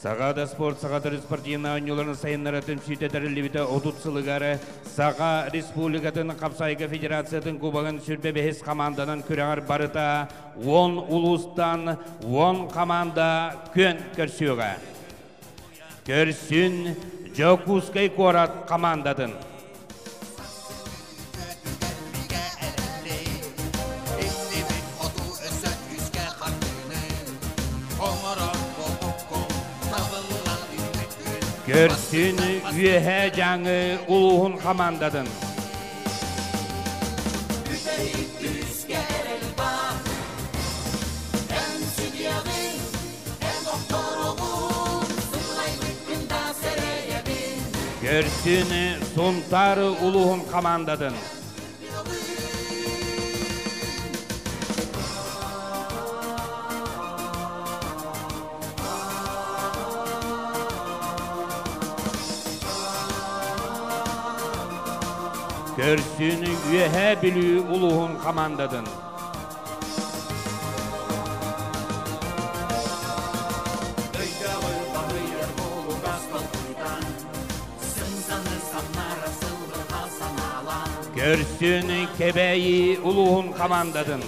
Саха спорт Саха төрүт спортивнай оонньууларын сайыннара түмсүүтэ тэриллибитэ 30 сылыгар Саха Республикатын Хапсайга Федерациятын Кубогын сүрбэ бэһис команданан күрэҕэр барыта 10 улуустан 10 команда күөн көрсүөҕэ. Көрсүн Дьокуускай куорат командатын. Көрсүн Үөһээ Дьааҥы улууһун хамаандатын. Көрсүн Сунтаар улууһун хамаандатын. Көрсүн Үөһээ Бүлүү улууһун хамаандатын. Көрсүн Кэбээйи улууһун хамаандатын.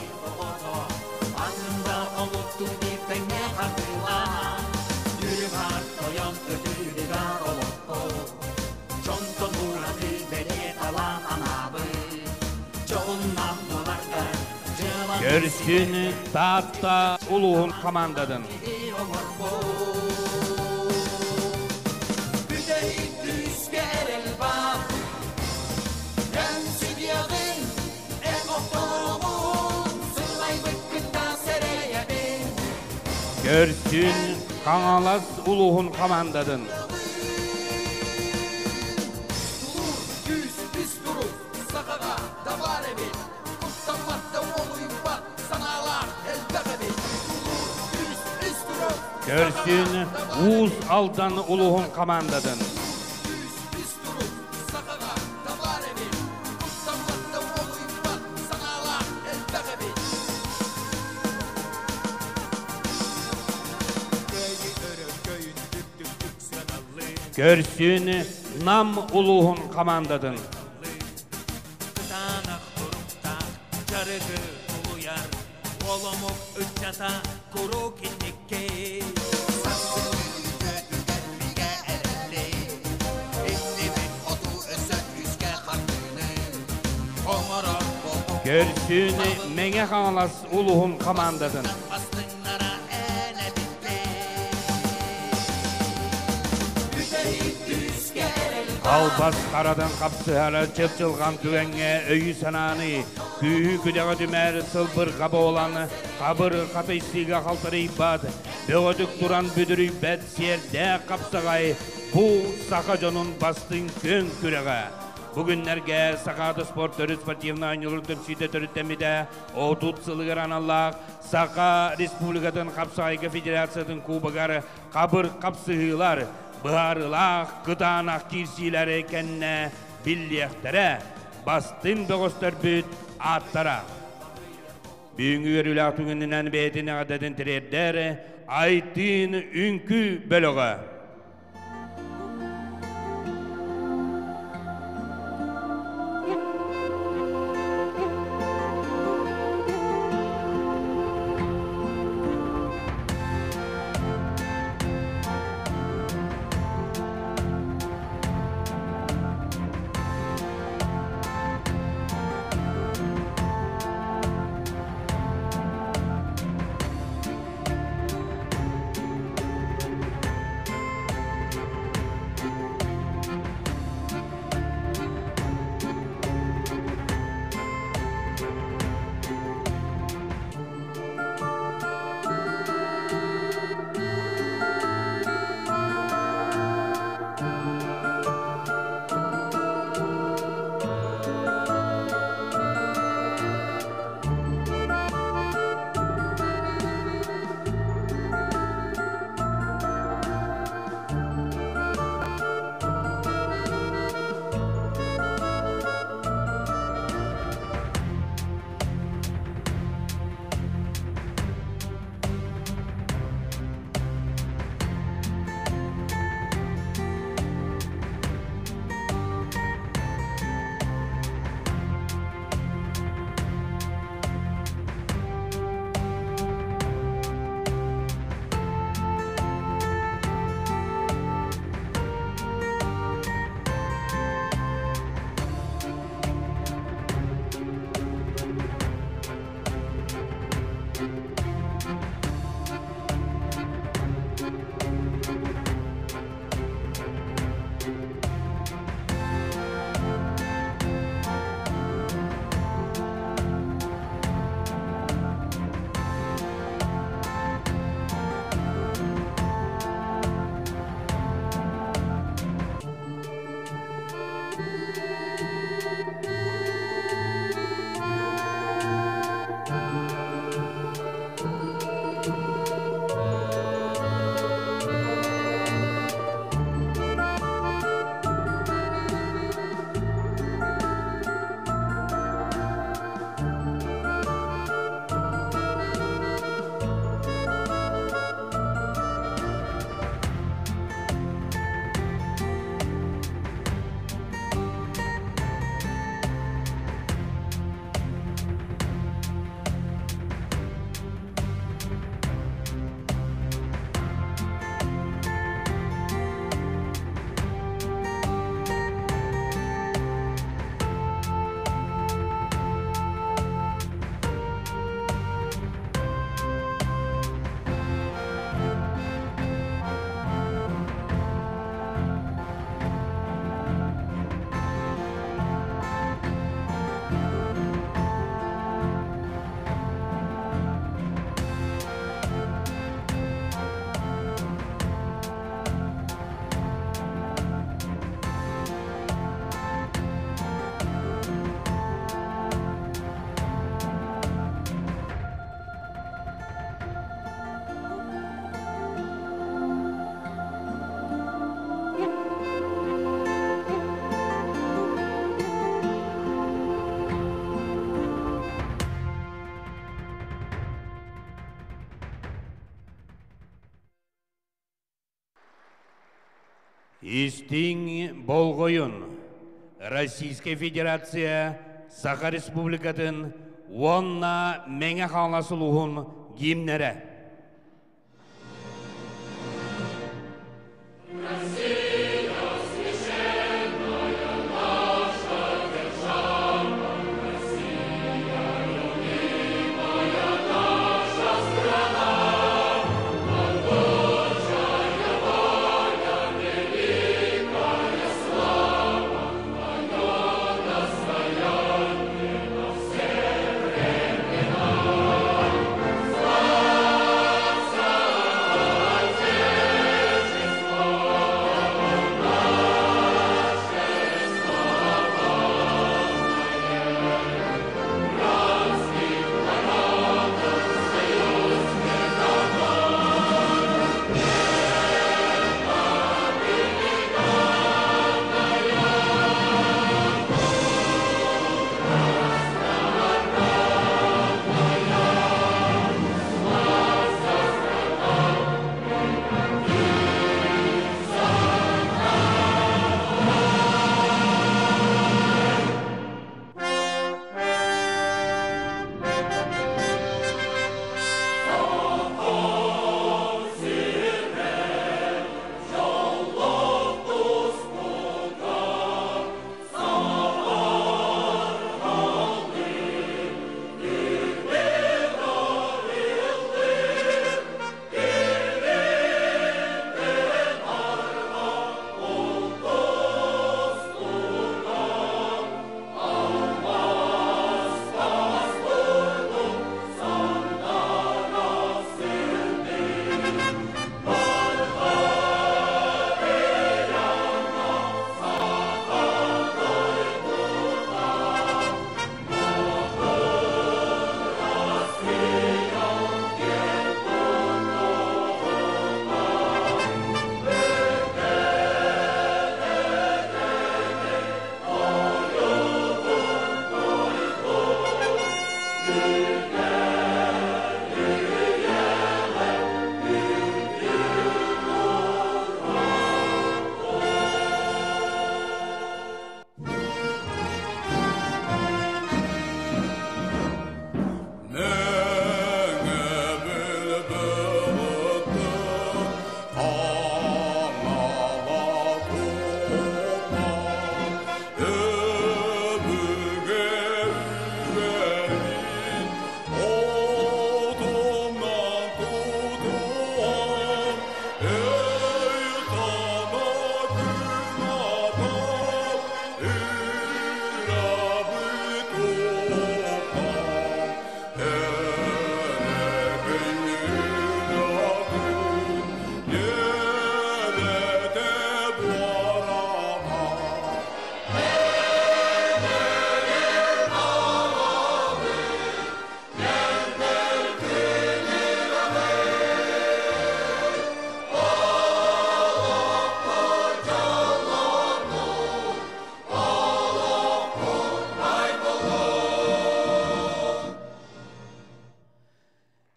Көрсүн Таатта улууһун хамаандатын. Көрсүн Хаҥалас улууһун хамаандатын. Көрсүн Уус Алдан улууһун хамаандатын. Көрсүн Нам улууһун хамаандатын. Кытаанах туруктаах дьарыгы тулуйар оломук ыччата куруук инникки. Көрсүн Мэҥэ Хаҥалас улууһун хамаандатын. Албас харадан хапсыһара чыпчылҕан түгэҥҥэ өйү-санааны, күүһү-күдэҕи түмэр сылбырҕа буолан, хабыр хатыйсыыга халтарыйбат, бөҕөтүк туран бүдүрүйбэт сиэрдээх хапсаҕай бу саха дьонун бастыҥ күөн күрэҕэ. Бу күннэргэ Сахаада спорт төрүт спортивнай оонньуулар түмсүүтэ төрүттэммитэ 30 сылыгар аналлаах Саха Республикатын хапсаҕайга федерациятын кубогар хабыр хапсыһыылар, быһаарыылаах кытаанах киирсиилэри кэннэ биллиэхтэрэ, бастыҥ бөҕөстөрбүт ааттара. Бүгүҥҥү үөрүүлээх түгэнинэн бэйэтин эҕэрдэтин тириэрдэр Айтыын үҥкүү бөлөҕө. Истиҥ, болҕойуҥ, Российскай Федерация, Саха Республикатын уонна Мэҥэ Хаҥалас улууһун гимнэрэ.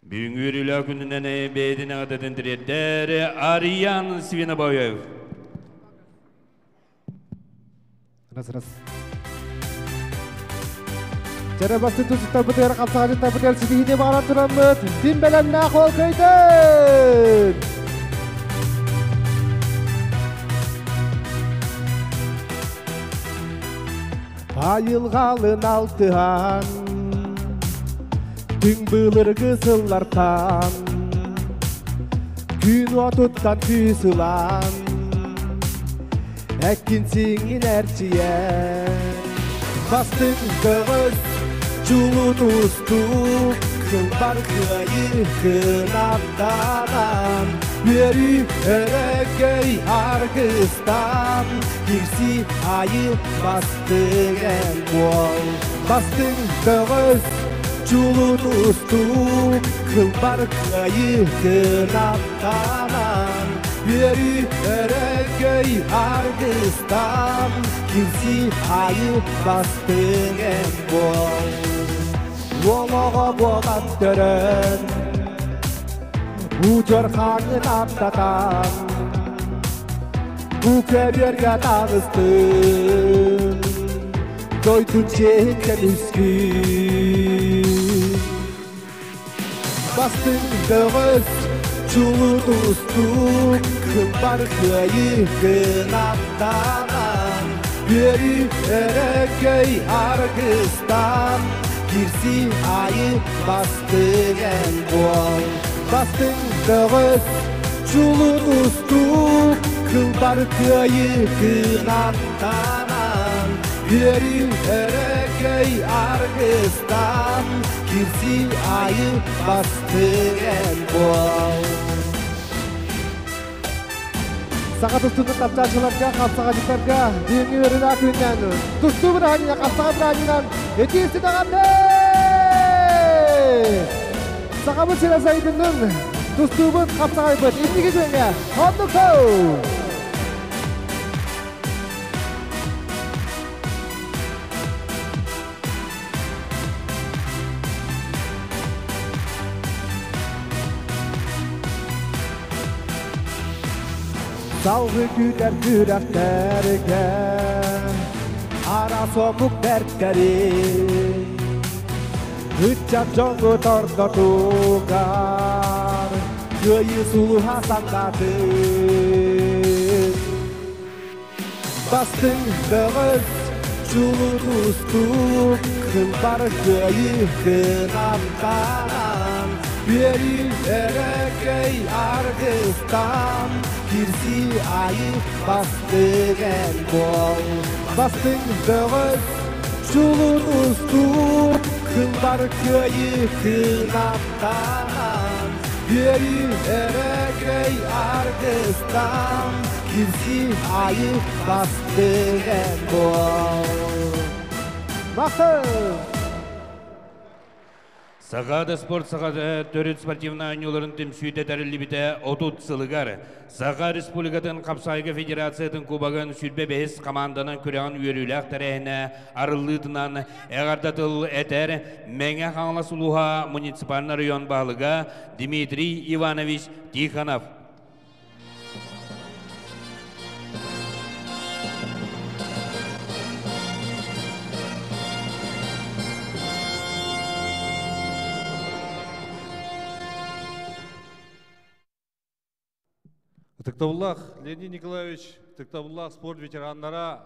Бүгүҥҥү үөрүүлээх күнүнэн бэйэтин эҕэрдэтин тириэрдэр Ариан Свинобоев. Раз, раз. Чэрэ бастын тусуттарбытыгар хапсаҕадьыттарбытыгар ситиһиини баҕаран тураммыт, дин бэлэмнээх ол көйдөн! Айылҕалын алтыһан, түҥ былыргы сыллартан, күн уотуттан күүс ылан, эккин сиҥин эрчийэн, бастыҥ көҕүс чулуу тустуук, кылбар кыайыы кынаттанан, үөрүү өрөгөй аргыстан, кирси айыл бастыҥ эн буол. Бастыҥ көҕүс чулуу тустуук, кылбар кыайыы кынаттанан, үөрүү өрөгөй аргыстан, кирси айыл бастыҥ эн буол. Уолоҕо буолан төрөн, удьуор хаҥын аптатан, Бу көбүөргэ таҕыстым, дойдун чиэһин көмүскүү. Бастыҥ бөҕөс, чулуу тустуук, кылбар кыайыы кынаттанан, үөрүү өрөгөй аргыстан, кирсии айы бастыҥ эн буол. Бастыҥ бөҕөс, чулуу тустуук, кылбар кыайыы кынаттанан, үөрүү өрөгөй аргыстан, кирсии айы бастыҥ эн буол. Саха тустуутун таптааччыларга, хапсаҕадьыттарга бүгүҥҥү үөрүүлээх күнүнэн тустуу бырааһынньыга хапсаҕа бырааһынньыгынан итии даҕаны! Сахабыт сирэ сайдыннын, тустуубут хапсаҕайбыт инники күөҥҥэ оннук Салгыы күүтэр күрэхтэргэ араас омук бэртэри ыччат дьоҥҥут ортотугар кыайыы сулуһа сандатын. Бастыҥ бөҕөс, чулуу тустуук, кылбар кыайыы кынаттанан, үөрүү өрөгөй аргыстан, кирсии айы бастыҥ эн буол. Бастыҥ бөҕөс, чулуу тустуук, кылбар кыайыы кынаттанан, үөрүү өрөгөй аргыстан, кирсии айы бастыҥ эн буол. Махтал! Сахаада спорт саха төрүт спортивнай оонньууларын түмсүүтэ тэриллибитэ 30 сылыгар Саха Республикатын Хапсаайга Федерациятын Кубогын 25 хамаанданан күрэҕин үөрүүлээх тэрээһинэ арыллыытынан эҕэрдэ тыл этэр Мэҥэ Хаҥалас улууһа муниципальнай район баһылыга Дмитрий Иванович Тихонов. Ытыктабыллаах Леонид Николаевич, ытыктабыллаах спорт ветераннара,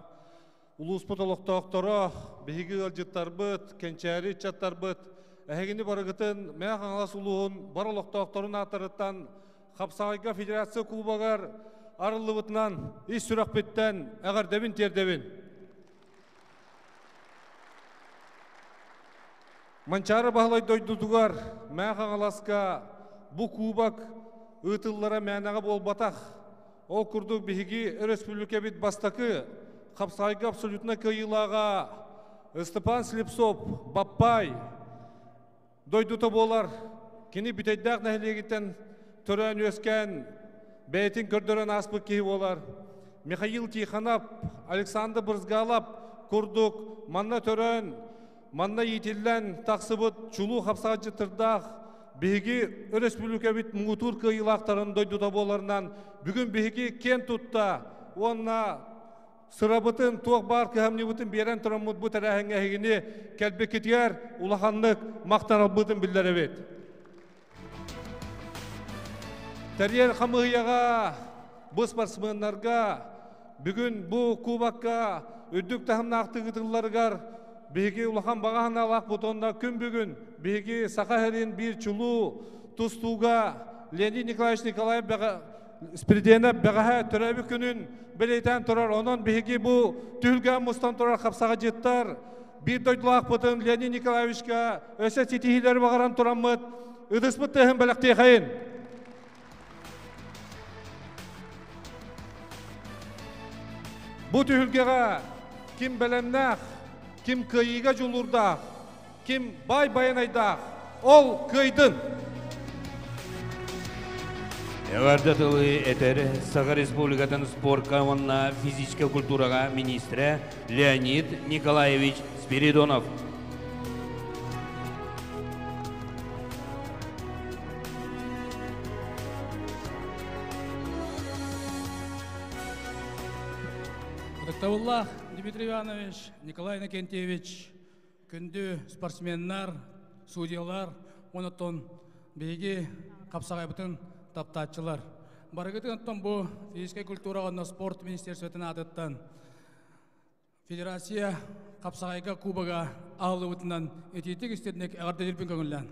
улууспут олохтоохторо, биһиги ыалдьыттарбыт, кэнчээри ыччаттарбыт, эһигини барыгытын Мэҥэ Хаҥалас улууһун бар олохтоохторун ааттарыттан Хапсаҕайга Федерация Кубогар арыллыбытынан ис сүрэхпиттэн эҕэрдэбин тиэрдэбин. Манчаары Баһылай дойдутугар Мэҥэ Хаҥаласка бу кубок ыытыллара мээнэҕэ буолбатах. Ол курдук биһиги өрөспүүбүлүкэбит бастакы хапсаҕайга абсолютно кыайыылааҕа Степан Слепцов Баппай дойдута буолар. Кини Бүтэйдээх нэһилиэгиттэн төрөөн-үөскээн бэйэтин көрдөрөн ааспыт киһи буолар. Михаил Тихонов, Александр Брызгалов курдук манна төрөөн, манна иитиллэн тахсыбыт чулуу хапсаҕайдьыттардаах биһиги өрөспүүбүлүкэбит муҥутуур кыайыылаахтарын дойдута буоларынан бүгүн биһиги киэн тутта уонна сырабытын, туох баар кыһамньыбытын биэрэн тураммыт бу тэрээһиҥҥэ эһигини кэлбиккитигэр улаханнык махтанарбытын биллэрэбит. Тэрийэр хамыыһыйаҕа бу спортсменнарга бүгүн бу кубокка үрдүк таһымнаахтык ыытылларыгар биһиги улахан баҕа санаалаахпыт уонна күн бүгүн биһиги Саха сирин биир чулуу тустууга Леонид Николаевич Николаев Спиридиэнэп бэҕэһээ төрөөбүт күнүн бэлиэтээн турар. Онон биһиги бу түһүлгэҕэ мустан турар хапсаҕадьыттар биир дойдулаахпытын Леонид Николаевичка өссө ситиһиилэри баҕаран тураммыт ытыспыт тыаһын бэлэхтиэхэйин. Бу түһүлгэҕэ ким бэлэмнээх, ким кыайыыга дьулуурдаах, Ким баай байанайдаах, ол кыайдын! Эҕэрдэ тылы этэр Саха Республикатын спорка уонна физическэй культураҕа министрэ Леонид Николаевич Спиридонов. Ытыктабыллаах Дмитрий Иванович, Николай Иннокентьевич, күндү спортсменнар, судьялар, онотон биһиги хапсаҕайбытын таптааччылар. Барыгытын оттон бу физическэй культураҕа уонна спорт министерствотын аатыттан Федерация хапсаҕайга кубога аһыллыбытынан итиитик истинник эҕэрдэлиирбин көҥүллээн.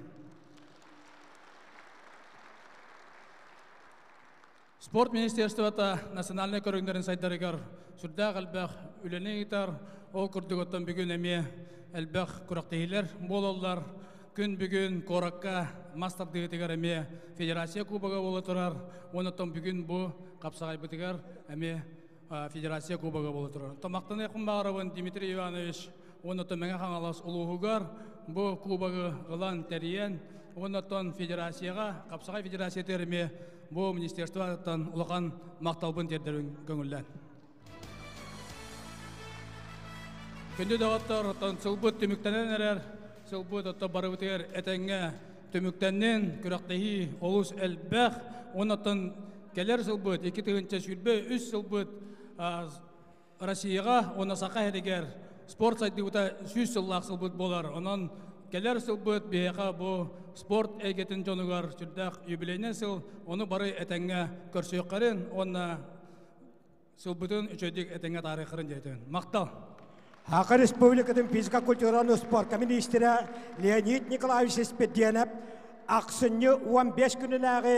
Спорт министерствота национальнай көрүҥнэрин сайдарыгар сүрдээх элбэх үлэни ыытар. Ол курдук оттон бүгүн эмиэ элбэх күрэхтэһиилэр буолаллар. Күн бүгүн куоракка мас тардыытыгар эмиэ федерация кубога буола турар. Онон бүгүн бу хапсаҕайбытыгар эмиэ федерация кубога буола турар. Томактаныахпын баҕарабын Дмитрий Иванович уонна Мэҥэ Хаҥалас улууһугар бу кубогы ылан тэрийэн уонна федерацияҕа Хапсаҕай федерациятыгар эмиэ бу министерствоттан улахан махталбын тиэрдэрин көҥүллээн. Күндү доҕоттор, оттон сылбыт түмүктэнэн эрэр, сылбыт оттон барыбытыгар этэҥҥэ түмүктэннин, күрэхтэһии олус элбэх, оннуттан кэлэр сылбыт, 2023 сылбыт Россияҕа уонна Саха сиригэр спорт сайдыыбыта 100 сыллаах сылбыт буолар. Онон кэлэр сылбыт биһиэхэ бу спорт эйгэтин дьонугар сүрдээх юбилейнай сыл, ону бары этэҥҥэ көрсүөххэрин уонна сылбытын үчүгэйдик этэҥҥэ таарыаххарын диэтин. Махтал! Саха Республикатын физика культураны спорка министрэ Леонид Николаевич Испирдиэнэп ахсынньы 15 күнүнээҕи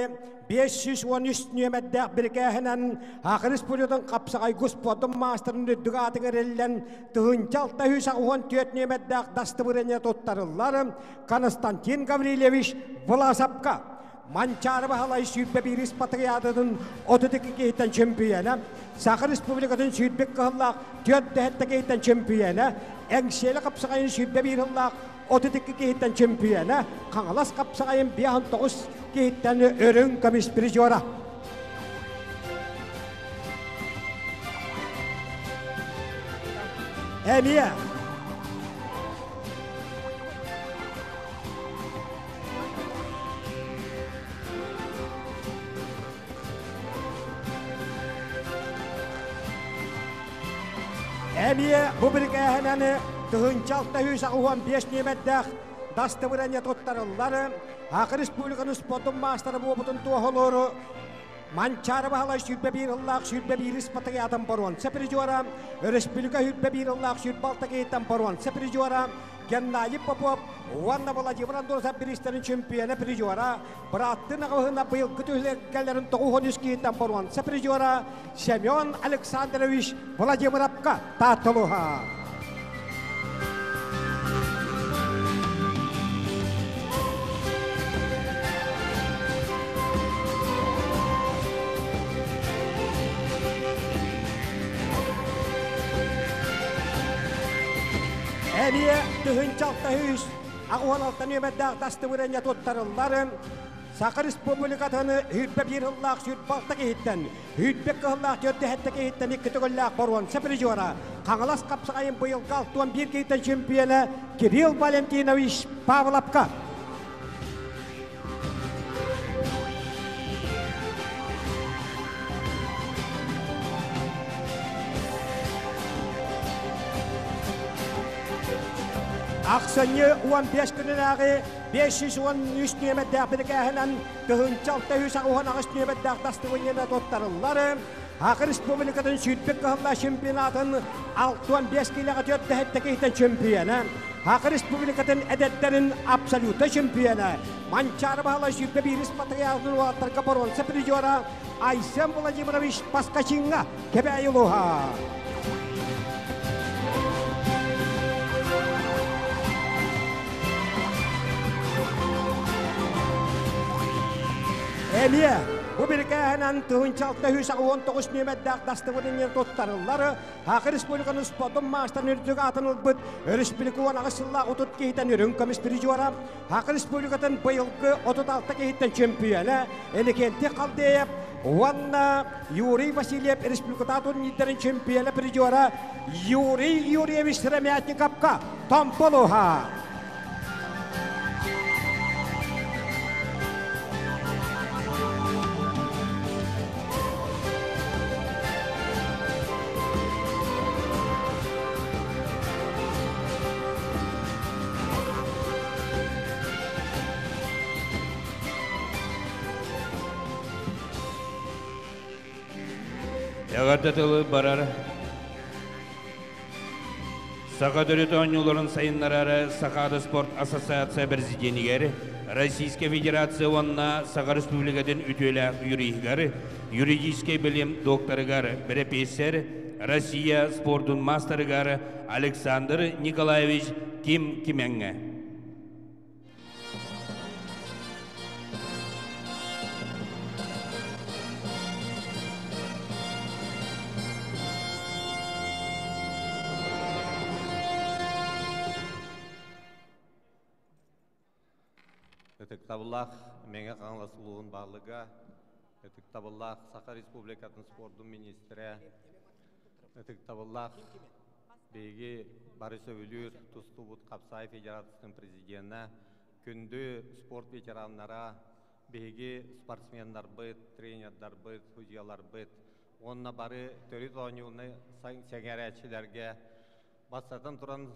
513 нүөмэрдээх бирикээһинэн Саха Республикатын хапсаҕайгы спордун маастарын үрдүк аатыгар эриллэн 1684 нүөмэрдээх дастыбырыанньа туттарыллар Константин Гаврильевич Власовка Манчаары Баһылай 21 патриотын 32 киһиттэн чөмпүйэнэ, Саха Республикатын 21 кыһыллаах 47 киһиттэн чөмпүйэнэ, Эҥсиэли хапсаҕайын 21 сыллаах 32 киһиттэн чөмпүйэнэ, Хаҥалас хапсаҕайын 59 киһиттэн өрүҥ көмүс призера. Эмиэ Эмиэ бу бирикээһинэн 1685 нүөмэрдээх дастыбырыанньа туттарыллар. Саха Республиканы спордун маастара буолбутун туоһулууру Манчаары Баһылай 21 сыллаах 21 спартакиадатын боруонса призера, Өрөспүүбүлүкэ 21 сыллаах 26 киһиттэн боруонса призера, Геннадий Попов уонна Владимир Андросов бириистэрин чемпиона призера, бырааттыы аҕабыһына быйылгы түһүлгэлэрин 93 киһиттэн боруонса призера Семен Александрович Владимировка Таатталуха. Эмиэ 1603 86 нүөмэрдээх дастыбырыанньа туттарыллар. Саха Республикатын 21 сыллаах 26 киһиттэн, 21 кыһыллаах 47 киһиттэн икки төгүллээх боруонса призера, Хаҥалас хапсаҕайын быйылгы 61 киһиттэн чемпиона Кирилл Валентинович Павловка. Ахсынньы 15 күнүнээҕи 513 нүөмэрдээх бирикээһинэн 1688 нүөмэрдээх дастыбынньаны туттарыллар. Саха Республикатын сүүрбүт кыһыллаах чемпионатын 65 киилэҕэ 47 киһиттэн чемпиона, Саха Республикатын эдэрдэрин абсолютнай чемпиона, Манчаары Баһылай 21 патриотын уолаттарга боруонса призера Айсен Владимирович Паскачиҥҥа Кэбээйи улууһа. Эмиэ бу бирикээһинэн 1689 нүөмэрдээх дастыбырыанньа туттарыллар. Саха Республиканы спордун маастарын үрдүк аатын ылбыт Өрөспүүбүлүкэ 18 сыллаах 30 киһитэн үрүҥ көмүс призера, Саха Республикатын быйылгы 36 киһиттэн чемпиона Иннокентий Халдеев уонна Юрий Васильев республиката турнирдарын чемпиона призера Юрий Юрьевич Сыромятниковка Томполуха. Эҕэрдэ тылы барар Саха төрүт оонньууларын сайыннарар Сахаада спорт ассоциация президенигэр, Российскай Федерация уонна Саха Республикатын үтүөлээх юриһыгар, юридическай билим докторыгар, бэрэпиэссэр, Россия спордун маастарыгар Александр Николаевич Ким Кимеҥҥэ. Ытыктабыллаах Мэҥэ Хаҥалас улууһун баһылыга, ытыктабыллаах Саха Республикатын спордун министрэ, ытыктабыллаах Биһиги бары сөбүлүүр тустуубут Хапсаай Федерациятын президенэ, күндү спорт ветераннара, биһиги спортсменнарбыт, тренердарбыт, судьуйаларбыт уонна бары төрүт оонньууну сэҥээрээччилэргэ бастатан туран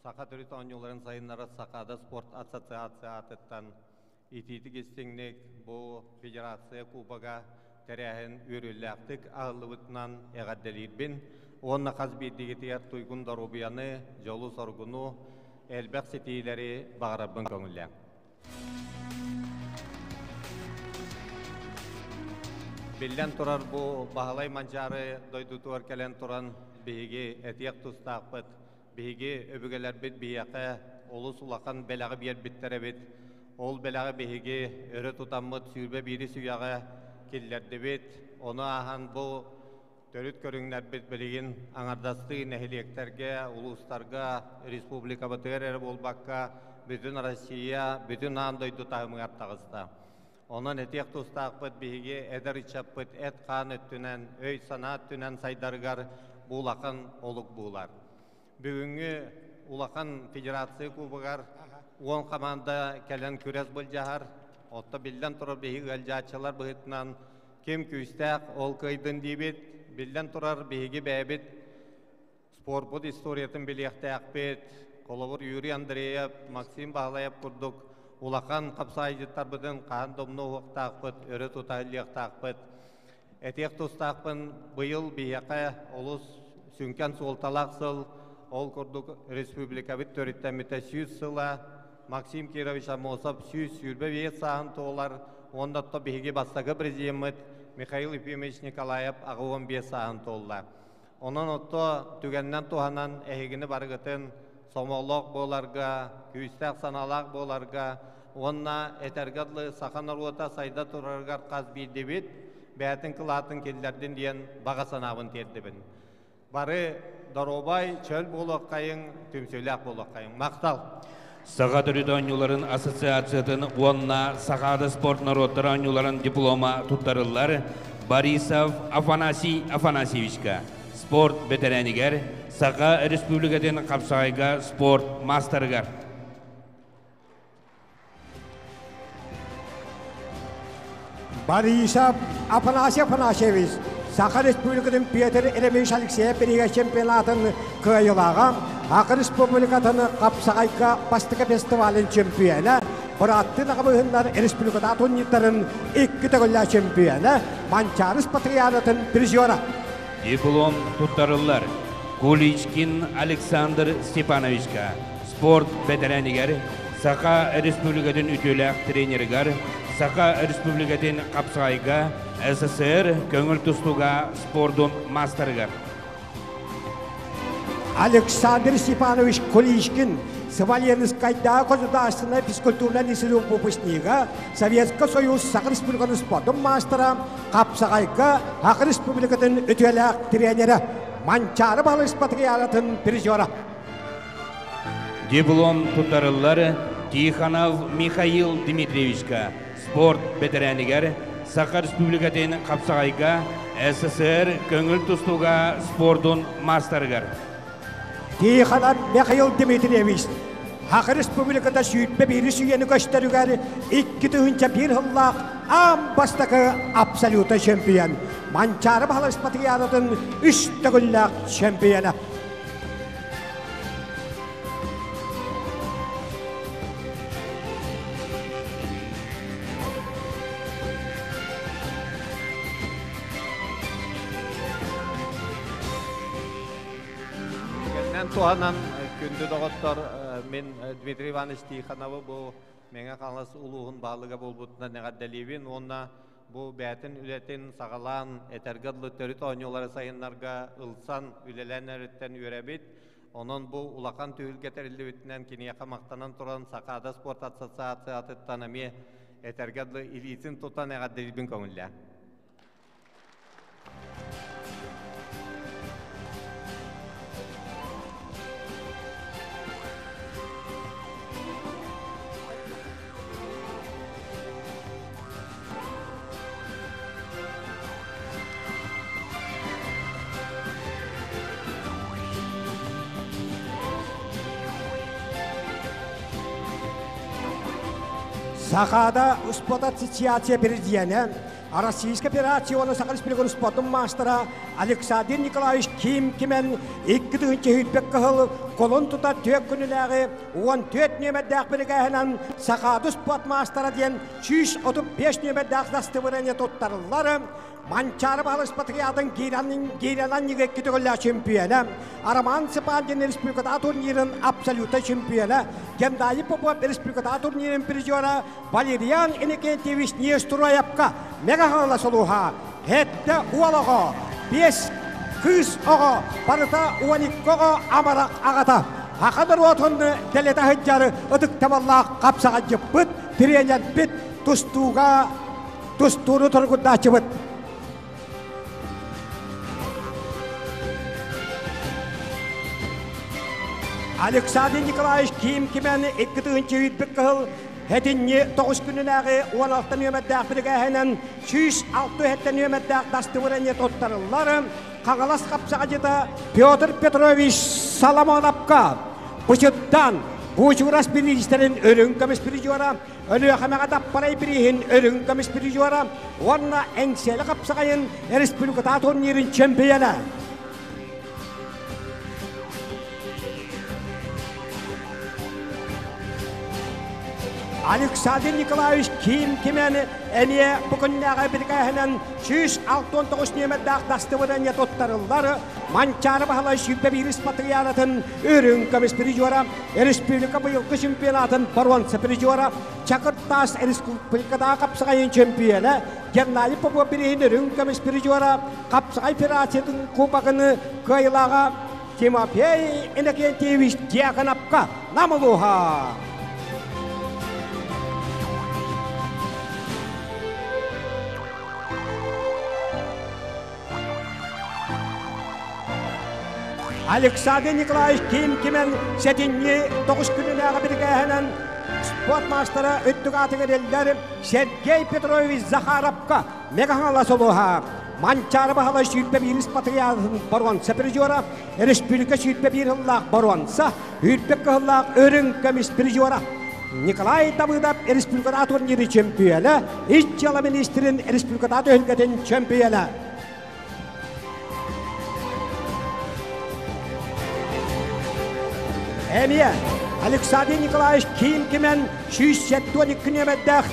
саха төрүт оонньууларын сайыннарар Сахаада спорт ассоциация аатыттан итиитик истиҥник бу федерация кубога тэрээһин үөрүүлээхтик аһыллыбытынан эҕэрдэлиирбин уонна хас биирдиигитигэр туйгун доруобуйаны, дьолу-соргуну, элбэх ситиилэри баҕарарбын көҥүллээҥ. Биллэн турар, бу Баһылай Манчаары дойдутугар кэлэн туран биһиги этиэх тустаахпыт. Биһиги өбүгэлэрбит биһиэхэ олус улахан бэлэҕи биэрбиттэр эбит. Ол бэлэҕи биһиги өрө тутаммыт 21 үйэҕэ киллэрдибит. Ону ааһан бу төрүт көрүҥнэрбит билигин аҥардастыы нэһилиэктэргэ, улуустарга, республикабытыгар эрэ буолбакка, бүтүн Россия, бүтүн аан дойду таһымыгар таҕыста. Онон этиэх тустаахпыт биһиги эдэр ыччаппыт эт-хаан өттүнэн, өй-санаа өттүнэн сайдарыгар бу улахан олук буолар. Бүгүҥҥү улахан федерация кубогар 10 хамаанда кэлэн күрэс былдьаһар. Отто биллэн турар биһиги ыалдьааччылар быһыытынан ким күүстээх ол кыайдын диибит. Биллэн турар биһиги бэйэбит спорпут историятын билиэхтээхпит. Холобур, Юрий Андреев, Максим Баһылаев курдук улахан хапсаайдьыттарбытын хаһан да умнуохтаахпыт, өрө тута иһиллиэхтаахпыт. Этиэх тустаахпын, быйыл биһиэхэ олус сүҥкэн суолталаах сыл, ол курдук республикабыт төрүттэммитэ 100 сыла, Максим Кирович Аммосов 125 сааһын туолар, уонна биһиги бастакы президеммит Михаил Ефимович Николаев 85 сааһын туолла. Онон отто түгэнинэн туһанан эһигини барыгытын сомоҕолоох буоларга, күүстээх санаалаах буоларга уонна этэргэ дылы саха норуота сайда турарыгар хас биирдибит бэйэтин кылаатын киллэрдин диэн баҕа санаабын тиэрдибин. Бары доруобай, чөл буолуоххайыҥ, түмсүүлээх буолуоххайыҥ. Махтал! Саха төрүт оонньууларын ассоциациятын уонна Сахаада спорт норуоттар оонньууларын диплома туттарыллар Борисов Афанасий Афанасьевичка, спорт бэтэрээнигэр, Саха Республикатын хапсаҕайга спорт маастарыгар. Борисов Афанасий Афанасьевич, Саха Республикатын Петр Еремеевич Алексеев биригэ чемпионатын кыайылааҕа, Саха Республикатын хапсаҕайга бастакы фестивалын чемпиона, бырааттыы наҕабыһыннар республиката турнирдарын икки төгүллээх чемпиона, Манчаарыс Патриаратын призера. Диплом туттарыллар Куличкин Александр Степановичка, спорт бэтэрээнигэр, Саха Республикатын үтүөлээх тренеригэр, Саха Республикатын хапсаҕайга СССР көҥүл тустууга спордун маастарыгар. Александр Степанович Куличкин Смоленскайдааҕы государственнай физкультурнай институт выпускнига, Советский Союз Саха Республикатын спордун маастара, хапсаҕайга Саха Республикатын үтүөлээх тренерэ, Манчаары Баһылай Патриаратын призера. Диплом туттарыллар Тихонов Михаил Дмитриевичка, спорт бэтэрээнигэр, Саха Республикатын хапсаҕайга СССР көҥүл тустууга спордун маастарыгар. Тихонов Михаил Дмитриевич Саха Республиката 21 үйэни көстөрүгэр 2001 сыллаах аан бастакы абсолюта чемпион, Манчаары Баһылай Спартакиадатын үс төгүллээх чемпиона. Түгэнинэн туһанан күндү доҕоттор, мин Дмитрий Иванович Тихоновы бу Мэҥэ Хаҥалас улууһун баһылыга буолбутунан эҕэрдэлиибин уонна бу бэйэтин үлэтин саҕалаан этэргэ дылы төрүт оонньуулары сайыннарга ылсан үлэлээн эриттэн үөрэбит. Онон бу улахан түһүлгэ тэриллибитинэн киниэхэ махтанан туран Сахаада спорт ассоциациятыттан эмиэ этэргэ дылы илиитин тутан эҕэрдэлиирбин көҥүллээн. Сахаада спорт ассоциация президенэ, Российская Федерация уонна Саха Республикатын спордун маастара Александр Николаевич Ким Кимен 2 кыһыл кыһыл колун тута түөрт күнүнээҕи 14 нүөмэрдээх биригээһинэн Сахаада спорт маастара диэн 135 нүөмэрдээх дастыбырыанньа туттарыллар. Манчаары баһылык спартакиадын гиирэнэн икки төгүллээх чемпиона, Роман Цыпандин республиката турнирын абсолютно чемпиона, Геннадий Попов республиката турнирын призера Валериан Иннокентьевич Нестроевка Мегаһала солуһа, хетте уолоҕо, бес кыыс оҕо, барыта 12 оҕо амарах аҕата. Хаха норуотун дэлэтэ сылдьар ытыктабаллаах хапсаҕайдьыппыт, тренербит, тустууга тустууну тургутааччыбыт. Александр Николаевич Ким Кимен 2 тыһыынча кыһыл хэтинньи тоҕус күнүнээҕи 16 нүөмэрдээх биригээһинэн 106 нүөмэрдээх дастыбырыанньа туттарыллар. Хаҥалас хапсаҕадьыта Петр Петрович Соломоновка Бычыттан Буучурас бириистэрин үрүҥ көмүс призера, Өлүөхүмэҕэ Даппарай бирииһин үрүҥ көмүс призера уонна Эҥсиэли хапсаҕайын республиката турнирын чемпиона. Александр Николаевич Ким Кимен эмиэ бу күннээҕи бирикээһинэн 169 нүөмэрдээх дастыбырыанньа туттарыллар. Манчаары Баһылай 121 патриаратын үрүҥ көмүс призера, республика быйылгы чемпионатын боруонса призера, Чакыртаас республикатааҕы хапсаҕайын чемпиона, Геннадий Попов бирииһин үрүҥ көмүс призера, хапсаҕай федерациятын кубогын кыайыылааҕа Тимофей Иннокентьевич Дьяконовка Нам улууһа. Александр Николаевич Ким Кимен сэтинньи тоҕус күнүнээҕи бирикээһинэн спорт маастара үрдүк аатыгар эллэр Сергей Петрович Захаровка Мегаһаҥалас улууһа Манчаары Баһылай 21 патриархын боруонса призера, республика 21 сыллаах боруонса, үрбэк кыһыллаах өрүҥ көмүс призера. Николай Давыдов республиката турниры чемпиона, ис дьыала министрин республиката түһүлгэтин чемпиона. Эмиэ Александр Николаевич Ким Кимен 172 нүөмэрдээх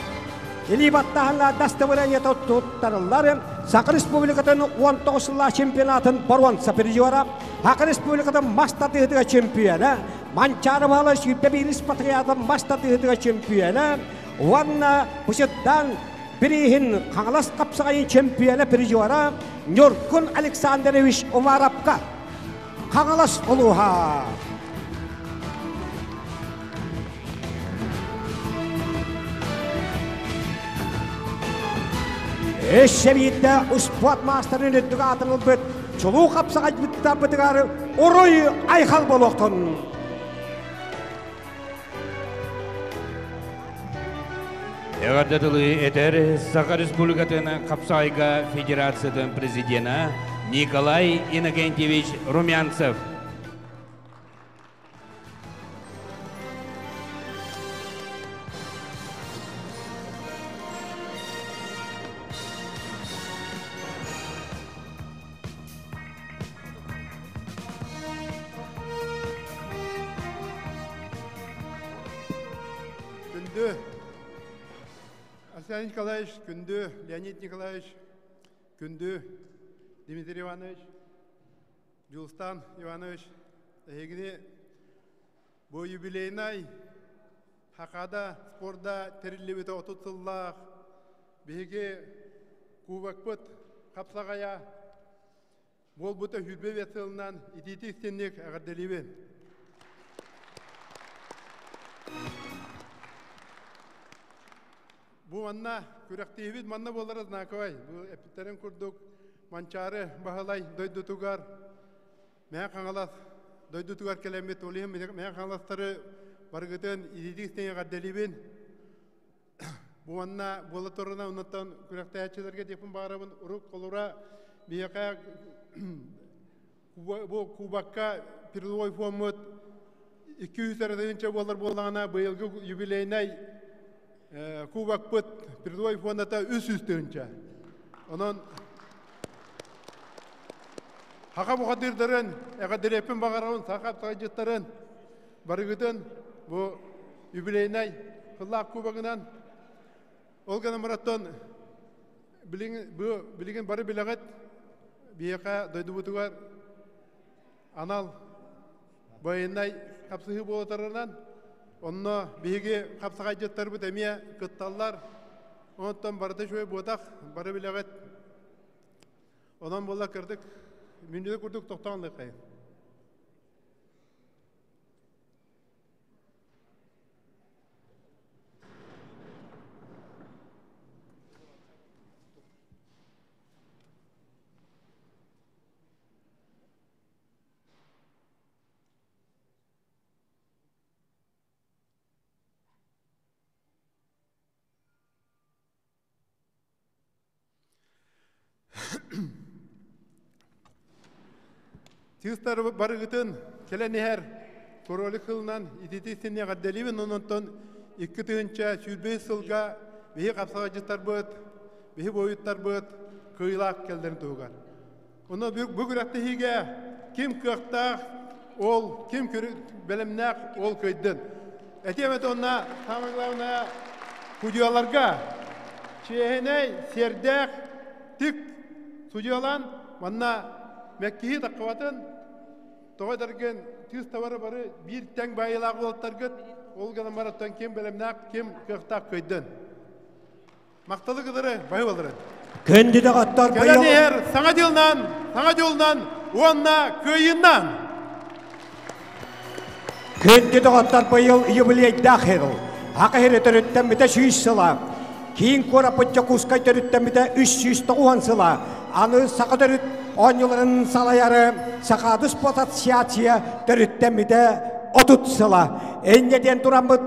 илии баттааһыҥҥа дастабырыанньата туттарыллар. Саха Республикатын 19 сыллаах чемпионатын боруонса призера, Саха Республикатын мас тардыһыытыгар чемпиона, Манчаары Баһылай 21 патриотын мас тардыһыытыгар чемпиона уонна Бучуттан бирииһин Хаҥалас хапсаҕайын чемпиона призера Ньургун Александрович Уваровка Хаҥалас улууһа. Өссө биирдэ успуорт маастарын үрдүк аатын ылбыт чулуу хапсаҕайбыттарбытыгар уруй айхал буолуохтун! Эҕэрдэ тылы этэр Саха Республикатын хапсаҕайга Федерациятын президена Николай Иннокентьевич Румянцев. Күндү Арсений Николаевич, күндү Леонид Николаевич, күндү Дмитрий Иванович, Дьулустан Иванович. Эһигини бу юбилейнай Хакада спорда тэриллибитэ 30 сыллаах биһиги кубокпыт хапсаҕайа буолбута 25 сылынан итиитик-истинник эҕэрдэлиибин. Бу манна күрэхтиибит манна буолара знаковай. Бу эппиттэрин курдук Манчаары Баһылай дойдутугар Мэҥэ Хаҥалас дойдутугар кэлэммит, ол иһин Мэҥэ Хаҥаластары барыгытын итиитик-истиҥ эҕэрдэлиибин. Бу манна буола турарынан оннуттан күрэхтэһээччилэргэ диэппин баҕарабын урук холура биһиэхэ бу кубокка призовой фоммут 200 эрэ тыһыынча буолар буоллаҕына быйылгы юбилейнай кубокпыт призовой фондата 300 тыһыынча. Онон Саха бухатыырдарын эҕэрдэлиэхпин баҕарабын, саха таҕайдьыттарын барыгытын бу юбилейнай сыллаах кубогынан. Ол гынан бараттан билигин, бу билигин бары билэҕит, биһиэхэ дойдубутугар анал военнай хапсыһыы буолатарынан, онно биһиги хапсаҕайдьыттарбыт эмиэ кытталлар. Онтон барыта үчүгэй буотах, бары билэҕит. Онон буолла кырдык мүнүүтэ курдук тохтоон лыхайын. Тыыстар барыгытын кэлэн иһэр кролик сылынан итити синни эҕэрдэлиибин ононтон 2025 сылга биһи хапсаҕайдьыттарбыт, биһи буойуттарбыт кыайыылаах кэллэрин туһугар. Ону бу күрэхтэһиигэ ким кыахтаах, ол ким бэлэмнээх, ол кыайдын. Этиэм этэ онно самое главное судьяларга чиэһинэй, сиэрдээх тик судьялаан манна мэккиһи таххыбатын тоҕо этэргин тыыс табары бары биир тэҥ баайыылаах уолаттаргыт ол гынан бараттан ким бэлэмнээх, ким кыахтаах кыайдын. Махталы кытары баһы балары. Күндү доҕоттор Кэлэн иһэр саҥа дьылынан, саҥа дьылынан уонна кыайыынан! Күндү доҕоттор быйыл юбилейдаах сыл. Ака сири төрүттэммитэ 100 сыла. Киин куораппыт Дьокуускай төрүттэммитэ 390 сыла. Аны саха төрүт оонньууларын салайары Сахаады спорт ассоциация төрүттэммитэ 30 сыла. Энньэ диэн тураммыт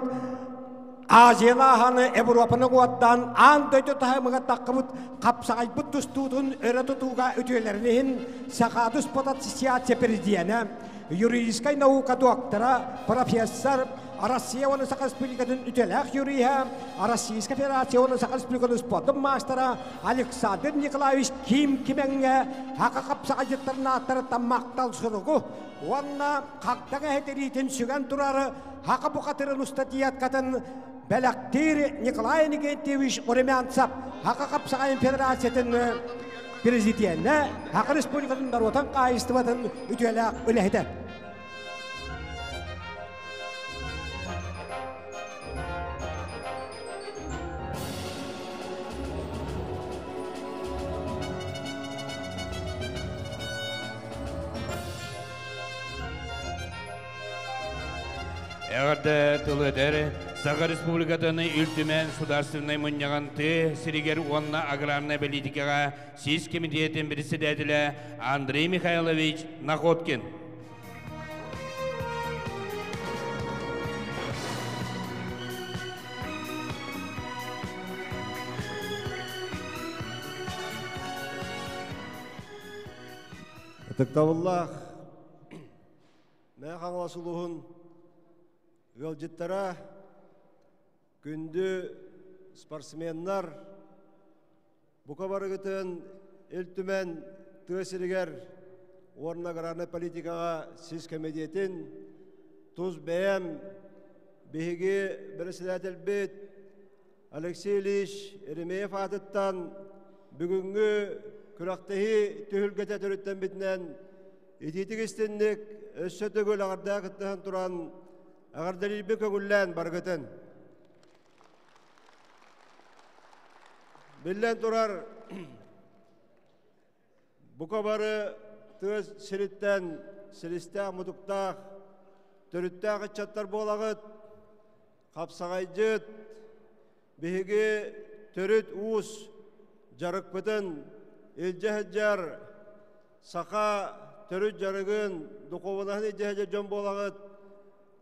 Азияны аһаны Европаны уоттаан аан дойду таһымыгар таххыбыт хапсаҕайбыт тустуутун өрө тутууга үтүөлэрин иһин Сахаады спорт ассоциация президенэ, юридическай наука доктора, профессор, Россия уонна Саха Республикатын үтүөлээх юриһа, Российская Федерация уонна Саха Республикатын спордун маастара Александр Николаевич Ким Кимэҥҥэ Хака хапсаҕайдьыттарын ааттарыттан махтал суругу уонна хагдаҥ эһэтириитин сүгэн турары Хака бухатырын устатыйаткатын бэлэхтиир Николай Иннокентьевич Румянцев Хака хапсаҕайын федерациятын президенэ, Хака Республикатын норуотун хаһаайыстыбатын үтүөлээх үлэһитэ. Эҕэрдэ тыл этэр Саха Республикатын Ил Түмэн Судаарственнай мунньаҕын тыа сиригэр уонна аграрнай бэлиитикэҕэ сис кэмитиэтин председателэ Андрей Михайлович Находкин. Ытыктабыллаах Мэҥэ Хаҥалас улууһун ыалдьыттара, күндү спортсменнар, бука барыгытын Ил Түмэн тыа сиригэр уонна аграрнай политикаҕа сис кэмитиэтин тус бэйэм биһиги бэрэссэдээтэлбит Алексей Ильич Еремеев аатыттан бүгүҥҥү күрэхтэһии түһүлгэтэ төрүттэммитинэн итиитик истинник өссө төгүл эҕэрдэ кыттыһан туран эҕэрдэлиирбин көҥүллээн барыгытын. Биллэн турар, бука бары тыа сириттэн силистээх-мутуктаах, төрүттээх ыччаттар буолаҕыт, хапсаҕайдьыт, биһиги төрүт уус дьарыкпытын илдьэ сылдьар саха төрүт дьарыгын, духуобунаһын илдьэ сылдьар дьон буолаҕыт.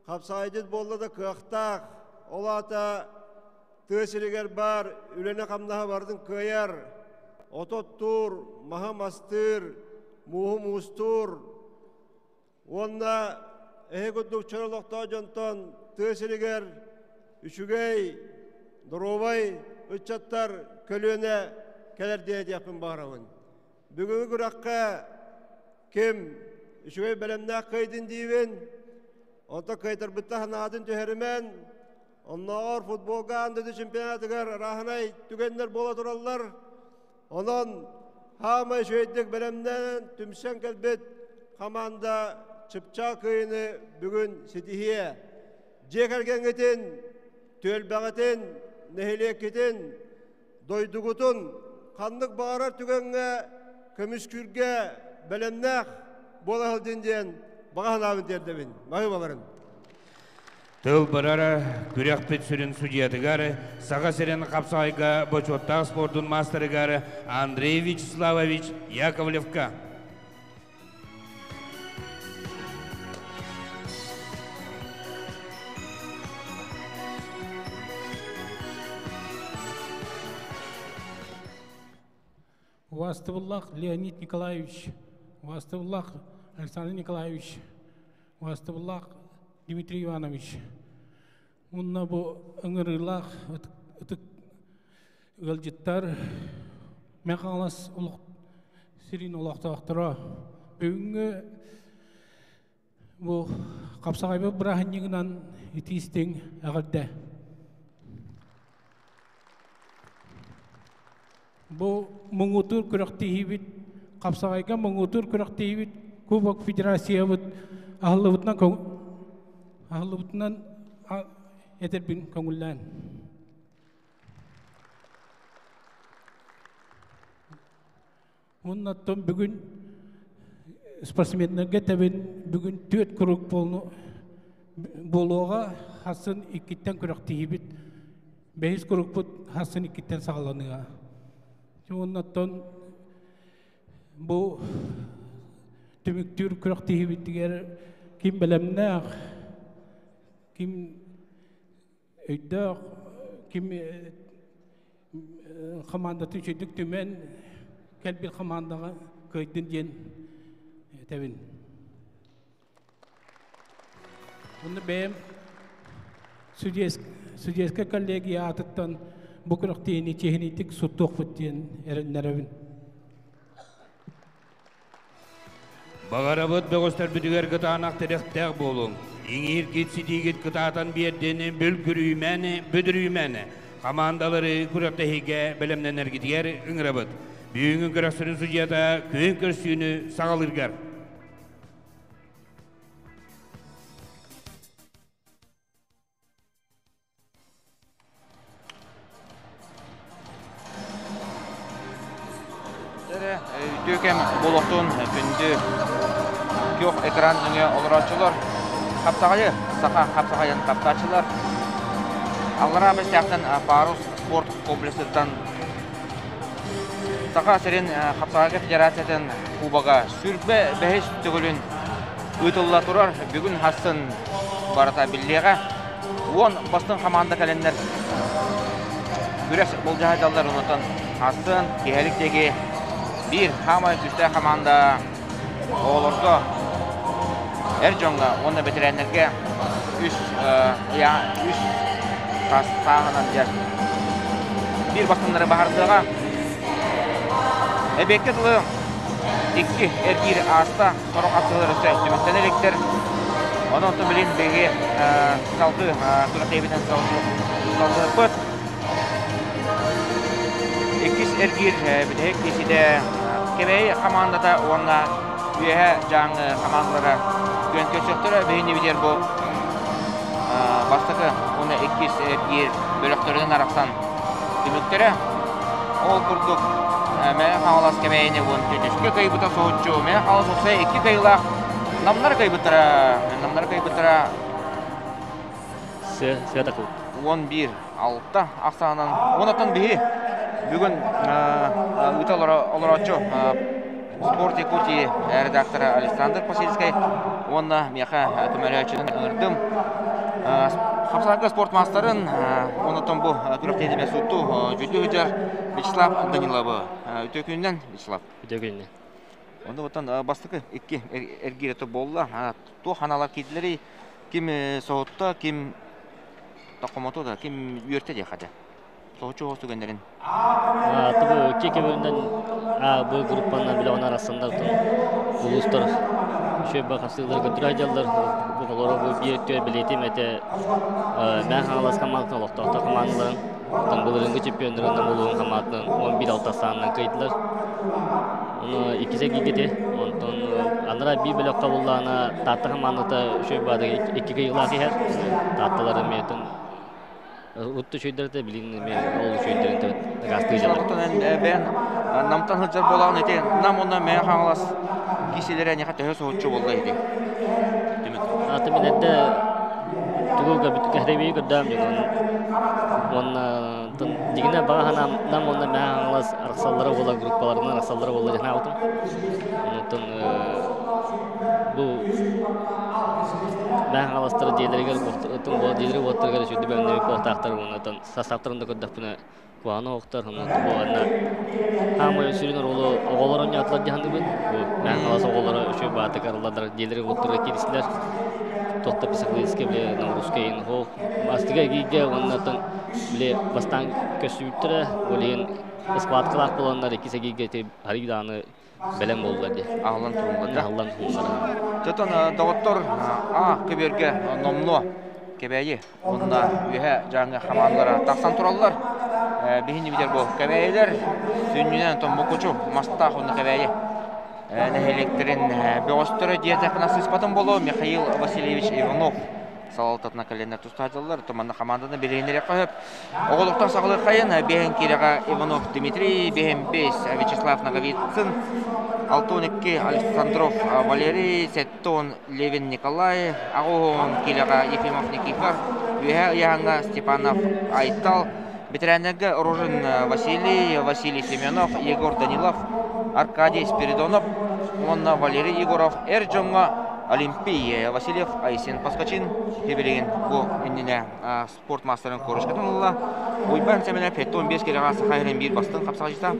Хапсаҕайдьыт буолла да кыахтаах, ол аата тыа сиригэр баар үлэни-хамнаһы барытын кыайар, оту оттуур, маһы мастыыр, мууһу муустуур уонна эһи курдук чөл олохтоох дьонтон тыа сиригэр үчүгэй, доруобай ыччаттар көлүөнэ кэлэр диэн этиэхпин баҕарабын. Бүгүҥҥү күрэххэ ким үчүгэй бэлэмнээх кыайдын диибин, онтон кыайтарбытта санаатын түһэримэн, оннооҕор футболга аан дойду чемпионатыгар арааһынай түгэннэр буола тураллар. Онон хаамай үчүгэйдик бэлэмнэнэн түмсэн кэлбит хамаанда чыпчаал кыайыыны бүгүн ситиһиэ. Дьиэ кэргэҥҥитин, түөлбэҕитин, нэһилиэккитин, дойдугутун ханнык баҕарар түгэҥҥэ көмүскүүргэ бэлэмнээх буола сылдьын диэн баҕа санаабын тиэрдэбин. Баһыыбаларын. Тыл барара күрэхпит сүрүн судьуйатыгар, Саха сирин хапсаҕайга бочуоттаах спордун маастарыгар Андрей Вячеславович Яковлевка. Убаастыбыллаах Леонид Николаевич, убаастыбыллаах Александр Николаевич, убаастыбыллаах Дмитрий Иванович. Уонна бу ыҥырыылаах ытык ыалдьыттар Мэҥэ Хаҥалас олох сирин олохтоохторо бүгүҥҥү бу хапсаҕайбыт бырааһынньыгынан итии-истиҥ эҕэрдэ. Бу муҥутуур күрэхтэһиибит, хапсаҕайга муҥутуур күрэхтэһиибит Кубок Федерациябыт аһыллыбытынан аһыллыбытынан этэрбин көҥүллээн. Уонна оттон бүгүн спортсменнарга этэбин, бүгүн түөрт круг буолуоҕа, хасын иккиттэн күрэхтэһиибит. Бэһис кругпут хасын иккиттэн саҕаланыаҕа. Уонна оттон бу түмүктүүр күрэхтэһиибитигэр ким бэлэмнээх, ким өйдөөх ким хамаандатын үчүгдүк түмэн кэлбит хамаандаҕа кыайдын диэн этэбин. Онно бэйэм судейскай коллегия аатыттан бу күрэхтэһиини чиэһинэйдик суттуохпут диэн эрэннэрэбин. Баҕарабыт бөҕөстөрбүтүгэр кытаанах тирэхтээх буолуҥ. Иҥииргит ситиигит кытаатан биэрдин бүлгүрүүмэн, бүдүрүүмэн. Хамаандалары күрэхтэһиигэ бэлэмнэнэргитигэр ыҥырабыт. Бүгүҥҥү күрэхсүрүн судьуйата күөн көрсүүнү саҕалыыргар. Үтүө кэм буолуохтун күндү күөх экран нөҥүө олорооччулар, хапсаҕайы саха хапсаҕайын таптааччылар Аллараа Бэстээхтэн Парус спорт комплексыттан Саха сирин хапсаҕайга федерациятын кубога сүүрбэ бэһис төгүлүн ыытылла турар. Бүгүн хассын барыта биллиэҕэ. 10 бастыҥ хамаанда кэлэннэр күрэс болдьаһайдаллар. Онтон хассын киэһэлик диэки биир хаамай күүстээх хамаанда оҕолорго, эр дьоҥҥо уонна бэтэрээннэргэ үс үс сааһынан дьэ биир бастыҥнары баһардыаҕа. Эбиэккэ дылы икки эргиир ааста, сорох аттылар өссө түмүктэнэ иликтэр. Онон оттон билин биһиги салгыы күрэхтэһиибитин салгыахпыт. Иккис эргиир бүтэһик кииситэ Кэбээйи хамаандата уонна Үөһээ Дьааҥы хамаандалара. Күөн көрсөхтөрө биһини битер бу бастакы уонна иккис эргиир бөлөхтөрүнэн арахсан түмүктэрэ. Ол курдук Мэҥэ Хаҥалас Кэбээйини уон түөтүскэ кыайбыта соһуччу. Мэҥэ Хаҥалас уопсайа икки кыайыылаах Намнар кыайбыттара. Намнар кыайбыттара Сыа такыл. 11 алта ахсаанан. Онотон биһи бүгүн ыыта олорооччу Спорт Якутии редактора Александр Посельскай уонна миэхэ көмөлөөччүнэн ыҥырдым. Хапсаҕайга спорт маастарын, онотон бу күрэхтэһиитэ сутту дьүллүү сылдьар Вячеслав Даниловы. Үтүө күнүнэн, Вячеслав. Үтүө күнүнэн. Онно оттон бастакы икки эргиирэ буолла. Туох аналар киирдилэрий? Ким соһутта, ким токомото да, ким үөртэ диэххэ дэ. Соһуччу оҕус түгэннэрин. Тыбы икки кебүннэн А, Б группанан билэҕин арахсаннар улуустар үчүгэй бахасыылар көтүрэ сылдьаллар. Бу олору бу биир өттүгэр бэлиэтиим этэ Мэҥэ Хаҥалас хамаандатын олохтоохтор хамаандаларын оттон былырыыҥҥы чемпионнарын Нам улууһун хамаандатын 11-6 саанынан кыайдылар. Ону иккисэ кииргити. Онтон анараа биир бөлөххө буллаҕына Таатта хамаандата үчүгэй баадыга икки кыайыылаах иһэр. Таатталар эмиэ Урут үчүгэйдэр этэ, билигин эмиэ ол үчүгэйдэрин дакаастыы дьалар. Оттон эн бэйэн Намтан сылдьар буолаҕын ити Нам уонна Мэҥэ Хаҥалас киисэлэрэ эйиэхэ төһө соһуччу буолла ити? Түмүк. Аты мин эрдэ тугу кэһрэбии көрдөм дьонун уонна дигинэ баҕа санаам Нам уонна Мэҥэ Хаҥалас арахсаллара буола группаларынан арахсаллара буолла дьэ санаабытым. Онтон бу Мэҥэ Хаҥаластар дьиэлэригэр дьиэлэригэр уоттарыгар үчүгэйдик бэлэмнэммит буолуохтаахтар уонна састааптарын да көрдөхпүнэ куһаҕан оһохтор уонна хаамай сүрүн оруолу оҕолор оонньоотулар дии саныыбын. Бу Мэҥэ Хаҥалас оҕолоро үчүгэй баатык арыллаллар дьиэлэригэр уоттарыгар кииристилэр. Туох да психологическай били нагрузка иһин хоох астыга эргийгэ уонна оттон били бастаан көстүбүттэрэ ол иһин схваткалаах буоланнар иккис эргийгэ ити арыый даҕаны бэлэм буолла дии. Аһыллан туһуллар. Аһыллан туһуллар. Чотон доҕоттор А көбүөргэ номнуо Кэбээйи уонна Үөһээ Дьааҥы хамаандалара тахсан тураллар. Биһини билэр бу Кэбээйилэр сүнньүнэн Томбокучу, Мастаах уонна Кэбээйи нэһилиэктэрин бөҕөстөрө диэтэхпинэ сыыспатым буолуо Михаил Васильевич Иванов салалтатына кэлэннэр тустааччылар манна хамаанданы билиһиннэриэххэ сөп. Оҕолуктан саҕалыаххайын биэһин киирэҕэ Иванов Дмитрий, биэһин бэс Вячеслав Ноговицын, 6-12 Александров Валерий, 7 Левин Николай, 8 киилэҕэ Ефимов Никифор, үөһээ ыйааһыҥҥа Степанов Айтал, бэтэрээннэргэ Рожин Василий, Василий Семенов, Егор Данилов, Аркадий Спиридонов уонна Валерий Егоров эр дьоҥҥо Олимпий Васильев Айсен Поскачин билигин бу иннинэ спорт маастарын корочкатын ылла. Уйбаан Сэмэнов 75 килэҕэ Саха сирин биир бастыҥ хапсаҕайдьыта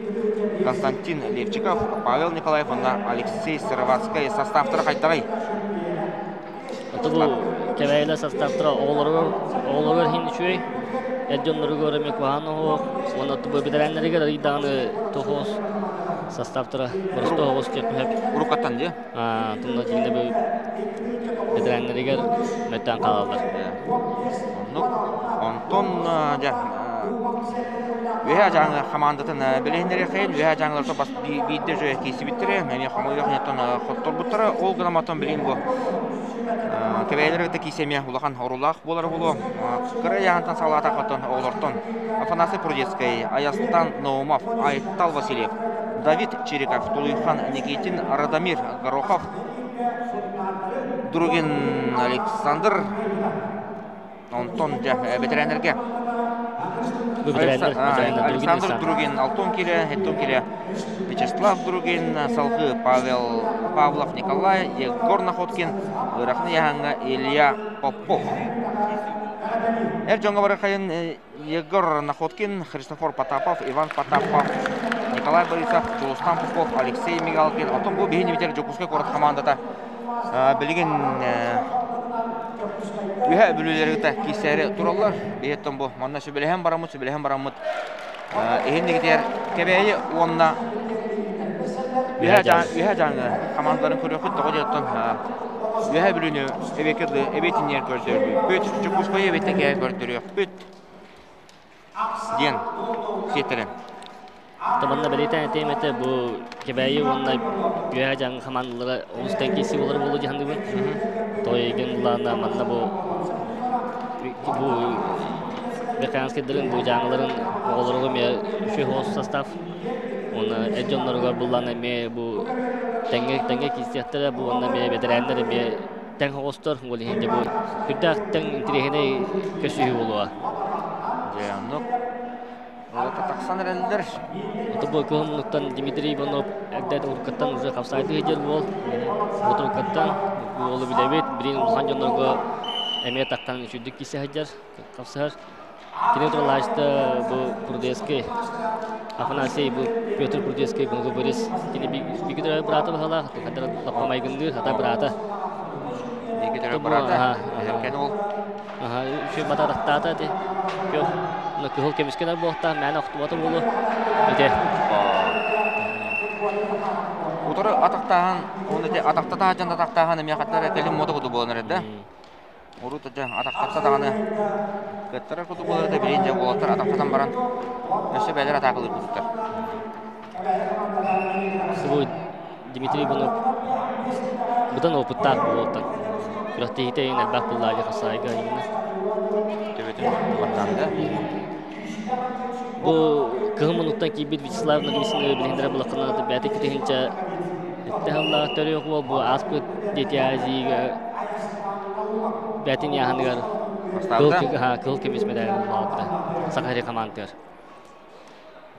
Константин Левчиков, Павел Николаев уонна Алексей Сыроватскай составтара хайдаҕый? Ото бу кэбээйилэр составтара оҕолоругар оҕолоругар иһин үчүгэй, эр дьонноругар эмиэ куһаҕан оһох, уонна бу бэтэрээннэригэр арыый даҕаны тоһоҕос составтара боростуой оһоҕос диэххэ сөп. Уруккаттан дии? Тунна дьиҥнэ бу бэтэрээннэригэр мөттөөн хаалаллар. Оннук. Онтон дьэ Үөһээ Дьааҥы хамаандатын билиһиннэриэххэйин. Үөһээ Дьааҥыларга бас биирдэ үчүгэй киирсибиттэрэ, эмиэ хомойуох иһиттэн хотторбуттара. Ол гынан оттон билигин бу Кэбээйилэр кытта киирсэ эмиэ улахан оруулаах буолара буолуо. Кыра ыйааһынтан саҕалаатах оттон оҕолортон Афанасий Прудецкай, Айастан Наумов, Айтал Васильев, Давид Чириков, Тулуйхан Никитин, Радомир Горохов, Другин Александр, онтон дьэ бэтэрээннэргэ Александр Другин, Алтон Кире, Хеттон Кире, Вячеслав Другин, Салгы Павел Павлов Николай, Егор Находкин, Ырахны Яһаҥҥа Илья Попов. Эр дьоҥҥо барыхайын Егор Находкин, Христофор Потапов, Иван Потапов, Николай Борисов, Дьулустан Попов, Алексей Мигалкин. Оттон бу биһини бүтэр Дьокуускай куорат хамаандата билигин үһэ бүлүүлэри кытта киирсээри тураллар. Биһиэттэн бу манна сүбэлэһэн бараммыт, сүбэлэһэн бараммыт иһин Кэбээйи уонна Үөһээ Дьааҥы хамаандаларын көрүөхпүт тоҕо диэттэн Үөһээ Бүлүүнү эбиэтинньэр көрдөрбүппүт, Дьокуускайы эбиэттэн көрдөрүөхпүт диэн сиэттэрэн. Манна бэлиэтээн этиэм этэ бу Кэбээйи уонна Үөһээ Дьааҥы хамаандалара олус тэҥ киирсии буолар буолуо дии саныыбын. буллаана манна бу бу Верхоянскайдарын бу дьааҥыларын оҕолоругар эмиэ үчүгэй соҕус состав. Уонна эр дьонноругар буллаана эмиэ бу тэҥҥэ тэҥҥэ киирсиэхтэрэ бу уонна эмиэ бэтэрээннэр эмиэ тэҥ оҕустар. Ол иһин дьэ бу сүрдээх тэҥ интэриэһинэй көрсүһүү буолуоҕа. Дьэ оннук Уолаттар тахсан эрэллэр. Ото бу кыһыл муннуктан Дмитрий Иванов эрдэ уруккаттан уже хапсаайдыы сылдьар уол. Вот уруккаттан бу уолу билэбит. Билин улахан дьоннорго эмиэ таххан үчүгдүк киирсэ сылдьар, хапсыһар. Кини туралаачта бу Прудецкий, Афанасий бу Петр Прудецкий Гонго Борис кини биги төрөөбүт быраата быһалаах, хадара лаппа майгынныыр, хата быраата. Биги төрөөбүт быраата, эдэркэн уол. Үчүгэй батарахтаата ити. Кыһыл көмүскэнэр буолтаах, мээнэ охтубата буолуо. Ити. Утары атахтааһын, оны ити атахтатаа дьон атахтааһын эмиэ хаттар кэлин муода курдук буолан эрэр да. Урут дьэ атахтатта даҕаны кыаттарар курдук буолар да билигин дьэ уолаттар атахтатан баран өссө бэйэлэр атаакалыыр курдуктар. Свой Дмитрий Иванов быдан опыттаах буолуоттан күрэхтэһиитэ иһин элбэх буллаайы хасаайга именно. Төбөтүн баттаанда. Бу кыһын мунуктан киирбит Вячеслав Нагмисин билиһиннэрэ булаххына бэйэтэ китиһинчэ эттэһаллаах төрүөх уол бу ааспыт Дети Азияга бэйэтин яһаныгар кыһыл көмүс мэдээлин ылбыта Саха сири хамаандатыгар.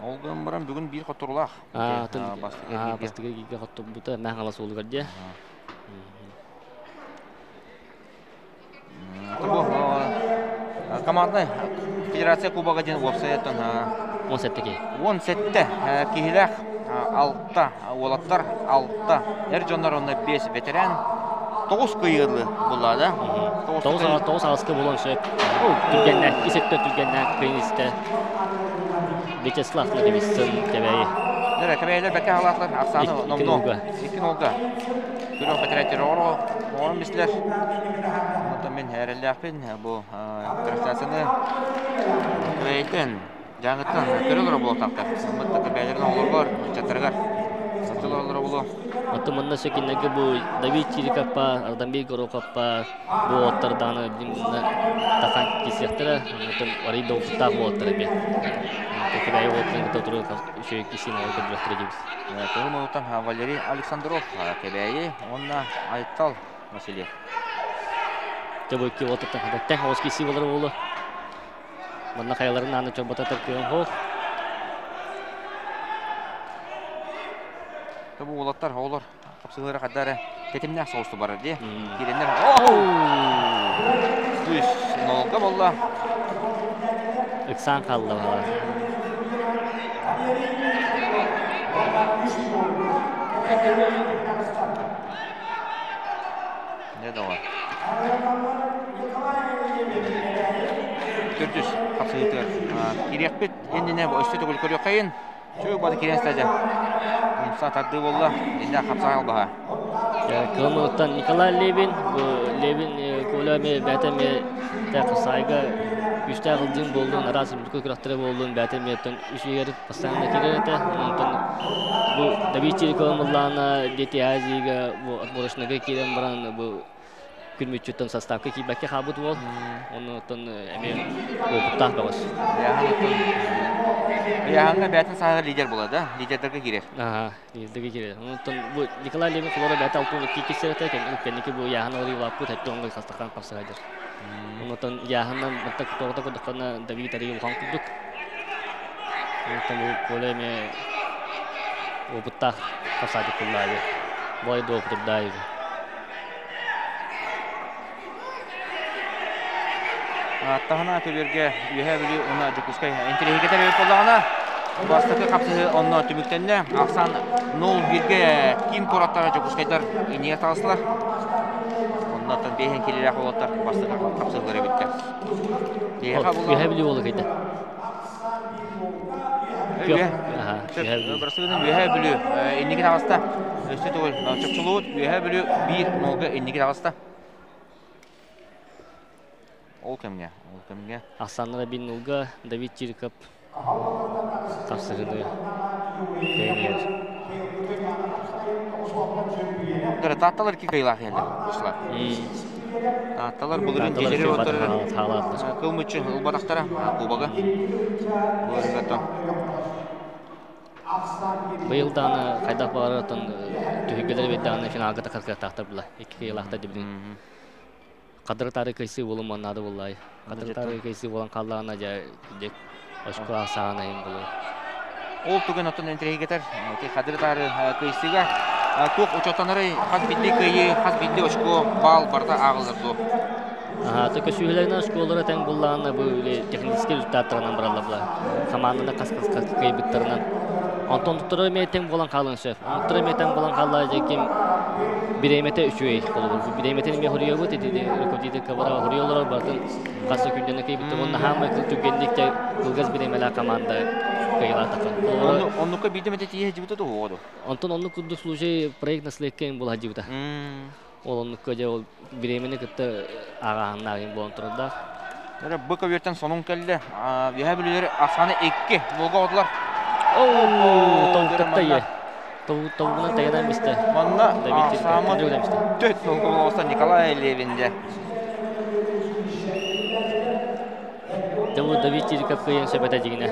Ол гынан баран бүгүн биир хотторулаах. Бастакы кииргэ хотторбута Мэҥэ Хаҥалас уолугар дьэ. Бу команднай федерация кубога диэн уопсайыттан 17 киһи. 17 киһилээх алта уолаттар, алта эр дьоннор уонна 5 ветеран 9 кыайыылы булла да. 9 аҕыска булан сөп. Түргэннээх, ис өттө түргэннээх кыайын истэ. Вячеслав Ноговицын Кэбээйи. Дөрө Кэбээйилэр бэккэ халаатылар ахсааны номнуо 2 нолга. Күрэх бэтэрээттэр оҕорон бистилэр. Онтон мин эрэллээхпин бу трансляцияны Кэбээйиттэн Дьааҥыттан көрө олоро буолуохтаахтар. Мыттата бэйэлэрин оҕолоругар, ыччаттарыгар сылдьа олороллоро буолуо. Оттон манна сөкиннэргэ бу Давид Чирикаппа, Ардамбей Горохоппа бу уолаттар даҕаны тахан киирсиэхтэрэ. Оттон арый да опыттаах уолаттар эмиэ. Кэбээйи уолаттарын кытта туру үчүгэй киирсиини оҕо көрдөрүөхтэрэ диибит. Кыһыл муннуктан Валерий Александров Кэбээйи уонна Айтал Васильев. Дьэ бу икки уолаттан тэҥ оҕус киирсии буолар буолуо. Манна хайаларын ааны чорбототор кыам суох. Бу уолаттар, оҕолор хапсыһыылара хайда эрэ тэтимнээх соҕустук барар дии. Киирэннэр Үс нолга болла. Ыксаан хаалла баҕар. Не доҕор. Төрдүс хапсыһыытыгар кириэхпит иннинэ өссө төгүл көрүөххэйин. Чүг бары киирэн стадия. Умса тардыы буолла. Иннэ хапсаҕай албаһа. Кылымыттан Николай Левин, бу Левин Коля эмиэ бэйэтэ эмиэ хапсаҕайга күүстээх ылдьыын буоллун, араас үрдүкү күрэхтэрэ буоллун, бэйэтэ эмиэ үчүгэр постоянно киирэр этэ. Онтон бу Давид Чирикова мыллаана Дети Азияга бу отборочнайга киирэн баран бу күн мүччүттэн составка киирбэккэ хаалбыт уол. Оннуттан эмиэ опыттаах бөҕөс. Ыйааһыҥҥа бэйэтин сааһыгар лидер буолар да? Лидердэргэ киирэр. Аха, лидердэргэ киирэр. Онтон бу Николай Левин холоро бэйэтэ 62 киссэрэтэ, кэнники бу ыйааһын аларыы улааппыт, хэттэ оҥой хастахан хапсыһайдыр. Онтон ыйааһынынан мантан тоҕото көрдөххүнэ Давид арыый улахан курдук. Онтон бу Коля эмиэ опыттаах хапсаадьык куллаайы. Бой до опытырдаайы. Таһына көбүөргэ Үөһээ Бүлүү уонна Дьокуускай интэриэһиргэтэр эбит буоллаҕына, бастакы хапсыһыы онно түмүктэннэ. Ахсаан 0-1-гэ киин куораттара Дьокуускайдар иннигэр таҕыстылар. Оннуттан биэһин киилэлээх уолаттар бастакы хапсыһыылар эбиттэр. Үөһээ Бүлүү уола кыйда. Бырасыгынан Үөһээ Бүлүү инники таҕыста. Өссө төгүл чопчулуут Үөһээ Бүлүү 1-0-га инники таҕыста. Ол кэмҥэ, ол кэмҥэ. Ахсааннара 1-0-га Давид Чириков тапсыһыны кыайан Таатталар икки кыайыылаах иһэллэр. Таатталар былырын дьиэлэри оттор кылмыччы ылбатахтара кубога. Былырынгаттан. Быйыл даҕаны хайдах баҕарар оттон түһүлгэлэр эбит даҕаны финалга тахар кыахтаахтар була. Икки кыайыылаахтар дибилин. Хадыры тары кыйсыы буолуман наада буоллай. Хадыры тары кыйсыы буолан хааллаҕына дьэ дьэ очко саҕана иһин буолуо. Ол түгэн оттон интриигэтэр ити хадыры тары кыйсыыга туох учуоттанарый хас бидди кыайыы, хас бидди очко баал барыта ааҕыллар дуо? То көсүүһүлэринэн оскуолалара тэҥ буллаҕына бу техническэй результаттарынан бараллар була. Хамаанданы хас-хас кыайбыттарынан. Онтон онтуттара эмиэ тэҥ буолан хаалыан сөп. Онтуттара эмиэ тэҥ буолан хаалла дьэ ким бириэмэтэ үчүгэй холобур. Бириэмэтин эмиэ хоруйабыт ити руководитель кабара хоруйа олорор барытын хас да күндэнэ кыайбыттар уонна хаамай түргэнник дьэ кылгас бириэмэлээх команда кыайылаатаха. Оннукка биирдэ эмэтэ тиийэ сылдьыбыта дуо оҕо Онтон оннук курдук случай проект наследка була сылдьыбыта. Ол оннукка дьэ ол бириэмэни кытта ааҕааһыннаах буолан турардаах. Эрэ бу көбүөртэн сонун кэллэ. Үөһээ Бүлүүлэр ахсааны 2 голга оҕотулар. Оо, тобуктатта ийэ. Тобугунан тайанан бистэ. Манна ахсааммыт төрт голга болоста Николай Левин дьэ. Дьэ бу Давид Чириков кыайан сөп этэ дьигинэ.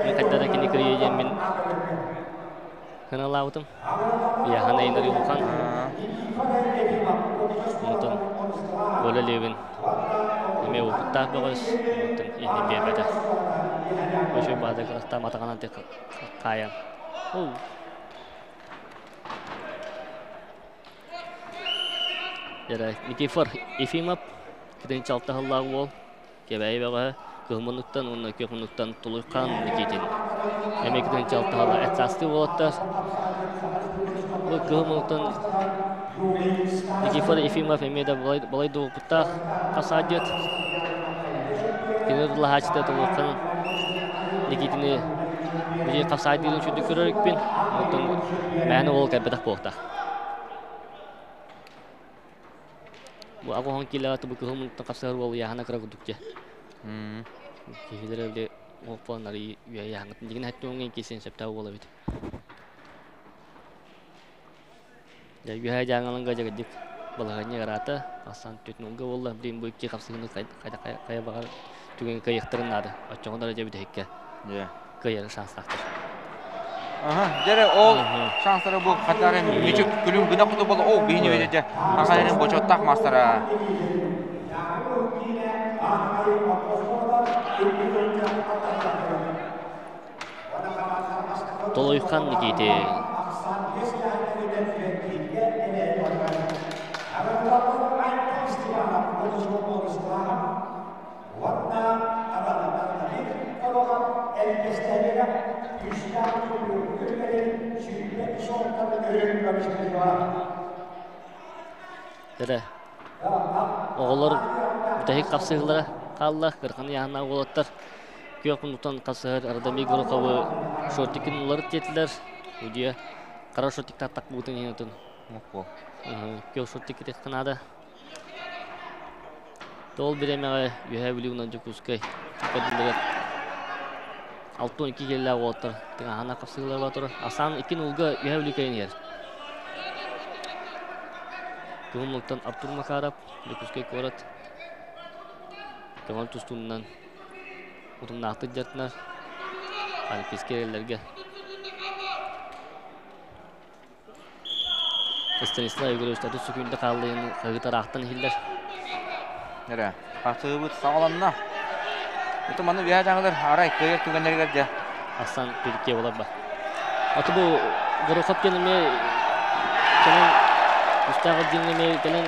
Мин хайдара кини кыайыа диэн мин Ханалаабытым. Яхан Эйнер Юлхан. Онтон Коля Левин эмиэ опыттаах бөҕөс. Онтон иннин биэрбэтэ. Өчөй баада кырахтаам атаҕынан хаайан. Дьэрэ Никифор Ефимов 46 сыллаах уол Кэбээйи бөҕөһө кыһыл муннуктан уонна күөх муннуктан Тулуйхан Никитин. Эмиэ 46 сыла эт саастыы уолаттар. Бу кыһыл муннуктан Никифор Ефимов эмиэ да балай да опыттаах хасаадьыт. Кини тулаһааччыта Тулуйхан Никитини били хапсаайдыырын сүрдүк көрөр үкпүн. Оттон мээнэ уол кэлбэтэх буолта. Бу аҕыһон киилэҕэ тубу кыһыл муннуктан хапсыһар уол ыйааһына кыра курдук дьэ. Киһилэрэ били оппон арый ыйааһыҥҥытын дигин хэттуоҥҥа киирсиэн сөптөөх уол эбит. Дьэ үөһээ дьааҥаланга дьэгирдик балаһыанньа ыараата. Ахсан түтүнүлгэ буолла. Билин бу икки хапсыһыыны хайа баҕар түгэн кыайыахтарын наада. Оччоҕуна эрэ дьэ бүтэһиккэ кыайары шанстаахтар. Дьэрэ ол шанстары бу хатарын мүчүк күлүм гына куту боло ол биһини үөдэ хахайрын бочоттах мастара. Толойхан Никити. Уонна аҕаланар олоҕор элгэстэригэр күүстээх тулуурдун сүүрбэ суолтаны өрүн көмүскэллэҕэ. Эрэ оҕолор бүтэһик хапсыһыылара хаалла. Кырхан ыйааһыннаах уолаттар күөх муннуктан хасыһар Радомир Гороховы шортикин уларыт диэтилэр. Удьуйа хара шортик таттак буутун иһин Күөх шортик китиэххэ наада. Ол бириэмэҕэ Үөһээ Бүлүү уонна Дьокуускай көрдүллүгэр 62 киилэлээх уолаттар тыҥааһына хапсыһыылара турар. Асан 2 нулга Үөһээ Бүлүү кэлин иһэр. Кыһыл Артур Макаров, Дьокуускай куорат көҥүл тустуунан утумнаахтык дьарыктанар Олимпийскай эрэллэргэ Станислав Егорович 30 секунда хааллыын хаһыытараахтан иһиллэр. Эрэ, хасыыбыт саҕаланна. Ити манна үөһээ дьаҥылар арай кыайар түгэннэригэр дьэ. Асан Пирке болар ба. Аты бу Горохов диэн эмиэ кэлэн Үстээх отделение эмиэ кэлэн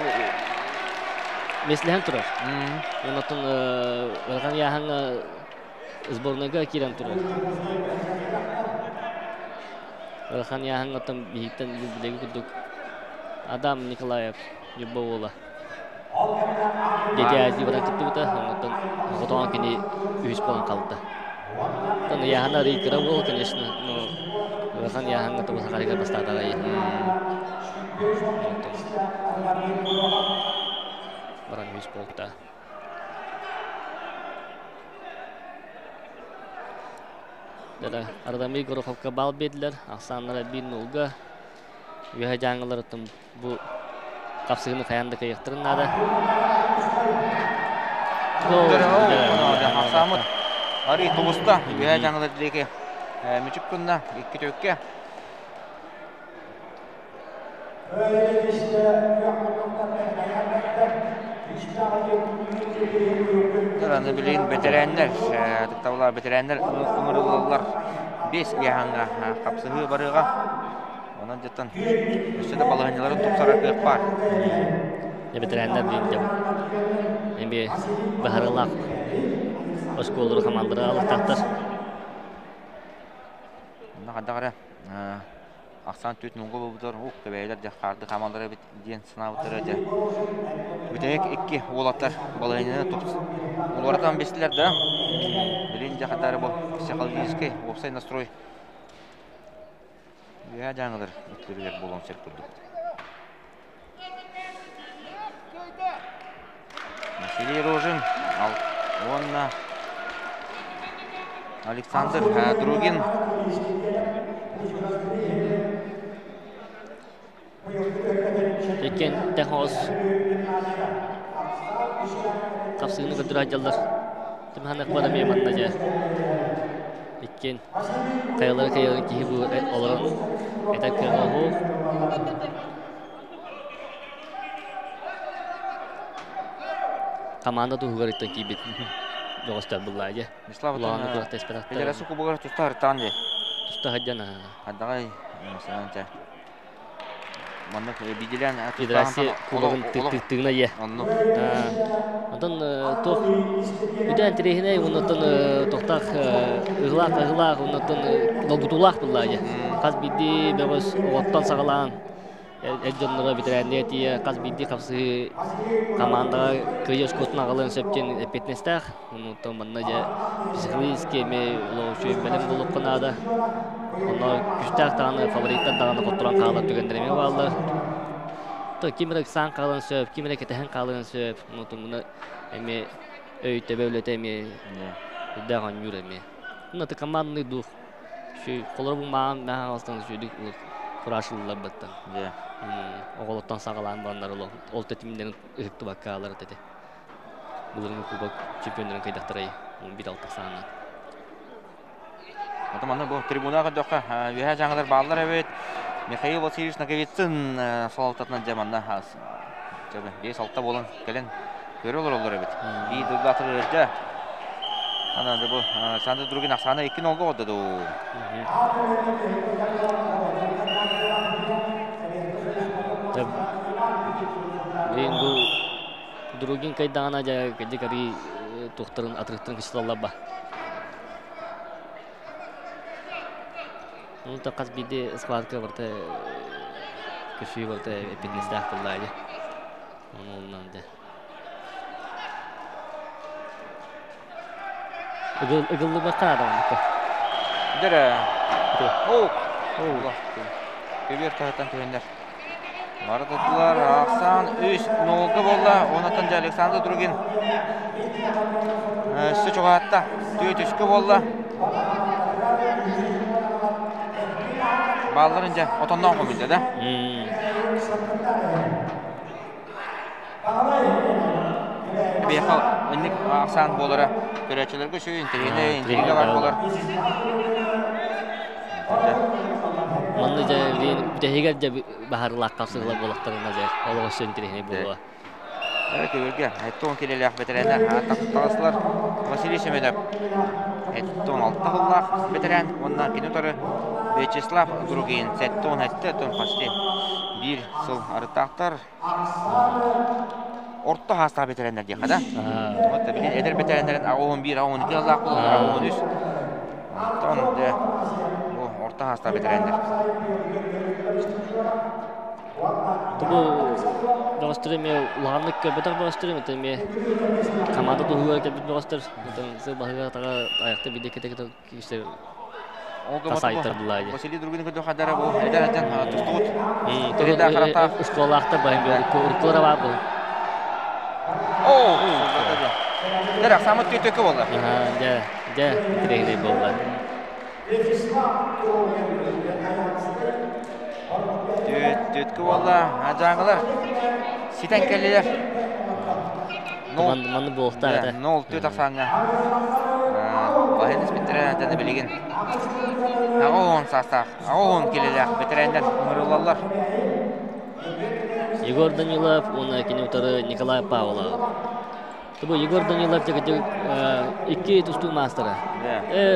меслэһэн турар. Оннотон ыарахан ыйааһыҥҥа сборнайга киирэн турар. Ыарахан ыйааһыҥҥа биһиктэн билэги курдук Адам Николаев Ньурба уола Дети Азии баран кыттыбыта, оннуттан хотоон кини үһүс буолан хаалта. Оттон ыйааһына арый кыра уол, конечно, но ыарахан ыйааһыҥҥа тобус сахарыгар бастаатаҕай. Баран үһүс буолта. Дара Радомир Гороховка баал биэрдилэр. Ахсааннара 1-0-га. Үөһэ дьааҥыларыттан бу Қапсығыны қаянды кыйықтырын нада. Ақсамыт. Ари тубуста. Үһә жаңылар дилеке. Мүчүк күнна, икки төкке. Аны билин ветераннар, тыктабылар ветераннар ыңырылылар. Бес яханга қапсыһы барыга. Онан жаттан өссө да балыһынньаларын тупсарар кыах бар. Ветераннар дейін деп. Эми баһарылаах осколору командалары алыктактар. Онна хаддагара Ақсан түт нуңга болбутар, ук кебейлер же харды хамалары бит диен сынабытары же. Бүтәк икки уолаттар балыһынньаны тупс. Уларатан бестилер да. Билин же хаддары бу психологический опсай настрой. Я жаңылыр үтлерге болон сер курдук. Василий Рожин, он Александр Другин. Екен тәхос қапсығыны көтір ажалдар. Тімханы қбада мейманна жа. Иккен каялары каяларын кихи бу оларын этак кыгы команда туһугар иттен кийбит доҕостор буллаа Мислав Улааны курах теспетактар. Федерация кубогар туста хартан де. Туста хаджана. Хаддагай мәсәлән ча. Маннык биделән Федерация кубогын тыгына е. Онну. Онтон тох үдән тирехине оннотон тохтах ыглак ыглак оннотон долбутулах буллаа е. Каз бидди бөгөс оттон сагалаан эджоннора битерәнне тие каз бидди капсы командага кыйыш котун агалын сөптен эпетнестах. Оннотон манна же психологически ме лоочу белем болуп канада. Онно күстәк таганы фавориттар таганы коттуран каалар түгендереме баалар. То кимирек сан каалын сөп, кимирек кетehen каалын сөп. Оннотон муну эми өйтө бөлөтө эми үдәган юр эми. Муну командный дух. Şu колор бу маан маан астан шүйдүк курашылар баттан. Оголоттан сагалаан баннар ол ол тетимдерин ыхты баккалар тети. Булырын кубок чемпиондарын кайдактарай 11 алты саанан. Атаманы бу трибунага докка үһә жаңылар баалар эбит. Михаил Васильевич Наговицын салалтатынан жаманна хас. Жабы 5-6 болон келен көрөлөр олар эбит. Би дулатыр жа. Ана бу Сандыр Другин аксаны 2-0 годду. Мен бу Другин кайдагана жа кажы тухтарын атрыктарын кычылалар ба. Ну та каз биде схватка барта көшүй барта эпиднестах буллайды. Оны оннан да. Ыгыллы бакка адам аныкы. Дere. О, о. Көбер таһаттан түһеннер. Марататылар Аксан 3-0 болла. Онатан жа Александр Другин. Сөчө чоғатта. Түйе түшкө болла. Балларын жа отоннон комилде да. Бияха инник Аксан болара. Көрәчеләргә шүй интриге, интриге бар болар. Манны жа бүтәһигәр жа баһарлаак капсыгыла болактарына жа олого интриге болуа. Көбөргө Эттон келелях ветерандар тагысылар Василий Семенов Эттон алтахыллах ветеран онна кинотары Вячеслав Другин Сеттон этте тон почти бир сыл арытактар орто хаста ветерандар дия да. Вот билин эдер ветераннарын 11, 12 аллах болар 13. Тон де бу орто хаста ветерандар. Бу бөҕөстөрү ме улаганнык көбөтөр бөҕөстөрү мете ме команда туһугар кэлбит бөҕөстөр сыл баһыгар тага аякта бидде кете кете киште тасайтар булаайы. Василий Другин көтө хадара бу эдер ажан тустуут. Тереда карата школаахта байын уркулара бар бу. О, Дера самыт төтөкө болду. Жа, жа, тирегине болду. Төткө болду. Ажаңылар. Ситен келлилер. Манны буолуохтаах этэ. Нол түө тахсааҥҥа баһын испиттэрэ даны билигин. 80 саастаах, 80 килэлээх бэтэрээннэр ыҥырыллаллар. Егор Данилов уонна кини утары Николай Павлов. Бу Егор Данилов дьэ икки тустуу маастара.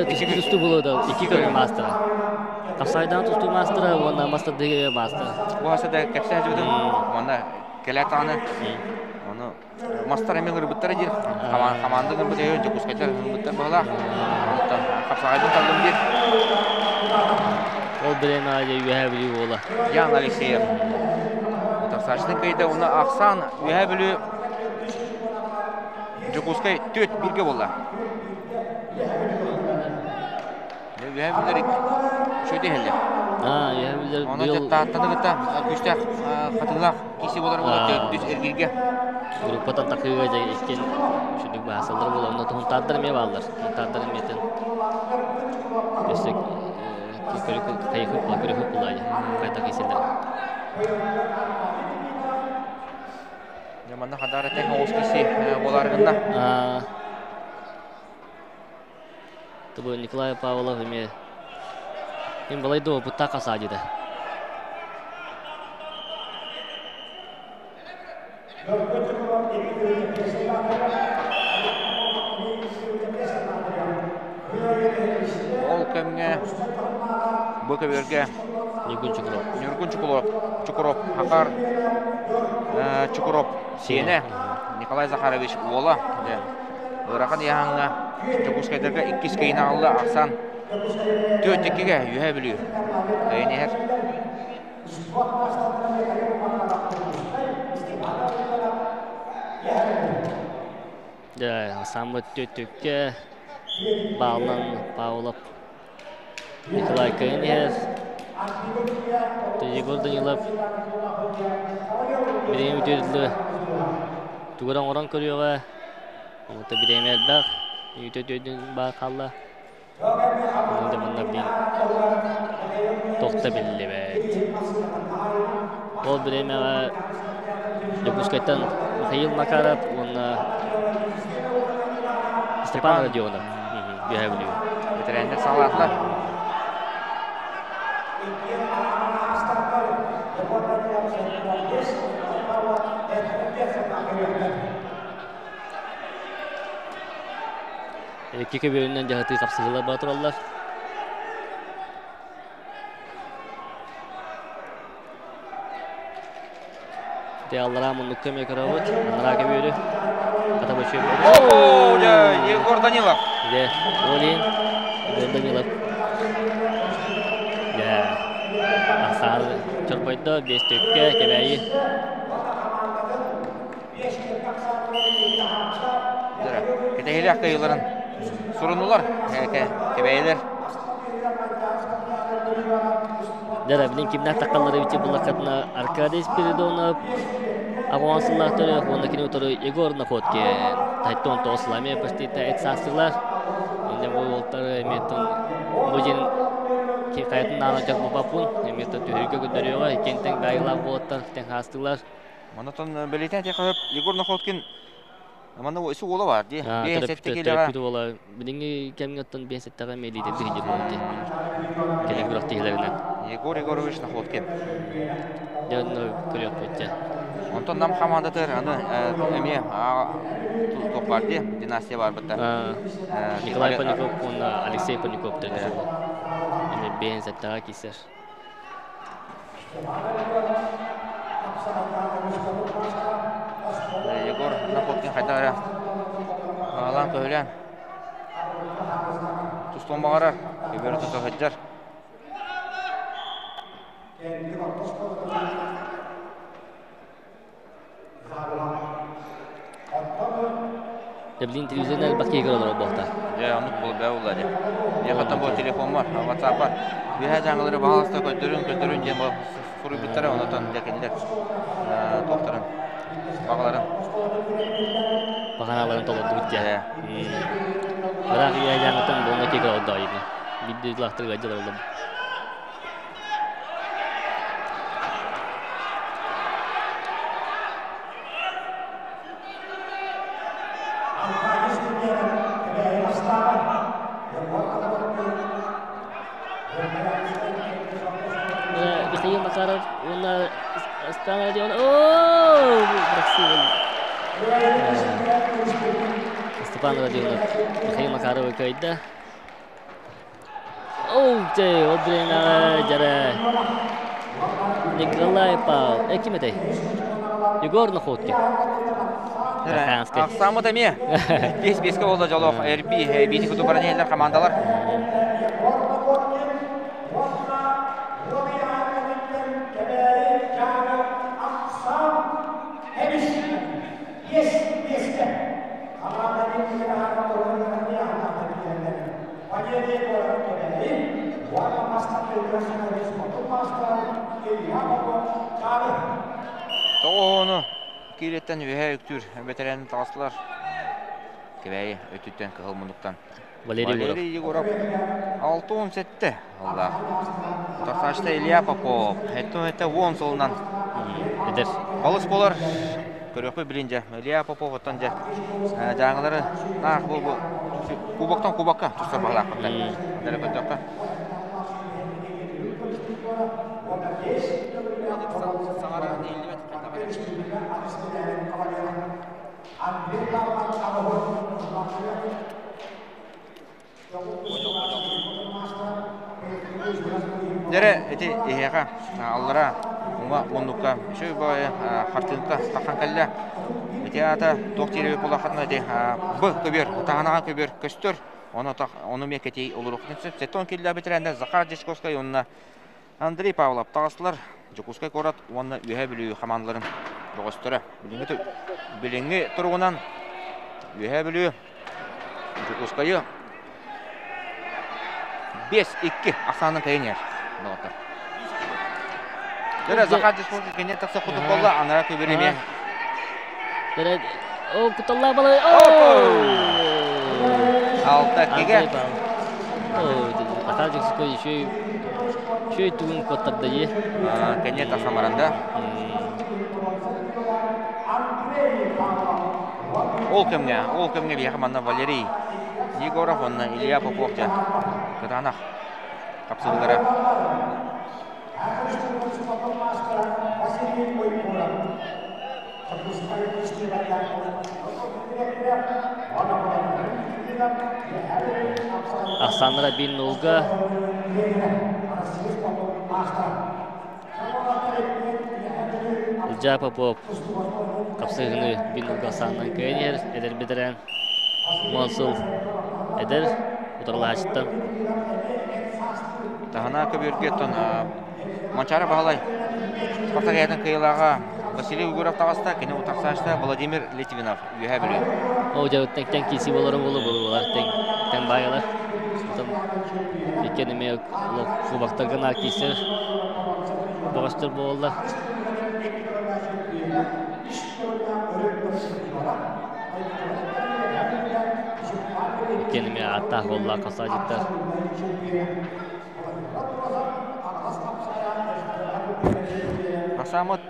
Тустуу буолуо да икки көрүҥ маастара. Хапсайдаан тустуу маастара уонна мастардыгы маастара. Бу хаса да кэпсээ дьыбытым уонна кэлэ тааны ону мастар эмиэ ырбыттар диир хамаанда ырбыт өйө Дьокуускайдар ырбыттар быһалаах онтон хапсаҕайдын таллым диир. Ол бирэм аайы Үөһээ Бүлүү буола. Ян Алексеев. Тахсааччытын кыйда уна ахсаан Үөһээ Бүлүү Дьокуускай түөрт бииргэ буолла. Үөһээ Бүлүүлэр үчүгэй иһэллэр. Аа, Үөһээ Бүлүүлэр Онон дьэ Тааттаны кытта күүстээх хатыылаах киси буолар буола төрдүс эргииргэ. Группатан тахыыга дьэ иккин үчүгэй баасаллар буола. Онно Тунтаардар эмиэ бааллар. Тунтаардар эмиэтин өссө көрү булаайа. Хайдах киселер. Дьэ манна хадаар этэ оҕус киси буолар гынна. Тобу Николай Павлов эмиэ им балай да опыттаах хасаадьыта. Ол кэмҥэ бу көбүөргэ Ньургун Чукуров. Ньургун Чукуров, Чукуров, Хахар Чукуров сиэнэ Николай Захарович уола ыарахан ыйааһыҥҥа Дьокуускайдарга иккис кэйин аҕалла ахсаан түөрт иккигэ Үөһээ Бүлүү кэйин иһэр. Дьэ, саммыт түөттүккэ бааллан Павлов Николай кыайан иһэр. Егор Данилов бириэмэ бүтүөр тугу эрэ оҥорон көрүөҕэ. Онто бириэмэ элбэх. Үтө түөдүн баар хаалла. Онон да манна билин туох да биллибэт. Ол бириэмэҕэ Дьокуускайтан Михаил Макаров уонна Степан Родионов Үөһээ Бүлүү. Бэтэрээннэр саҕалаатылар. Икки көбүөрүнэн дьаһатыы хапсыһыылар бара тураллар. Те аллараа муннукка эмиэ көрөбүт. Анараа көбүөрү. Хата бочуй О, Егор Данилов. Дьэ, Олин, Егор Данилов. Дьэ, ахсаан чорбойдо, биэс төккө, Кэбээйи. Кэтэһиилээх кыайыыларын сурунулар, кэбээйилэр. Дьэ, билин кимнээх таххаллары бичи буллаххытына Аркадий Спиридонов, Аҕуан сыллаахтары уонна кини утары Егор Находкин. Тайтон тоҕус сылами почти эт саастыылар. Инде бу уолтары эмиэтин бу дьин хайатын наана дьах бупаппун эмиэтин түһүргэ көрдөрүөҕэ иккиэн байылаах буолаттар тэн хаастыылар. Онотон бэлиэтээн этиэххэ Егор Находкин манна isi уола бар дии. Биэс сэттэ киилэҕэ. Төрөппүт уола билиҥҥи кэмҥэ оттон биэс сэттэҕэ мэлиитэ биһиги буолла. Кэлин күрэхтэһиилэринэн. Егор Егорович Находкин. Дьэ онно көрүөхпүт дьэ. Онтон Нам хамаандатыгар аны эмиэ туох бар дии династия бар бытта. Николай Паников уонна Алексей Паников төрдүс уол. Эмиэ биэс сэттэҕэ киирсэр. Егор Находкин хайдах эрэ аалаан көһүлээн тустуон баҕарар, көбүөрү тута сылдьар. Дьэ, телевизорынан элбэх киһи көрө олорор буолта. Дьэ, оннук буолбаа буолла дии. Миэхэ бу телефоммар, WhatsApp-бар үөһээ дьаҥылары баһаалыста көрдөрүн, көрдөрүн диэн суруйбуттара, онотон дьэ кинилэр туохтарын, баҕаларын. Баҕаналарын толордубут дьэ. Ыраах үөһээ дьаҥыттан буолна киһи көрө олордоо Биирдэ дьылахтарга дьылаллым. Михаил Макаров уонна Степан Родионов. О, красиво. Степан Родионов Михаил Макаровы кыайда. Оу, дьэ, ол бириэмэҕэ дьэрэ Николай Павлов, ким этэй? Егор Находкин. Ахсааммыт эмиэ. 5-5-ке болла жолох Эрби, бити куту баран иһэллэр командалар. Тоҕуһуну киилэттэн үөһэ үктүүр бэтэрээн таҕыстылар. Кэбээйи өттүттэн кыһыл муннуктан Валерий Егоров 67 аллаах. Тахсаачта Илья Попов. Эттон 10 сылынан эдэр. Балыс болар. Көрүөхпүт билин дьэ. Илья Попов оттон дьэ дьааҥылары наах бу бу кубоктан кубокка тустар баҕалаахпыттар. Дэрэ көрдөххө. Дьэрэ ити эһиэхэ аллара уҥа муннукка үчүгэй баҕайы хартыынка тахсан кэллэ. Ити аата туох диир буоллаххытына ити Б көбүөр таһанаҕа көбүөр көстөр. Ону ону эмиэ кэтии олоруохтун сөп. Сеттон киллэбитирэннэр Захар Дьячковскай уонна Андрей Павлов таҕыстылар. Дьокуускай куорат уонна Үөһээ Бүлүү хамаандаларын бөҕөстөрө. Билиҥҥи, билиҥҥи туругунан Үөһээ Бүлүү Дьокуускайы 5-2 ахсаанынан кэйэн иһэр доҕоттор. Дөрө Захар Дьячковскай кэннин тахса курдук буолла, анараа көбүөр эмиэ. Дөрө о куталлаа балай. Алта кигэ. Захар Дьячковскай еще Үчүгэй тугун куоттарда дии. Кэннин тахсан баран да. Ол кэмҥэ, ол кэмҥэ биһиэхэ манна Валерий Егоров уонна Илья Попов дьэ кытаанах хапсыһыылара. Ахсааннара биир нулга. Ылдьаа Попов хапсыһыыны биир нулга ахсаанынан кыайан иһэр эдэр бэтэрээн Монсул эдэр утарылааччыттан. Таһына көбүөргэ оттон Манчаары Баһылай Спартак аятын кыайыылааҕа Василий Угуров таҕыста, кини утарсааччыта Владимир Литвинов Үөһээ Бүлүү. Ол дьэ тэҥ киирсии буолара буолуо буолар тэҥ тэҥ баайалар. Потом иккиэн эмиэ кубоктарга наар киирсэр бөҕөстөр буолаллар. Иккиэн эмиэ ааттаах буоллаах хасаадьыттар. Асамыт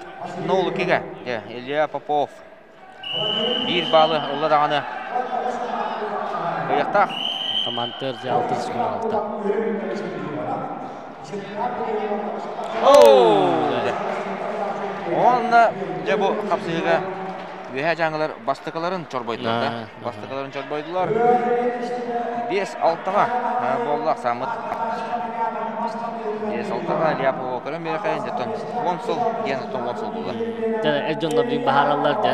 Ноулукига Илья Попов биир баалы ылла даҕаны кыайыахтаах. Командир алтыс күн алта. Уонна дьэ бу хапсыһыыга Үөһээ Дьааҥылар бастакыларын чорбойдулар да. Бастакыларын чорбойдулар. 5-6-ҕа буолла ахсааммыт. 5-6-ҕа Ляпова көрөн биэрэхэйин дьэ 10 сыл диэн 10 сыл буолла. Дьэ эр дьоннор билин баһаараллар дьэ.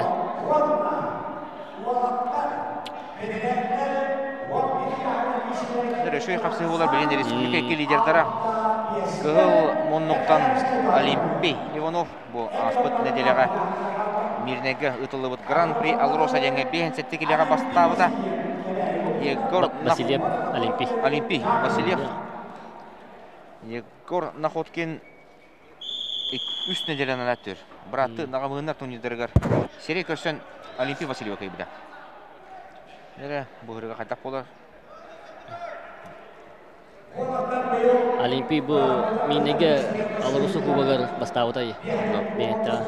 Үчүгэй хапсыһыы буолар билин республика икки лидердара Кыһыл муннуктан Олимпий Иванов бу ааспыт нэдиэлэҕэ Мирнэйгэ ыытыллыбыт Гран-при Алроса диэҥҥэ 57 килиэҕэ бастаабыта. Егор Васильев Олимпий. Олимпий Васильев. Егор Находкин үс нэдиэлэнэн аттыр. Быраатты наҕамыыннар турнирдарыгар сирэй көрсөн Олимпий Васильева кыайбыта. Эрэ бу хайдах буолар? Олимпий бу миинэгэ Алроса кубогар бастаабыта бэйэтэ.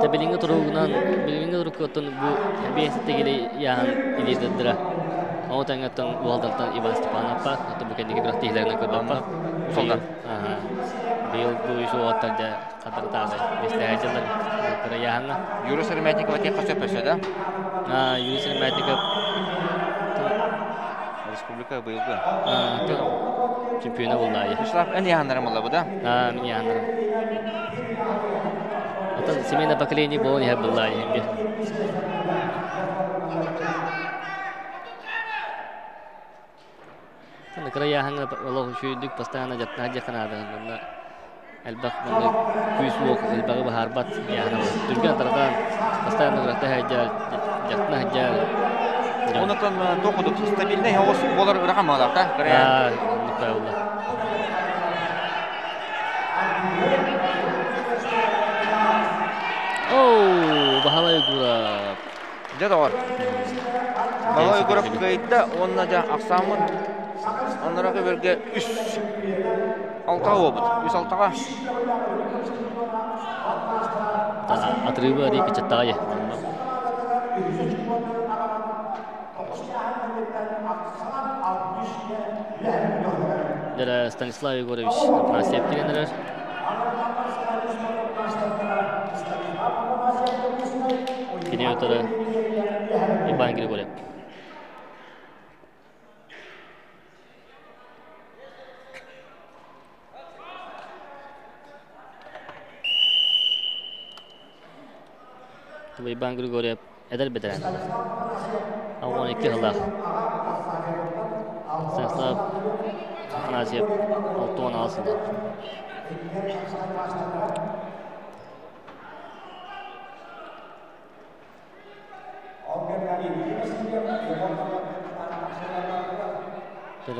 Тэ билиҥҥи Билиҥҥи туругунан, билиҥҥи туруккуттан бу биэс тегили яһан илиирдэрдэрэ. Ол тэҥҥэттэн уолдартан Иван Степановпа, бу кэнники күрэхтэһиилэринэн көрбөппө. Усалдан. Быйыл бу үс уолаттар дьэ хатырытаады бэстэһэ дьыллар кыра яһаҥҥа. Юрий Сыромятникова тиэххэ сөп өссө да? Юрий Сыромятников Республика быйылгы. Чемпиона буллаайы. Вячеслав, эн яһаннарым буолла да? Мин яһаннарым. Отон семейное поколение буолан иһэр буллаайы эмби. Кыра яһаҥҥа олох үчүгүйдүк постоянно дьаттаах дьаханаада манна элбэх манна күүс-уох элбэҕи быһаарбат яһана түргэн тарҕаан постоянно күрэхтэ сылдьар дьахтана сылдьар. Онотон туох кудук стабильный оҕус буолар ырахан маалаах да? Оннук Оу, Баһылай Угуров. Дьэ доҕор. Баһылай Угуров кыайда уонна дьэ ахсааммыт анараа көбөргө үс алтаҕа буолбут. Үс алтаҕа. Отрывы арый кычаттаҕай. Дьэ Станислав Егорович Афанасьев киирэн эрэр. Кини өтөрө Иван Григорьев. Иван Григорьев эдэр бэтэрээн. 12 сыллаах. Станислав Афанасьев 66 сыллаах.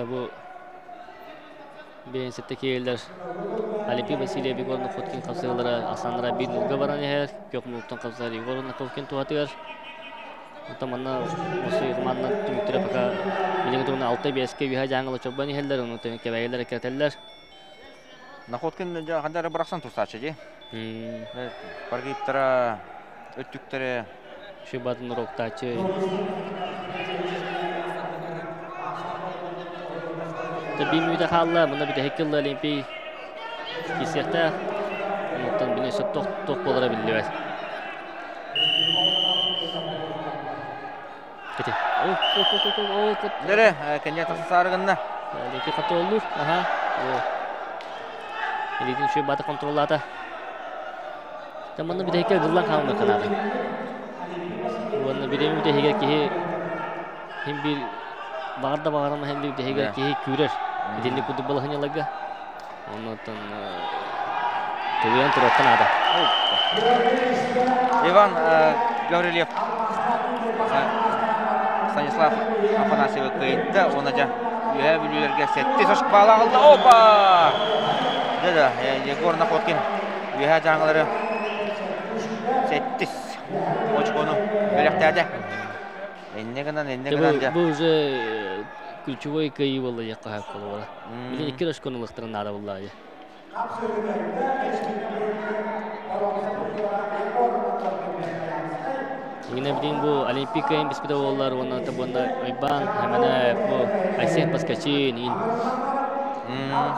Бу Бэйэнсэтэ киэллэр Алипий Васильев Егор Находкин хапсыһыылара Асанра биир нолга баран иһэр. Күөх муннуктан хапсыһар Егор Находкин туһатыгар. Оттон манна Мосуй командан түмүктэрэ пока билиҥҥи туругунан 6-5-кэ үөһэ дьааҥыла чорбон иһэллэр, ону кэбээйилэр эккирэтэллэр. Находкин ханна эрэ бырахсан тустааччы дии. Баргиттара, өттүктэрэ. Шибатын уроктааччы. Биир мүнүүтэ хаалла, мында бүтэһик кылла Олимпий киирсиэхтээх. Онуттан били өссө туох буолара биллибэт. Ити. Нере, кэннэ тахса саарыгынна. Олимпий контроллуур. Аха. Илиитин үчүгэй баата контроллаата. Манна бүтэһиккэ ыгыллан хаалмыахха наада. Уонна бириэмэ бүтэһигэр киһи хин биир баҕар да баҕарама хин биир бүтэһигэр киһи күүрэр. Итинник курдук балаһынньаларга. Оннуттан тулуйан туруохха наада. Иван Гаврильев Станислав Афанасьевы кыайда. Уонна дьэ үөһээ бүлүүлэргэ сэттис ошпаала аҕалла. Опа! Дьэ да, Егор Находкин үөһээ дьааҥылары сэттис очкону бэлэхтээтэ. Инньэ гынан, инньэ гынан дьэ. Бу уже ключевой кыайыы буолла диэххэ сөп буолуо. Билин икки очкону ылыахтарын наада буолла дии. Иннэ билин бу Олимпийка кыайан биспитэ буоллар уонна буонна Уйбаан Хэмэнэ бу Айсен Паскачин ин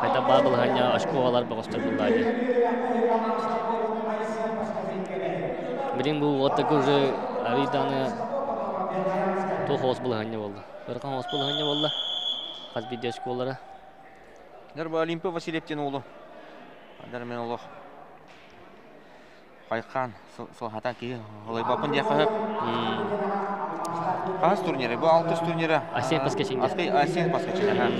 хайда баар балаһанньа очко алар бөҕөстөр буллаа дии. Билин бу уоттарга уже арыйдааны туох оҕус балаһанньа буолла. Ыарахан оҕус балаһанньа буолла. Хас биирдии очколара. Дэр бу Олимпия Васильев диэн уолу дэр мен олох хайхаан сылхатан киһи олойбоппун диэххэ сөп. Хас турниры? Бу алтыс турнира. Асен Паскачинга. Асен Паскачинга.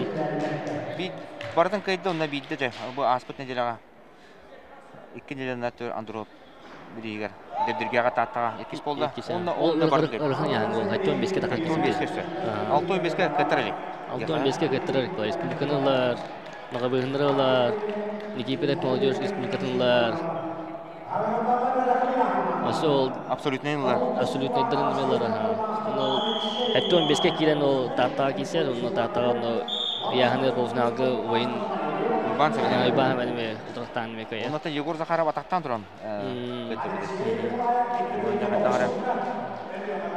Би барытын кыйды онно биирдэ дьэ бу ааспыт неделяҕа икки неделяны Андроп бириигэр Дэбдиргэҕэ Тааттаҕа иккис буолла. Онно ол да барды. Ырхан яһан ол хаттон беске тахан киси. 15-ке Алтон беске кыттар элик. Алтон беске кыттар элик. Республиканы ылар, Наҕабыһыннары ылар, Никифоров молодежь республикатын ылар. Осы ол абсолютный ылар. Абсолютныйдарын ылар. Ол хаттон беске киирэн ол Тааттаҕа киирсэр, онно Тааттаҕа онно Яһаны полуфиналга ойын Уйбаан Уйбаан Сэмэнэ. сатаан мекая. Оннотон Егор Захаров атахтан туран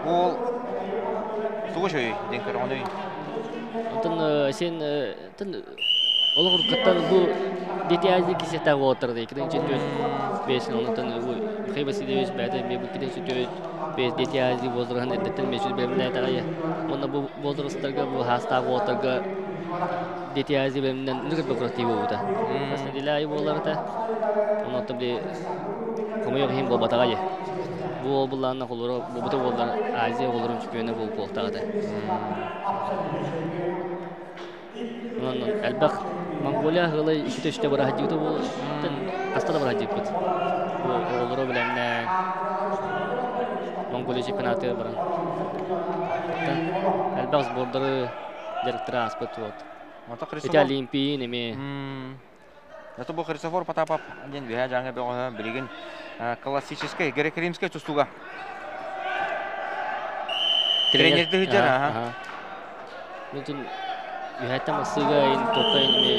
Ол тугу шөй ден көрөҕөнүй? Онтон сен тын олох уруккаттан бу Дети Азии кисета болотар дей. Киден четверть бесин онтон Михаил Васильевич бәді ме бу киден четверть бес Дети Азии возраһын эрдеттен мешүз белемне тагая. Онна бу возрасттарга бу хаста болотарга Дети Азии белемнен нүгер бөкрөтти болута. Басны дилай боларта. Онтон би комойо хим болбатагая. Бу булларына холоро бу бу боллар Азия болорун чемпионы болуп болтагы. Онон элбэх Монголия хылы икки төштө бара хадьыта бу тен хаста да бара хадьыппыт. Бу оҕолоро билэннэ Монголия чемпионаты баран. Элбэх сбордары директора аспыт вот. Ити Олимпийин эми. Это бу Христофор Потапов диэн үһэ дьаҥа бөҕөһө билигин классическай греко-римскай тустууга тренерди сылдьар аха. Бүтүн үһэттэн массыга ин топпа эми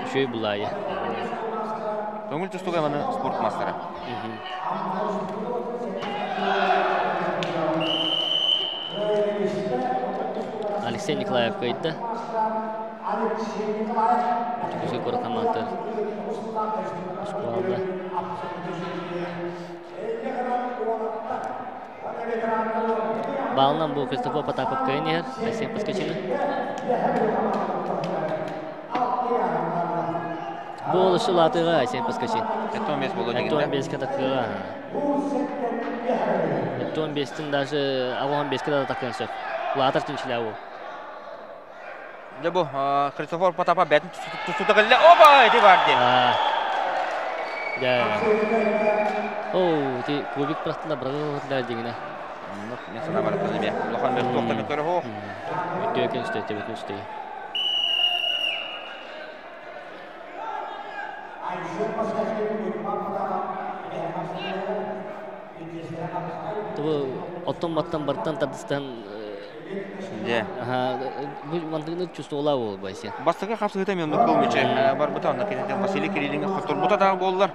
үчүгэй булаайы. Көҥүл тустууга маны спорт мастера. Алексей Николаев кыйды. Түкүсү кора команда. Школда. Балынан бу Христофор Потапов кыйын ер. Алексей Паскачина. Бу олушу латыга Алексей Паскачин. Это он бес болу дегенде. Это он беске такыга. Это он бестин даже агон беске да такын сөп. Латыр түнчиле бу. Дьэ бу Христофор Потапа бэтин тустута кэллэ. Опа, ити бар диэн. Дьэ. Оу, ити кубик бырахтыла бырагылар дигине. Оннук мен санаа барыттан эмиэ. Улахан бэрт туохтан көрө хоох. Үтүөкэн үстэ, тебетин үстэ. Тубу оттон баттан бартан тардыстан Дьэ. Бу мантыгны чувствовала бол байся. Бастакы хапсыгыта мен нукул мече барбыта онна кенетен Василий Кириллинге хотторбута дагы боллар.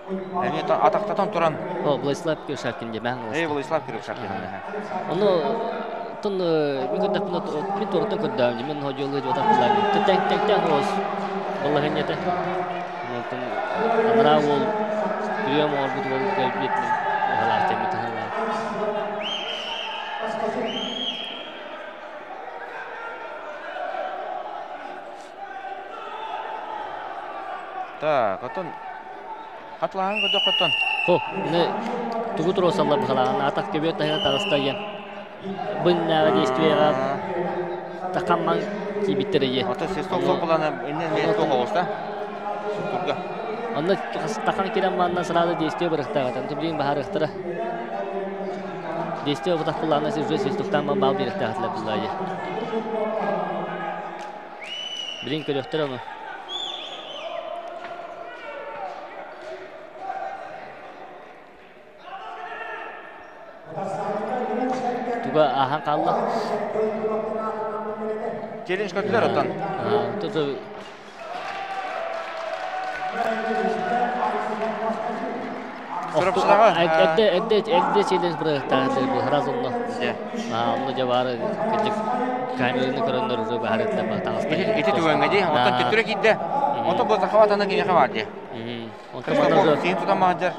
Эми атактатан туран. О, Владислав Киршакин де мәң. Эй, Владислав Киршакин. Ону тон мен көрдөп мен торттан көрдөм. Мен хожолу жотап булар. Тен тен тен хос. Аллах нете. Онтон анра бол прием орбут бол келбит. Халар темит халар. Так, отон хатлаан көдө хотон. Хо, не тугу туросаллар бахалаан атак көбөт тахына тагыстайын. Быннага действиега такамман кибиттерие. Ото сесток сокуланы иннен мен тохоста. Турга. Онно тахан кирен манна сразу действие бырыктагатан. Тублин бахарыктыра. Действие бутакуланы сиз уже сестоктан бал бирыктагатла буллайы. Билин көрөктөр аны. Туга ахан қалла. Челлендж көтүлөр оттон. Тоже Сұрапшылаға. Эдде эдде эдде челлендж бырыктагатла бу разумно. Онно жабары кыжык камераны көрөндөр уже бахарытла тагыста. Ити түгөнгө ди, оттон төттүрө кийде. Онтон бу захват кине бар ди. Онтон син тутан мааджар.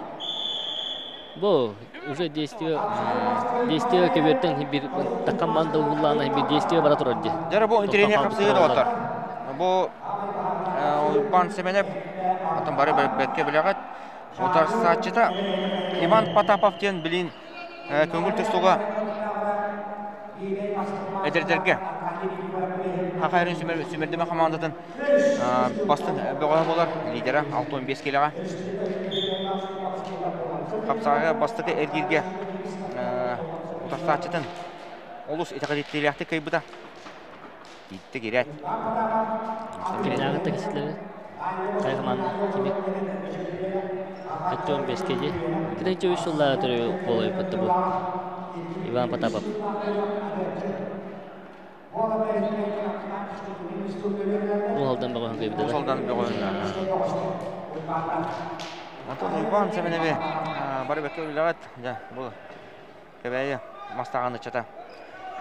Бу уже действие действие кебертен бир такамманда уллана бир действие бара турар ди. Жара бу интернет капсыгы да отар. Бу Иван Семенев отон бары бекке билегат. Отар саатчыта Иван Потапов ден билин көңүл тустууга эдердерге Хахайрын сүмердеме командатын бастын бөҕө болар лидера 6-15 келеға. Хапсаға бастықы эргирге утарсаачытын олус итақадиттилиахты кыйбыта. Итти кирет. Кимнягы кисилери? Кайгыман кими? Аттон бескеже. Киден чөй шулла төрө болой бутты бу. Иван Потапов. Бу алдан баган кыйбыта. Бу алдан баган. Антон Уйбаан Сэмэнэби бары бэккэ үлэҕит. Дьэ, бу Кэбээйи мастаҕан ыччата.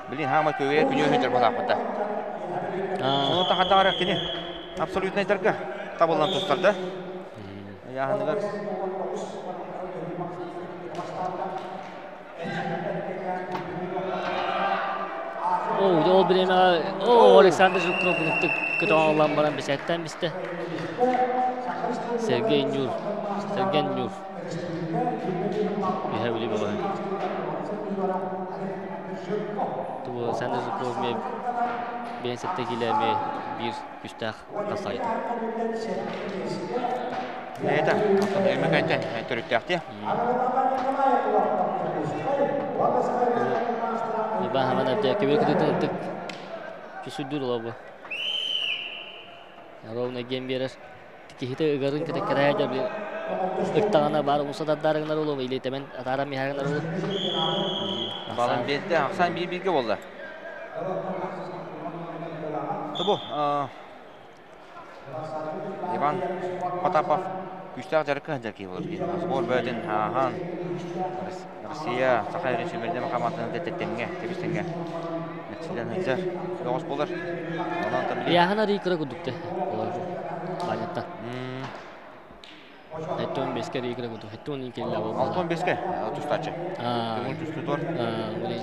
Билин хаама көгэйэ күнү өһүтэр буолаахпыта. Ону тахардаҕар кини абсолютнайдарга табыллан тустарда. Ыйааһыныгар О, ол бириэмэҕэ о, Александр Жуков ыныртык көтөҕөн баран бэчээттэн бистэ. Сергей Нюр, Сергей Нюр. Үһэ били бөҕөһүн. Тубу Александр Жуков эмиэ 57 киилэ эмиэ биир күстээх тахсаайта. Это, Өймөкөйтөн төрүттээхти. Баһаман әбдә кебер кытытын ытык чусуйдур олобу. Ровно ген берер. Киһите ыгарын кытыккарая жабли ыктаҕына бар уса тардарыгынар улу или темен атарам миһагынар улу. Балан берді, ақсан bir-birге болды. Тобу, Иван Потапов күүстээх дьарыкка сылдьар киһи буолар киһи. Спорт бөҕөтүн ааһан Россия Саха сирин сүүмэрдэмэ хамаандатын тэттэттэҥҥэ, тэбис-тэҥҥэ мэкчилэн сылдьар бөҕөс буолар. Онон Ыйааһын арыый кыра курдук да Баанньаттан. Хэттон беске арыый кыра курдук. Хэттон киллэ буолла. Алтон беске тустааччы. Көҥүл тустутуор. Блин.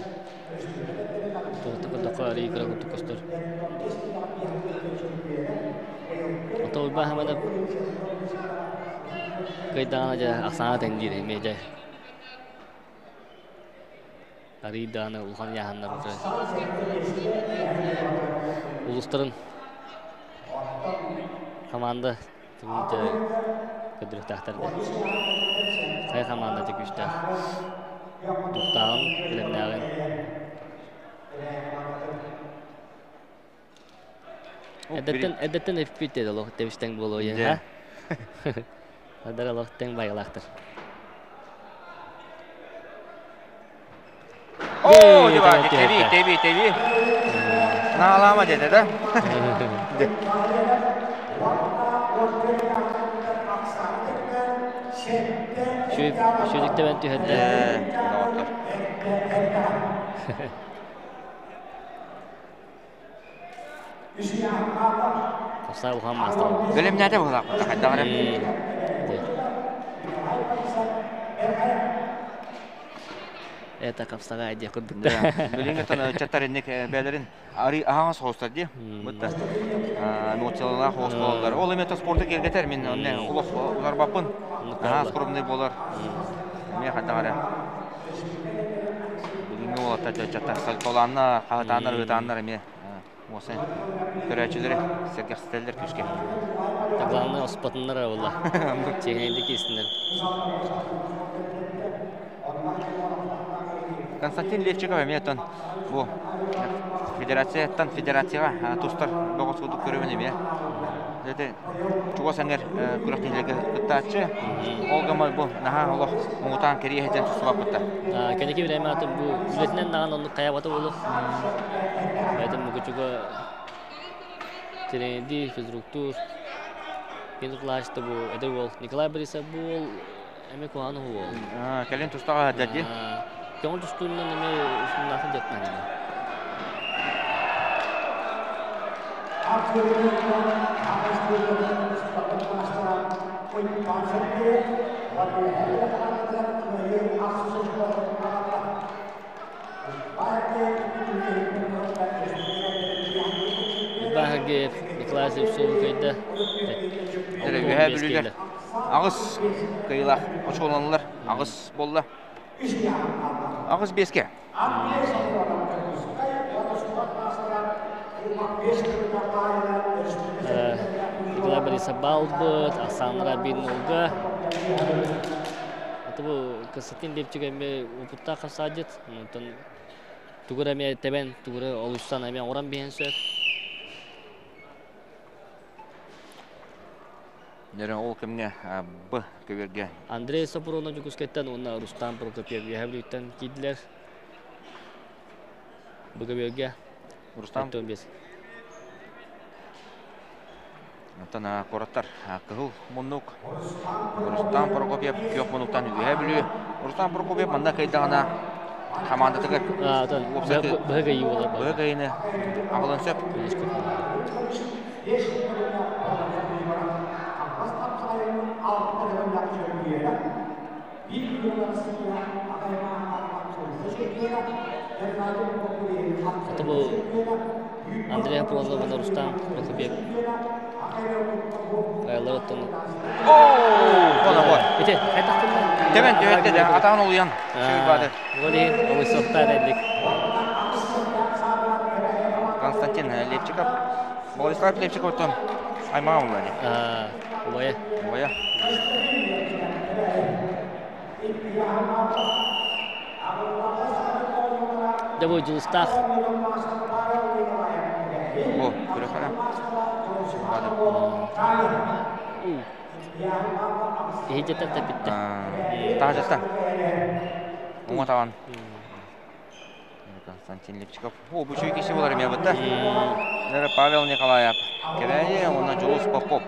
Туохта көрдөххө арыый кыра курдук көстөр. Ото Уйбаан Хаманов кыайдаҕына дьэ ахсаана тэҥниир эмиэ дьэ. Арыый даҕаны улахан ыйааһыннар уже улуустарын команда дьэ көрдөрүөхтээхтэр да. Хайа команда дьэ күүстээх. Туохтааҕын, бэлэмнээҕин. Эдэртэн эдэртэн эппит деді олох тэбистэҥ буолуо ha. Адар олох тэҥ байылаахтар. Оо, дьыбаати, теби, теби, теби. Наалаама деді да? Шүрүктебен түһэрдэ. Доҕоттор. Тахса улахан маастар. Бэлэмнээтэ быһылаахпыт хайдах эрэ. Это хапсаҕай диэх курдук. Билиҥҥи ыччаттар инник бээлэрин ари аһаҕас хоустар дии. Бытта эмоциялаах хоус буолаллар. Ол эмиэ спорты киэргэтэр мин онне олох утарбаппын. Наһаа скромный буолар. Эмиэ хайдах эрэ. Билиҥҥи уолаттар ыччаттар сальтолааннар, хаһытааннар, ыытааннар эмиэ уосай көрөөччүлэри сэргэхситэллэр күүскэ. Главное оспотуннар буолла. Чиэһинэйдик киирсиннэр. Константин Левчиков эмиэ оттон бу федерацияттан федерацияҕа тустар бөҕөс курдук көрөбүн эмиэ. Дьэ чугас эҥэр күрэхтэһиилэргэ кыттааччы. Ол гына бу наһаа олох муҥутаан кэриэһэ диэн тустубаппыттар. Кэнники бирээмэ атын бу үлэтинэн даҕаны оннук хайабата буолуох. Бэйэтин мукучуга тренердии, физруктуур. Кини кылаачта бу эдэр уол Николай Борисов бу уол эмиэ куһаҕан уол. Кэлин тустаҕа сылдьар дии. Көҥүл тустуунан эмиэ усуннаахын дьаттан. Баһагев Николай Слепцов кыайда. Үөһээ Бүлүүлэр аҕыс кыайыылаах очколаналлар. Аҕыс буолла. Аҕыс биэскэ. Николай Борисов баалбыт, ахсааннара биир нолга. Аты бу Константин Лепчик эмиэ опыттаах хасаадьыт. Онтон тугу эрэ эмиэ тэбэн, тугу эрэ олуйсан эмиэ оҥорон биһэн сөп. Дьэ, ол кэмҥэ Б көбүөргэ. Андрей Сопрунов Дьокуускайтан уонна Рустам Прокопьев Үөһээ Бүлүүттэн киирдилэр. Б көбүөргэ. Рустам? 5. Онтон куораттар кыһыл муннук Рустам Прокопьев күөх муннуктан үөһэ Бүлүү. Рустам Прокопьев манна кыайдаҕына хамаандатыгар быһа кыайыы буолар. Быһа кыайыыны аҕалан сөп. Это был Андрей Апрозов, Рустам Прокопьев. Кайлар оттон. Ити, Темен төһөттө да атаан олуян. Шүйбады. Воли, олуйсоқтар элик. Константин Лепчиков. Владислав Лепчиков оттон аймаҕа улаани. Улая. Улая. Дьэ бу Дьулустаах. Бу көрөхөрө. Иһитеттен тэпиттэ. Таһажаттан. Уҥа табан. Константин Лепчиков. О, бу үчүгэй киһи буолар эмиэ бытта. Павел Николаев. Кэбээйи уонна Дьулус Попов.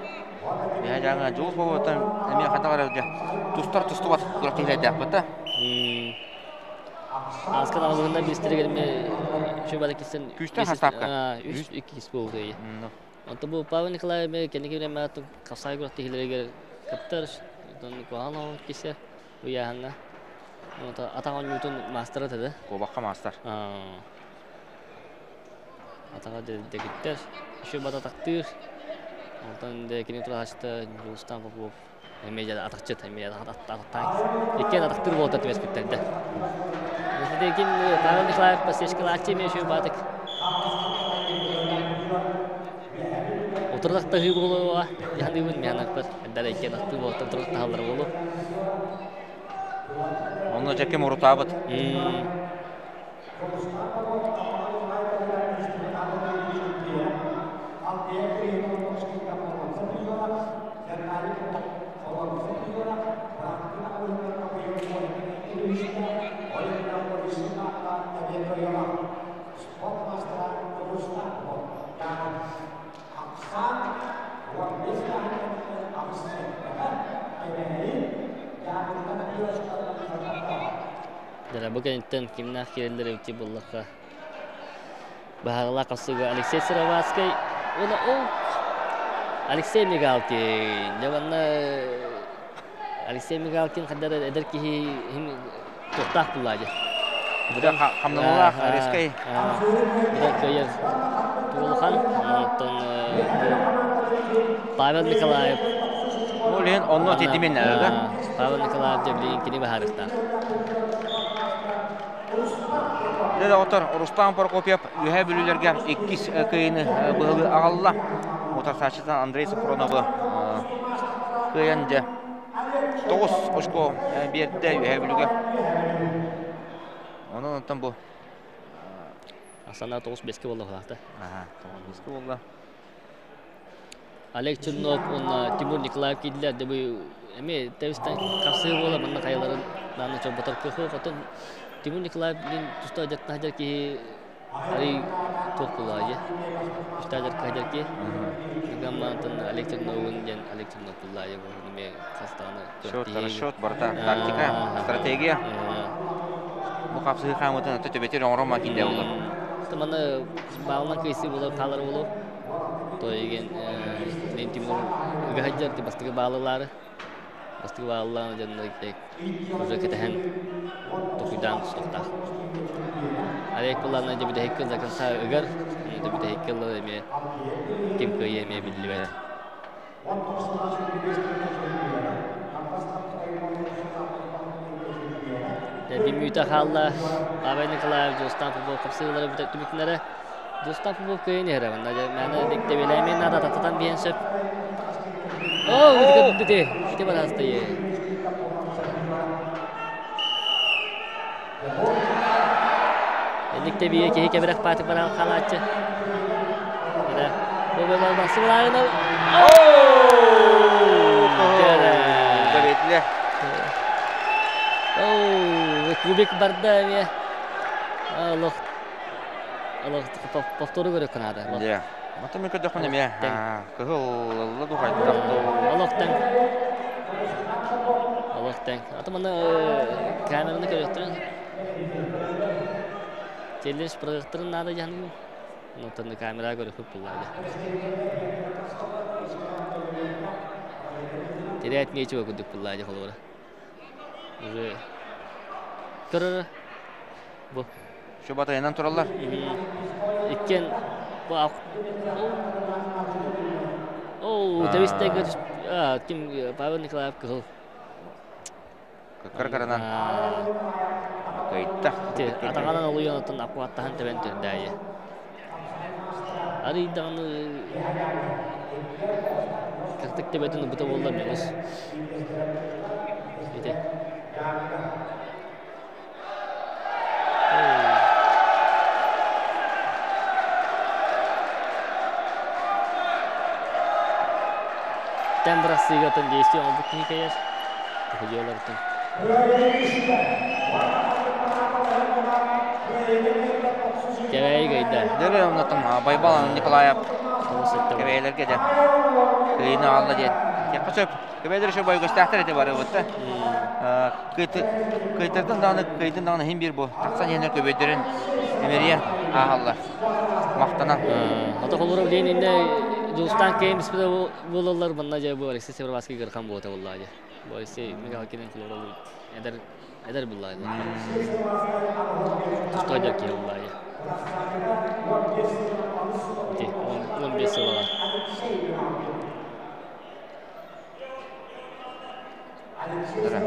Эһэ дьаҥа Дьулус Поповтан эмиэ хайдах эрэ тустар тустубат күрэхтэһиилэрдээх бытта. Ааскан аҕалыгынан биэстэригэр эмиэ үчүгэй бары кисэн Күүстээх хастаапка. Үс иккис буолду. Онтон бу Павел Николаев эмиэ кэнники бириэмэҕэ хапсаҕай күрэхтэһиилэригэр кыттар. Онтон куһаҕан оҕо кисе ыйааһыҥҥа. Атах оонньуутун маастара этэ да? Куобахха маастар. Атаҕа дэгиттэр, еще бататахтыыр. Онтон кини турааччыта Дьулустан Попов эмиэ дьэ атахчыт, эмиэ атахтаах. Иккиэн атахтыыр буолта түбэспиттэр да. Ким Павел Николаев подсечкалааччы эмиэ еще баатык. Утурдахтаһыы буолуоҕа, яханыыбын мианакпар, эрдэ иккиэн аттыы буолта утурдахтаһаллар буолуо. Онно дьэ ким урутаабыт? Дара бу кэнниттэн кимнээх киирэллэр эбити буллахха баһаҕалаах хасыга Алексей Сыроватскай уонна ол Алексей Мигалкин. Дьэ манна Алексей Мигалкин хандар эдэр киһи туохтаах буллаа дьэ. Быдан хамнаналаах резкай. Быдан кыайар туолухан. Онтон Павел Николаев. Ол иһин онно титимин да? Павел Николаев дьэ билигин кини баһаарыктаах. Дьэ доҕоттор, Рустам Прокопьев Үөһээ Бүлүүлэргэ иккис кыайыыны быһылыы аҕалла. Утарсааччытынан Андрей Софроновы кыайан дьэ 9 очко биэрдэ Үөһээ Бүлүүгэ. Онон онтон бу Асана 9-5-ке буолла хуаахта. Аха, 9-5-ке буолла. Олег Чернов уонна Тимур Николаев киирдилэр. Дьэ бу эмиэ тэбистэн хапсыы буола манна хайаларын дааны чорботор кыахы хотон Тимур Николаев диэн туста дьаттаһдьар киһи арый туох буолаа Үстаажар кыһадьар киһи. Гаммаантан Олег Черновун диэн Олег Чернов буллаа бу эмиэ хастааны Счет, расчет, барыта тактика, стратегия. Бу хапсыһыы хаамытын өттө төбөтүр оҥорон макинде болар. Маны баалынан кыйсы болар хаалар болор. Тойген мен Тимур ыгаһадьар бастакы баалылары бастакы баалылааны дьонно уже кэтэһэн токуйдаан тустуохтаах. Олег буллаана дебүтэһиккин до конца ыгар, дебүтэһиккин эмиэ ким кыайыа эмиэ биллибэт. Бимүүтэ хаалла. Павел Николаев, Дьулустан Попов хапсыылары түмүктүнэрэ. Дьулустан Попов кыайын иһэрэ. Манна мээнэ дэбилээмин наада тататан биэн сөп. Оо, ити ити бараастайы. Энник тэбиэ киһи кэбирэх паатык баран хаалааччы. Эрэ. Бу Дэбитле. Оу, кубик барда эмиэ. Олох олох повтору көрө канада. Мата мен көрдөхпүнэ эмиэ кыһыл ылла дуу хайдах дуу. Олох тэҥ. Олох тэҥ. Ата маны камераны көрүөхтэрин Челлендж проекторын наада дьаһаныгым. Онтон камера көрүөхпүт буллаады. Терять нечего курдук буллаады холобура. Уже көрөр бу. Şu батайынан тураллар. Иккен бу Оо, тэбистэгэ ким Павел Николаев кыһыл. Кыр-кырынан кыйта. Атаҕынан олуйан акваттаһан тэбэн түрдээйи. Арыйдаҕаны кыртык тэбэтин ыбыта буолла мөҕүс. Ити. Тэн бырахсыыгатын действие оҥорбут киһи кэйэр. Тохудьуолартан. Кэбээйи кыйда. Дөрө оннотон Байбал Николаев кэбээйлэргэ дэ кыйыны аалла диэн. Тиэххэ сөп. Кэбээйлэр еще бойгостаахтар эти барыбытта. Кыйтырдын даҕаны, кыйдын даҕаны иһин биир бу. Тахсан иһэннэр көбөйдөрүн эмириен ааһаллар. Махтанан. Ото холура билин инне Дьулустаан кэйин биспите буолаллар манна дьэ бу Алексей Северовский гырхан буота буолла дьэ. Бу Алексей Михалкинен холура эдэр эдэр булла Тустой дьэр киһи булла дьэ. Ити 15 сылаҕа.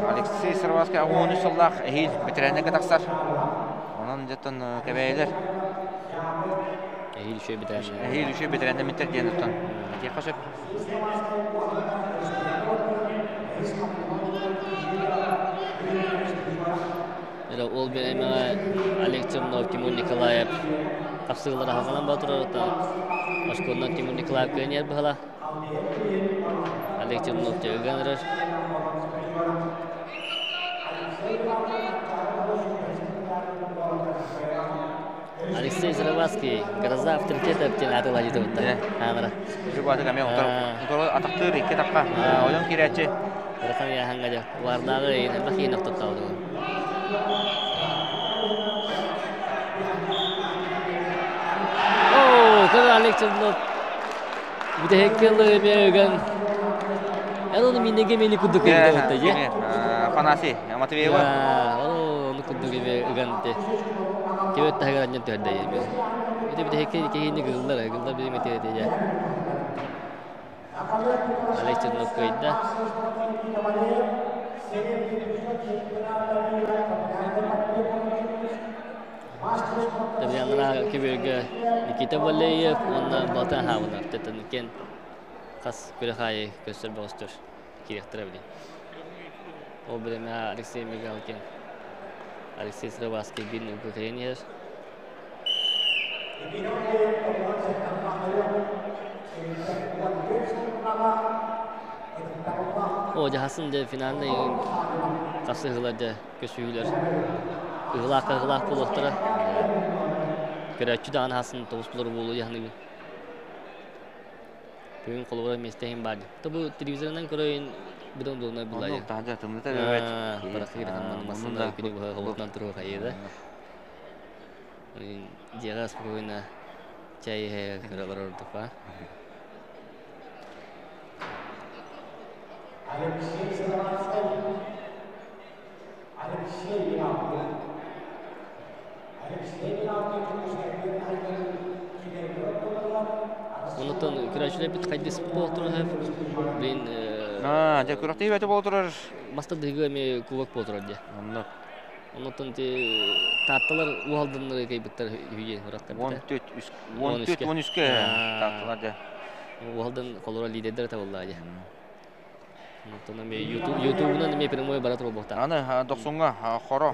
Алексей Сарваскай 13 сыллаах эһиил бэтэрээннэргэ тахсар. Онон дьоттон кэбээйилэр Эһиил үчүгэй бэтэрээннэр. Эһиил үчүгэй бэтэрээннэммиттэр диэн оттон этиэххэ сөп. Эрэ ол бириэмэҕэ Олег Чернов, Тимур Николаев тахсыылара хаҕанан ба турар Оскуолунан Тимур Николаев кыаньар быһала. Олег Чернов дьэ ыган эрэр. Алексей Сыроватский, гроза авторитетов диэн аатылаһыытыбыттар. Аанара. Жубаты каме утары атахтыыр икки тахха ойон киирээччи. Ырахан яханга дьэ уарнааҕы элбэх иин охтоттообут. Оо, көр Олег Чернов бүтэһикки ылы ыган эн оны минеге мени курдук ыгдабытта же. Афанасий Матвеева. Ону курдук ыган те. Кебет таһыгар анньан түһэрдэ Ити бүтэһикки киһини гыллар, гыллар билим эти же. Олег Чернов кыайда. Табианра кеберге Никита Валеев уонна Балтан Хабынар тетенкен хас күрэх аайы көстөр бөҕөстөр кириэхтэрэ били. Ол биремэ Алексей Мигалкин Алексей Сыроватский бин кыайан иһэр. О, дьаһасын дьэ финальный хасыһылар дьэ көсүүлэр ыһылаах ыһылаах буолуохтара. Көрөөччү даҕаны хасын тоҕус булар буолуо дьаһаныгын. Бүгүн холобура миэстэ иһин баар. То бу телевизорынан көрөйүн быдан удобно булла. Оннук таһдьа тымныта бэбэт. Барахыр хамман массына күнү быһа холотунан туруох айыда. Дьиэҕэ спокойно чай иһэ көрө олорор ордук Онутан көрөөчүлэрбит хайдыс буолтурар Блин, Аа, дьэ күрэхтэһии бөтө буола турар. Маста дыгы эми кубок буола турар дьэ. Оннук. Онутан ти таатталар уһалдыннары кайбыттар үһүйе уракка. 14 14 13-ке таатталар дьэ. Уһалдан холоро лидердер табылла дьэ. Онтон эми YouTube-унан эми прямой бара турар буолта. Аны дохсуҥҥа хоро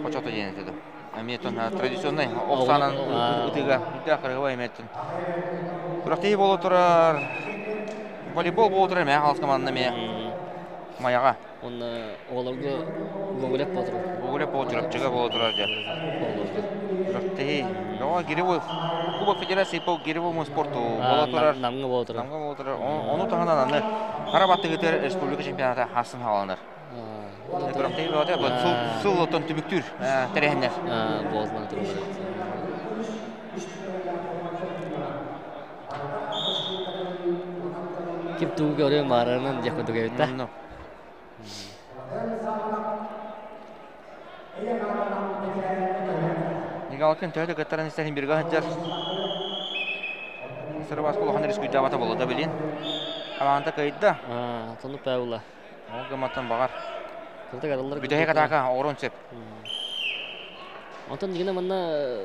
хочото диэн этэ. Эмиэ традиционный ох саанан ытыыга үрдээх кырыгыба эмиэ Күрэхтэһии буола турар. Волейбол буола турар эмээ хаалыс команда эмиэ Майаҕа. Онно оҕолорго Гоголев буола турар. Гоголев буола Чурапчыга буола турар дьэ. Күрэхтэһии. Бөҕө Гиревой. Кубок Федерации по гиревому спорту буола турар. Намга буола турар. Намга буола турар. Ону таһынан аны хара баттыгытыр республика чемпионата хасын хааланар. Күрэхтэһии бөҕөтө сыл отон түмүктүүр тэрээһиннэр. Буолан турар. Ким тугу көрүө маарынан диэх курдук эбит да. Мигалкин төһө да кыттаран истэрин биргэ сылдьар. Сырыбас улахан рискуйдаабата буолла да билин. Хамаанда кыайда. Тону Павла. Ол гыматтан баҕар. Бүтэһик атака оҕорон сөп. Онтон дигинэ манна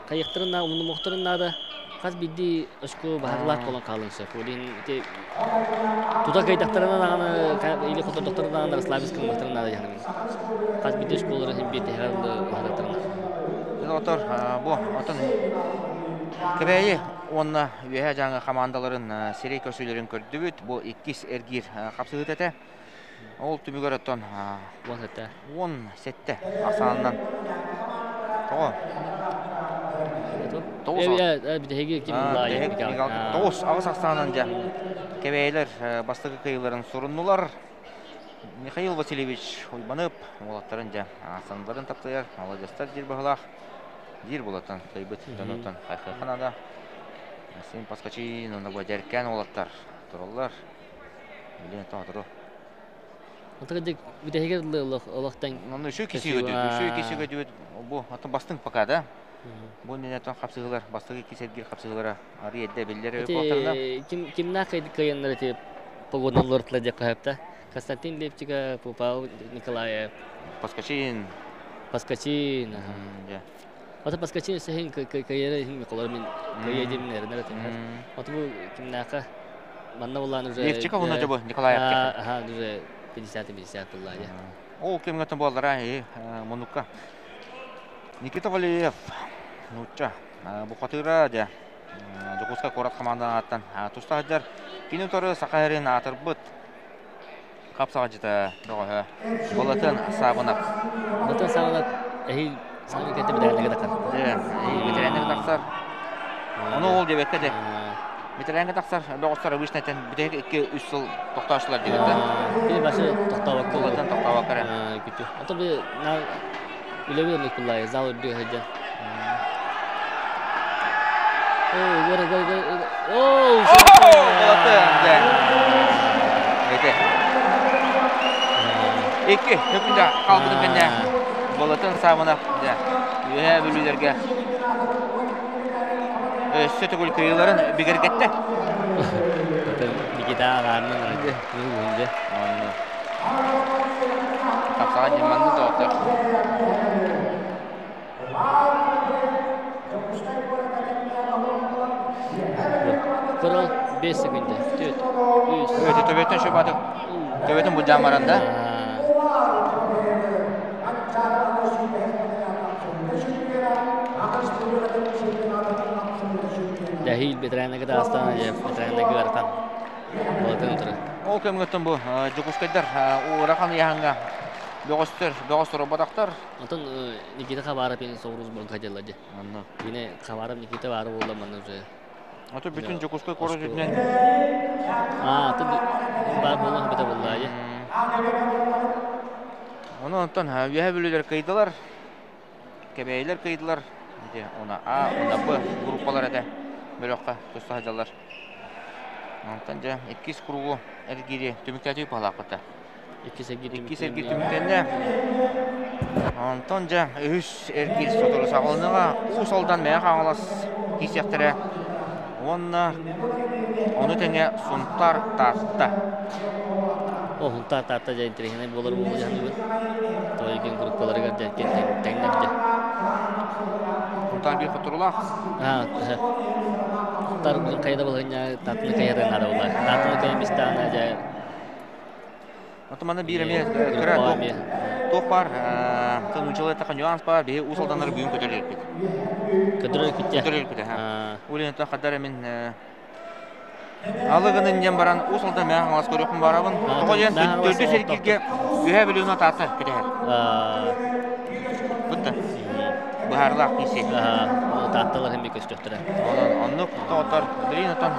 хайыктарын на умнумуохтарын наада хас биирдии очко баһарлаах буолан хаалыан сөп. Ол иһин ити тута кыайдахтарына даҕаны или хоттордохторуна даҕаны расслабиться гымматтарын наада дьаһанабын. Хас биирдии очколары иһин биир тэһэҕэр уһататтарына. Отор бу отон Кэбээйи уонна Үөһээ Дьааҥы хамаандаларын сирэй көрсүүлэрин көрдүбүт. Бу иккис эргиир хапсыһыыта этэ. Ол түмүгэр оттон 17. 17 ахсаанынан. Тоҕо? Тоҕус тоҕус аҕыс ахсаанынан дьэ кэбээйилэр бастакы кыайыыларын суруннулар. Михаил Васильевич Уйбанып уолаттарын дьэ аахсаннарын таптайар маладьыастар диир баһылаах диир булаттан кыайбыт дьонуттан хайхыахха наада. Син Паскачин уонна бу дьэркээн уолаттар тураллар. Билин тоҕотору. Онтон бүтэһигэр олохтон Онно үчүгэй киси көдүт, үчүгэй киси көдүбүт бу атын бастыҥ пока да. Бу иннинэ хапсыһыылар, бастакы икки сэргиир хапсыһыылара арый эрдэ биллэр буолтарына. Ким кимнээх кыайаннар ити погодалар диэххэ сөп Константин Лепчика, Павел Николаев. Паскачин. Паскачин. Ата Паскачин сехин кыайара иһин колор мин кыайа диэмин эрэнэр этим. Ата бу кимнээхэ манна буллаан уже Левчика уна жобу Николаев. Аха, уже 50-50 буллаа. Ол кемгөтөн буоллара мунукка. Никита Валеев нуучча бухатыра дьэ Дьокуускай куорат хамаандан ааттан туста сылдьар. Кини утары Саха сирин аатырбыт Хапсаҕадьыта бөҕөһө Болатын Саабынап. Болатын Саабынап эһиил саҥа кэтэ бэтэрээннэргэ тахсар. Дьэ, бэтэрээннэргэ тахсар. Ону ол диэбэккэ де. Бэтэрээнгэ тахсар бөҕөстөр обычно этэн бүтэһик 2-3 сыл тохтоочулар диэбит да. Кини башы тохтообокко. Болатын тохтообокко эрэ. Күтү. Ото би на үлэбит оннук куллай зал үрдүгэр сылдьан. Оо, гор гор гор. Оо, Болатын дьэ. Ити. Икки төкүндэ хаалбытын кэннэ Болатын Сааманов дьэ Үөһээ Бүлүүлэргэ өссө төгүл кыайыыларын бигэргэттэ. Никита ааҕаарынан дьэ. Онно. Тапсаҕа дьэ маннык доҕоттор. Кырыл 5 секунда. 4, 3. Өтө төбөтөн шөбаты. Төбөтөн былдьаан баран да. Дәһиил ветераннарга таастан, ветераннарга ыарахан болатын турар. Ол кэмҥэттэн бу Дьокуускайдар ыарахан ыйааһыҥҥа бөҕөстөр, бөҕөс туруорбатахтар. Онтон Никита Хабаров ин соҕуруу сборга дьалла дьэ. Онно. Кини Хабаров Никита баара буолла манна уже. Ото бүтүн Дьокуускай куорат үрдүнэн Аа, аты баар буолан хабыта буолла дьэ. Ону онтон үөһэ бүлүүлэр кыйдылар, Кэбээйилэр кыйдылар. Ити уна А, уна Б группалар этэ бөлөххө туста сылдьаллар. Онтон дьэ иккис кругу эргиири түмүктээтии паһалаахпыта. Иккис эргиир Иккис эргиир түмүктэннэ. Онтон дьэ үһүс эргиир сотору саҕаланыаҕа. Уус Алдан Мэҥэ Хаҥалас киирсиэхтэрэ. Уонна ону тэҥэ Сунтаар Таатта. О, Сунтаар Таатта дьэ интэриэһинэй буолар буолуо дьаһаныбын. Тойгин группаларыгар дьэ тэҥнэр дьэ. Сунтаар биир хотурулаах. Аа, Сунтаар хайда балаһынньа Тааттаны кайарын наада буолар. Тааттаны кайын бистаана дьэ Ото манна биир эмиэ кыра туох баар нууччалыы эттэххэ нюанс баар биһи Уус Алданнары бүгүн көтөр иликпит. Көтөр иликпит Көтөр иликпит Улин хадар мин алы гынын диэн баран Уус Алдан мэҥэ Хаҥалас көрүөхпүн баарабын. Тоҕо диэн төрдүс эргииргэ Үөһээ Бүлүүнү Таатта кэтэһэр. Бутта. Быһаарылаах киирсии. Таатталар эмиэ көстүөхтэрэ. Онон оннук доҕоттор билигин оттон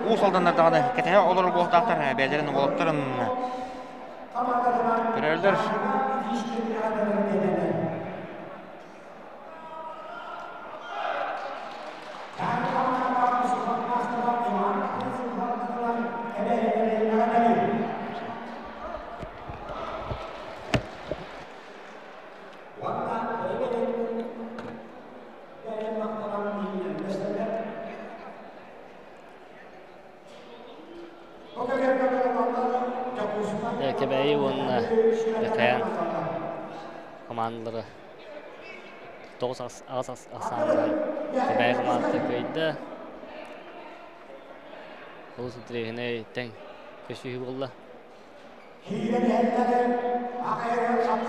Уус Алданнар даҕаны кэтэһэ олорор буолуохтаахтар бэйэлэрин уолаттарын көрөллөр. Кэбээйи уонна Бэкээн хамаандалара тоҕус аҕыс ахсаанынан Кэбээйи хамаандата кыайда. Олус интэриэһинэй тэҥ көсүһүү буолла.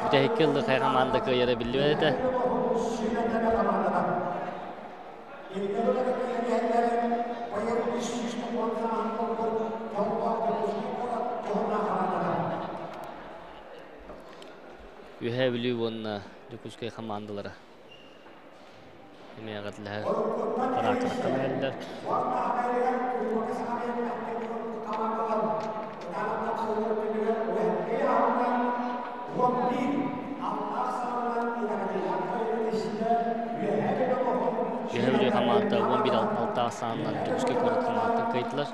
Бүтэһиккэ ыллы хайа хамаанда кыайара биллибэт этэ. Үөһээ Бүлүү уонна Дьокуускай хамаандалара эмиэ эҕэрдэлэһэр параакка эрэллэр. Үөһээ Бүлүү хамаанда 11 6 саанынан Дьокуускай куорат хамаандатын кыайдылар.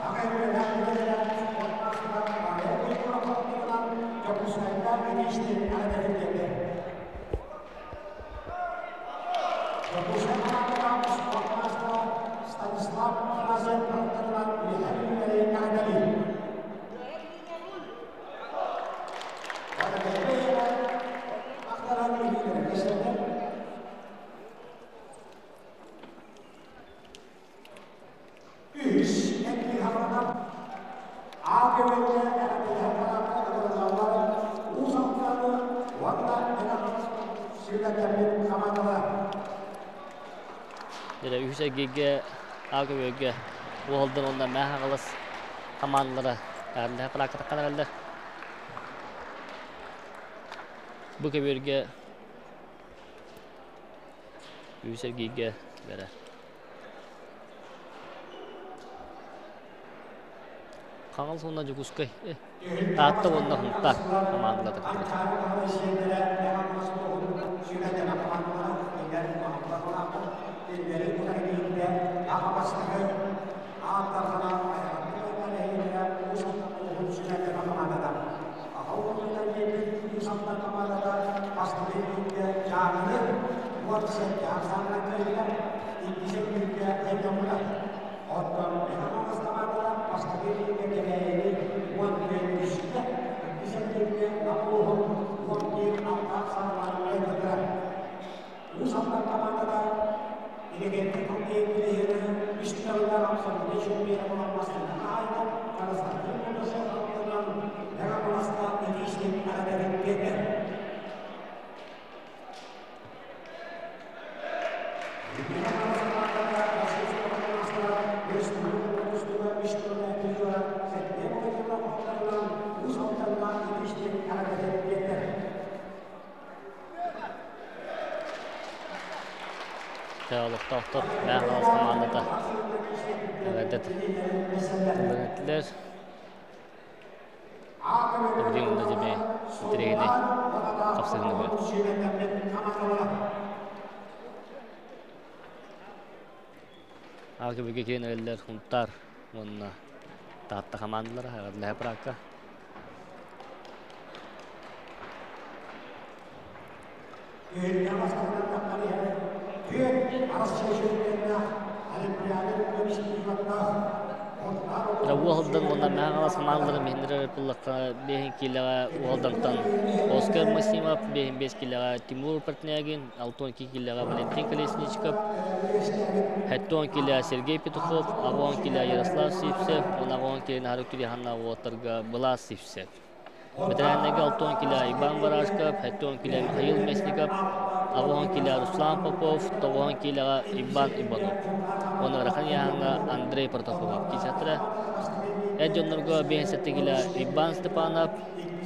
Дьэ, үһүс эргииргэ А көбүөргэ Уолдан уонна Мэҥэ Хаҥалас хамаандалара эҕэрдэлэһэ кыраакатахха эрэллэр. Бу көбүөргэ үһүс эргииргэ бэрэ. Хаҥалас уонна Дьокуускай, Таатта уонна Сунтаар хамаандалара кытталлар. Олохтоохтор Мэҥэ Хаҥалас хамаандата эҕэрдэ тылларын эттилэр. Билигин онно дьэ интэриэһинэй хапсыһыыны көрөр. Аҕа киирэн эрэллэр Сунтаар уонна Таатта хамаандалара эҕэрдэлэһэ Пракка. Уолдан уонна Мэҥэ Хаҥалас хамаандаларын биһиннэрэр буоллахха биэһин киилэҕэ Уолдантан Оскар Максимов, биэһин биэс киилэҕэ Тимур Портнягин, 62 киилэҕэ Валентин Колесничков, 70 киилэ Сергей Петухов, 80 киилэ Ярослав Сивцев, 10 киилэ Наһарык Түреханна уолаттарга Былаас Сивцев. Ветераннарга 60 киилэ Иван Барашков, 70 киилэ Михаил Местников, 80 киилэ Руслан Попов, 90 киилэҕэ Иван Иванов. Уонна ыарахан ыйааһыҥҥа Андрей Протопопов киирсэттэрэ. Эр дьоннорго 57 киилэ Иван Степанов,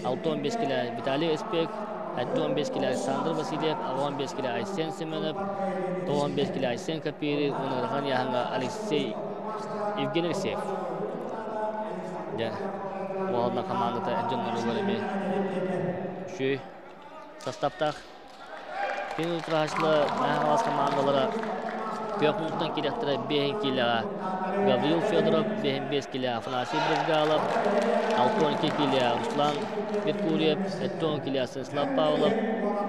65 киилэ Виталий Эспек, 75 килэ Александр Васильев, 85 килэ Айсен Семенов, 95 килэ Айсен Капири, уонна ыарахан ыйааһыҥҥа Алексей Евгений Алексеев. Дьэ, уолна хамаандата эр дьонноругар эмиэ үчүгэй састааптаах. Кини утраһааччылар Мэҥэ Хаҥалас хамаандалара күөх муннуктан киириэхтэрэ биэһин киилэҕэ Гаврил Федоров, биэһин биэс киилэ Афанасий Брызгалов, 62 киилэ Руслан Меркурьев, 70 киилэ Станислав Павлов,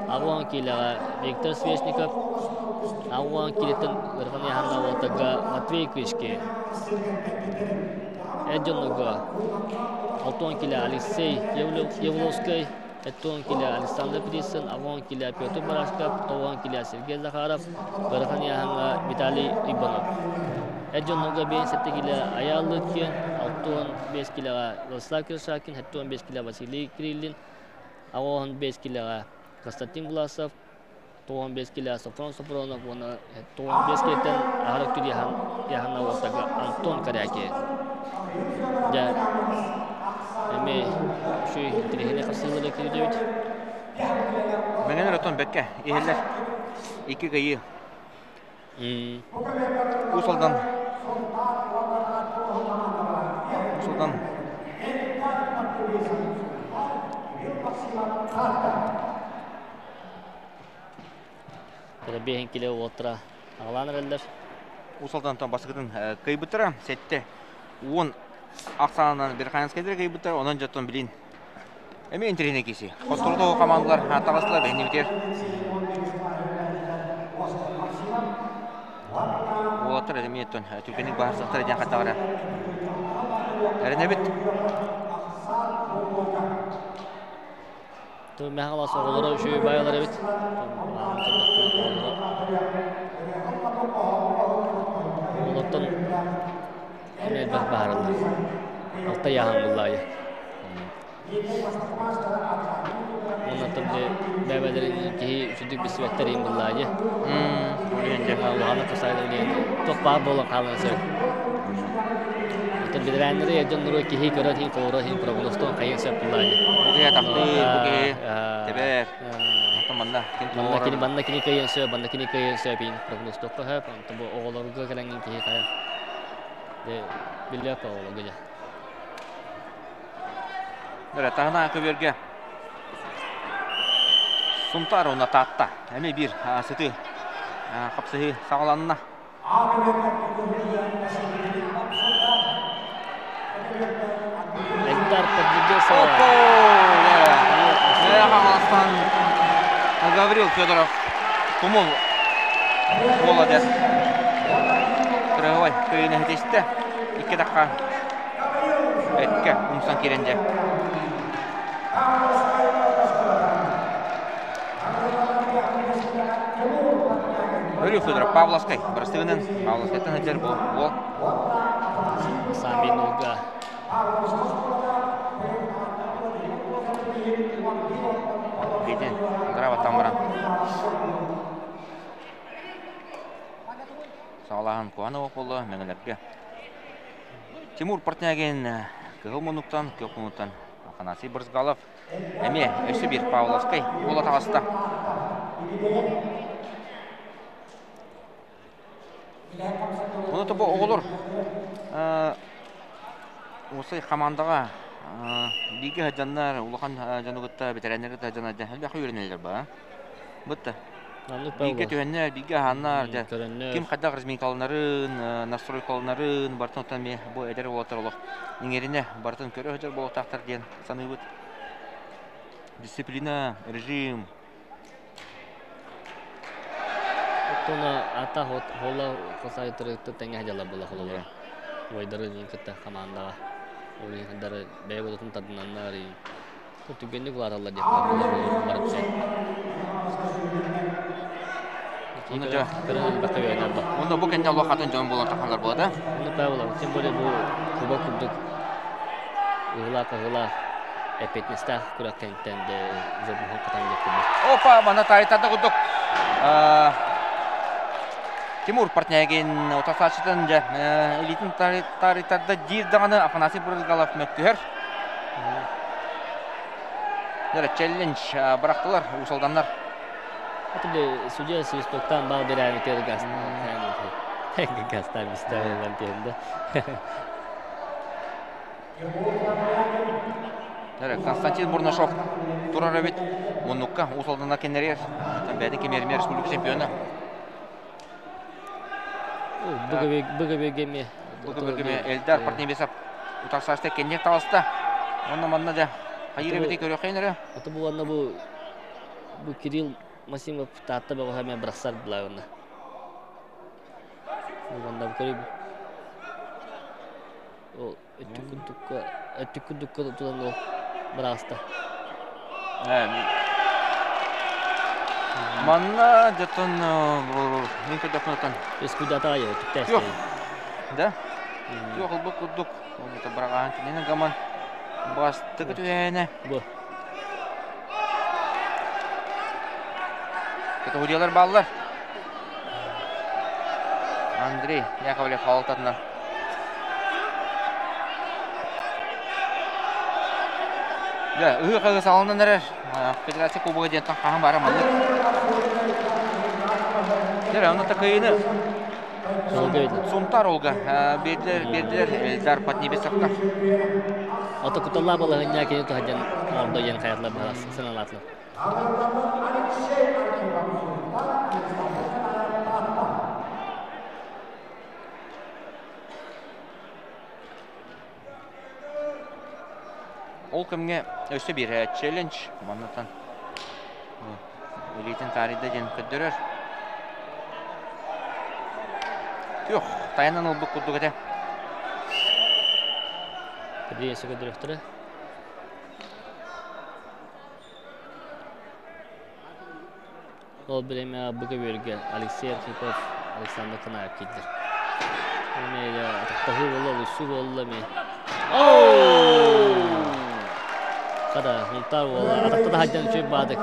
80 киилэҕэ Виктор Свешников, 80 киилэттэн ыарахан ыйааһыннаах уолаттарга Матвей Кычкин. Эр дьоннорго 60 киилэ Алексей Явловскай, Эттон килэ Александр Птицын, Авон килэ Петр Барашков, Товон килэ Сергей Захаров, Ыарахан ыйааһыҥҥа Виталий Иванов. Эр дьоннорго 57 килэ Айаал Лыткин, 65 килэҕэ Владислав Киршакин, 75 килэ Василий Кириллин, 85 килэҕэ Константин Власов, 95 килэ Софрон Софронов уонна 95 килэттэн аһара өттүр яһан уолтага Антон Корякин. Дьэ, эмиэ үчүгэй интэриэһинэй хапсыһыылары киирдибит. Мэҥэлэр отон бэккэ иһэллэр. Икки кыайыы. Уус Алдан Уус Алдан Биэһин килэ уолаттара аҕалаан эрэллэр. Уус Алдантан бастакытын кыайбыттара. 7 10 ахсаанынан Верхоянскайдары кыайбыттара. Онон дьоттон билин эмиэ интэриэһинэй киси. Хотторутоо командалар таҕыстылар бэһинибитигэр. Уолаттар эмиэ түргэнник баһарсахтара диэн хаттаҕара. Эрэнэбит. Мэҥэ Хаҥалас оҕолоро үчүгэй баайалар эбит. Мааны көрдөхпүнэ оҕолоро оҕолортон эмиэ элбэх баһаараллар. Алта ыйааһын буллаайы. Уонна били бэйэлэрин киһи үчүгдүк билсибэттэр иһин буллаайы. Улаханнык касаайдар диэн туох баар буолан хаалан сөп. Оттон бэтэрээннэри дьоннору киһи көрөр иһин, холоро иһин прогнозтуон хайыан сөп буллаайы. Бу киһи атахтыыр, бу киһи тэбэр. Оттон манна ким Манна кини манна кини кыайыан сөп, манна кини кыайыан сөп иһин прогнозтуохха сөп. Онтон бу оҕолорго кэлэҥҥин киһи хайа биллибэт оҕолорго дьэ. Эрэ таһына көбүөргэ Сунтаар уонна Таатта эмиэ биир сытыы хапсыһыы саҕаланна. Эльдар Поднебесова. Хаҥаластан Гаврил Федоров Тумул молодец. Кырыһыбай кыайыыны ситистэ. Икки тахха эккэ умсан киирэн дьэ. Өрүү Федоров Павловскай бырастыгынан Павловскайтан сылдьар бу уол. Самин Улга. Битин Андра баран. Саҕалааһын Куанова буолла Мэҥэлэргэ. Тимур Портнягин кыһыл муннуктан, күөх муннуктан Афанасий Брызгалов эмиэ өссө биир Павловскай буола таҕыста. Ону тобо оҕолор уосай хамаандаҕа бииргэ сылдьаннар улахан дьону кытта бэтэрээннэри кытта сылдьаннар элбэх үөрэнэллэр ба. Бытта. Бииргэ түһэннэр, бииргэ аһааннар, дьэ ким хайдах разминкаланарын, настройкаланарын барытын оттон эмиэ бу эдэр уолаттар олох иҥэринэ барытын көрө сылдьар буолуохтаахтар диэн саныыбыт. Дисциплина, режим. Оттон ата хола хосайтыры тэҥэ дьала була хололоро. Уойдары кытта хамаандаҕа. Ол иһин бэйэ бодотун тардынаннар Түргэнник улааталлар диэххэ барыт Онно бу кэннэ олох атын дьон буолан тахаллар буолата. Онно правило, тем более бу куба курдук ыһылаах-ыһылаах эппиэтинэстээх күрэх кэнниттэн де уже буһан хатан диэх курдук. Опа, манна таайтарда курдук. Тимур Портнягин утарсааччытын дьэ илиитин таарыйтарда диир даҕаны Афанасий Брызгалов мөккүһэр. Челлендж бырахтылар усалданнар. Аты судья свистоктан бал берәмитер газ. Гастар бистәләр тиенде. Константин Бурнашов турар бит. Муннукка усалданнар кеннерер. Бәдин кемермер республика чемпионы. Быгыбегеме. Быгыбегеме Эльдар Партнебесов утарсашта кеннер таласта. Онна манна да хайыр бити көрөкөйнөрө. Аты бу анна бу Кирилл Масимов таатта бага хаме брахсар булагына. Бу ванда көрү. О, өттүкүн тулан ол браста. Манна жатын мен көрдөкмөтөн. Эскудата айы түктәс. Yok. Да? Yok, бу курдук. Оны бараган кинен гаман басты көтүәне. Бу. Категориялар баллар. Андрей Яковлев халтатына. Да, ығы салындан әрі Федерация Кубогы дентен қаған бары маңды. Дәрі, оны такайыны Сунтар Олга берділер Эльдар Поднебесовка. Ата куталла балығын кені тухаджан ордо ен қаятлар бағасы сыналатлы. Ол кімге өсі бір челлендж маннатан элитин тарихда ден көддөрөр. Тюх, таянан ол бұқ күдді көте. Біресе көддөрөктөрө. Ол биреме бұғы берге Алексей Архипов, Александр Канаев келдер. Эме атақтағы болла, ұсы болла ме. Оу! Қада, ұлтар болла, атақта да хаджан үшіп бадық.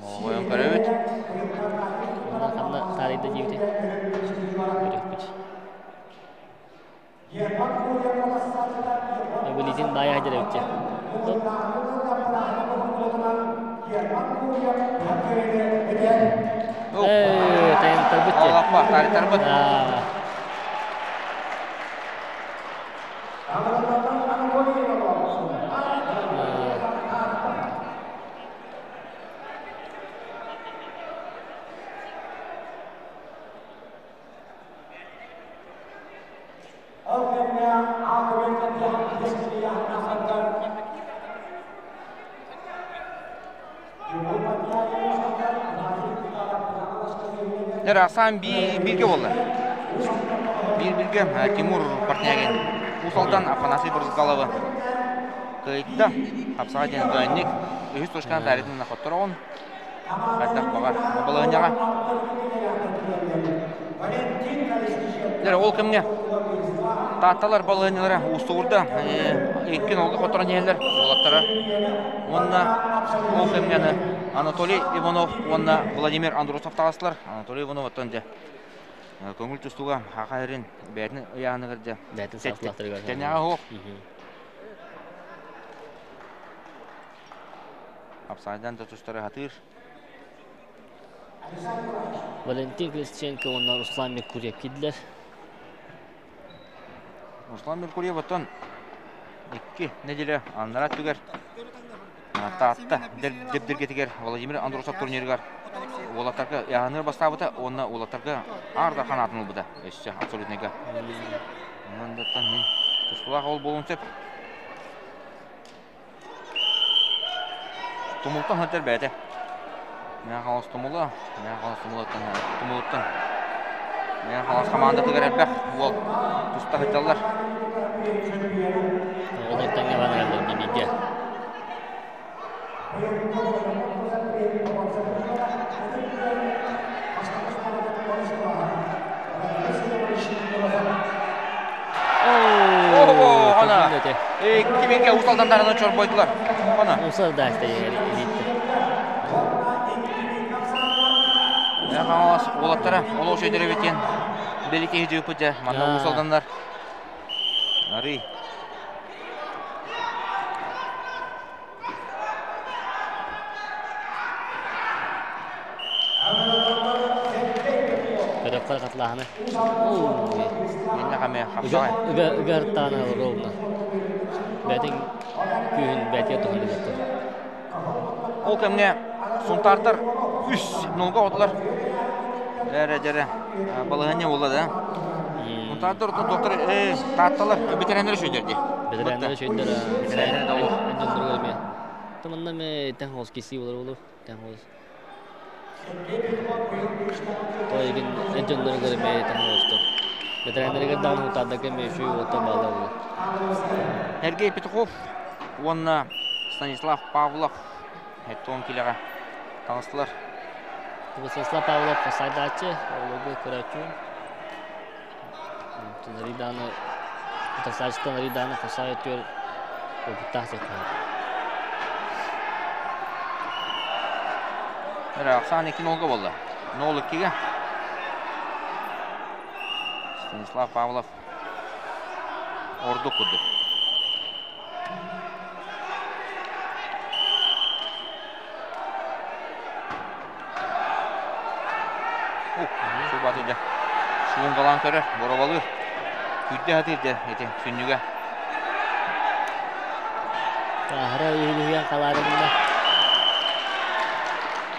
Оғойын көрөбүт. Қанда тарихда жейбіте. Көрөкпүт. Билитин бая хажар өтче. Тайын тарбытчы. Алапа, тарих тарбыт. Асан бирге болды. Bir бирге Тимур Портнягин. Усалдан Афанасий Брызгаловы. Кыйтта. Хапсаға ден дойник. Үхіс точканы таритын нахоттырғын. Қайтақ бағар. Балығынjaға. Ол кімге? Татталар балығынялары ұстуырда. Еккен олға қотыран елдер. Олаттары. Онна ол кімгені Анатолий Иванов, онна Владимир Андросов тағасылар. Анатолий Иванов оттан де. Көңіл тұстуға хақайрын бәтін ұяғыны кірді. Бәтін сақлақтырға. Тәнеға хоқ. Апсайдан да тұстары хатыр. Валентин Колесниченко, онна Руслан Меркурьев кеділер. Руслан Меркурьев оттан 2 неделе аннара түгер. Таатта депдергетигер Владимир Андросов турниргар Олаттарга яғыныр бастабыта, онна олаттарга арда қанатын ұлбыда. Өссе, абсолютныйга. Ондан мен тұстулақ ол болуын сеп. Тумултан хантер бәді. Мен қалас тумулы, мен қалас тумулыттан, тумулыттан. Мен қалас команда тігер әлбәқ, ол тұста хытталар. Олар таңға банаралар бибиге. Ого, ана. Киминге усалдандарына чорбойдулар. Ана. Усал да элитте. Хаҥалас уолаттара олох үчүгэйдэр эбит диэн бэлиэтии дьыыппыт дьэ манна уус алданнар арый Көрөххө хатылааһыны. Иннэ хаме хапсаҕай. Ыгартаана ровно. Бэтин күүһүн бэтиэ туһун диэттэр. Ол кэмҥэ Сунтаардар үс нолга отулар. Эрэ дьэрэ балаһыанньа буолла да. Сунтаардар оттон доктор таатталар бэтэрээннэр үчүгдэр дии. Бэтэрээннэр үчүгдэр. Бэтэрээннэр да ол. Дьоннорго эмиэ. Таманна ме тэн холс киси болар болу. Тэн холс. Тойгин дьоннорго эмиэ тэн холстор. Бэтэрээннэригэр даҕаны Сунтаардарга эмиэ үчүгэй уоттар бааллар болу. Сергей Петухов уонна Станислав Павлов 70 килэҕэ таҕыстылар. Станислав Павлов сайдааччы, оҕолорго көрөөччү. Риданы утарсааччыттан Риданы хосаайа түөр опыттаах сетнер. Эрэ ахсаан 2-0 буолла. 0-2-ге. Станислав Павлов ордук курдук. Субатыда суунгалаан көрөр, боробалыыр. Күүрдэ сатыыр дэ ити сүнньүгэ. Аһара иһилиһиэн халаарынна.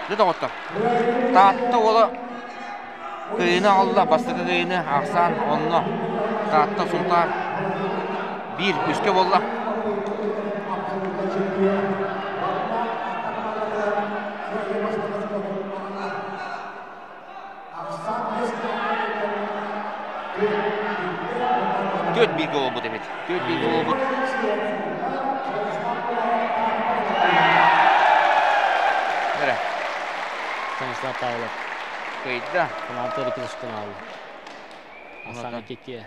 Дэ доҕоттор. Таатта уола Кыайыыны аҕалла, бастакы кыайыыны ахсаан онно Таатта Сунтаар биир үскэ буолла. Түөрт бииргэ буолбут эбит. Түөрт бииргэ буолбут. Эрэ. Станислав Павлов. Кыайда. Команда икки тустан алды. Асана Кеке.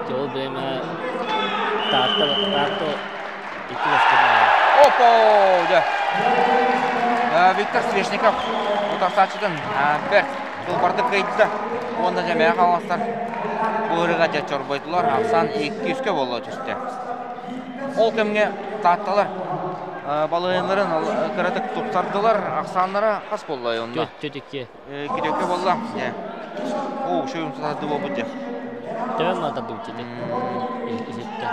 Ол бириэмэ Таатта Таатта икки бастыҥ Опо! Дьэ. Виктор Свешников утарсааччытын бэрт тылбардык кыайда. Уонна дьэ мэйэ хаҥаластар бу ырыга дьэ чорбойдулар. Ахсаан 2-3-кэ буолла түстэ. Ол кэмҥэ Таатталар балыйыннарын кыратык тупсардылар. Ахсааннара хас буолла онно? Түөт икки. Кидөккө буолла. Оо, шөйүн сатарды буолбут дьэ. Төбөн маатардыбыт дии. Иситте.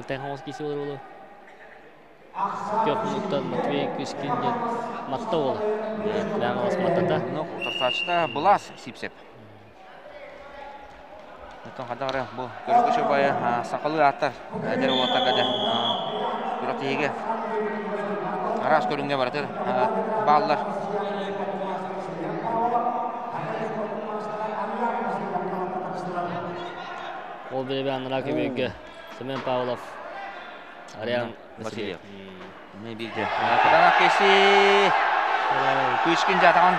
Тэн хоҥос киси олор болу. Көх муттан Матвей Кышкин диэн матта уола. Ләңалас маттата. Ну, утарсаачыта Былас Сипсеп. Оттон хадары бу көрүкүшө байы сақалы аттар эдэр уолаттарга дьэ күрэхтэһиигэ араас көрүҥҥэ барытыр бааллар. Ол бирэбе анараа көбүөргэ Семен Павлов, Ариан Васильев. Не биирде. Кытанах кеси. Кышкин жатаған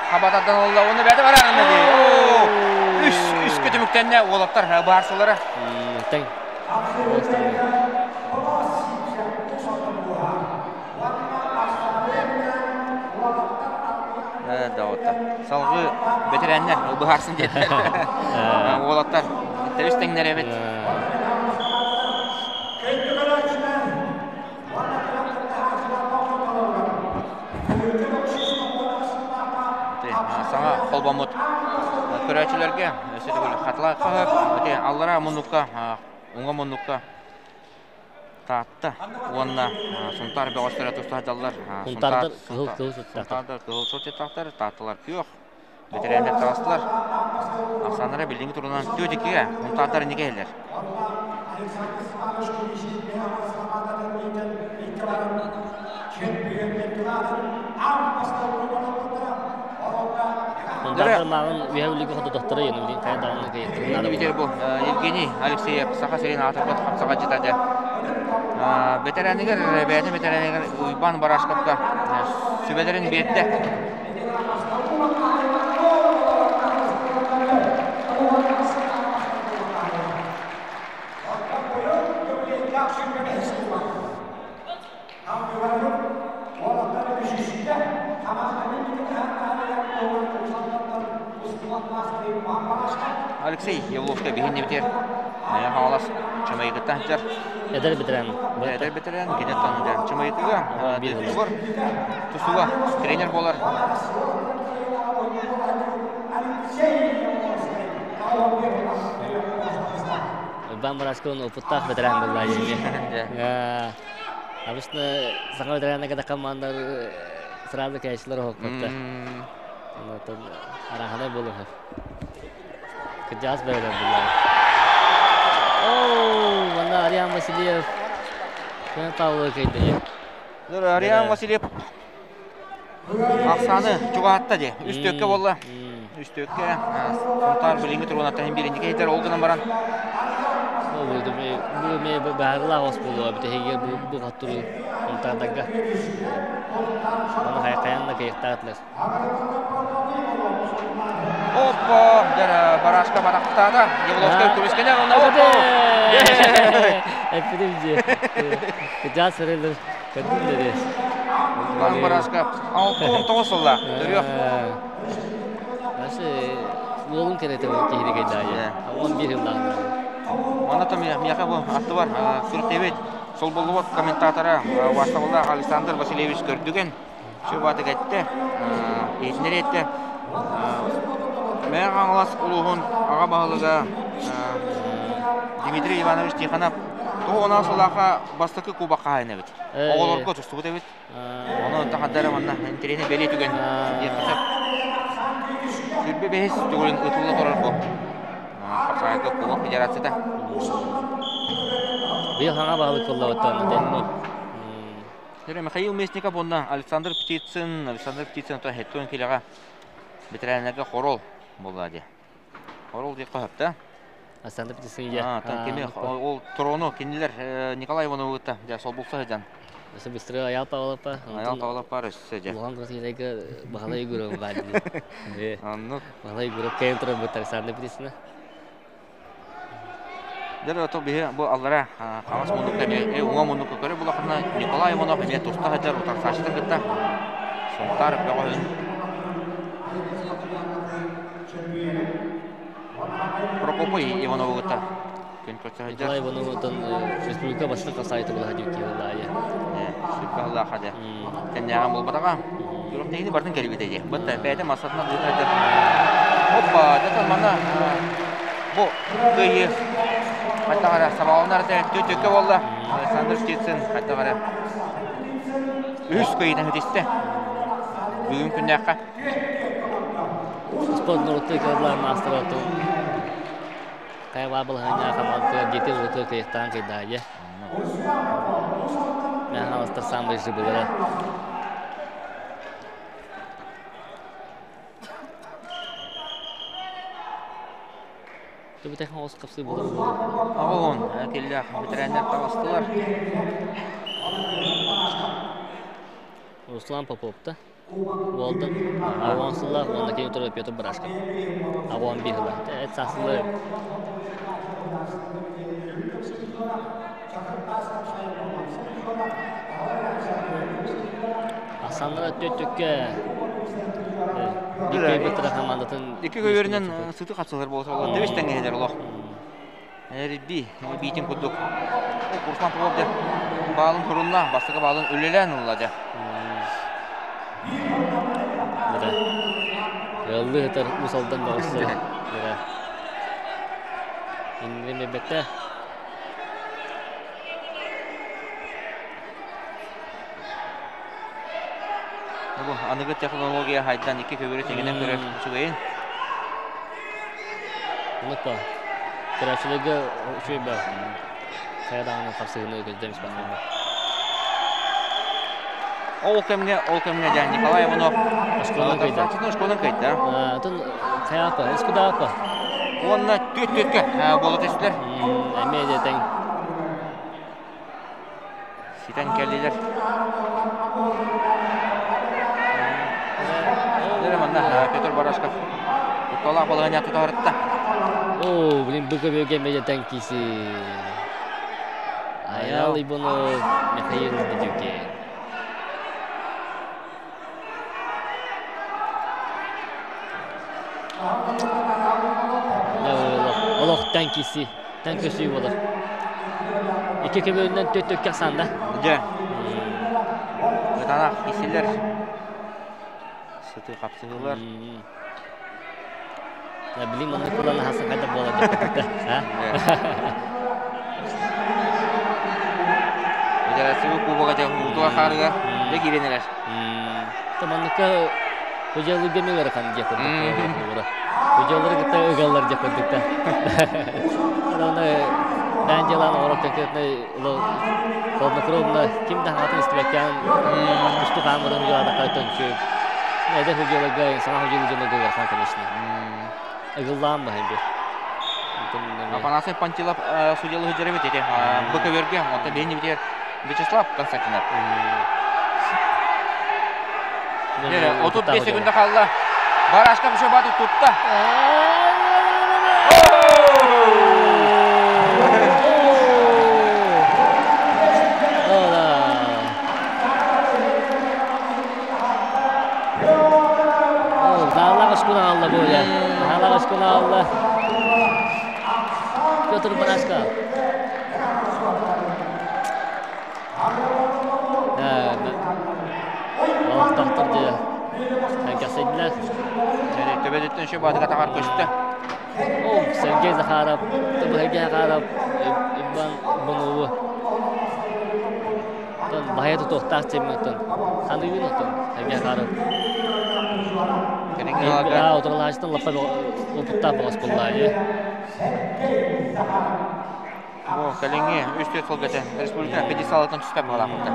хабатардан олла. Оны бәді баран дии. Үс үс көтүмүктенне уолаттар баарсылара. Тең. Да, Салгы бэтэрээннэр быһаарсын диэтилэр. Уолаттар тэбис тэҥнэр эбит. Саҥа холбоммут көрөөччүлэргэ өссө төгүл хатыла хаһыат ити аллараа муннукка уҥа муннукка Таатта уонна Сунтаар бөҕөстөрө тустаһдаллар. Сунтаардар кыһыл кыһыл суттаахтар. Сунтаардар кыһыл суттаахтар, Таатталар күөх. Бэтэрээннэр таҕыстылар. Ахсааннара билиҥҥи турунан 4-2-ге Сунтаардар инники иһэллэр. Сунтаардар мааҕын үһэ үлүгү хототохторо йын билин хайа даҕаны кыйыттарын наада Битер бу Евгений Алексеев Саха сирин аатырбыт хапсаҕайдьыта дьэ. Бэтэрээнигэр, бэйэтин бэтэрээнигэр Уйбаан Барашковка сүбэлэрин биэрдэ. Алексей Явловскай биһиннибитигэр Хаҥалас Чымайытыттан сылдьар. Эдэр бэтэрээн. Эдэр бэтэрээн киниттэн сылдьар. Чымайытыга тустугар тустууга тренер буолар. Уйбаан Барашков опыттаах бэтэрээн буолла дии. Обычно саҥа ветераннарга командалар сразу кээчилэр оһохпутта. Онтон арааһынай буолуһар. Кырдьаҕас бэрэлэр буллар. Оо, манна Ариан Васильев Күн Павловы кыйдыйы. Ариан Васильев ахсааны чугаһатта дии. Үс төккө буолла. Үс төккө Сунтаар билиҥҥи туругунан иһин бииринчи киһитэр ол гынан баран Бу ме баарылаах ос буолуо бүтэһигэр бу бу хаттуру Сунтаардарга. Маны хайан да кыйыктаатылар. Оппа, дьэ барашка барахтаата. Явловскай көмүскэнэ онно оппа. Эппитим дии. Кыдьаас сырылыр. Көрдүм деді. Иван Барашка 69 сылла. Төрүөх. Башы уолун кэрэтэ бу киһини кайдаайы. 11 жыллаах. Манна то миэхэ бу аттыбар сүртебит солбуллубут комментатора убаастабыллаах Александр Васильевич Көрдүгэн сүбатык этте, иһитиннэри этте. Мэҥэ Хаҥалас улууһун аҕа баһылыга Дмитрий Иванович Тихонов тоҕо онон сыллаахха бастакы кубок хаһайын эбит. Оҕолорго тустубут эбит. Ону тахадара манна интэриэһинэй бэлиэ түгэн диэххэ сөп. Сүрбэ бэһис төгүлүн ытылла турар бу. Хапсаҕайга кубок федерацията. Быйыл хаҥа баһылык кыллабыттан. Михаил Местников уонна Александр Птицын, Александр Птицын то хеттон килэҕэ ветераннарга хорол буолла дии. Хорол диэххэ сөп да? Александр Птицын я. Кими ол трону кинилэр Николай Ивановы кытта дьэ солбулса сылдьан. Өссө быстро Аял Павловпа. Аял Павловпа өссө дьэ. Улахан Красилайга Баһылай Егоров баар дии. Оннук. Баһылай Егоров кэйэн турар бут Александр Птицына. Дьэ ото биһи бу аллара хаҥас муннукка эмиэ уҥа муннукка көрө булахына Николай Иванов эмиэ туста сылдьар утарсааччытын кытта Сунтаар бөҕөһүн Прокопий Иванову кытта күн көрсө сылдьар. Николай Ивановтан республика бастакы хасаайыта була сылдьыбыт киһи буоллаайа. Сүрбэһыллаах дьэ. Тэннээҕин буолбатаҕа. Күрэхтэһиини барытын кэлбитэ дии. Бытта бэйэтэ массатынан ыыта сылдьар. Оппа, дьэ манна бу кыайыы хайдах эрэ сабаҕаланар этэ түөккэ буолла. Александр Птицын хайдах эрэ үһүс кыайыытын ситистэ. Бүгүн күннээххэ. Спорт норуоттуу кыллаан маастара отун хайа баа балаһыанньаҕа хамаандатыгар диэти уоту кыйыктаан кыйдаайа. Мэҥэ Хаҥаластар саамай жыбылара. Түбүтэх оҕус хапсыы буолар буолуо. Оҕуһун киллээх бэтэрээннэр таҕыстылар. Руслан Поповта уолдан Авон сыллаах уонна кини утары Петр Барашков. Авон биир сыллаах. Эт саасыллар. Ахсааннара түөттүккэ Икки хамаандатын Икки көбүөрүнэн сыты хапсылар буолса тэбис тэҥҥэһилэр олох. Эрби биитин курдук Руслан Попов дьэ баалын турунна, бастакы баалын үлэлээн ылла дьэ. Ыаллыы сытар Уус Алдан бөҕөстөрө. Иннин биэрбэттэ. Бу аныгы технология хайдан икки көбүрү тэҥинэн көрөр үчүгэйин. Оннук Көрөөччүлэргэ үчүгэй баар. Хайа даҕаны хапсыһыыны көздө эмис баар. Ол кэмҥэ, ол кэмҥэ дьэ Николай Иванов Оскуоланы кыйда. Оскуоланы кыйда. Атын хайаапа, искудаапа. Уонна түөрт түөрткэ буола түстүлэр. Эмиэ де тэҥ. Ситэн кэллилэр. Манна Петр Барашков кутталаах балаһыанньа тутаһарытта. О, блин, быка бөге эмиэ тэҥ киси. Аял Иванов, Михаил Дедюкин. Олох тэҥ киси, тэҥ көсүү болар. Икки көбөлүнэн төт төккө ахсаанда. Дьэ. Ытанах кисилер. Сыты хапсыһылар. Билим маннык кулан хаса хайда буола деп Федерация кубога дьэ уутуга хаарыга дьэ киирэн эрэр. Манныкка Худьалыга мен ыарахан диэх курдук. Худьалары кытта ыгаллар диэх курдук да. Аны бээн дьыалаан оҥорор конкретно хладнокровно ким да хаатын истибэккээн усту хаамырын худьалаатахха төнчү. Эдэр худьаларга саҥа худьалы дьоннорго ыарахан, конечно. Ыгыллаан баһын бир. Афанасий Пантилов судьялы сылдьар эти БКВРге, онтон бэйин битер Вячеслав Константинов. 35 секунда қалды. Барашков еще баты тутта. Наалаах оскуола алла бу я. Наалаах оскуола алла. Петр Барашков. Олохтоохтор дьэ кэсэйдилэр. Төбөтүттэн еще баатыга тағар көстө. О, Сергей Захаров, Сергей Захаров, Иван Бонову. Тон баһайа тутуохтаах чеммөтөн. Ханыйын отон Сергей Захаров. Утаралаачтан лаппа опыттаах боҕос буллаайы. Бу кэлиҥҥи үс-түөрт сылга республика пьедесталыттан түспэт баҕалаахпыттар.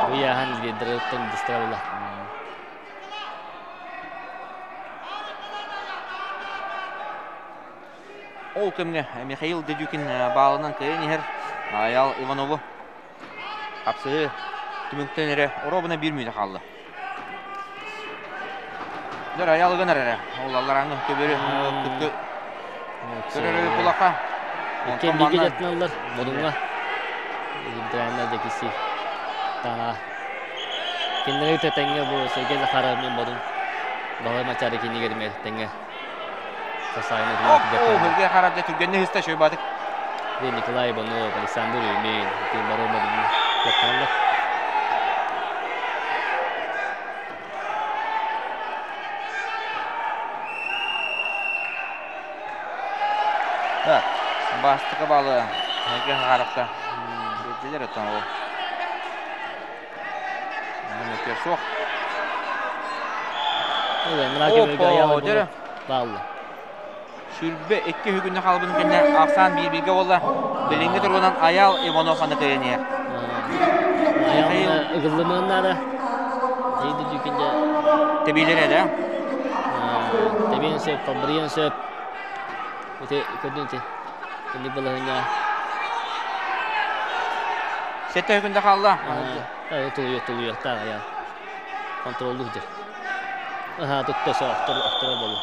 Бу яхан лидерыттан дистрабыла. Ол кэмҥэ Михаил Дедюкин баалынан кыайан иһэр Аял Иванову хапсыһыы түмүктэн эрэ оруобуна биир мүнүүтэ хаалла. Дэр Аял ыгынар эрэ. Ол алларааҥы көбөрү кытты көрөрү кулаха. Икки бигэ жаттыналлар Модунга. Ибдрайна декиси. Тана. Кинилери тэтэҥҥэ бу Сергей Захаров мен Модун. Балай мачары кинигер ме тэҥҥэ. Сасайын О, Сергей Захаров дьэ түргэнник ыста шөйбатык. Николай Иванов, Александр Юмин, бары Модун катталлар. Так, бастакы балы Сергей Захаровка бердилер оттон ол. Мөкөр суох. Опа, Баллы. Сүрбэ икки хүгүннэ халбын кэннэ ахсаан биир-бииргэ буолла. Билиҥҥи туругунан Аял Иванов аны кыайан Аял ыгыллымыаннара. Дейди дүүкүнде. Тебилер эдэ. Тебиэн сөп, қалбырыйан сөп. Ити көрдүн ти. Инник балаһыҥа. Сетте хүгүндэ қалла. Тулуйа тулуйа таа аял. Контроллух дир. Аха, тутта со охтор охтор болу.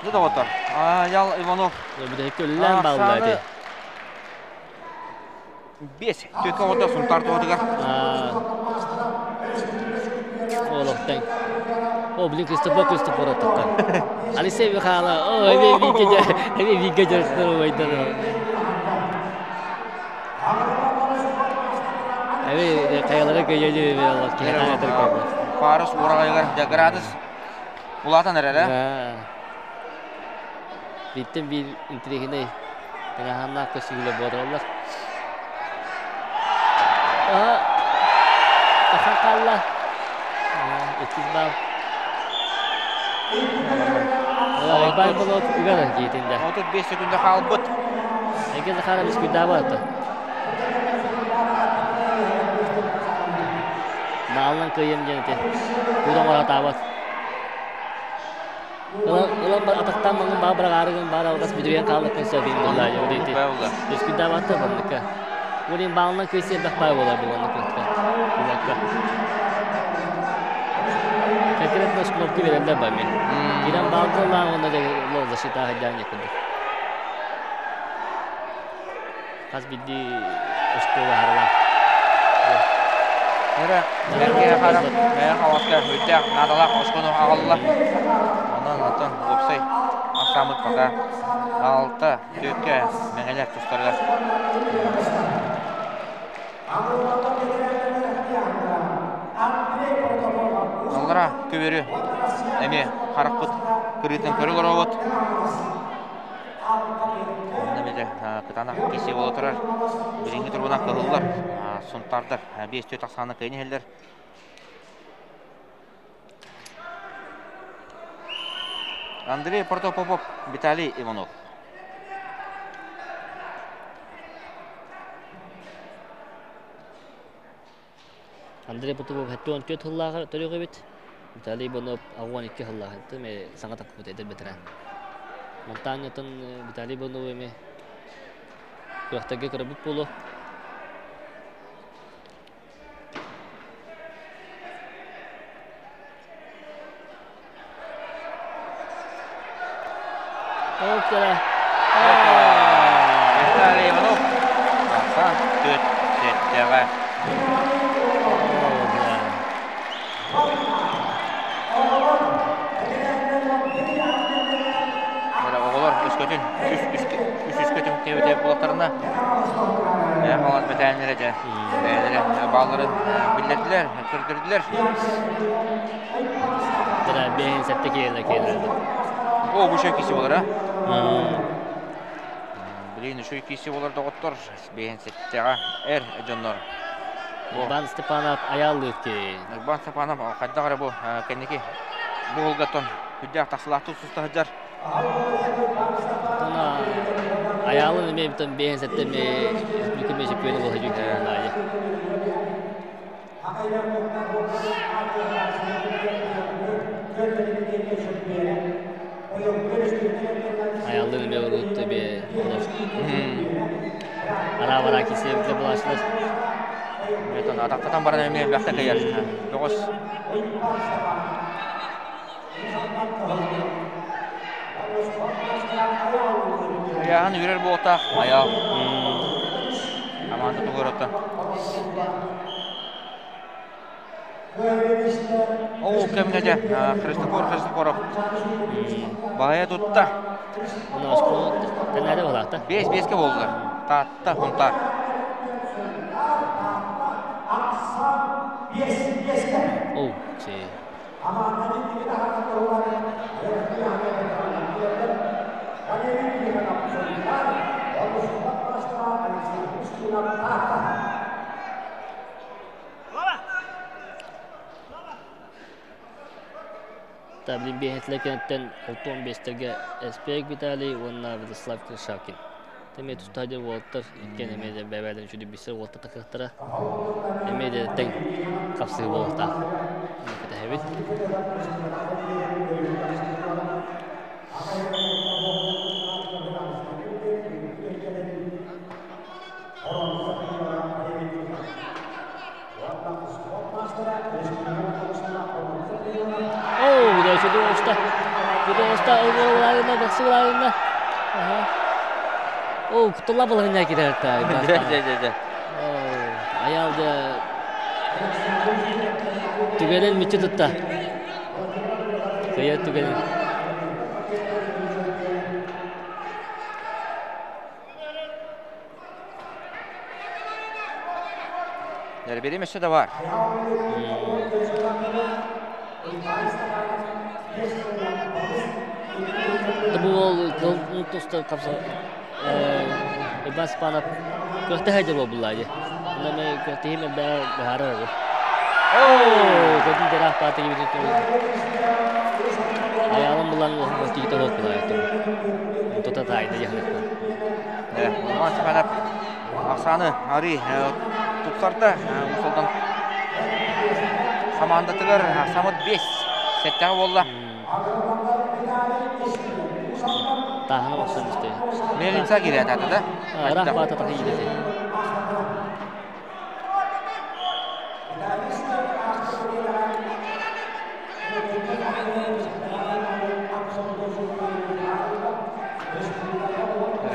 Не доҕоттор. Аял Иванов. Бүтэһик балла ити. Бес. Төкө оҕото сунтар туотугар. Олохтан. О, блин, Кристофор Кристофор оттоктон. Алексей Михайлов, о, эме биге эме биге жарыстыр ойдар. Эме каялары көйөжү бер кехана тыркы. Парус урагайгар градус улаатан эрэр, э? Биттен бир интригине таңаханна көсүгүлө бодоллар. Aha. Ахан қалла. Иккис бал. Бай болот үгән кейтинде. 35 секунда қалбыт. Эге Захаров искүдә барды. Баалынан кыайым диэн ити. Кудан оратаабат. Ылан атахтаан маңын баа бырағаарыгын баар алгас бүдүрүйэн хааллыккын сөбин булла дьэ ити. Үскүддаабатта банныка. Урин баалынан кыйсы элбэх баа болар бу маннык кулакка. Конкретно кнопка береллер ба мен. Кирен баалды лаан онна де лол защита хайдаан якынды. Хас бидди оскола харалан. Эра, эрге харам, мэр хаватка хүттә надалак оскону агалла. Онан атын опсай асамыт пока алты төккә мәңәләр тустарга. Аллара көбөрү эме харакпыт кырытын көрүлөр обот. Немеде кытана кесе бола турар. Биринги турбуна кылылар. Сунтардар 5 төт ақсаны кыйын хеллер. Андрей Протопопов, Виталий Иванов. Андрей Протопопов 74 хыллааҕар төрүөх эбит. Виталий Иванов 62 хыллааҕар. Эме саҥа такпыт эдэр ветеран. Монтаньятын Виталий Иванов эме күрэхтэргэ көрөбүт буолуо. Опера. Виталий Иванов. Асан төт сеттеҕэ. Оҕолор өскөтүн үс үскөтүн кебете булактарына халас бэтээннere же бэйэлэрэ бааларын биллердилер, көрдүрдүлэр. Тара бэйэн сэтте киэлэ киэлэ. О, бу шөй киси болар, а? Билин шөй киси болар доғыттор, бэйэн сеттеға эр дьоннор. Иван Степанов аяллык ки. Иван Степанов қайда бу кенники буолгаттон хүддээх тахсылаахтык сустаһыдьар. Тона аялын эме битен бэйэн сэтте ме республика ме чемпионы болса жүк лайы. Аялын эме урутты бе Ара бара кисе бile булашлар. Метон атақтатан баран эме бяхта кайар. Тоғыз. Яхан үрер буота аял. Аманды тугуротта. О, кемгеже Христофор Христофоров. Бая тутта. Оны оскол тенәре булакта. 5-5-ке болду. Татта хунтар. О, че. Таблин бейхетлекенттен 15-теге Эспек Виталий, онна Владислав Крышакин. Теме тустадыр уолттар, иккен эмеде бәбәден чүді бисер уолтта такықтара. Эмеде тең қапсығы болуқта. Көтәһәбит. Оу, да чүді оста. Чүді оста, оу, бақсы. Оу, кутулла балыгына кирер та. Де. Аялды түгенен мүчү тутта. Кыя түгенен. Бери месе да бар. Бу ол кыл тоста капса Ибан Спанов көтө хайдыр буллайды. Онда мен көтө химе бә бахара. Оо, көтүн терах паты gibi tuttu. Аялым булан ол тигите хок булайды. Тота тайды яхныкты. Иван Степанов ақсаны ари тупсарда усолдан Хамаандатыгар самыт 5 сэттэҕэ буолла. Тааһына охсон истэ. Мельница кириэтата да? Ыраах баата тахы иилете.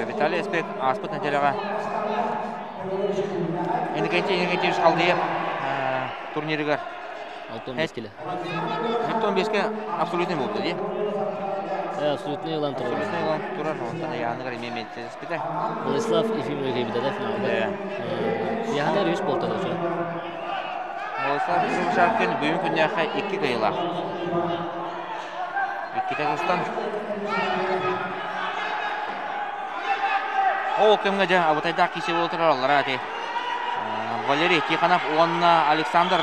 Виталий Эспек ааспыт нэдиэлэҕэ Иннокентий Иннокентьевич Халдеев турнирыгар 65 кило. 75-ке абсолютный буолбута дии. Абсолютный ылан турар. Абсолютный ылан турар. Онтон ыйааныгар эмиэ миэттэспитэ. Владислав Ефимович кэлбитэ да финалга. Яханар үс буолта да Владислав Ефимович Шаркин бүгүн күннээххэ икки кыайыылаах. Иккитэ тустан. Ол кэмҥэ дьэ абытайдаах кисе буола турар аллара ати. Валерий Тихонов уонна Александр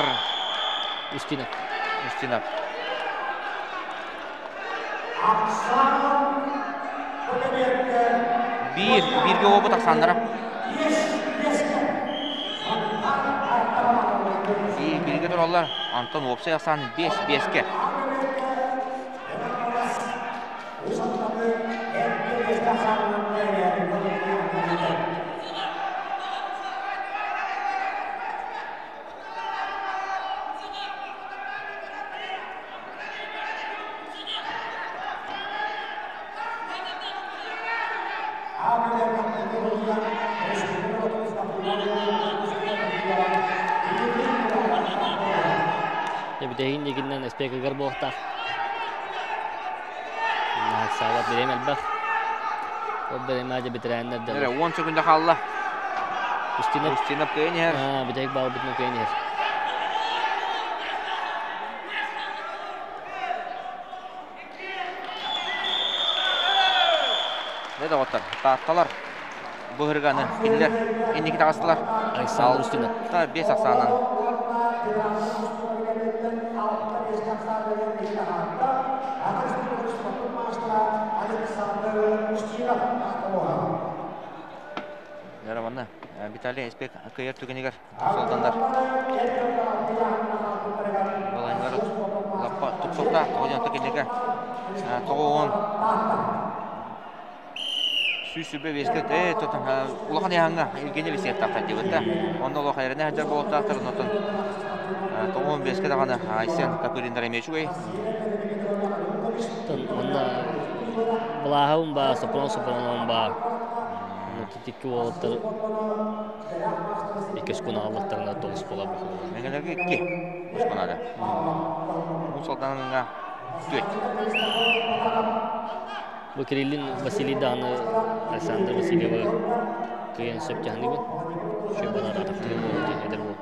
Устинов. Устинов. Биир, бииргэ уобут Оксандра. Бииргэ тураллар. Антон уопсай ахсаан 5-5-ке. Бүтэһин дигиннэн спекагар буолуохтаах. Саалат бириэм элбэх. Ол бириэмэ бэтэрээннэр да. 10 секунда хаалла. Устинов. Устинов кыайан иһэр. Бүтэһик баалбытын кыайан иһэр. Не доҕоттор, Таатталар быһырганы кинилэр инники таҕыстылар. Александр Устинов. 5 ахсаанан. Манна Виталий Эспек кыайар түгэнигэр Солдандар балайыннар лаппа тупсуктаах тоҕо диэн кинигэ тоҕо 125-ке тотон улахан яһаҥҥа Евгений Алексеевтаахтар диэбит да онно олох эрэнэ сылдьар буолуохтаахтар онтон 95-ке даҕаны Айсен Копыриннар эмиэ үчүгэй Онно Балааһабын баа, Сопрун Сопруновым баа. Икки уолаттар иккис күн аҕаллахтарына тоҕус буолар быһыылаах. Мэҥэлэргэ икки ускунаада. Уус Алданыҥа түөрт. Бу Кириллин Василий даҕаны Александр Васильевы кыайан сөп дьаһаныбын. Үчүгэй банаата атахтыыр буолуо диэн эдэр уол.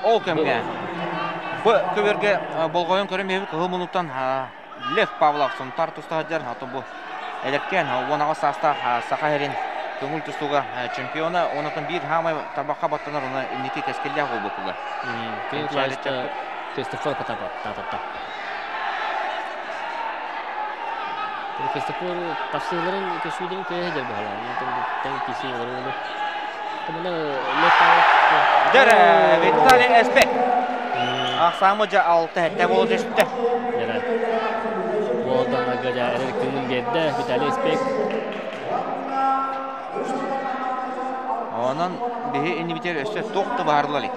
Ол кэмҥэ бу көбүөргэ болҕойон көрөн биһиги кыһыл муннуктан Лев Павлов Сунтаар туста сылдьар. Оттон бу эдэркээн 18 саастаах Саха сирин көҥүл тустууга чемпиона. Онтон биир хаамай табахха баттанар уна инники кэскиллээх буолбут Христофор Потапов таататта. Христофор тахсыыларын көсүүлэрин көйө сылдьар баһылаан. Тэҥ киси олору олор. Дэрэ Виталий Эспек. Ахсаамы жа алты хэтте болу түстэ. Дэрэ. Уолдан ага жа эрер кымын берді Виталий Эспек. Онон биһи иннибитер өссө туох да баарылар илик.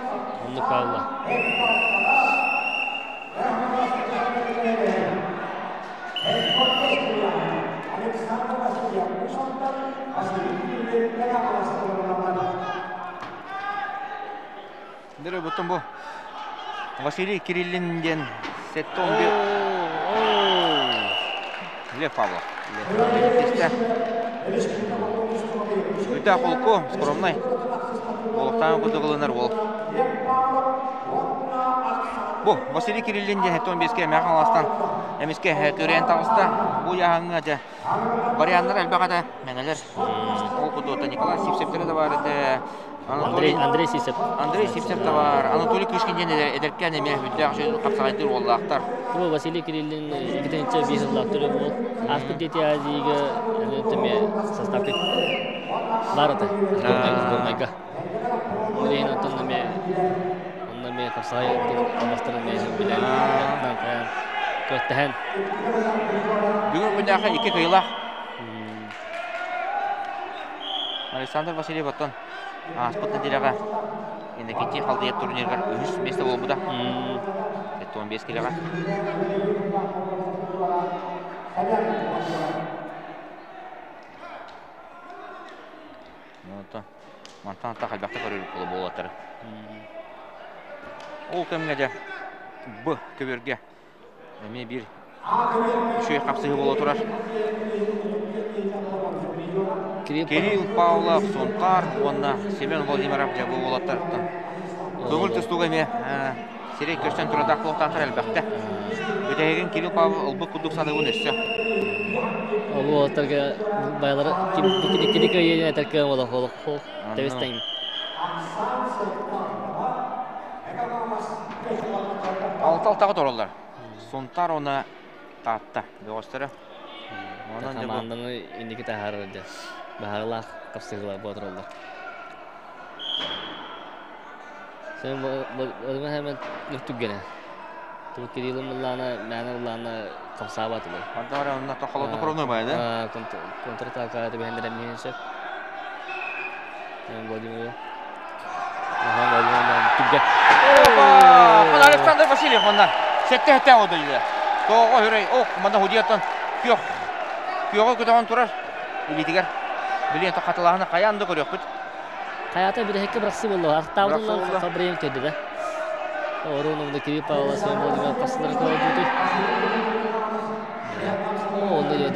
Оннук хаалла. Дөрө бутун бу Василий Кириллин диэн 71 Лев Павлов. Үтэ холку, скромный. Олохтаан курдук ылынар уол. Бу Василий Кириллин диэн 75-ке Мэхаластан Эмискэ көрөн таҕыста. Бу яһаҥҥа дьэ варианнар элбэх этэ. Мэҥэлэр. Ол курдук Николай Сивцевтэрэ да баар этэ. Андрей, Андрей Сивцев. Андрей Сивцев да бар. Анатолий Кышкин диэн эдэркээн эмиэ үрдээх хапсаҕайдыыр уоллаахтар. Бу Василий Кириллин иккитинчи биир сыллаах төрө буол. Ааспыт Дети Азияга эмиэ составка бар этэ. Сборнайга. Ол иһин оттон эмиэ онно эмиэ хапсаҕай албастарын эмиэ билэн күрэхтэһэн. Бүгүн күннээхэ икки кыйылаах. Александр Васильев оттон ааспыт нэдиэлэҕэ Иннокентий Халдыев турнирыгар үһүс миэстэ буолбута. 75 килэҕэ. Мантан аттах элбэхтэ көрөр буолаттар. Ол кэмҥэ дьэ Б көбүөргэ Эмиэ биир үчүгэй хапсыһыы буола турар. Кирилл Павлов, Сунтаар уонна Семен Владимиров дьэ бу уолаттартан көҥүл тустууга эмиэ сирэй көстөн турадаах буолтаахтар элбэхтэ. Бүтэһигин Кирилл Павлов ылбыт курдук саныыбын өссө. Ол уолаттарга баялары кини кыайыыны этэр кыам олох олох тэбис-тэҥ. Алта алтаҕа тураллар. Сунтаар уонна Таатта бөҕөстөрө. Онон Команданы инники таһаарар дьэ. Баһаарылаах хапсыһыылар буола тураллар. Sen Владимир Хэмэн түргэнэ. Ту Кириллин мыллаана, мээнэ ыллаана хамсаабатылар. Ардара онно холодно кровной бай да? Контратака түбэһэннэрэ миһин сөп. Владимир Владимир Опа! Александр Васильев манна сэтте-сэтте одойда. Тоҕо хүрэй, ох, манна худияттан күөх күөҕө көтөҕөн турар илиитигэр. Билиэн хатылаһына хайаан да көрүөхпүт. Хайата бүтэһиккэ бырахсы буолла. Артаабытынан Фабриен көрдө да. Оруунумда Кирилл Павлов Семен Владимир хасылары көрдүтүй. Онно дьэ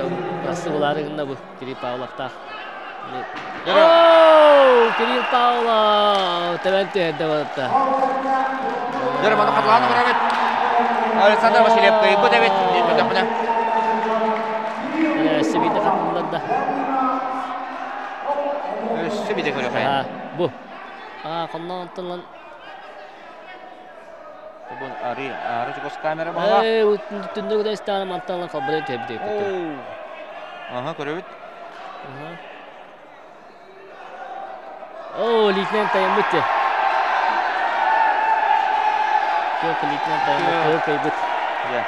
бырахсы булаары гынна бу Кирилл Павловтаах. Оо, Кирилл Павлов тэбэн түһэрдэ барыта. Дөрө маны хатылаан көрөбүт. Александр Васильев кыйбыт эбит диэн көрдөхпүнэ. Өссө биирдэ хатыллар да. Өссө биирдэ көрөкөйүн. Бу. Аа, хоннон онтон Бу ары ары чугас камера баҕа. Ээ, түннүк да истаана мантан халбарыйан түһэбит. Аха, көрөбүт. Оо, лейтенант тайаммыт дьэ. Кыах лейтенант тайаммыт, кыһыл кыйбыт. Дьэ.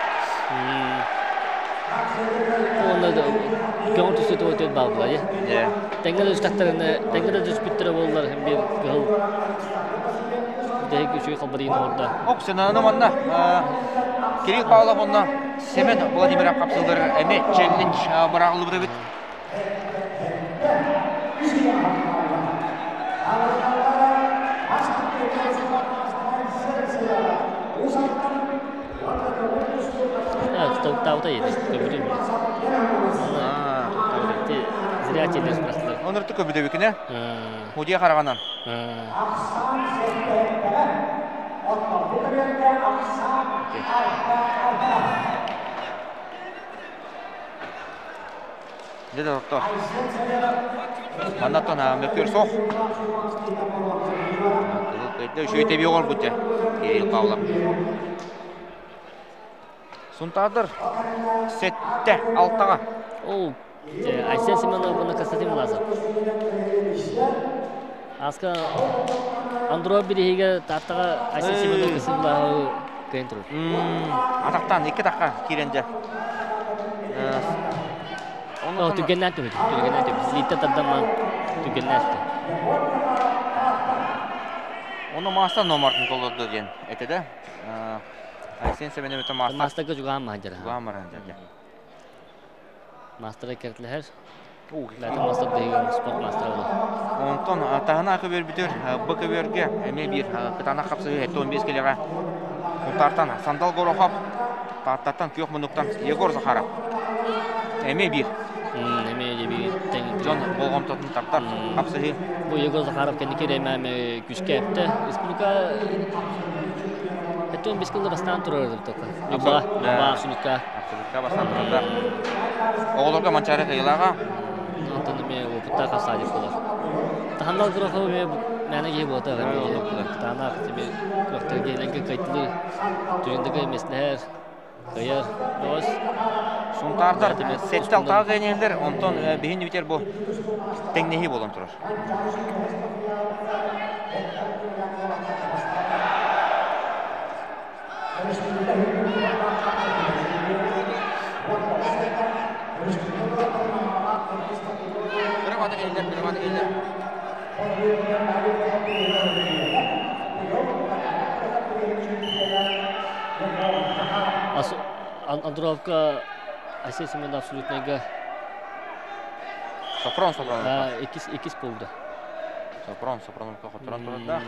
Уонна көҥүл түсү туой баалла дьэ. Дьэ. Тэҥҥэ да түстахтарына, тэҥҥэ да түспүттэрэ буоллар, биир кыһыл Дэһик үчүгэй халбарыйын оҥордо. Оксананы манна Кирилл Павлов онно Семен Владимиров хапсыллар эмиэ челлендж быраҕыллыбыт эбит. Токтаабыта еді, көбүтүм. Зря челлендж бырахтылар. Онырты көбүтөбүкүнэ. Мудия хараҕынан. Дьэ доктор. Маннаттан мөккүөр суох. Үчүгэй тэбии оҥорбут дьэ. Кирилл Павлов. Сунтаардар сэттэ алтаҕа. Ол Айсен Семенов уонна Константин Власов. Аска Андро бириһигэ Тааттаҕа Айсен Семенов Константин Власовы кыайан турар. Атахтан икки тахха киирэн дьэ. Түгэннээн түбүт, түгэннээн түбүт. Лииттэн тардан түгэннээн Оны маастар номартын толорду диэн этэ да. Айсен Семенович маастар. Маастарга жугаан махадьара. Жугаан махадьара. Маастара кэртлэһэр. Бәтин мастер дыйган спорт мастера болар. Онтон таһына көбөр бүтөр Б көбөргө эмиэ биир кытаанах хапсыһыы 15 келеҕэ Сунтаартан Сандал Горохов, Тааттаттан Күөх Муннуктан Егор Захаров. Эмиэ биир. Эмиэ биир тэҥ. Дьон болҕомтотун тардар хапсыһыы. Бу Егор Захаров кэнники эмэ күүскэ эптэ. Республика Аттон бискылла бастаан турар тока. Ньурба, Ньурба абсолютка. Абсолютка бастаан турарда. Оҕолорго Манчаары кыйылааҕа. Онтон эме опыттаах хасаадик болар. Таханнал кырохо эме мэне киһи буота. Кытаанах эме кырохтар геленге кайтылы. Түйүндеге меснер. Кыйар. Дос. Сунтаардар сетте алтаға кыйнелер, онтон биһин бүтер бу тэҥнэһии болон турар. Кырамата келлер, кырамата келлер. Андровка Айсен Семенов абсолютныйга Сопрон Сопрон. Иккис болды. Сопрон Сопроновка хотторон турарда.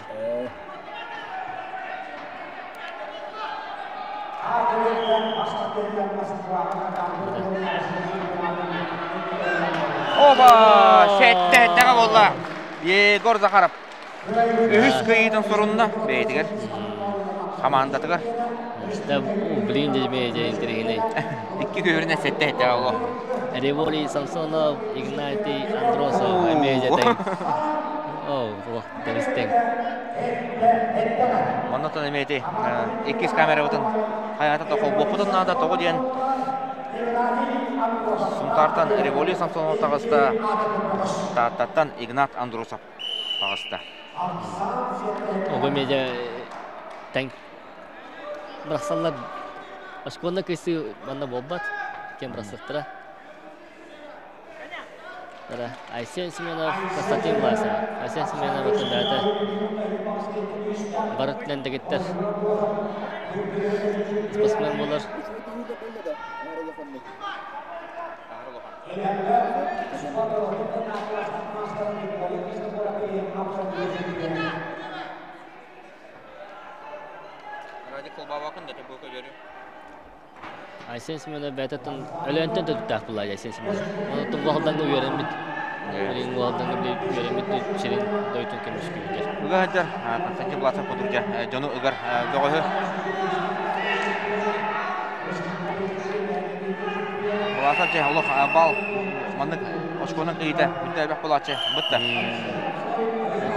Оба! Сетте хеттеге болла. Егор Захаров. Үһүс кыйытын сурунна бэйтигер. Командатыгар. Да, блин, деме же интерегине. Икки көөрүнэ сетте хеттеге болла. Револи Самсонов, Игнатий Андросов, эме же О, вот, теристең. Оннотон эмети иккис камера бутун хаята тоқол бопутун нада тоҕу диэн Сунтартан Револи Самсонов таҕыста, Тааттаттан Игнат Андросов таҕыста. Ого медиа тәң брасаллар Ашконна кыйсы манна болбат, кем брасыктыра. Дара Айсен Семенов, Константин Власов. Айсен Семенов өтөн бәті барыт дегеттер. Спортсмен болар. Айсен Семенов бәтеттен өлөнтен төттәк булай Айсен Семенов. Оны тугы үйренбит. Билин уалданга үйренбит сирин дойтун кемиш күйдер. Ыга Константин Власов кудуржа жону ыгар бөгөһү. Власов же олох бал маннык очконун кыйыта бүтэ бэх булачы бытта.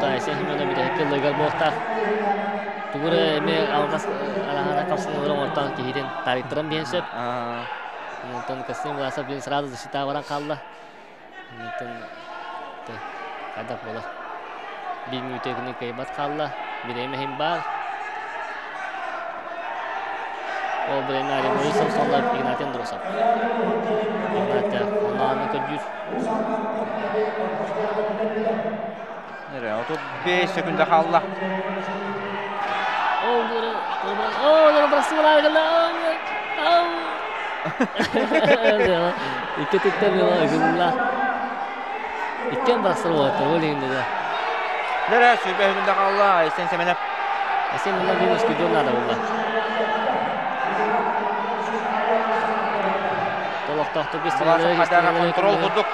Та Айсен Семенов бит хеккел ыгар боктак. Тугура эме алгас алахана капсын ырың ортан кихиден тариттыран бенсеп. Онтон Константин Власов бин сразу защита баран калла. Онтон кайдак болар. Бир мүтегini кайбат калла. Биреме хим бар. Ол биреме Аримори Самсонлар Игнатий Андросов. Игнатий Хонаны көдүр. Нере, 35 секунда қалла. О, о, брасыла, ау. Икки түттер гылла. Иккен брасыр болот, ол енді да. Нере, сүрбе секунда қалла, Айсен Семенов. Айсен мына минус күдөн надо болла. Толоктокту биз контрол курдук.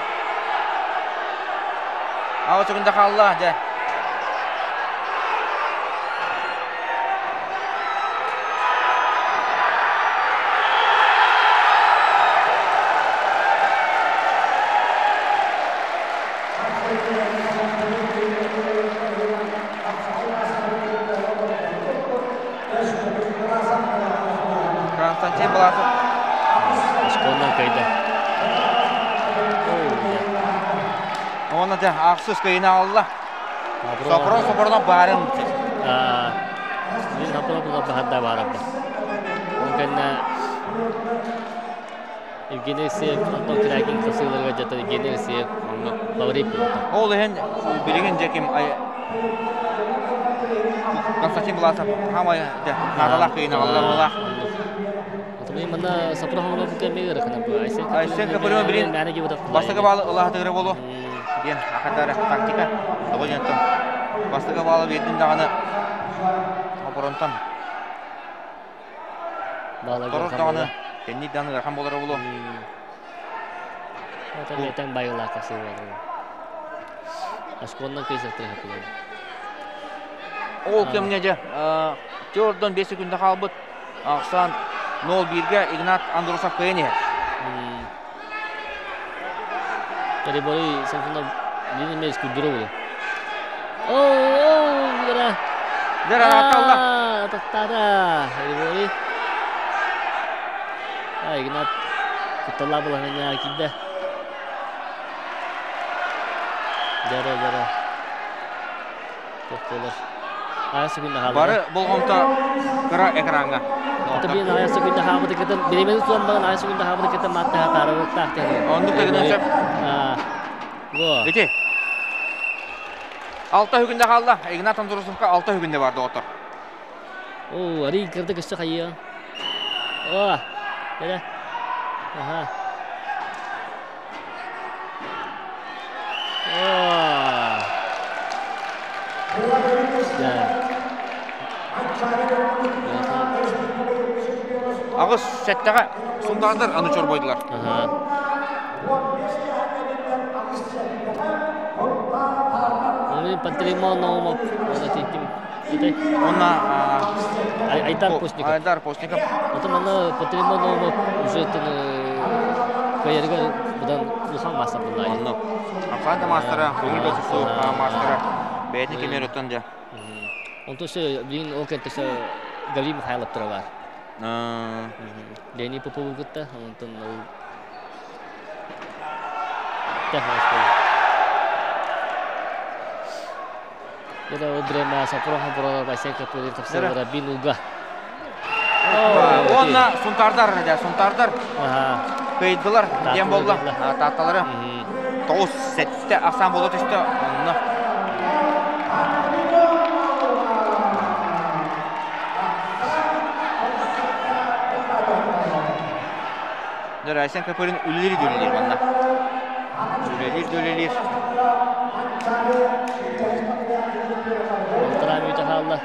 Ау секунда қалла, же. Константин Власов. Школдан кайда. Оны да ақсыз күйіне алла. Сопрон сопрона барын. Мен сопрон бұға бахарда барамды. Онканна Евгений Сев, Антон Крягин қысыларға жата Евгений Сев фаворит болды. Ол ехен билеген жеким Константин Власов хамай надалақ күйіне алла бола. Мен мына сопрон хамына бүкен мегер қана бұл. Айсен Капырова билин бастығы балы ылаһатыгыры болу. Диэн ахатара тактика. Тоҕо диэн бастығы балы бердин дағаны опоронтон. Торор дағаны кенни даны ырхан болары болу. Отан байыла касы болу. Ашконнан кыйсаттыр хапылы. Ол кемне же Ити ордон 5 секунда хаалбыт. Ахсан 0-1-ге Игнат Андросов кыайан иһэр. Перебори Самсонов бир эмес күрдүрө болу. О, гара. Дера аталла. Ататтара. Перебори. А, Игнат куттала булаһына кидде. Дера, дера. Тоқтолар. Ая секунда хаалды. Бары болғомто кыра экранга. Ата бин ая секунда хаабыты кытын биремени туан баган ая секунда хаабыты кытын матта хатары тахты. Оннук тегинен сөп. Го. Ити. Алта хүгүндө хаалла. Игнат Андросовка алта хүгүндө барды отор. О, ари кырды кысты хайы. О, дere. Аха. О. Да. Агыс сәттәгә сундардар аны чорбойдулар. Аха. Оны Пантелеймон Наумов, оны теким. Онна Айдар Постников. Айдар Постников. Потом аны Пантелеймон Наумов уже кайерге будан улхан мастер буллай. Онно. Афанта мастера, көңүл бөтүсү мастера. Бәйтни кемер өттөн жа. Онто се билин ол кентесе Гаврил Михайлов тура бар. Лени Попов гытта, онтон ол Технос. Яда ол брема сапро хабро байсен капылыр тапсыры бин уга. Онна сунтардар да, сунтардар. Кыйдылар, дем болла. Татталары. Тоғыз сәтте ақсан болу түсті. Онна. Нөр Айсен Капырин үлелер дөлелер манна. Үлелер дөлелер. Алтыра мүйті қалды.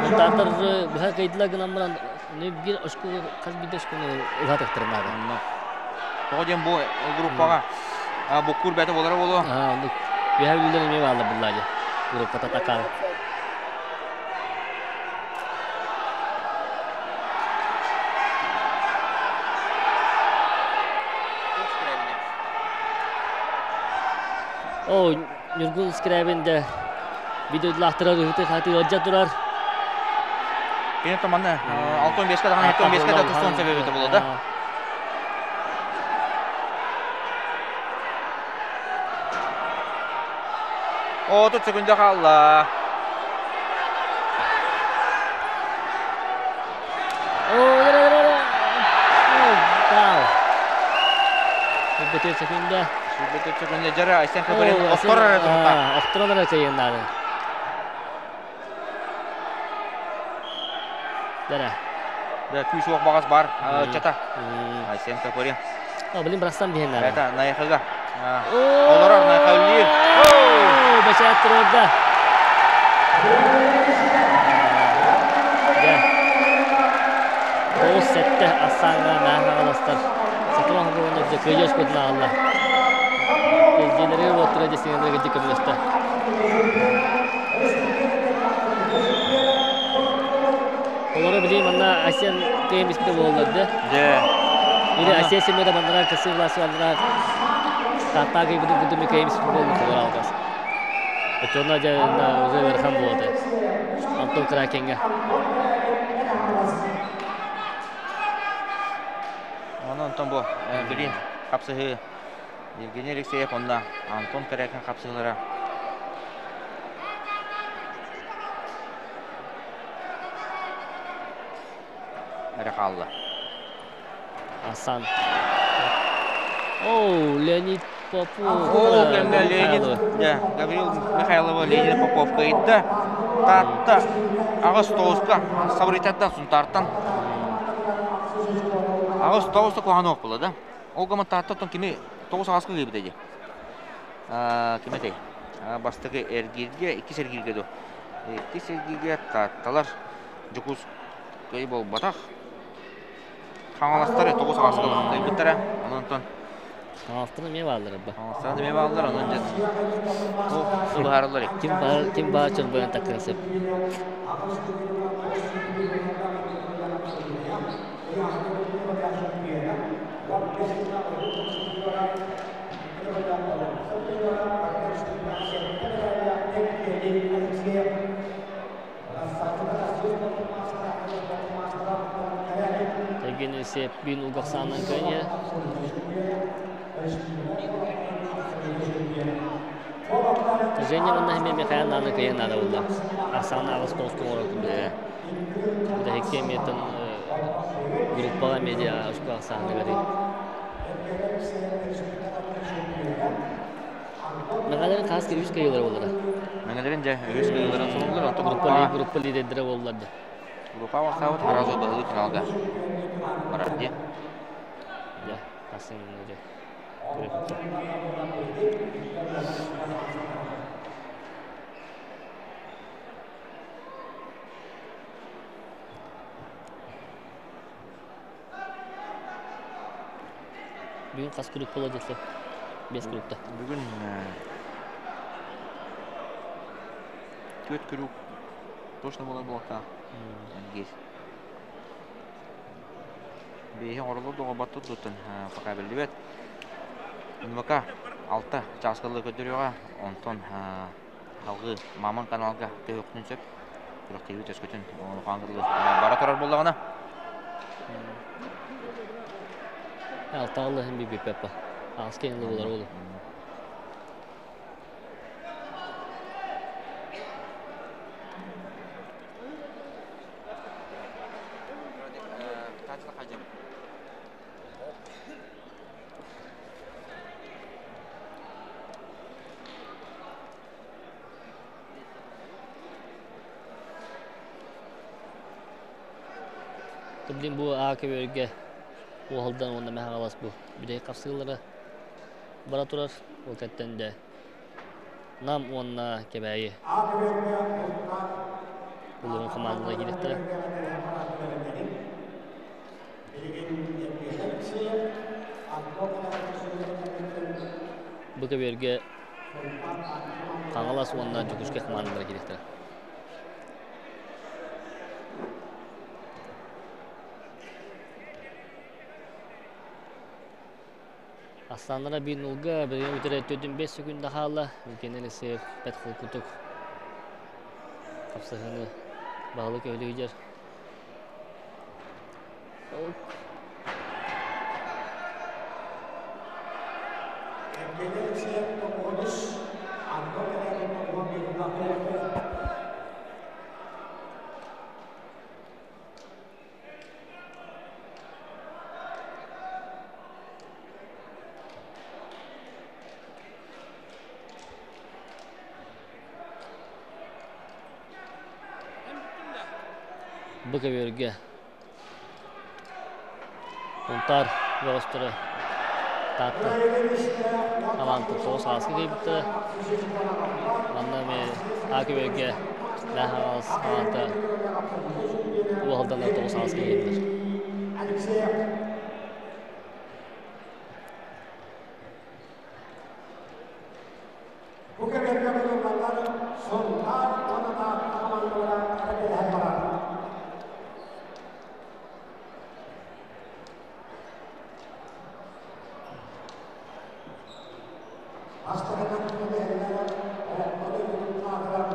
Мунтартар бұға қайдыла гынан не бір ошку қаз бір ошкуны ұғатықтырмады. Тоғы дем бұл группаға бұққур бәті болары болу. Бүйә үлден еме алды бұллады. Группа татакал. О, Нюргун Скрябин де видеодлақтырар, үхті қаты оджа тұрар. Кені томаны 6-15-ке даған 7-15-ке да тұстон себебі болады. 30 секунда қалла. О, О, Бөтер секунда. Бөтер секунда жара Айсен Кабарин оқтырар тұрта. Оқтырар кайыннары. Дара. Да, күйс оқ бағас бар. Чата. Айсен Кабарин. О, блин, брастан бейін. Это Найхыға. Оларар Найха үлер. О, башат тұрды. Да. Тоғыз сәтті асанға мәхағаластар. Сатыран бұғында бізде көйеш көдіна алла. Кезделері отыра десеңдерге дикімдесті. Олары білейм, ана Асен күйем іспіті болдырды. Да. Или Асен семеде бандыра кысы власы бандыра таттағы бұды бұды мекейім іспіті болды олар алдас. Өтіонна жайына уже верхан болды. Антон Кракенге. Оны Антон бу билин қапсығы Евгений Алексеев онда Антон Кракен қапсығылары. Әрі қалды. Асан. О, Леонид Попов. О, кемде Леонид. Да, Гаврил Михайлова Леонид Попов кайытты. Татты. Ағыз тоғызға Сабритаттан, Сунтарттан. Ағыз тоғызда қуған оқ болады. Ол гама татты тон кеме тоғыз ағызға кейбі деді. Кеме дей. Бастығы әргерге, екі сергерге ду. Екі сергерге татталар. Жүкіз кей бол батақ. Қаңаластары тоғыз ағызға бұттара. Онан тон Хаҥаластан эмиэ бааллар ба. Хаҥаластан эмиэ бааллар, онон дьэ бу быһаарыллар. Ким баар, ким баар чорбойон таккын сөп. Евгений Алексеев бин улгахсаанан көнье. Женя манна хеме Михаил Наны кыйын нада булла. Ахсаана аҕыс тоҕус оҥорор курдук. Бүтэһикке эмиэтин группаҕа медиа очко ахсааныгар Мэҥэлэрин хас үс кыйылара буолара. Мэҥэлэрин дьэ үс кыйыларын суруллар, онтон группа группа лидердэрэ буоллар да. Группа бастаабыт сразу баһылыы финалга барар дии. Дьэ, хасын дьэ. Бүгүн хас группа буолар десе? Бес группа. Бүгүн төрт групп точно буолар буолуохтаах. Надеюсь. Бэйэһин оҕолор доҕорбаттар дуттан пока биллибэт. НВК 6 чааскалыы көрдөрүөҕэ, онтон салгыы Мамон каналга көһүөхтүн сөп. Күрэхтэһии өскөтүн хаан бара турар буоллаҕына. Алтаалла хем би пеппа. Ааскен болар ол. Блин бу АКВ-ге уолдан уонна мэхагалас бу бүтэй хапсыылара бара турар ол кэттен де Нам уонна Кэбээйи улуһун командалара киириэхтэрэ. Бу көбүөргэ Хаҥалас уонна Дьокуускай командалара киириэхтэрэ. Астанара биир нулга билигин бүтэрэ 4-5 секунда хаалла. Евгений Алексеев бэрт холкутук хапсыһыыны баһылык өлүгүдэр. Евгений Алексеев тоҕус, Антон Корякин 91. Бу көбүөргэ Сунтаар бөҕөстөрө Таатта хамаандата тоҕус ааска киирбиттэрэ. Манна эмиэ А көбүөргэ Мэҥэ Хаҥалас хамаандата Уус Алданнар тоҕус ааска киирдилэр. Бу кэмнэргэ муннуллаллар Сунтаар уонна Таатта хамаандалара эрэбилэһэн барар. Бастакынан кинилэр олоххо дойдутун аатырар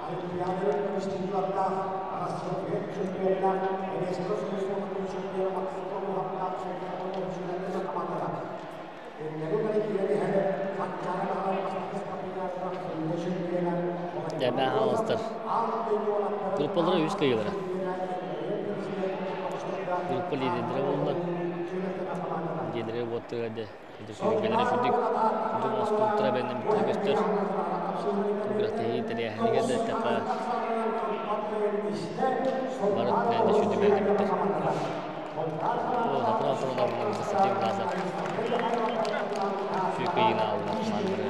Олимпиада институтардаах Арассыыйа чемпионнаах Эвестра Сулусоватын чемпиона Максим Уһаптаах Сулусоватын командата Дьэ, Мэҥэ Хаҥаластар группалара үс кыайыылара. Группа лидердэрэ буолла. Дьиэлэрэ уоттара дэ сүүрбэлэрэ сүрдүк сүрдүк оҥостубуттара бэннэммиттэрэ көстөр. Күрэхтэһии тэрээһинигэр да эттэххэ бары өттүнэн да сүрдүк бэлэмнэммиттэр. Константин Власов сүүкэйин аалла командалары.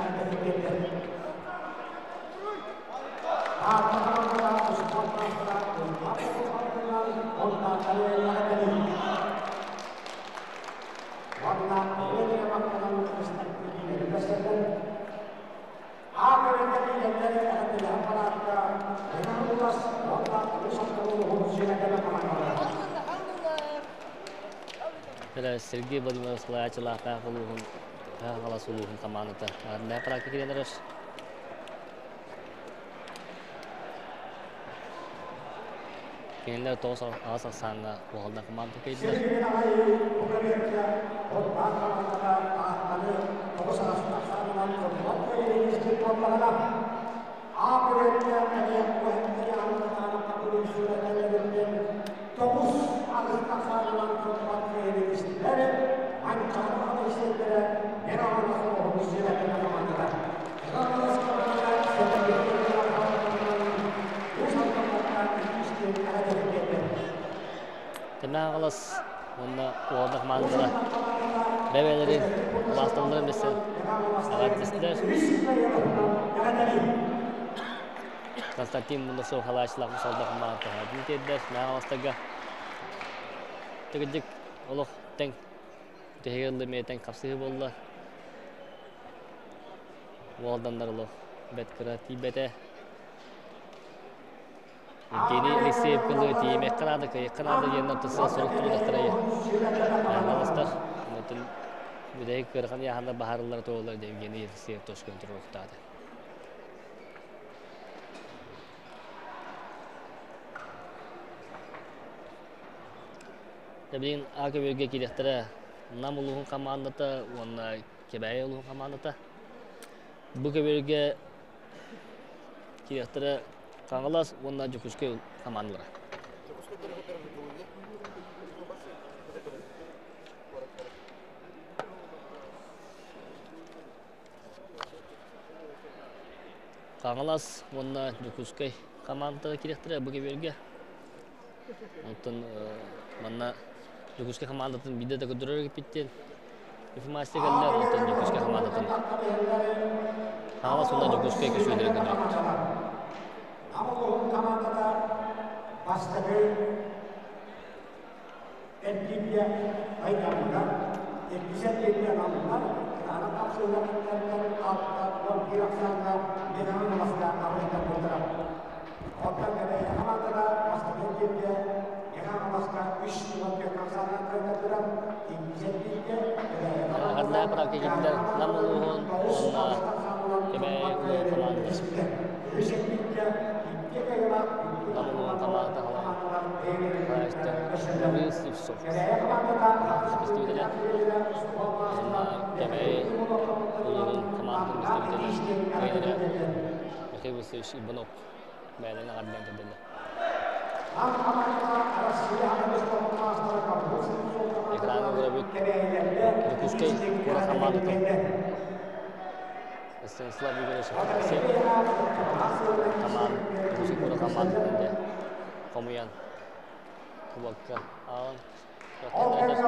Кирехтері Сергей Владимирович Салаячылааққа улуғын қалас улуғын командата. Ағадылай парака киренер. Кинилер тоғыз ағас ақсанға оғалдан команда кейділер. Тәмә қалас, онна оғалдан командалар бәбәлері басталары бесен ағаттестілер. Константин Мундасов халайшылақ мұсалда команда хадин теддер. Мә қаластарға тігідік олық тең тегелді метен қапсығы болды. Оғалдандар олық бәт кыра тибете. Евгений Алексеев кылы тиемек қанады, кайық қанады, еннен тұсы сұрық тұрдықтырайы. Қаластар, онытын бүдәйік кырған яханда бахарылар тоғылар Евгений Алексеев тошкөн тұрықтады. Тәбілін АК бөлге келектірі Нам улуғын командата, онна Кебәй улуғын командата. Бұл көберге келектірі Қаңғалас, онна Жүкүшке командалары. Қаңғалас, онна Жүкүшке командалары келектірі бұл көберге. Онтын манна Жүкүшке командатын биде де көдірер кеппеттен. Информация келдер, онтын Жүкүшке командатын. Қаңғалас, онна Жүкүшке көшөдері көдірер. Командада бастығы эргинге айдамыда, эргизен елге алынар, ана тапсырылар алтта, он bir aksanla medanın alasında avışta buldurar. Ondan beri командада бастығы эргинге medan alasında 3 yıl aksanla kaynatıran, эргизен елге Ағадылай парака келдер Нам улуғын, онна Кебәй улуғын командасы. Нам улуғын команда қалай. Гаврил Сивцов. Представителя. Онна Кебәй улуғын командатын представителі. Тренері Михаил Васильевич Иванов. Бәлін ағадылай тәділі. Экраны көрөбүт. Дукускай кура командатын. Станислав Егорович Афанасьев. Команд, Дукускай кура командатын Комуян. Кубакка алан. Экраны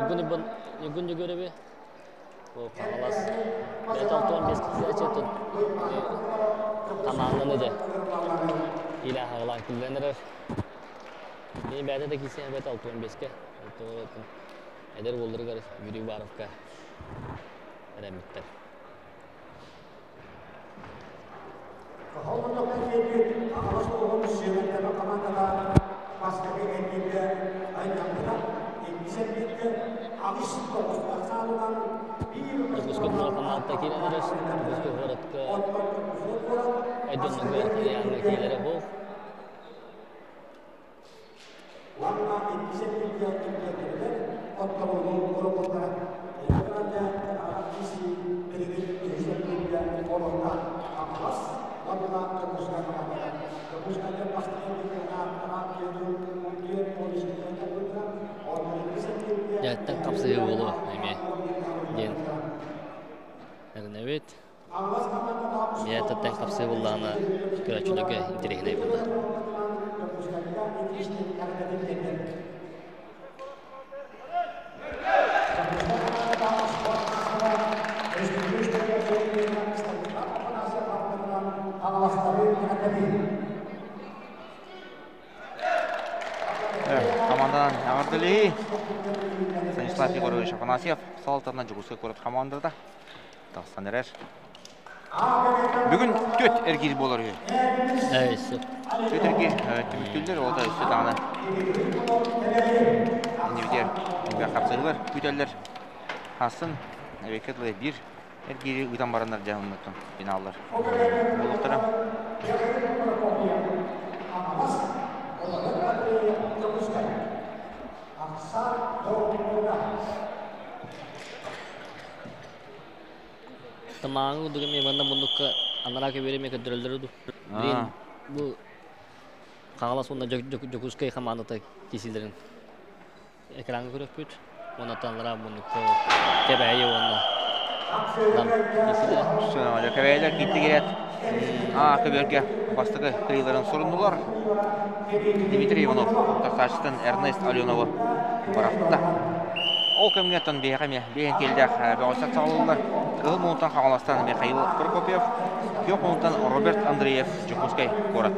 көрөбүт. Нюгун көрөбү. Бу Қаңғалас. Бет алтон бес кызачы тут команданы да. Иля хағлан күлленер. Мен бәді де кисен бет алтон беске. Эдер болдыргар Юрий Баровка. Рәмиттер. Дукускай кура команда келенер. Дукускай городка Эдон городка яңы келері бол. Жаттан қапсығы болу, әме, ден. Әрнәвет. Жаттан қапсығы болғаны көрәчілігі интерегіне болды. Командадан ағырдылы Станислав Егорович Афанасьев Салтанна Жугуска көріп командада. Тақсан әрер. Бүгүн түөрт эргиир буолар үһү. Түөрт эргиир түмүктүүллэр, ол да өссө даҕаны иннибитигэр элбэх хапсыһыылар күүтэллэр. Хассын эбиэккэ дылы биир эргиири ыытан бараннар дьэ оннуттан финаллар буолуохтара. Тамааҥы курдук эмиэ манна муннукка анараа көбүөрү эмиэ көрдөрөллөрө дуу. Билигин бу Хаҥалас уонна Дьокуускай хамаандата киирсиилэрин экраҥҥа көрүөхпүт. Уонна анараа муннукка Кэбээйи уонна Нам киирсиилэрэ. Кэбээйилэр киирдигирэт А көбүөргэ бастакы кыайыыларын суруннулар. Дмитрий Иванов утарсааччытын Эрнест Аленовы бырахта. Ол кэмҥэ оттон биһиэхэ эмиэ биэһин киэллээх бөҕөстөр саҕалыыллар. Кыһыл муҥунтан Хаҥаластан Михаил Прокопьев, күөх муҥунтан Роберт Андреев, Дьокуускай куорат.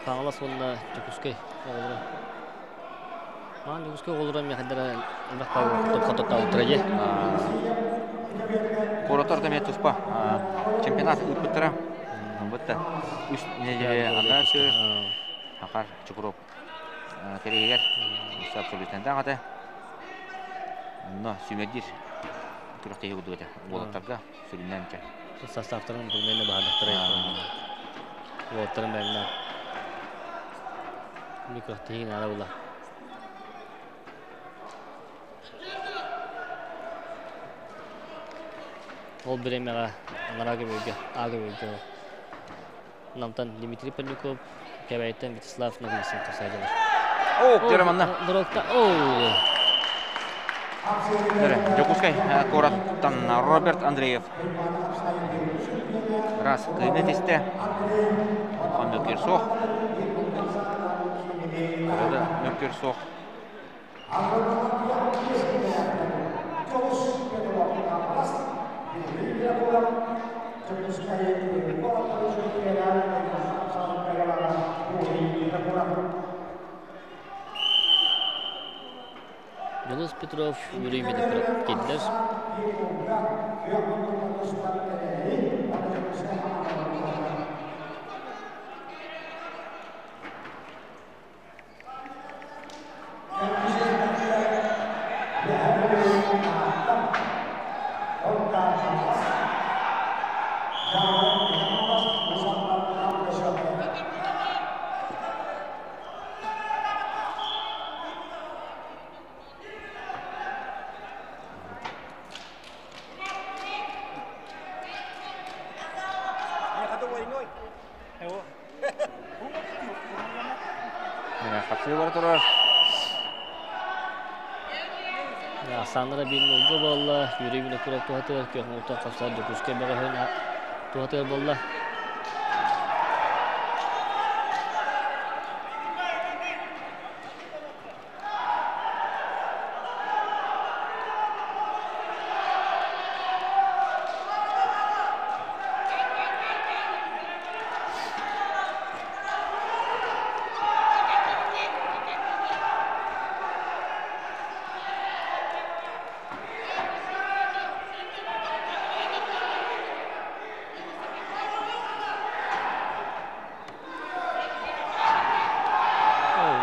Хаҥалас уонна Дьокуускай оҕолоро. Маан Дьокуускай оҕолоро миэхэдэрэ элбэх хототтообуттара дии. Куораттар да эмиэ туспа чемпионат ыыппыттара. Бытта үс нэдиэлэ анараа Хахар Чукуруоп Кэриэһигэр абсолютно даҕаты. Онно сүүмэрдиир күрэхтэһии курдук этэ. Уолаттарга сүрүннээн чэ. Составтарын примерно баһардахтара. Уолаттарын бэйэмнээх. Күрэхтэһии наада була. Ол бириэмэҕэ анараа көбүөргэ, аа көбүөргэ Намтан Дмитрий Поляков, Кэбээйиттэн Вячеслав Ноговицын тахсаадылар. О, дьэ манна. Дорогта, о! Дьокуускай куораттан Роберт Андреев раз кыйны тистэ. Он мөккүөр суох. Да мөккүөр суох. Юлус Петров, Юрий Винокуров киирдилэр. Хапсыы бара турар. Сандра биир нолга буолла, Юрий Винокуров туһатыгар күөх муҥутан хапсар Дьокуускай бөҕөһүн туһатыгар буолла.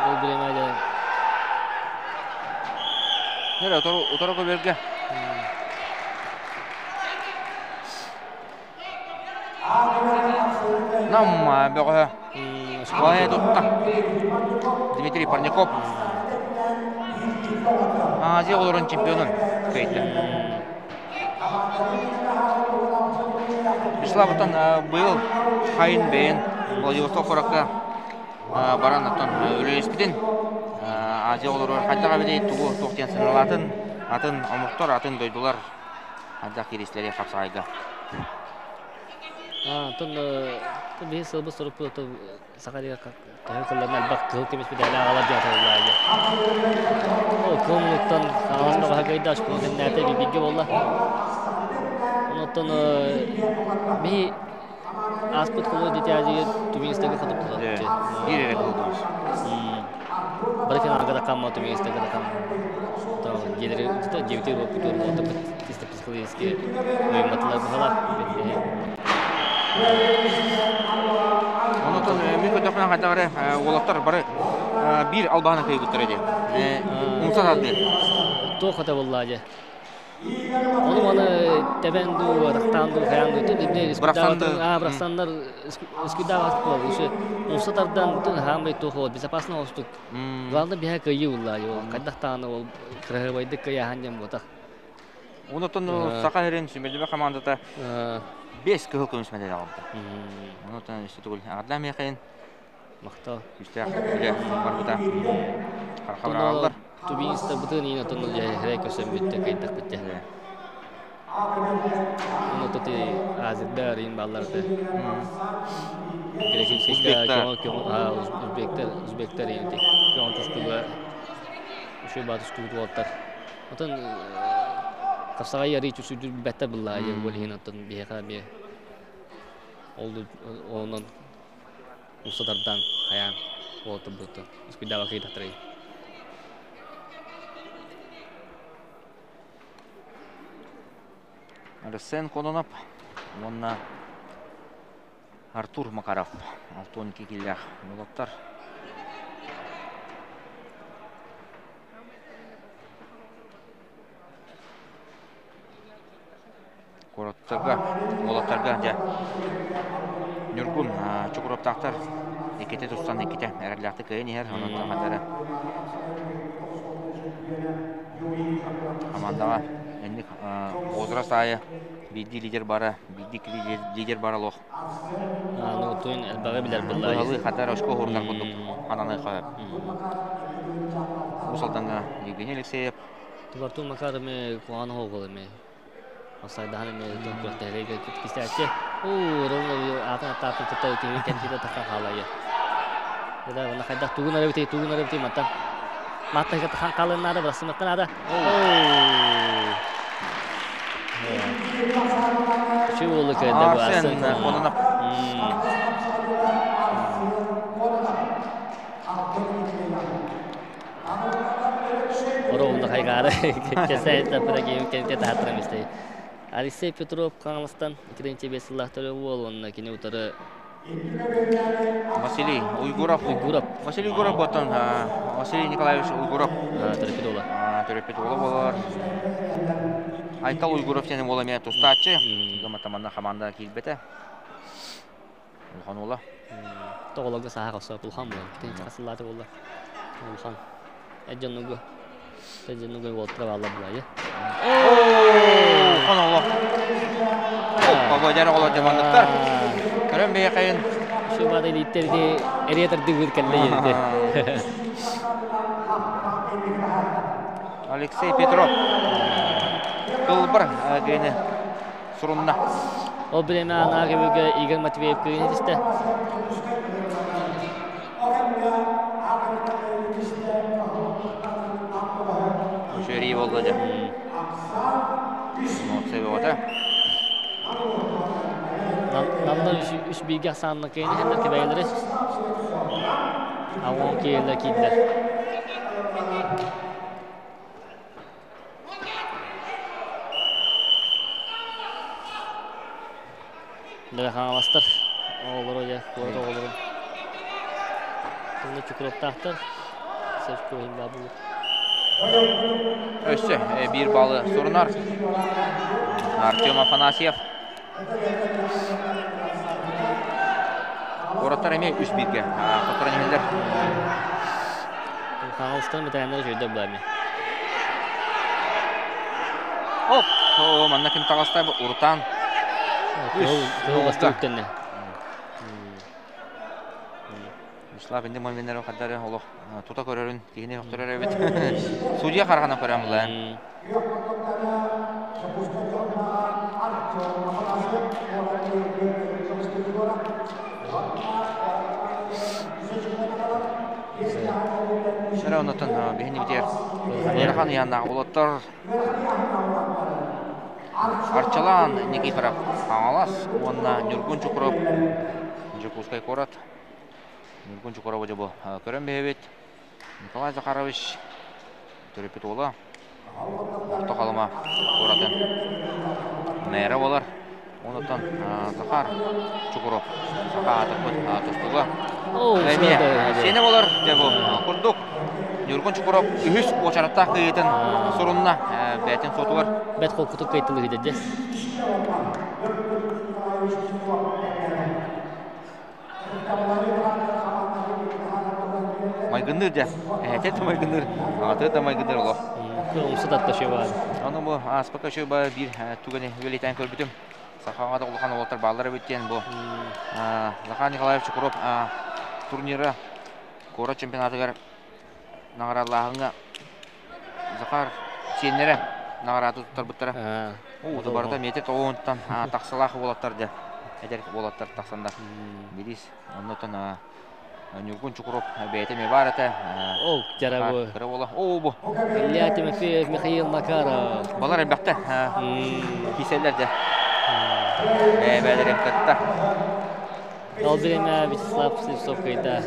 Ол бириэмэ Нere утары көбөргө. Нам бөҕө Балай тутта. Дмитрий Парников Азия олорон чемпионун кыайда. Вячеслав оттон быйыл хайын бэйэн Владивосток куоракка баран оттон үлэлэспитин Азия олоругар хайдах эбитий тугу туох диэн сыаналаатын атын омуктар атын дойдулар хайдах кииристилэрий хапсаҕайга. Онтон биһи сылбыт сорукпут саха төһө кылларынан элбэх кыһыл көмүс медали аҕалар диэн атыллаа Ол кыл мунуттан хаҥалас баҕаһа кыайда школа кэннээтэ бииргэ буолла. Онтон биһи ааспыт кылы дитяжиге Туминстага хотуптулар. Биир эрэ кыл көмүс. Бары финалга да камма Туминстага да камма. Дьиэлери дьиэбитигэр буолбут буолбут чисто психологически уйумматылар быһалар. Онотон мин көрдөхпүнэ хайдах эрэ уолаттар бары биир албаһынан кыайбыттар ди. Умса тардыы. Туох ата буолла дьэ. Ону маны тэбэн дуу, атахтаан дуу, хайаан дуу, бырахсаннар искудаа буолла. Умса тардан хаамай туох ол безопасно оҕустук. Главное биһэ кыайыы булла ол хайдах даҕаны ол кыраһыабайдык кыайааһын диэн буотах. Онотон Саха сирин сүмэллибэ командата 5 кыһыл көмүс медаль аҕалбыта. Онотон өссө тугул аҕарда миэхэйин Махтал. Күүстээх үлэ барбыта. Харахабырааллар. Тубинстарбытын иин отон хэрэй көсөн бүттэ кыйдахпыт дьэ. Ону тоти азирдар иин балларды. Узбектар, узбектар иин ти. Көңө тустуга үчүгэй баат устубут уолаттар. Отон хапсаҕай арыы үчүгэй бэттэр буллаа диэн буол иһин оттон биһиэхэ эмиэ ол онон умса тардан хайаан уолаттарбыттан искуйдаабакка кыйдахтарай. Арсен Кононов уонна Артур Макаров 62 киллээх уолаттар. Куораттарга, уолаттарга дьэ Ньургун Чукуруоптаахтар иккитэ тустан иккитэ эрэллээхтик кыайан иһэр, онон хамандара хамандаҕа инник возраст аайы биирдии лидер бара, биирдии лидер бара олох. Ну, туйун элбэҕи билэр булла. Быһалыы хатар очко уһурунар курдук хананы хаһар. Уус Алдаҥҥа Евгений Алексеев. Тубарту Макар эми куһаҕан оһоҕол эми. Осайдаһан эми күрэхтэһэргэ кистээччи. Уу, атын аттаатын кытта киһи кэнтиитэ тахсан хаалайы. Да, уонна хайдах тугун эрэ тугун эрэ мантан. Матта хан хаалыан наада, бырахсымакка наада. Үчүгэй уолу кэллэ бу Арсен Кононов. Оруолунда хайгаары кэсэ таһаттарам истэй. Алексей Петров Хаҥаластан 2005 сыллаах төрө уол уонна кини утары Василий Уйгуров. Уйгуров. Василий Уйгуров ботон Василий Николаевич Уйгуров. Төрөппүт уола. Төрөппүт уола болар. Айтал Уйгуров диэн уола эмиэ тустааччы. Гаматаманна хамаанда киирбэтэ. Улахан уола. Тоҕолорго саха хосо улахан буолар. Тин хасыллааты буолла. Улахан. Эдьоннугу. Эдьоннугу уолтара баалла булайы. Улахан оҕо. Погодяр оҕолор дьаманныктар. Көрөн бэйэхэйин. Şu бада илииттерди эриэтэрди быр кэллэ ерди. Алексей Петров. Кылбар гене сурунна. Ол биреме анаа кебүгэ Игорь Матвеев кыйын исте. Үчүгэй буолла дьэ. Эмоция бөҕөтө. Намнар үс бииргэ ахсаанна кыайан иһэллэр кэбээйилэри. Аҕуон киирэллэр киирдилэр. Дара хаҥаластар оҕолоро дьэ куорат оҕолорун Тылла чукуруоптаахтар Севко баабылы Өссө биир баллы сурунар Артем Афанасьев. Куораттар эмиэ үс бииргэ хотторон иһэллэр. Хаҥаластар бэтэрээннэр үчүгэйдэр буолар Оп, манна ким таҕыста урутаан. Кыһыл бастык үктэннэ. Вячеслав инде моментнер хаддары олох тута көрөрүн киһини охторор эбит. Судья харахана көрөн була. Хамаандалара оннотон биһини битер ыарахан ыйааннаах уолаттар Арчылаан Никифоров Хаҥалас уонна Ньургун Чукуров Дьокуускай куорат. Ньургун Чукурову дьэ бу көрөн биһэбит. Николай Захарович төрөппүт уола Орто Халыма куоратын мэрэ буолар. Онуттан Захар Чукуров саха аатырбыт тустууга эмиэ сиэнэ буолар. Дьэ бу курдук Ньургун Чукуров үһүс уочараттаах кыайыытын сурунна бэйэтин суотугар. Бэт холкутук кыайтылыгы дьэ. Майгынныыр дьэ. Эһэтэ да майгынныыр, аҕата да майгынныыр олох. Умса татта шөба. Аны бу ааспакка шөба биир түгэни бэлиэтээн көрбүтүм. Сахаҕа да улахан уолаттар бааллар эбит диэн бу Захар Николаевич Чукуров турнира куорат чемпионатыгар наҕараадалааһыҥҥа Захар сиэннэрэ наҕараада туттарбыттара. Уу, барыта метр тоҕуһунтан тахсалаах уолаттар дьэ эдэр уолаттар тахсаннар билиис оннотон Ньургун Чукуров бэйэтэ эмиэ баар этэ. Ол дьара бу. Кыра уола. Оо бу. Илья Тимофеев, Михаил Макаров. Балар элбэхтэ. Киселлер дьэ. Бэйэ-бэйэлэрин кытта. Ол бириэмэ Вячеслав Слепцов кыйда.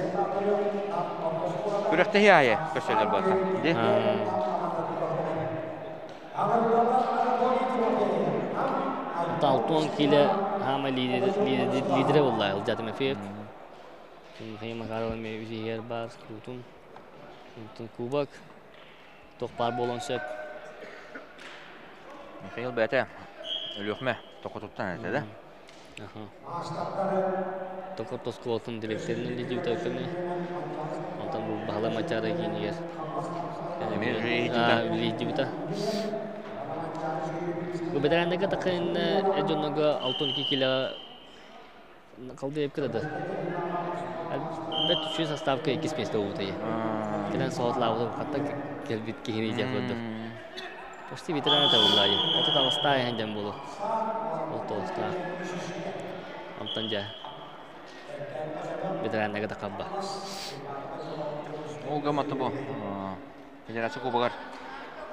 Күрэхтэһии аайы көрсөллөр буолта. Ди. Алтон киле хаама лидере болла Илья Тимофеев. Михаил Макаров эми үсүһүгэр бар куутун. Онтон кубок туох баар буолуон сөп. Михаил бэйэтэ Өлүөхүмэ токотуттан этэ да. Токот оскуолатын дириэктэринэн лидиюта өкөмү. Онтон бу Баһылай Мачара киинигэр үлэлиирдибитэ. Бу бэтэрээннэргэ такын эр дьоннорго 62 кило халды кыдады. Бэт үчүгэй составка иккис миэстэ буолбута. Кэлэн соһутлаабытым хатта кэлбит киһини диэх курдук. Почти ветеран это буллаайы. 38 иһэн дьон буолу. 39-таах. Онтон дьэ ветераннарга да хабба. Ол гамматы бу Федерация Кубогар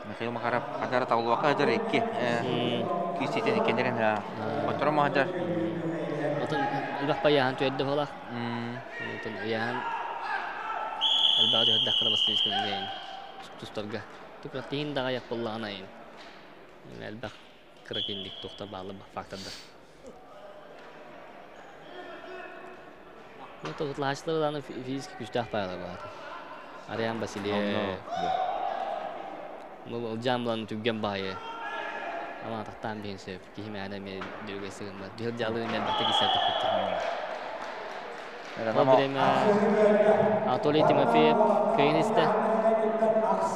Михаил Макаров хадара табылбакка сылдьар икки киирсиитин иккиэннэрин хотторон маһдьар. Отон элбэх пайааһын түөрдэ буолах. Отон ыйааһын элбэх түһэрдэххэ бастыйыскын тустарга. Тиһин даҕайах буоллаҕына айын. Элбэх кыра киндик туохтар бааллар фактордар. Ну, тоҕутлааччылар даҕаны физически күстээх баайалар баата. Ариан Васильев. Ну, ылдьаан булан түргэн баайы. Ама атахтаан биһин сөп. Киһи мээнэ эмиэ дүрүгэй сыгыннар. Биһил дьаалыгын элбэхтик кисэр таппыттар. Ол бириэмэ Анатолий Тимофеев кыайын истэ.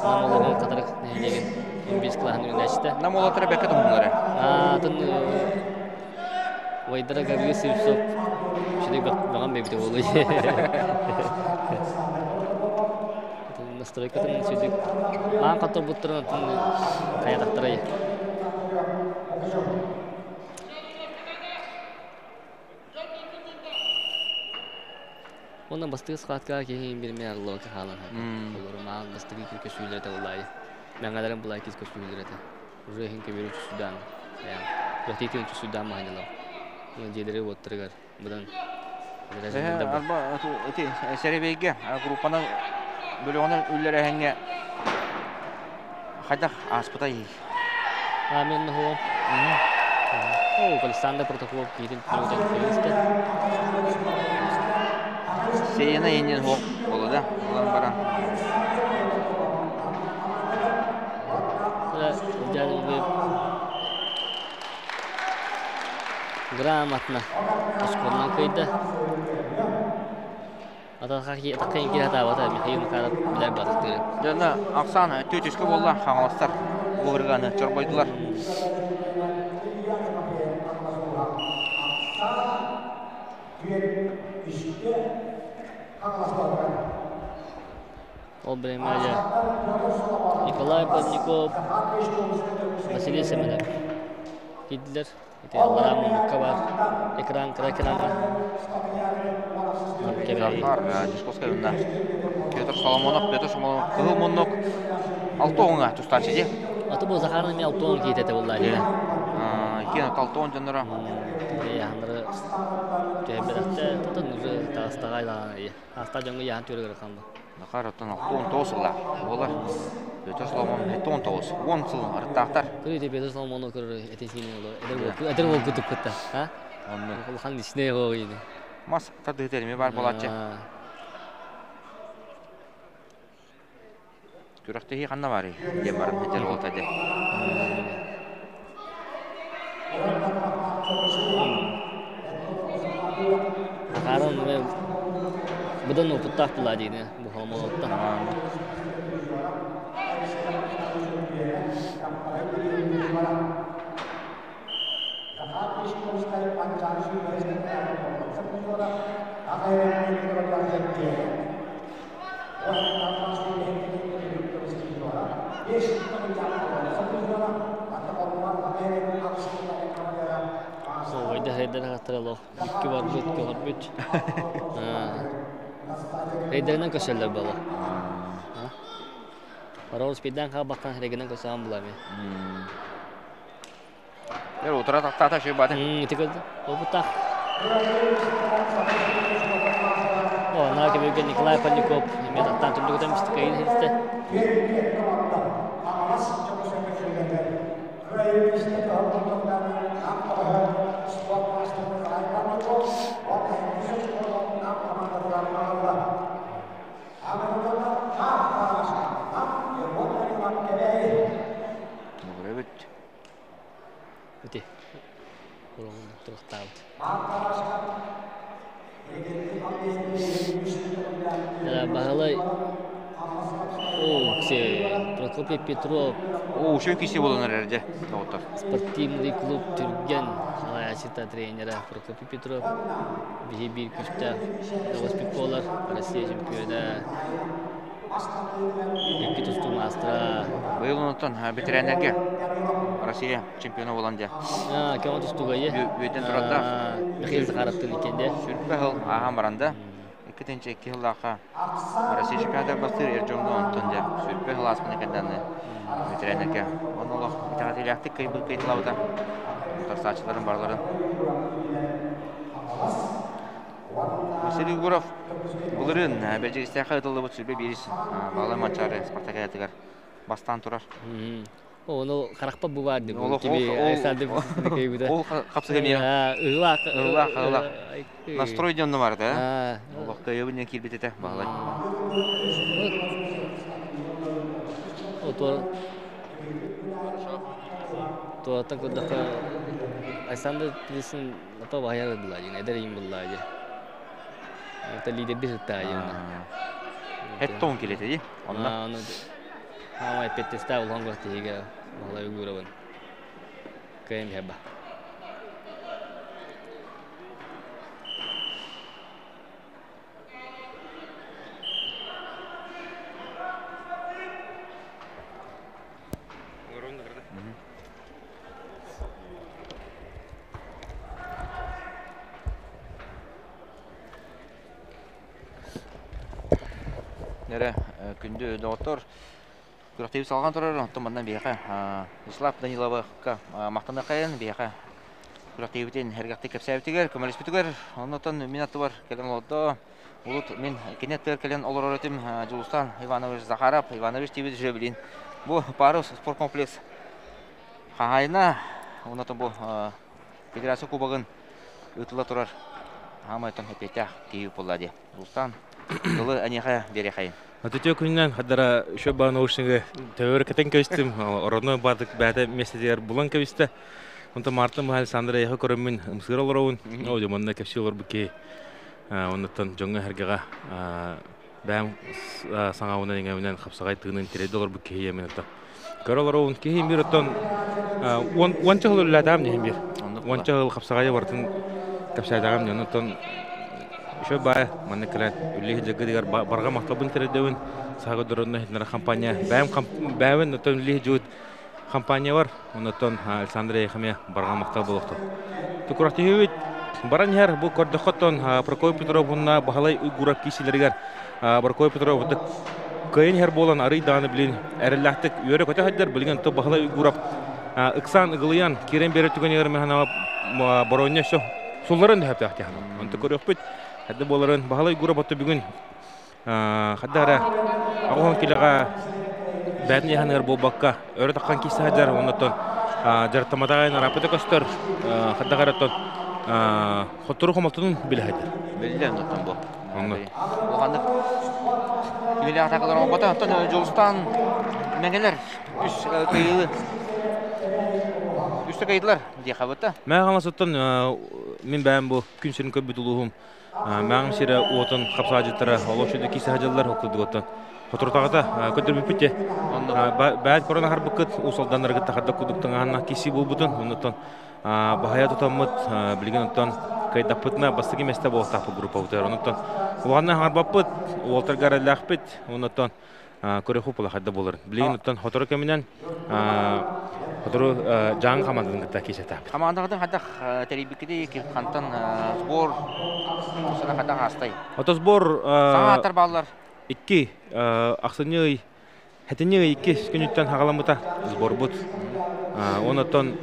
Нам улууһун Хатырык нэһилиэгин 11 кылааһын үүнээччитэ. Нам уолаттара бэккэ туһуннулар. Атын Вайдара Гаврил Слепцов үчүгэй баҕам бэйбитэ буолуй. Настройкатын сүдүк маан хотторбуттарын атын хайатахтарай. Уонна бастакы схваткаҕа киһи биирмэ арыллыбакка хаалан олору маан бастакы көсүүлэрэ этэ булаайы. Мэҥэлэрин булаайы кис көсүүлэрэ этэ. Уже иһин көбүөрү чусудаан Ятитин чусудаан маһаньалам. Дьиэлэри уоттарыгар быдан Арба ити сэрэбэйгэ группанан бөлөҕүнэн үллэрэһэҥҥэ хайдах ааспытай? Мен ноһуом. О, Александр Протоколов киирин түнүгүтэн Сеяна енен хоқ болу да, олан баран. Грамотно оскуоланан кыйда. Атахха киһи атаабата Михаил Макаров билэр батыктыыры. Дьонно Оксана түөтүскэ буолла хаҥаластар буһурганы чорбойдулар. Ол бириэмэ Николай Плотников, Василий Семенов. киирдилэр. Ити аллараа муннукка баар экран, кыра экраҥҥа. Захар Дьячковскай уонна Петр Соломонов. Петр Соломонов кыһыл муннук алтоҥҥа тустааччы дии. Аты бу Захар эмиэ алтоҥ киитэ этэ буолла дии. Иккиэн алтоон дьонноро. Яханнары түһэрбэтэхтэ, тотон уже таастаҕа Аста дьоҥҥо яһан түөрэ хаалла. Захар оттон 69 сыллаах буолар. Петр Соломон 79 10 сыл арыттаахтар. Көрү Петр Соломону көрөр этин-сиинин олор. Эдэр уол кутук кытта. А? Улахан личнэй оҕо ини. Мас тардыһыта эми бар буолааччы. Күрэхтэһии ханна баарый? Диэн баран этэр уолта дэ. Захаров быдан опыттаах була диини бу холомолотта. Ойда хайдар хаттыралох икки барбыт көҕөрбүт. Рейдеринэн көсөллөр буолуо. Парол спиддан хаалбаккан регинэн көсөҕөн булами. Эр утара тахтаата шөй баты. Ити көрдө. Опыттаах. О, на кебеге Николай Пальников эмиэ тахтаан түрдүгүтэн мистикайын хилисте. Көрөбүт. Ити. Уругун туруктаабыт. Баһылай О, все, Прокопий Петров. О, үшөн кисе болон эрэр дьэ, доҕоттор. Спортивный клуб Түргэн салайааччыта тренера Прокопий Петров. Биһи биир күстээх велосипедолар Россия чемпиона. Икки тустуу маастара. Быйыл онтон бэтэрээннэргэ Россия чемпиона буолан дьэ. Көмө тустууга е. Үөтэн турардаах. Михаил Захаровтын иккенде. Сүрбэ сыл ааһан баран да 2-2 сыллаахха Россия чемпионатыгар бастыыр эр дьоҥҥо онтон дьэ сүрбэ сыл ааспыны кэннэ бэтэрээннэргэ онно олох итэҕэтиилээхтик кыайбыт кыайталаабыта утарсааччыларын барыларын Василий Егоров былырыын Бэрдьигэстээххэ ыытыллыбыт сүрбэ биирис Баалай Манчаары спартакиадатыгар бастаан турар. Ону харахпа бу баар дии. Ол хапсыга миэ. Ыһылаах. Ыһылаах, ыһылаах. Настрой диэн бар да. Олох кыайыбын диэн киирбит этэ Баһылай. Отуор Туораттан көрдөххө Александр Плисин Ото баһыйар була дьин эдэр иин булла дьи. Это лидерди сытта дьин. Хеттон килете ди. Онно. Ону хаамай петтеста улахан гостиһиге Баһылай Угуровын. Кыайым хеба. Нэрэ күндү доҕоттор, күрэхтэһии салҕан турар, оттон манна биһиэхэ Вячеслав Даниловка махтаныаххайын, биһиэхэ күрэхтэһиибитин эргэхтик кэпсээбитигэр, көмөлөспүтүгэр, оннуттан мин аттыбар кэлэн олордо. Урут мин кини аттыгар кэлэн олорор этим Дьулустан Иванович Захаров, Иванович диибит уже билин. Бу Парус спорткомплекс хаһаайына, оннуттан бу Федерация Кубогын ыытыла турар хаамайтан эпиэттээх киһи буолла дии. Дьулустан, тылы эниэхэ биэриэхэйин. Отутуо күнүнэн хадара еще ба наушнигы төбөр кэтэн кэбистим, орону баатык бээтэ миэстэтигэр булан кэбистэ. Онтон Мартын Михаил Александра яха көрөммүн ымсыыра олоробун. Оо, дьэ манна кэпсии олорбут киһи Оннуттан дьоҥҥо-сэргэҕэ бэйэм саҥабынан иҥэбинэн хапсаҕай тыынын тирэйдэ олорбут киһи ийэмин оттон көрө олоробун. Киһи биир оттон уонча сыл үлэлээтэҕим диһин биир. Уонча сыл хапсаҕайы барытын кэпсээтэҕим дьон. Оттон еще баай манна кэлэн үлэ сылдьаргытыгар барҕа махталбын тирэйдэбин. Саха дородуна иһитиннэрэр компания бэйэм бэйэбин оттон үлэ сылдьыбыт. Компания бар, оннуттан Александр Ехаме барҕа махтал буолуохтун. Тукурахтиһүбүт баран иһэр бу көрдөххөттон Прокопий Петров уонна Баһылай Уйгуров киисилэригэр Прокопий Петров кыайан иһэр буолан арый даҕаны билин эрэллээхтик үөрэ-көтө сылдьар. Билигин то Баһылай Уйгуров ыксаан ыгылыйан киирэн биэрэр түгэнигэр механава боронньо все сулларын дөһөптөөх тиһан. Онто көрүөхпүт. Хадда буоларын Баһылай Уйгуров отто бүгүн хадда эрэ оҕоһон килэҕэ бээтин яһаныгар буолбакка өрө таххан киирсэ сылдьар оннуттан дьарыктаматаҕын араппыта көстөр хадда эрэ хоттору хомолтунун билэ сылдьар. Биллэ оннуттан бу. Онно. Улаханнык кинилэр атакалар оҥорбото. Оттон Дьулустаан мэҥэлэр үс кыйылы үстэ кыйдылар диэхэ быта. Мэ хаҥасыттан мин бэйэм бу күн сирин көрбүт улууһум Мааҥ сирэ уотун хапсаадьыттара олох сүдү кисе садьыллар оккудугуттан хотуртаҕата көтөрбүппүт те бэйэт корона харбыккыт усалданнаргыт тахарда кудук таҥаһанна киси буолбутун оннуттан баһайа тутаммыт билигин оттон кайдаппытына бастакы месте буолтаахпыт группабытыгар онуттан улаанна хаҥарбаппыт уолтарга эрэллээхпит оннуттан көрөхү пулахайда буоларын билигин оттон хотору кэминэн хотору дьааҥы хамаандатын кытта киисэтааппыт Хамаандаҕытын хайдах тэрийбиккитий хантан сбор сана хайдах аастай Ото сбор саҥа ааттар бааллар икки ахсынньы ый хэтинньи ый икки күнүттэн хаҕаламмыта сборбут онотон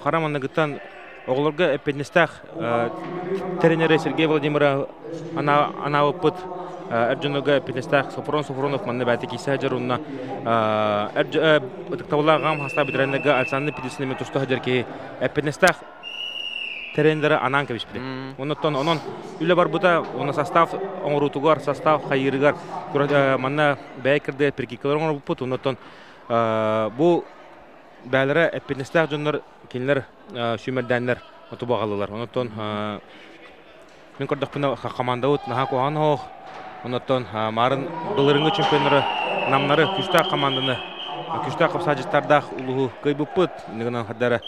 хара манныгыттан оҕолорго эппиэтинэстээх тренерэ Сергей Владимирович анаабыппыт эр дьонуга эппиэтинэстээх Софрон Софронов манна бэйэтэ киирсэ сылдьар уонна ытыктабыллаах аҕам хастаах ветераннарга Александр Петрович туста сылдьар киһи эппиэтинэстээх тренеры анаан кэбиспитэ. Оннуттан онон үлэ барбыта, уонна состав оҥоруутугар, состав хайыырыгар манна бэйэ кырдыа прикидкалар оҥорбуппут. Оннуттан бу бээлэрэ эппиэтинэстээх дьоннор кинилэр сүүмэрдээннэр оту баҕалылар. Онтон мин көрдөхпүнэ хамаандабыт наһаа куһаҕан оһох. Онтон маарын былырыҥҥы чемпионнары намнары күүстээх команданы күүстээх хапсаадьыттардаах улууһу кыайбыппыт. Иннигинэн хардара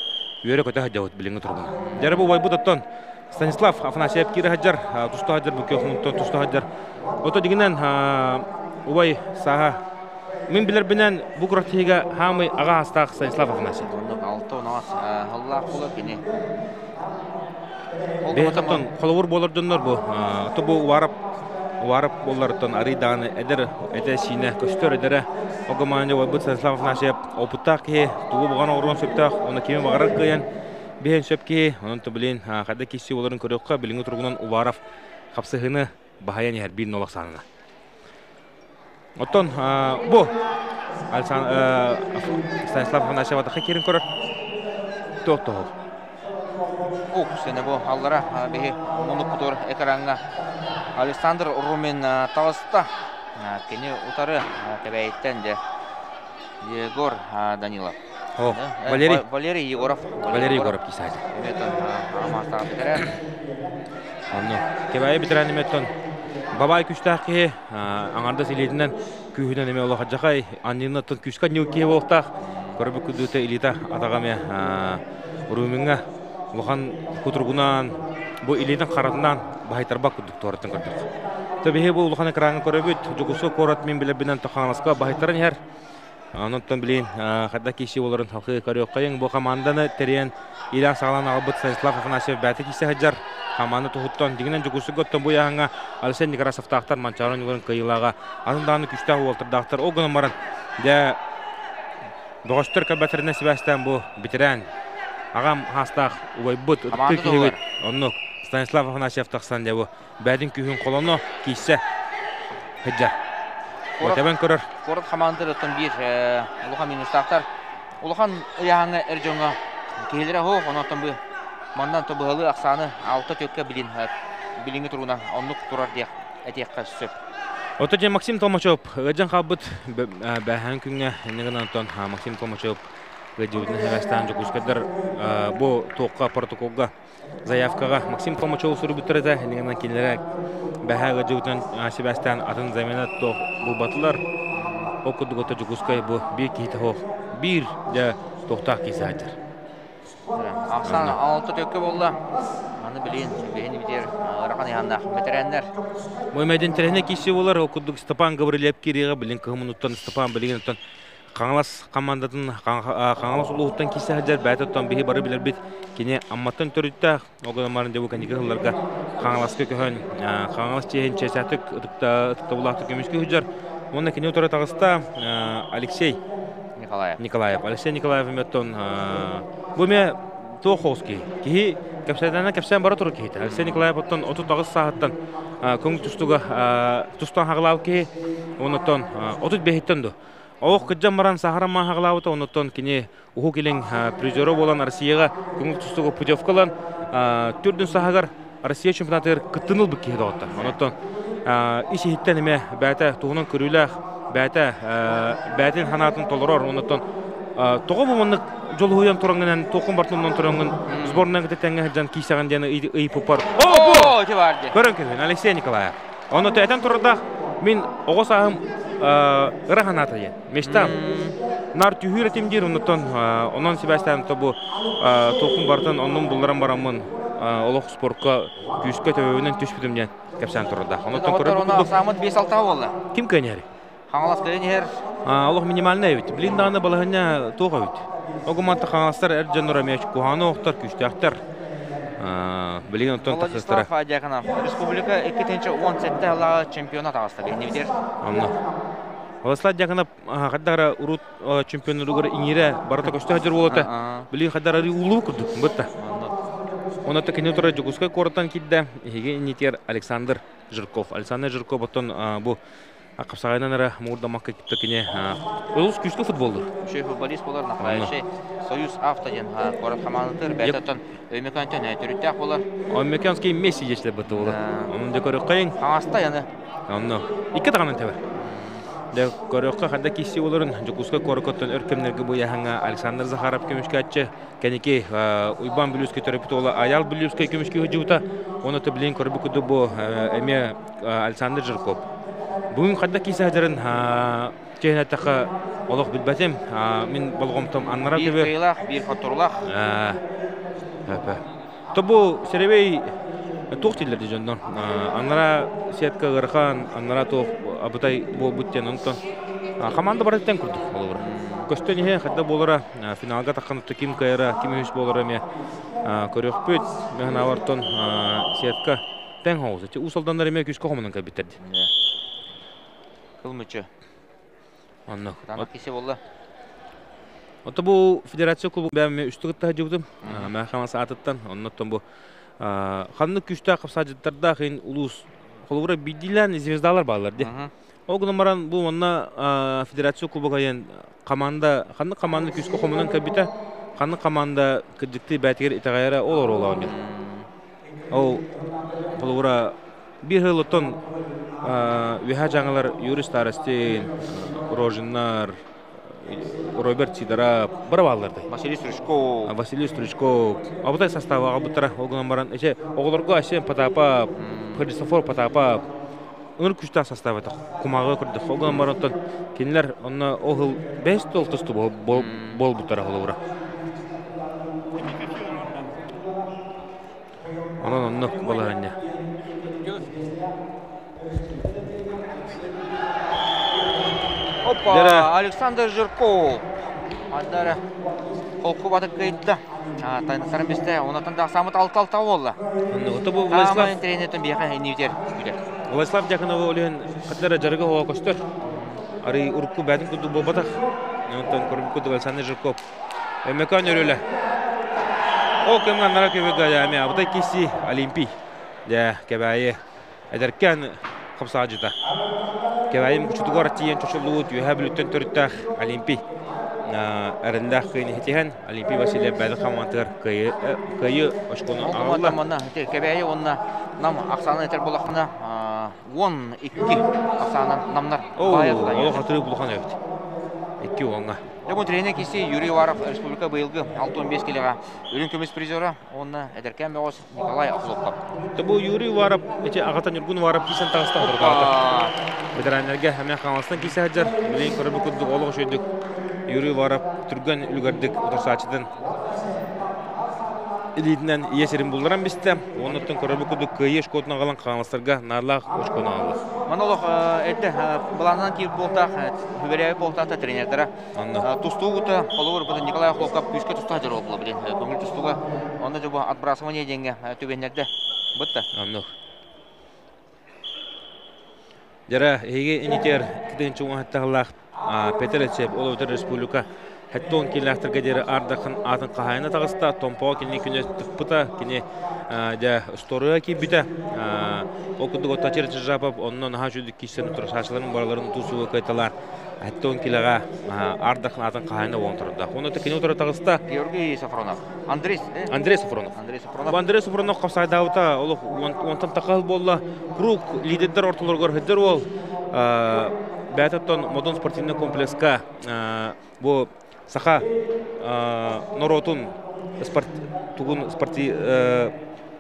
үөрэ-көтө сылдьабыт билиҥҥи туругунан. Дьэ бу убайбыт оттон Станислав Афанасьев киирэ сылдьар, туста сылдьар, бу күөх туста сылдьар. Ото дигинэн убай сааһа Мин билэрбинэн бу күрэхтэһиигэ хаамый аҕа аастаах Станислав Афанасьев. Оннук алта оноос халлаах буолар кини. Бэйэтоттон холобур буолар дьоннор бу. То бу Уарап Уарап буолларыттан арый даҕаны эдэр этэ сиинэ көстөр эдэрэ огомаанньа уойбут Станислав Афанасьев опыттаах киһи тугу буган оҥоруон сөптөөх уонна кими баҕарар кыайан биһэн сөп киһи онон то билин хайда киси боларын көрүөххэ билиҥҥи туругунан Уваров хапсыһыны баһайан иһэр биир нолох саанана. Оттон бу Станислав Афанасьев атахха киирин көрөр. Туох тоһол. Ук, сене бу аллара биһи мунуккутур экраҥҥа Александр Румин таҕыста. Кини утары Кэбээйиттэн дьэ Егор Данилов. О, Валерий. Валерий Егоров. Валерий Егоров кисаати. Онно Кэбээйи бэтэрээн эмэттэн бабай күстээх киһи аҥардас илиитинэн күүһүнэн эмиэ олохадьахай анньыынаттан күүскэ анньыы киһи буолуохтаах көрбүт күдүүтэ илиитэ атаҕа эмиэ Румиҥҥа улахан кутуругунаан бу илиитин харатынан баһыйтарбат курдук туораттан көрдөх. Төбиһи бу улахан экраҥҥа көрөбүт Дьокуускай куорат мин билэрбинэн Хаҥаласка баһыйтаран иһэр. Онон билин хайдах киирсии буоларын халқы көрүөххэйиҥ. Бу команданы тэрийэн иилээн саҕалаан аҕалбыт Станислав Афанасьев бэйэтэ киирсэ сылдьар. Команда туһуттан дьиҥинэн Дьокуускайга оттон бу ыйааһыҥҥа Алексей Некрасовтаахтар Манчаары оонньууларын кыайыылааҕа атын даҕаны күүстээх уолаттардаахтар. Ол гынан баран дьэ бөҕөстөр кэлбэтэринэн сибээстээн бу бэтэрээн аҕам хаастаах убайбыт ытык киһибит оннук Станислав Афанасьев тахсан дьэ бу бэйэтин күүһүн холоно киирсэ сылдьар. Тэбэн көрөр. Куорат хамаандаларыттан биир улахан минустаахтар. Улахан ыйааһыҥҥа эр дьоҥҥо киһилэрэ оһох, онон бу манна быһалыы ахсааны алта төккө билин билиҥҥи туругунан оннук турар диэх этиэххэ сөп. Ото дьэ Максим Толмачев ыалдьан хаалбыт бээһээн күҥҥэ инньэ гынан оттон Максим Толмачев ыалдьыбытын хэвэстээн Дьокуускайдар бу туохха протоколга Заявкаҕа Максим Фомачев суруйбуттар этэ, иннинэн кинилэрэ бэһээ ыалдьыбытынан сибээстээн атын замена туох булбатылар. Ол курдук ото Дьокуускай бу биир киһитэ суох, биир дьэ туохтаах киһи саадьар. Ахсан алта төккө буолла. Аны билин, билин битер ыарахан иһаннаах бэтэрээннэр. Мой мэдин тэрээһинэ киирсии буолар, ол курдук Степан Гаврильев киириэҕэ билин кыһымынуттан Степан билигин оттон Хаҥалас командатын Хаҥалас улууһуттан киирсэ сылдьар бэйэтэ оттон биһи бары билэрбит кини Амматтан төрүттээх ол гынан баран дьэ бу кэнники сылларга Хаҥаласка көһөн Хаҥалас чиэһин чиэстээхтик ытыктабыллаахтык көмүскүү сылдьар уонна кини утары таҕыста Алексей Николаев. Николаев. Алексей Николаев эмиэ оттон бу эмиэ туох хоҕус киһи. Киһи кэпсээнэ кэпсээн бара турар киһитэ. Алексей Николаев оттон 38 сааһыттан көҥүл тустууга тустан хаҕылаабыт киһи. Оннуттан 35-тэн до. Олох кыдьан баран саһаран хаҕылаабыта. Оннуттан кини Уһук Илин призера буолан Россияҕа көҥүл тустууга путевка ылан төрдүн саһыгар Россия чемпионатыгар кыттыны ылбыт киһи доҕоттор. Оннуттан ис иһиттэн эмэ бэйэтэ туһунан көрүүлээх, бэйэтэ бэйэтин санаатын толорор. Оннуттан тоҕо бу маннык дьолуһуйан тураҥҥынан туоххун бартын тураҥҥын сборная кытта тэҥҥэ сылдьан киисэҕин диэн ыйыппыппар О, ити баар дии. Көрөн кэбиһин Алексей Николаев. Онно этэн турардаах мин оҕо сааһым ыра санаата диэн. Мечтам. Нар түһүүр этим диир оннуттан онон сибээстээн бу туохпун барытын оннун булларан бараммын олох спортка күүскэ төбөбүнэн түспүтүм диэн кэпсээн турардаах. Оннуттан көрөр курдук. Саамыт 5-6 буолла. Ким кыаньары? Хаҥалас кэлин иһэр. Олох минимальный эбит. Билин даҕаны балаһыанньа туох эбит. Огуманта хаҥаластар эр дьонноро эмиэ куһаҕаны оһохтор, күүстээхтэр. Билигин оттон тахсыстара. Владислав Дьяконов республика 2017 сыллааҕы чемпиона таҕыста биһиги Онно. Владислав Дьяконов хайдах урут чемпионугар иҥиирэ барыта көстө сылдьар уолата. Билигин хайдах эрэ уулуу курдук бытта. Онно кини турар Дьокуускай куораттан киирдэ. Эһиги иннитигэр Александр Жирков. Александр Жирков оттон бу Хапсаҕайынан эрэ муҥурдаммакка кытта кини олус күүскэ футболлуур. Үчүгэй футболист буолар, нападающий Союз Авто диэн куорат хамаандатыгар бэйэтэ Өймөкөөнтөн төрүттээх буолар. Өймөкөөнский Месси диэчилэр бытты буолар. Онун дьэ көрүөххэйиҥ. Хаҥаста яны. Онно икки таҕанан тэбэр. Дьэ көрүөххэ ханна киирсии боларын Дьокуускай куоракыттан өр кэмнэргэ бу ыйааһыҥҥа Александр Захаров көмүскээччи кэники Уйбаан Бүлүүскэй төрөппүт уола Айаал Бүлүүскэй көмүскүү сылдьыбыта. Уонна билигин көрбүт курдук бу эмиэ Александр Жирков. Бүгүн хайдах киирсэ сылдьарын чиэһин эттэххэ олох билбэтим. Мин болҕомтом аннара Биир кыайыылаах, биир хотторуулаах. То бу серебей туох дииллэр дии дьоннор. Аннара сетка ыарахан, аннара туох абытай буолбут диэн онтон команда барыттан курдук холобура. Көстөн иһэ хайда буолара финалга таххан ким кыайара, ким үһүс буолара эмиэ көрүөхпүт. Мен санаабар сетка Тэҥ хоҕус. Уус Алданнар эмиэ күүскэ хомунан кэлбиттэр дии. Кыл мүччү. Онно. Кытаанах кисе буолла. Ото бу федерация клубу бэйэм үстү кытта сылдьыбытым. Мэ Хаҥалас аатыттан. Оннуттан бу ханнык күүстээх хапсаадьыттардаах иһин улуус холобура биирдиилээн звездалар бааллар дии. Ол гынан баран бу манна федерация кубога диэн команда ханнык команда күүскэ хомунан кэлбитэ, ханнык команда кырдьыктыы бээтигэр итэҕэйэрэ ол оруолаах диэн. Ол холобура биир сыл оттон үөһээ дьаҥылар Юрий Старостин, Рожиннар, Роберт Сидоров бары бааллар да. Василий Стручков. Василий Стручков. Абытай состава аҕалбыттара. Ол гынан баран эче оҕолорго Асен Потапов, Христофор Потапов ыныр күчтээх состав этэ. Кумааҕы көрдөх. Ол гынан баран оттон кинилэр онно ол сыл бэс тол тусту буолбуттара холобура. Онон оннук балаһыанньа. Опа, Александр Жирков. Андара холку батык кыйда. Тайнасарын бисте, онотон да самыт алта-алта буолла. Оннугута бу Владислав тренертен биэхэ иннибитер күтэр. Владислав Дьяконова олиһин хаттара жарыга хоға көстөр. Ары урукку бәтин курдук буолбатах. Онтон көрбүт курдук Александр Жирков Өмөкөн өрүлэ. Ол кэмҥэ аннара көбөгө эми абытай киси Олимпий. Дьэ, Кэбээйи эдэркээн хапсаадьыта. Кэбээйи мукучутугар тиийэн чочуллубут үөһээ Бүлүүттэн төрүттээх Олимпий эрэллээх кыайыыны ситиһэн Олимпий Васильев бэйэтин хамаандатыгар кыайыы очкону аҕалла. Манна Кэбээйи уонна Нам ахсаанын этэр буоллаххына 12 ахсаанан намнар Олох атырыы улахан эбит. Икки уоҥҥа. Дьэ, тренер киси Юрий Уваров республика быйылгы 65 килоҕа үрүҥ көмүс призера уонна эдэркээн бөҕөс Николай Охлопков. Бу Юрий Уваров эти аҕата Ньургун Уваров кисэн таҕыста отурдаата. Ветераннарга эмиэ Хаҥаластан киирсэ сылдьар. Билигин көрбүт курдук олох үчүгэйдик Юрий Уваров түргэн үлүгэрдик утарсааччытын илиитинэн ийэ сирин булларан бистэ. Оннуттан көрөрбүт курдук кыайыы очкотун аҕалан хаҥаластарга наадалаах очкону аҕалла. Манолох эрдэ былаанынан киир буолтаах, хүбэрээби буолтаах тренердара. Тустуугута холобур бу Николай Охлопков күүскэ туста сылдьар буолла билин көҥүл тустууга. Онно дьэ бу отбрасывание диэҥҥэ түгэннэрдэ бытта. Оннук. Дьара, эһиги инитер кытын чуҥаһыттаһылаах Петр Эцеп, ол эбэтэр республика 70 килилээхтэргэ диэри ардахын аатын хаһаайына таҕыста. Томпоҕо кини күнэ тыкпыта, кини дьэ устуоруйа киирбитэ. Ол курдук Оттачыр Чижапов онно наһаа үчүгдүк киирсэн турасааччыларын барыларын тусуга кыайталаан 70 килоҕа ардахын аатын хаһаайына буолан турда. Онно кини утары таҕыста. Георгий Сафронов. Андрей, Андрей Сафронов. Андрей Сафронов. Андрей Сафронов хапсайдаабыта олох онтон тахал буолла. Круг лидердер ортолоругар сылдьар уол. Бэйэтэ Модун спортивный комплекска бу саха норуотун тугун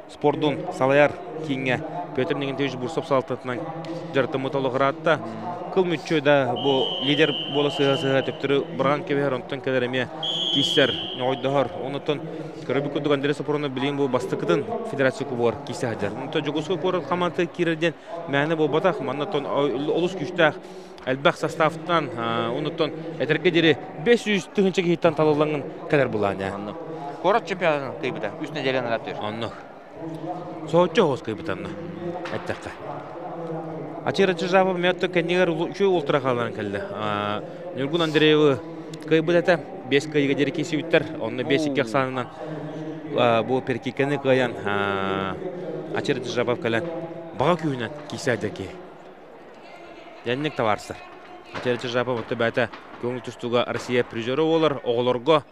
спордун салайар кииҥҥэ Петр Никитич Бурсов салалтатынан дьарыктаммыт олоҕураатта. Кыл мүччү да бу лидер буола сыһа-сыһа төптөрү быраҕан кэбиһэр, онтон кэлэр эмиэ киирсэр, ньоҕойдоһор. Онуттан көрөбүт курдук Андрей Сопронов билигин бу бастакытын федерация кубогар киирсэ сылдьар. Онтон Дьокуускай куорат хамаандата киирэр диэн мээнэ буолбатах. Манна олус күүстээх элбэх составтан, онуттан этэргэ диэри 500 тыһыынча киһиттэн талыллаҥын кэлэр булаanya. Куорат чемпионатын кыйбыта. Үс неделя назад. Оннук. Соһуччу оҕус кыйбыта онно. Эттэххэ. Ачыра Чижапов мөттө кэннигэр үчүгэй уолтара хаалан кэллэ. Ньургун Андреевы кыайбыт этэ. Бес кыайыга диэри киирсибиттэр. Онно 5-2 ахсаанынан бу перекикканы кыайан Ачыра Чижапов кэлэн баҕа күүһүнэн киирсээдэ киһи. Дьэнник табаарыстар. Ачыра Чижапов отто бэйэтэ көҥүл тустууга Россия призера буолар. Оҕолорго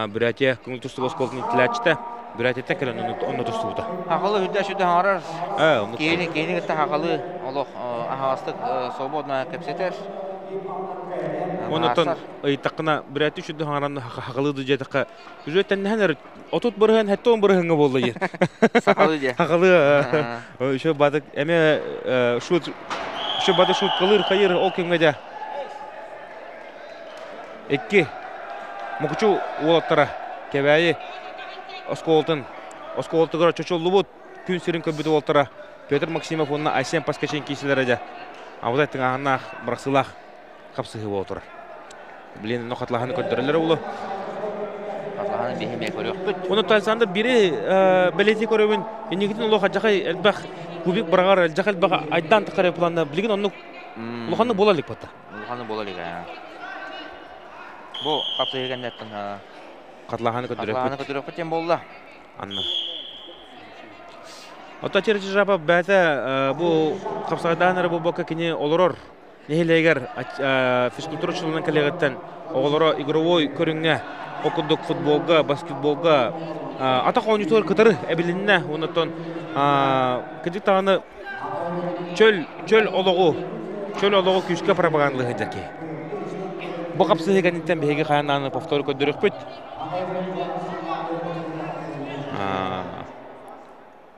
Бурятия көҥүл тустууга оскуолатын иитиллээччитэ. Бурятияттан кэлэн онно тустубута. Хахалы үрдэ сүдэ хаҥарар. Киһини киһини кытта хахалы олох аһаҕастык свободно кэпсэтэр. Оннуттан ыйыттаххына Бурятия сүдэ хаҥаран хахалы диэтэххэ уже тэннэһэн 30 бырыһын 70 бырыһыҥҥа буолла диир. Сахалы диэ. Хахалы еще бадык эме шут еще бадык шуткалыр хайыр ол кэмҥэ дьэ Икки Мукучу уолаттара Кэбээйи оскуолатын оскуолатыгар чочуллубут күн сирин көрбүт уолаттара Петр Максимов уонна Айсен Паскачин киирсилэрэ дьэ абытай тыҥааһыннаах бырахсыылаах хапсыһыы буола турар. Блин, но хатлаһаны көрдөрөллөр улу. Хатлаһаны биһиме көрүөхпүт. Оны Александр бири бэлиэтии көрөбүн. Инникитин олох адьахай элбэх кубик быраҕар, элбэх элбэх айдаан тахар планна билигин оннук улаханнык буола илик батта. Улаханы буола илик ээ. Бу хапсыһыы кэнниттэн Хатлаһаны көрдөрөппүт. Хатлаһаны көрдөрөппүт диэн буолла. Анна. Ото Чирчижапов бэйэтэ бу хапсаҕайдаан эрэ буолбакка кини олорор нэһилиэгэр физкультура учууталынан кэлиэҕиттэн оҕолоро игровой көрүҥҥэ ол курдук футболга, баскетболга атах оонньуутугар кытары эбилиннэ. Оннуттан кырдьык даҕаны Чөл, чөл олоҕу, чөл олоҕу күүскэ пропагандалыы сылдьар киһи. Бу хапсыһыы кэнниттэн биһиги хайаан даҕаны повтор көрдөрүөхпүт.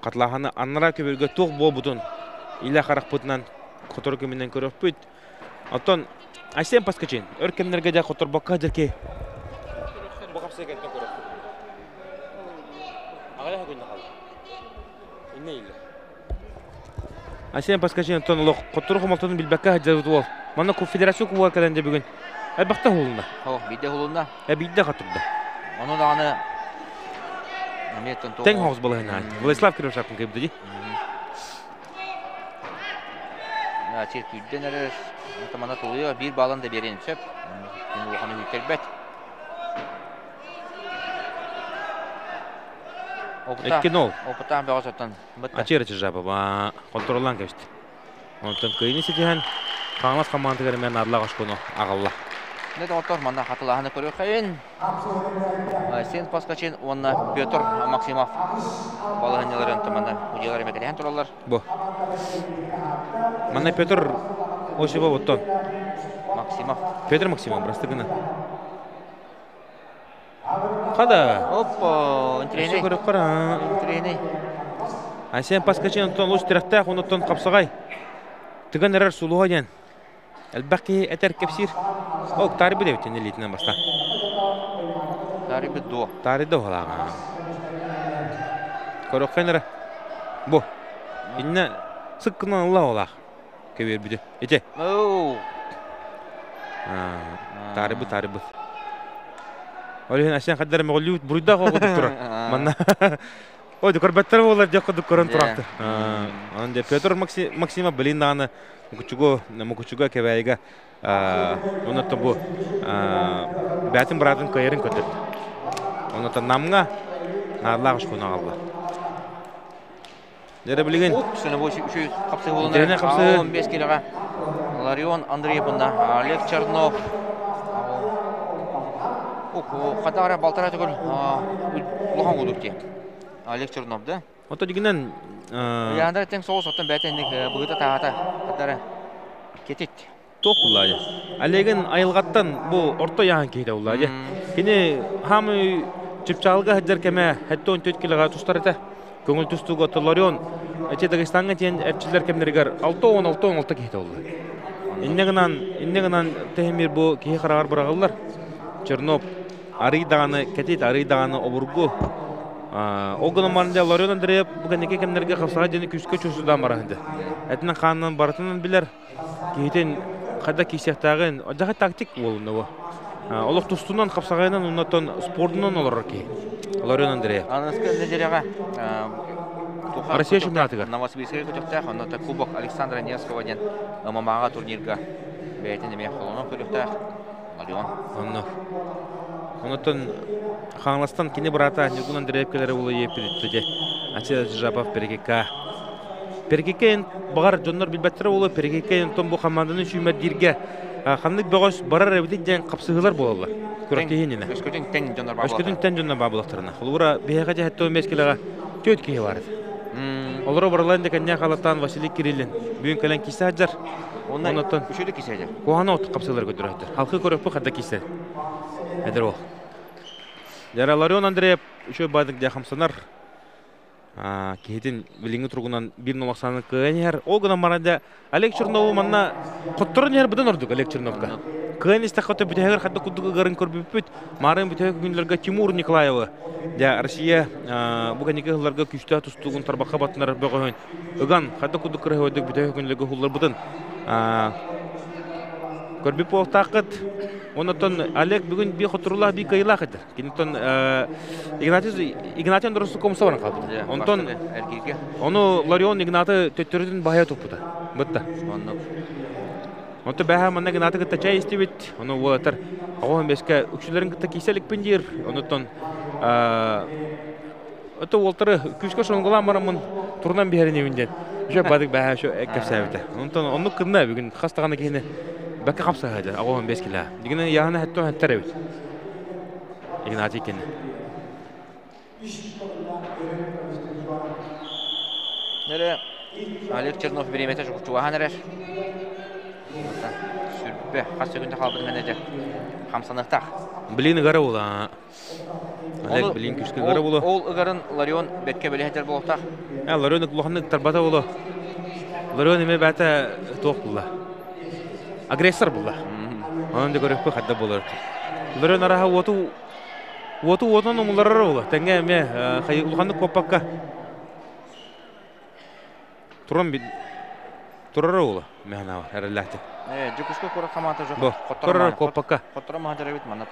Хатлааһыны аннараа көбүргэ туох буолбутун илэ харахпытынан сотору кэминэн көрүөхпүт. Оттон Айсен Паскачин өр кэмнэргэ дьэ хоторбокко сылдьар киһи. Бу хапсыһыы кэнниттэн көрүөхпүт. Аҕыйах күннэ хаалла. Иннэ иллэ. Айсен Паскачин оттон олох хоттору хомолтотун билбэккэ сылдьабыт уол. Манна федерация кубогар кэлэн дьэ бүгүн элбэхтэ уһулунна. О, биирдэ уһулунна. Биирдэ хотурда. Ону даҕаны Тэҥ хоҕус балаһынаан. Владислав Кривошапкин кыйбыта дии. Сир күүрдэн эрэр. Манна тулуйа биир баалан да биэриэн сөп. Улаханы күүттэрбэт. 2-0. Опытаах бөҕө соттон бытта. Ачыра Чижапова контроллаан кэбисти. Онтон кыайыны ситиһэн Хаҥалас хамаандатыгар эмиэ наадалаах очкону аҕалла. Не доҕоттор, манна хатылааһыны көрүөххэйин. Сен Паскачин уонна Петр Максимов балаһынньаларын манна удьуолар эмэ кэтэһэн тураллар. Бу. Манна Петр Осипов оттон. Максимов. Петр Максимов, прости гына. Хада. Оппо, интириэһинэй. Көрөххөр. Интириэһинэй. Айсен Паскачин онтон олус тирэхтээх, онуттан хапсаҕай. Тыган эрэр сулуһа диэн. Элбэх киһи этэр кэпсиир. Ол таарыйбыт эбит илиитинэн баста. Таарыйбыт дуо? Таарыйда уһалааҕа. Көрөххөн эрэ. Бу. Инне сыккынан ылла олах. Кебербүтү. Ите. Тарыбы тарыбы. Ол иһин Асен хаддар мөҕүллүүт буруйдаах оҕо турар. Манна Ой, көрбөттөр буолар дьэ курдук көрөн тураахтар. Онон дьэ Петр Максимов билин даҕаны Мукучугу Мукучуга Кэбээйигэ оннуттан бу бээтин быраатын кыайарын көрдөрдө. Оннуттан Намҥа наадалаах ушкуну аҕалла. Дьэ билигин Дьэне хапсыы 15 килоҕа Ларион Андреев уонна Олег Чернов хатара балтара төгүл улахан кудук дии. Олег Чернов да? Ото дигинен Яндра тең соғыс оттон бәтэ инник быгыта таата хатара кетит. Туох буллаажа. Олегин айылҕаттан бу орто яхан киһитэ буллаажа. Кини хаамы чыпчаалга сылдьар кэмэ 74 килоға тустар этэ. Көҥүл тустууга Ларион эти Дагестаҥҥа тиэн эрчиллэр кэмнэригэр 6-16-16 киһитэ буолла. Иннэ гынан, иннэ гынан тэһимир бу киһи хараҕар быраҕыллар. Чернов арый даҕаны кэтит, арый даҕаны обургу. Ол гынан баран дьэ Ларион Андреев бу кэнники кэмнэргэ хапсаҕай дьиэни күүскэ чуусудаан баран Этинэн хаанынан барытынан билэр. Киһитин хайда киирсиэхтээҕин, дьаһай тактик буолунна бу. Олох тустунан, хапсаҕайынан, оннотон спордунан олорор киһи. Ларион Андреев. Аныгыскы нэдиэлэҕэ Россия чемпионатыгар. Новосибирскай көтөхтөөх, онно Кубок Александра Невского диэн ММА-ҕа турнирга бэйэтин эмиэ холонон көрүөхтээх Ларион. Онно. Онотон Хаҥаластан кини быраата Ньургун Андреев кэлэрэ буолуо диэппит Ача Жапов Перекика. Перекикэ баҕар дьоннор билбэттэрэ буолуо Перекикэ онтон бу хамаанданы сүүмэрдииргэ ханнык бөҕөс барар эбитин диэн хапсыһыылар буолаллар. Күрэхтэһиининэ. Өскөтүн тэҥ дьоннор баа Өскөтүн тэҥ дьоннор баа буоллахтарына. Холобура биһиэхэ дьэ 75 килоҕа түөрт киһи баар этэ. Олору барыларын да кэннэ халаттаан Василий Кириллин бүгүн кэлэн киирсэ сылдьар. Оннотон үчүгэй киирсэ сылдьар. Куһаҕаны от хапсыылары көрдөрөттөр. Халкы көрөппү хадда киирсэ. Эдэр уол. Дьара Ларион Андреев үчүгэй баадык дьэ хамсанар. Киһитин билиҥҥи туругунан биир нолохсааны кыайан иһэр. Ол гынан баран дьэ Олег Чернову манна хотторон иһэр быдан ордук Олег Черновка. Кыайан истэххэ бүтэһигэр хайдах курдук ыгарын көрбүппүт. Маарын бүтэһик күннэргэ Тимур Николаевы дьэ Россия бу кэнники сылларга күүстээх тустуугун тарбахха баттанар бөҕөһүн ыган хайдах курдук кыраһыайдык бүтэһик күннэргэ уһулларбытын көрбүт буолуохтааххыт. Оннотон Олег бүгүн бии хотурулаах, бии кыайыылаах этэр. Киниттэн Игнатий Игнатий Андросов комса баран хаалбыта. Онтон ону Ларион Игнаты төттөрүтүн баһыйа туппута. Бытта. Онто бэһэ манна Игнаты кытта чай истибит. Ону уолаттар оҕоһун бэскэ үксүлэрин кытта киирсэ иликпин диир. Онуттан Ото уолтары күүскэ сонгулаан бараммын турунан биһэринибин диэн. Үчө бадык бэһэ шо кэпсээбитэ. Онтон оннук кынна бүгүн хас даҕаны киһини бэккэ хапсаһа аҕоһун бес килэ. Дигинэ яһана хеттон хеттер эбит. Игнатий кини. Нере Олег Чернов бириэмэтэ чугаһан эрэр. Сүрбэ хас секунда хаалбытын кэннэ хамсаныахтаах. Блин ыгара була. Олег билин күскэ ыгара буолуо. Ол ыгарын Ларион бэккэ бэлиһэтэр буолуохтаах. Ларион улаханнык тарбата буолуо. Ларион эмэ бээтэ туох булла. Агрессор булла. Онон да көрөкпү хадда болар. Ларион араха уоту уоту уотун умуларар буолуо. Тэҥҥэ эмэ улаханнык куоппакка туран турар уола мэханава эрэллээхтик. Дьокуускай куорат хамаата Бу турар куоппакка. Хотторо маһадыр эбит манна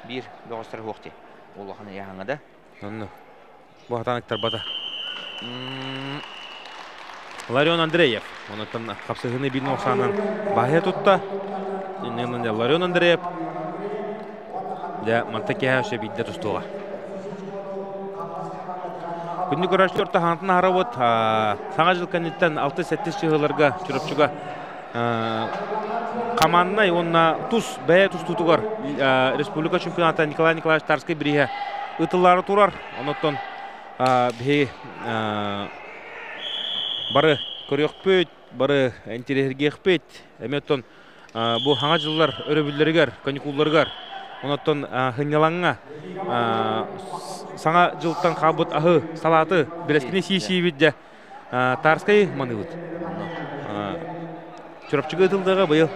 биир бөҕөстөр хуохти. Улахан яһаңа да. Онно. Бу хатан ыктарбата. Ларион Андреев. Онуттан хапсыһыны биир нохсаанан баһыйа тутта. Ларион Андреев. Дьэ, манта киһэ өссө биирдэ тустуоҕа. Күндү көрөөччүлэр таһаантан аһарабыт. Саҥа жыл кэнниттэн 6-7 чыһыыларга Чурапчыга команднай уонна тус бэйэ тустуутугар республика чемпионата Николай Николаевич Тарскай бирииһэ ытыллаары турар. Онуттан биһи бары көрүөхпүт, бары интэриэһиргиэхпит. Эмиэ оттон бу хаҥа дьыллар өрөбүллэригэр, каникулларыгар, онуттан сынньалаҥҥа саҥа дьылтан хаалбыт аһы, салааты бэрэскини сии-сиибит дьэ Тарскай маныыбыт. Чурапчыга ытылдыаҕа быйыл.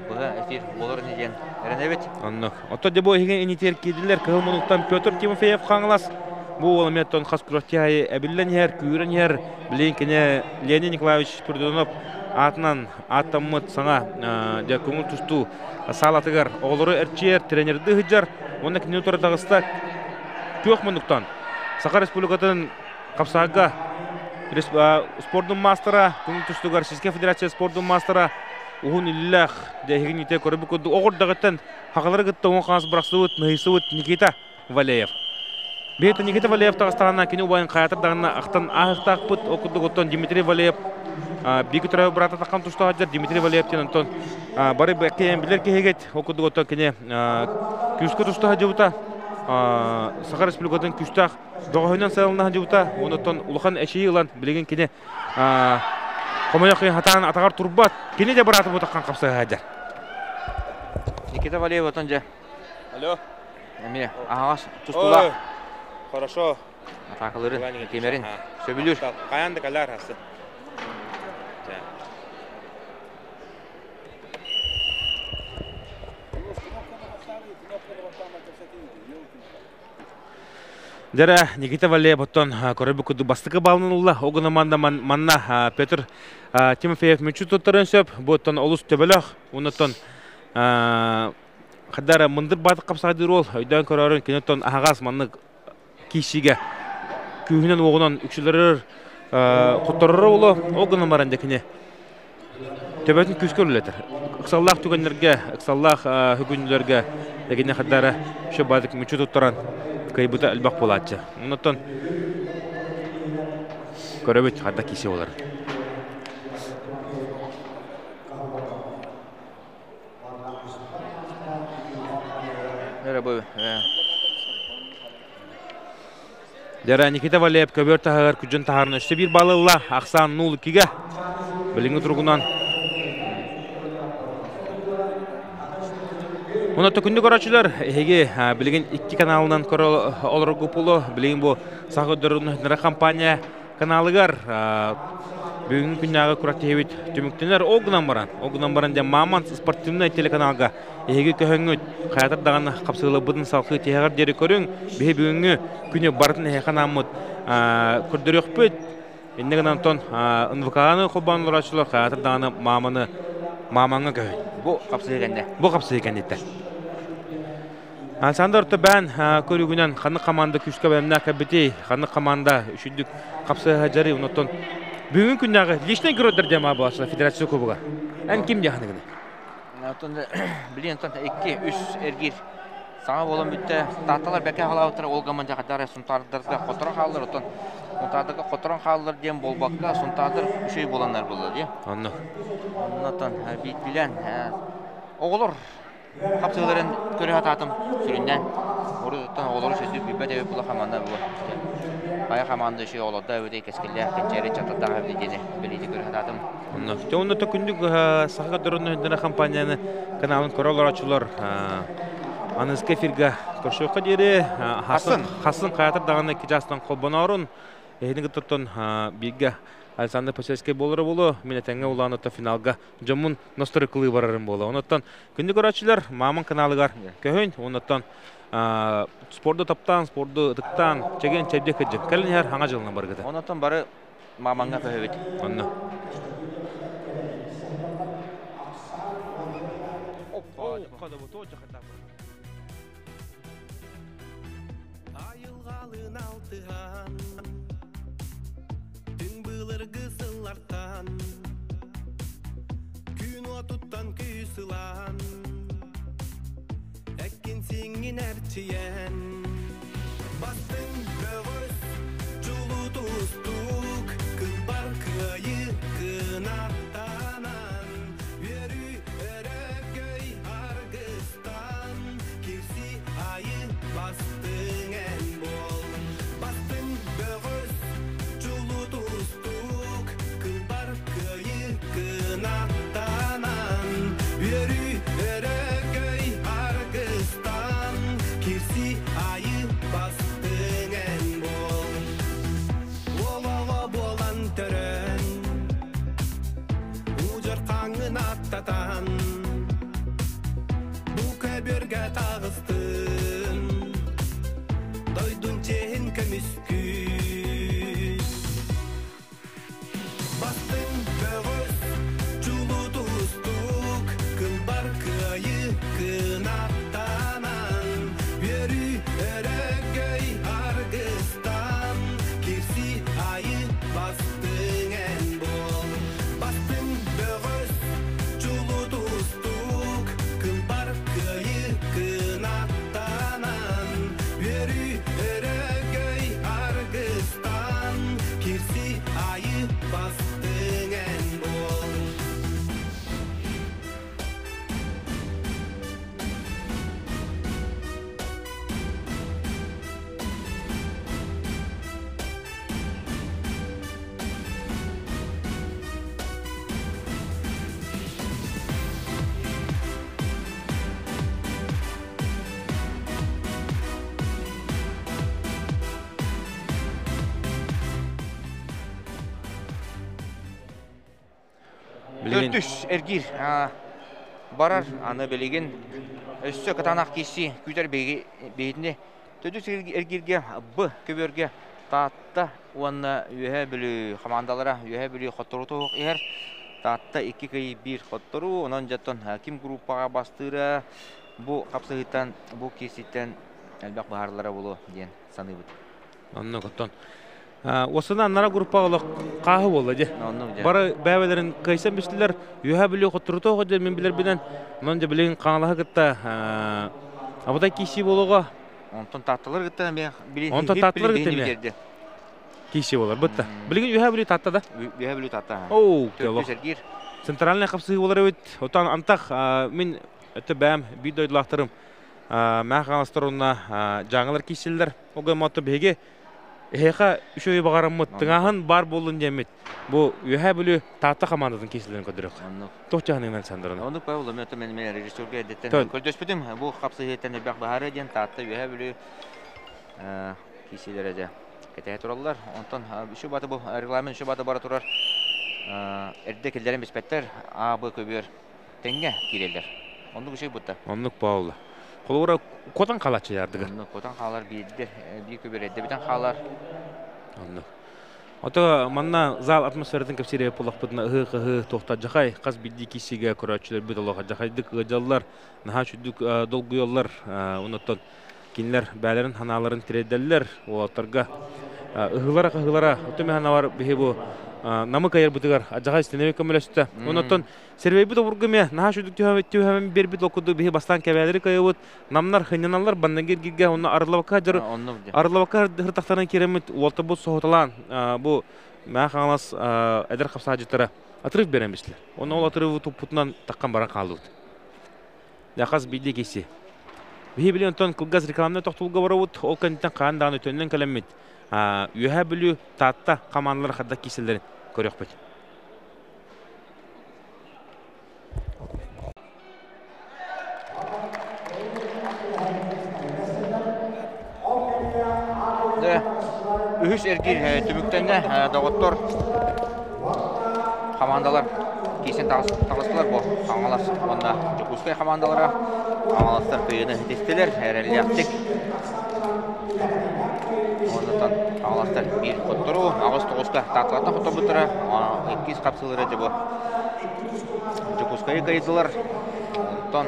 Быһа эфир буолар диэн эрэнэбит. Онно. Оттон дьэ бу иһигэ инитиэр киирдилэр. Кыһыл мунуктан Петр Тимофеев Хаҥалас. Бу уол эмиэ хас күрэхтэһии эбиллэн иһэр, күүрэн иһэр. Билигин кини Леонид Николаевич Спиридонов аатынан аттаммыт саҥа дьэ көҥүл тустуу саалатыгар оҕолору эрчийэр, тренердыы сылдьар. Уонна кинини утары таҕыста күөх муннуктан Саха Республикатын хапсаҕайга спордун маастара, көҥүл тустууга Российскай Федерация спордун маастара уһун иллээх дьэ эһигин көрбүт курдук оҕурдаҕыттан хахалары кытта уон хаас бырахсыбыт, ныһыйсыбыт Никита Валеев. Бэйэтэ Никита Валеев таҕыстаҕына кини убайын хаятыр даҕаны ахтан ааһыктаахпыт. Ол курдук оттон Дмитрий Валеев биир төрөөбүт быраата таххан тустаах дьар Дмитрий Валеев диэн онтон бары бэккэйэн билэр киһигит. Ол курдук оттон кини күүскэ туста сылдьыбыта. Саха Республикатын күүстээх бөҕөһүнэн сайылына сылдьыбыта. Онтон улахан эчийии ылан билигин кини хомойох хатаан атаҕар турбат. Кини де бырааты бутаххан хапсыһа сылдьар. Никита Валеев отон дьэ. Алло. Эмиэ аһаҕас тустуулаах. Хорошо. Атаакаларын, кимерин сөбүлүүр. Хайаан да кэлэр хасы. Дьэрэ Никита Валеев оттон көрөбүт курдук бастакы баллын ылла. Ол гынан манна Петр Тимофеев мүччү туттарын сөп. Бу оттон олус төбөлөх. Оннуттан хадара мындыр баатык хапсаҕайдыыр уол өйдөөн көрөөрүн кини оттон аһаҕас маннык киирсиигэ күүһүнэн уоҕунан үксүлэрэр хоттороро буолуо. Ол гынан баран дьэ кини төбөтүн күүскэ үлэлэтэр. Ыксаллаах түгэннэргэ, ыксаллаах бүгүннүлэргэ дэгини хадара шө баатык мүччү туттаран кыайбыта элбэх буолааччы. Оннуттан көрөбүт хадда кисе болар. Дьара Никита Валеев көбүөр таһыгар күдьүн таһааран өссө биир балл ылла. Ахсаан 0-2-ге. Билиҥҥи туругунан Онон төкүннү көрөөччүлэр, эһиги билигин икки каналынан көрө олорорго пулу, билигин бу Саха көрдөрөр компания каналыгар бүгүҥҥү күннээҕи күрэхтэһиибит түмүктэнэр. Ол гынан баран, ол гынан баран дьэ Мамонт спортивнай телеканалга эһиги көһөҥҥүт хайатар даҕаны хапсыыларбытын салҕыы тиһэҕэр диэри көрүҥ. Биһи бүгүҥҥү күнү барытын эһиэхэ анааммыт көрдөрүөхпүт. Иннэ гынан онтон НВК-ны холбоон олорооччулар хайатар даҕаны Маманы Мамаҥҥа көһүн. Бу хапсыһыы кэннэ. Бу хапсыһыы кэнниттэн. Александр Тобян көрүгүнэн ханнык команда күүскэ бэлэмнээх кэлбитий, ханнык команда үчүгдүк хапсыһа дьарый, онтон бүгүн күннээҕи личный геройдар диэн баалааччылар федерация кубога. Эн ким диэханыгыный? Оттон билин оттон 2-3 эргиир саҥа буолан бүттэ. Таатталар бэкэ халаабыттара ол гаман дьахадара сунтаардарга хоторон хааллар оттон сунтаардарга хоторон хааллар диэн буолбакка сунтаардар үчүгэй буоланнар буолла дии. Онно. Оннотон билэн оҕолор Хапсыыларын көрө сатаатым сүрүннээн. Урут-оттон оҕолору сөдүр билбэт эбит була хамаанда була. Хайа хамаанда үчүгэй оҕолордоох эбитий, кэскиллээх, кэнчээри ыччаттардаах эбитий диэни бэлиэтии көрө сатаатым. Онно дьэ онно төкүннүк Саха көрдөрөр компанияны каналын көрө олорооччулар аныгыскы эфиргэ көрсүөххэ диэри хасын хасын хаятыр даҕаны икки чаастан холбоноорун эһини кыттыттан бииргэ Александр Посельскай буолара буолуо мин этэҥҥэ улаан финалга дьоммун ностройкалыы барарым буолуо. Онуттан күндү көрөөччүлэр, Мамон каналыгар көһүн, онуттан спорду таптаан, спорду ытыктаан, чэгиэн чэбдик кыдьык. Кэлин иһэр хаҥа дьылынан баргыта. Онуттан бары Мамаҥҥа көһөбүт. Онно. Айылҕалыын алтыһан, түҥ былыргы сыллартан, күн уотуттан күүс ылан, эккин сиҥҥин эрчийэн, бастыҥ бөҕөс, чулуу тустуук, кылбар кыайыы кынаттанан, үөрүү өрөгөй аргыстан, кирси айы бастыҥ эн буол. Бастыҥ бөҕөс, чулуу тустуук, кылбар кыайыы кынаттанан, үөрүү өрөгөй аргыстан, кирси айы Үс Бастыҥ бөҕөс, чулуу тустуук, кылбар кыайыы кынаттанан, үөрүү өрөгөй аргыстан, кирси айы бастыҥ эн буол. Бастыҥ бөҕөс, чулуу тустуук, кылбар кыайыы кынаттанан, үөрүү өрөгөй аргыстан, кирси айы бастыҥ эн буол. Төрдүс эргиир барар аны билигин өссө кытаанах киирсии күүтэр биһитини төрдүс эргииргэ Б көбүөргэ Таатта уонна Үөһээ Бүлүү хамаандалара Үөһээ Бүлүү хотторуу туһук иһэр. Таатта икки кый биир хотторуу. Онон дьоттон ким группаҕа бастыыра бу хапсыһыыттан бу киирсииттэн элбэх быһаарылара буолуо диэн саныыбыт. Оннук оттон Осына аннара группаҕа олох хааһы буолла дьэ. Бары бэйэлэрин кыайсан бистилэр. Үөһээ Бүлүү хотторута оҕо дьэ мин билэрбинэн. Онон дьэ билигин Хаҥалаһы кытта абытай киирсии буолуоҕа. Онтон Таатталар кытта эмиэ билин Онтон Таатталар кытта эмиэ киирсии буолар бытта. Билигин Үөһээ Бүлүү Таатта да? Үөһээ Бүлүү Таатта. Оу, Төрдүс эргиир. Центральный хапсыһыы буолар эбит. Оттон антах мин өттө бэйэм биир дойдулаахтарым Мээх Хаҥаластар уонна Дьааҥылар киирсэллэр. Ол гынан биһиги эһиэхэ үчүгэй баҕараммыт, тыҥааһын баар буоллун диэммит бу Үөһээ Бүлүү Таатта хамаандатын киирсэллэрин көрдөрүөх. Туох дьаһаныынан Александровна? Оннук Павел, мен мен мен режиссерга эрдэттэн көрдөспүтүм. Бу хапсыһыыттан элбэх баһары диэн Таатта Үөһээ Бүлүү киирсиилэрэ дьэ кэтэһэ тураллар. Онтон үчү баты бу регламент үчү баты бара турар. Эрдэ киллэрэн биспэттэр. А, Б көбүөр тэҥҥэ киирэллэр. Оннук үчүгэй бутта. Оннук Павла. Холобура куотан хаалааччы ярдыгар. Оннук куотан хаалар биирдэ биир көбүөр эрдэ бүтэн хаалар. Оннук. Ото манна зал атмосфератын кэпсиирэ буоллахпытына ыһыы-кыһыы туохта дьахай хас биирдии киисигэ көрөөччүлэрбит олох дьахайдык ыалдьаллар, наһаа үчүгдүк долгуйаллар. Оннуттан кинилэр бээлэрин ханааларын тириэрдэллэр уолаттарга ыһыылара-хаһыылара оту мэханавар биһи бу намы кайарбытыгар адьаҕай истинэби көмөлөстө. Оннуттан Сервейбит обургу эмиэ наһаа үчүгдүк түһэмэн биэрбит ол курдук биһи бастаан кэбээлэри кыайабыт намнар хынньаналлар баннагир гиргэ онно арыллабакка дьар арыллабакка хыртахтаран киирэммит уолтабыт соһуталаан бу Мээх Хаҥалас эдэр хапсаадьыттара отрыв берэн бистилэр. Онно ол отрывы туппутунан таххан баран хааллыбыт. Хас биирдии киси. Биһи били онтон кылгас рекламнай тохтуулга барабыт, ол кэнниттэн хаан даҕаны төннөн кэлэммит Үөһээ Бүлүү, Таатта хамаандалар хайдах киирсэллэрин көрүөхпүт. Үһүс эргиир түмүктэннэ. Доҕоттор хамаандалар киирсэн таҕыстылар бу Хаҥалас уонна Дьокуускай хамаандалара Хаҥаластар кыайыыны ситистилэр эрэллээхтик. Оннуттан Хаҥаластар биир хотторуу, аҕыс тоҕуска Таатталартан хотторбуттара. Иккис хапсыылара дьэ бу Дьокуускайы кыайдылар. Онтон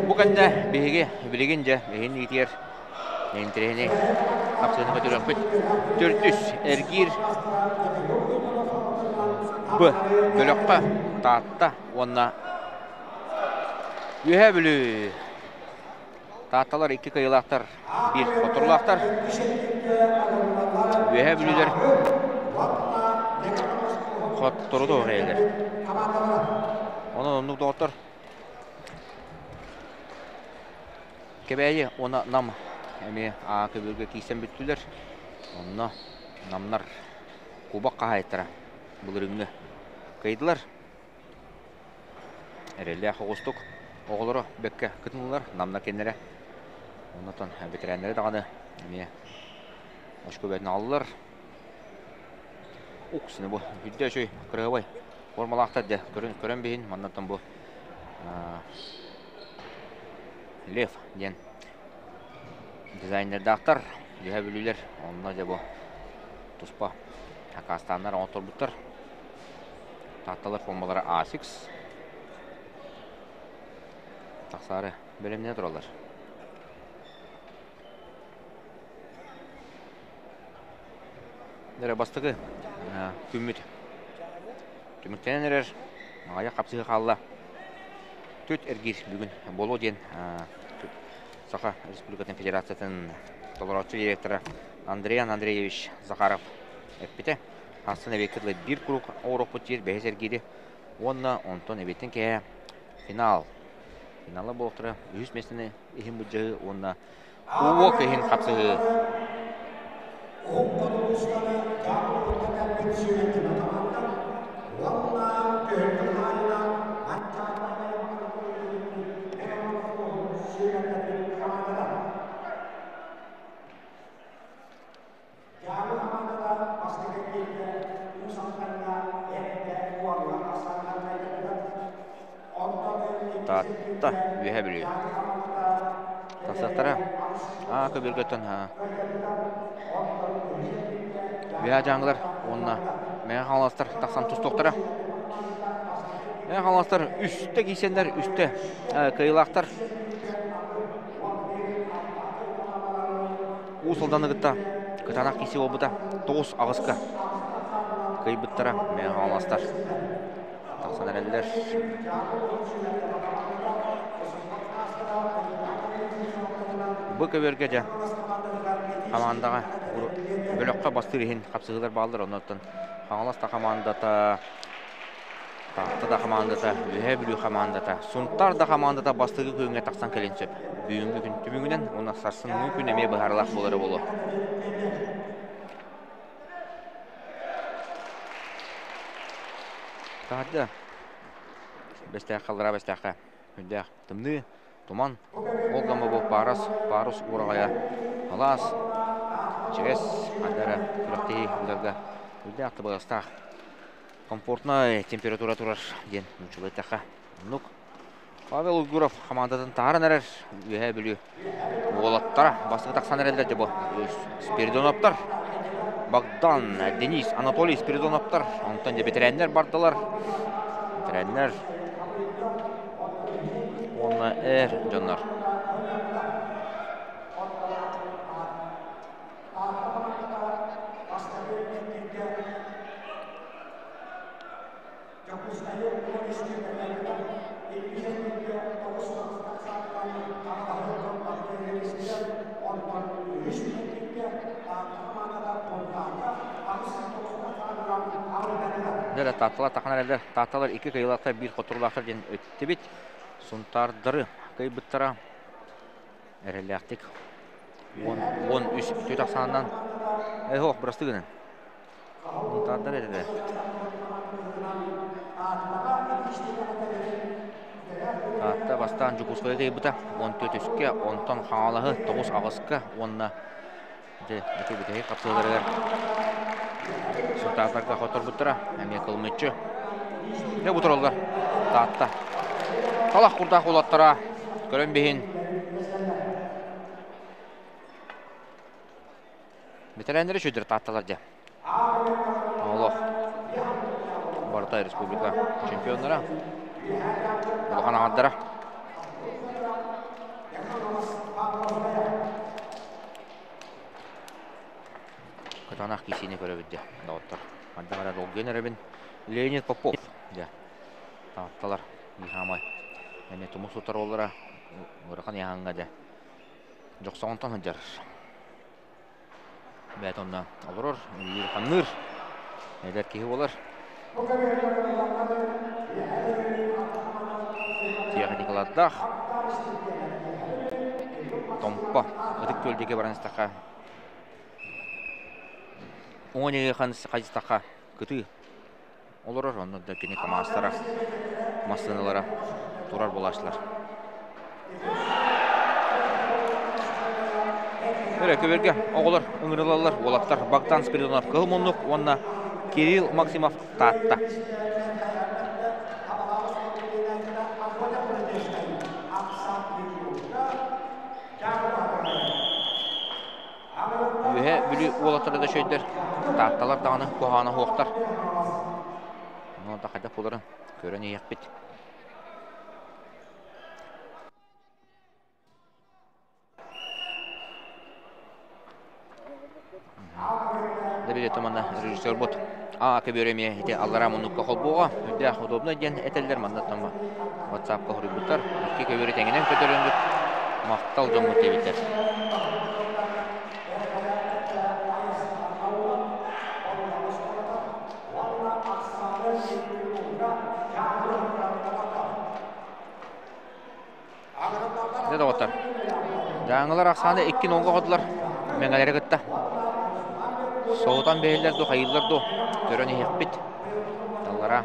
бу кэннэ биһиги билигин дьэ иһин иитиэр интэриэһинэй хапсыыны көтүрүөхпүт. Төрдүс эргиир Б бөлөххө Таатта уонна Үөһээ Бүлүү Таатталар икки кыайыылаахтар, биир хотторуулаахтар. Үөһээ Бүлүүлэр хоттору туһуйаллар. Онон оннук доҕоттор Кэбээйи уонна Нам эмиэ Аа көбүөргэ киирсэн бүттүлэр. Онно Намнар кубок хаһаайыттара былырыыҥҥы кыайдылар. Эрэллээх оҕустук оҕолоро бэккэ кытыннылар, Намнар кинилэрэ. Оннотон бэтэрээннэри даҕаны эмиэ очко бөтүн аҕаллылар. Уксуну бу үрдэ үчүгэй кырыһабай формалаахтар дьэ көрөн көрөн биһин маннаттан бу Лев диэн дизайнердаахтар. Үөһэ Бүлүүлэр онно дьэ бу туспа акаастааннар оҥотторбуттар. Таатталар формалара Asics. Тахсаары бэлэмнэнэ тураллар. Эрэ бастакы күммүт түмүктэнэн эрэр. Аҕыйах хапсыһыы хаалла. Түт эргиир бүгүн буолуо диэн Саха Республикатын Федерациятын толорооччу директора Андриан Андреевич Захаров эппитэ. Астын эбиэккэ дылы биир куруук оҥоруохпут диир бэһис эргиири уонна онтон эбиэттэн киэһэ финал. Финала буолуохтара үһүс миэстэни иһин былдьаһыы уонна Кубок иһин хапсыһыы. Таатта Үөһээ Бүлүү. Тахсыахтара. Аа көбүөргөттөн Үөһээ Дьааҥылар уонна Мэҥэ Хаҥаластар тахсан тустуохтара. Мэҥэ Хаҥаластар үстэ киирсэннэр, үстэ кыайыылаахтар. Уус Алданы кытта кытаанах киирсии буолбута. Тоҕус аҕыска кыайбыттара Мэҥэ Хаҥаластар. Тахсан эрэллэр. Бу көбүөргэ дьэ хамаандаҕа бөлөххө бастыыр иһин хапсыһыылар бааллар. Оннуттан Хаҥалас да хамаандата, Таатта да хамаандата, Үөһээ Бүлүү хамаандата, Сунтаар да хамаандата бастакы күөҥҥэ тахсан кэлин сөп. Бүгүҥҥү күн түмүгүнэн уонна сарсыҥҥы күн эмиэ быһаарылаах буолара буолуо. Таһырдьа Бэстээххэ, аллараа Бэстээххэ үрдээх тымныы, туман, ол гамма бу паарас, парус уораҕайа, алаас, ичигэс, ханна эрэ күрэхтэһии ыытарга үрдээх табыгастаах комфортнай температура турар диэн нууччалыы эттэххэ оннук. Павел Уйгуров хамаандатын таһааран эрэр Үөһээ Бүлүү уолаттара бастакы тахсан эрэллэр дьэ бу Спиридоновтар Богдан, Денис, Анатолий Спиридоновтар онтон дьэ бэтэрээннэр бардылар бэтэрээннэр уонна эр дьоннор Дьэ, Таатталар таххан эрэллэр. Таатталар икки кыайыылаахтар, биир хотторуулаахтар диэн өттүбүт. Сунтаардары кыайбыттара эрэллээхтик 10-13 үтүө тахсаанынан. Эһох, бырастыы гынан. Мунтаардар эрэ. Таатта бастаан Дьокуускайга кыайбыта 14 үскэ, онтон Хаҥалаһы 9 аҕыска уонна дьэ ити бүтэһик хапсыһыыларыгар Сунтаардарга хотторбуттара эмиэ кылмыччы. Дьэ бу тураллар Таатта. Талах курдаах уолаттара көрөн биһин. Бэтэрээннэри үчүгдэр таатталар дьэ. Олох барыта республика чемпионнара, улахан аҥардара. Кытаанах киисиини көрөбүт дьэ, доҕоттор. Манна эрэ долгуйан эрэбин. Леонид Попов дьэ. Таатталар Михамай. Эмиэ тумус утар уоллара ыарахан ыйааһыҥҥа дьэ. Дьохсоҕонтон сылдьар. Бэйэтэ онно олорор, үлэлиир-хамныыр, эдэр киһи буолар. Тиэхиньикалардаах Томпо Ытык Күөл диэки баран истэххэ уон ыйы хайыстахха кытыы олорор, онно да кини КАМАЗтара, массыыналара турар буолааччылар. Өрө көбөргө оҕолор ыҥырылаллар, уолаттар Богдан Спиридонов Кыһыл Муннук уонна Кирилл Максимов Таатта. Бүлүү уолаттара да үчүгэйдэр, Таатталар даҕаны куһаҕана суохтар. Онон да хайдах буоларын көрөн иһиэхпит. Дебилетто манна режиссербут А көбүөр эмиэ ити аллараа муннукка холбуоҕа. Үрдээх удобно диэн этэллэр маннаттан WhatsApp-ка хоруйбуттар. Икки көбүөрү тэҥинэн көтөрөнгүт махтал дьоммут диэбиттэр. Дьэ доҕоттор, дьааҥылар ахсаана икки нолга хотулар мэҥэлэри кытта. Соһутан бэһиллэр дуу, хайыыллар дуу, көрөн иһиэхпит. Аллараа.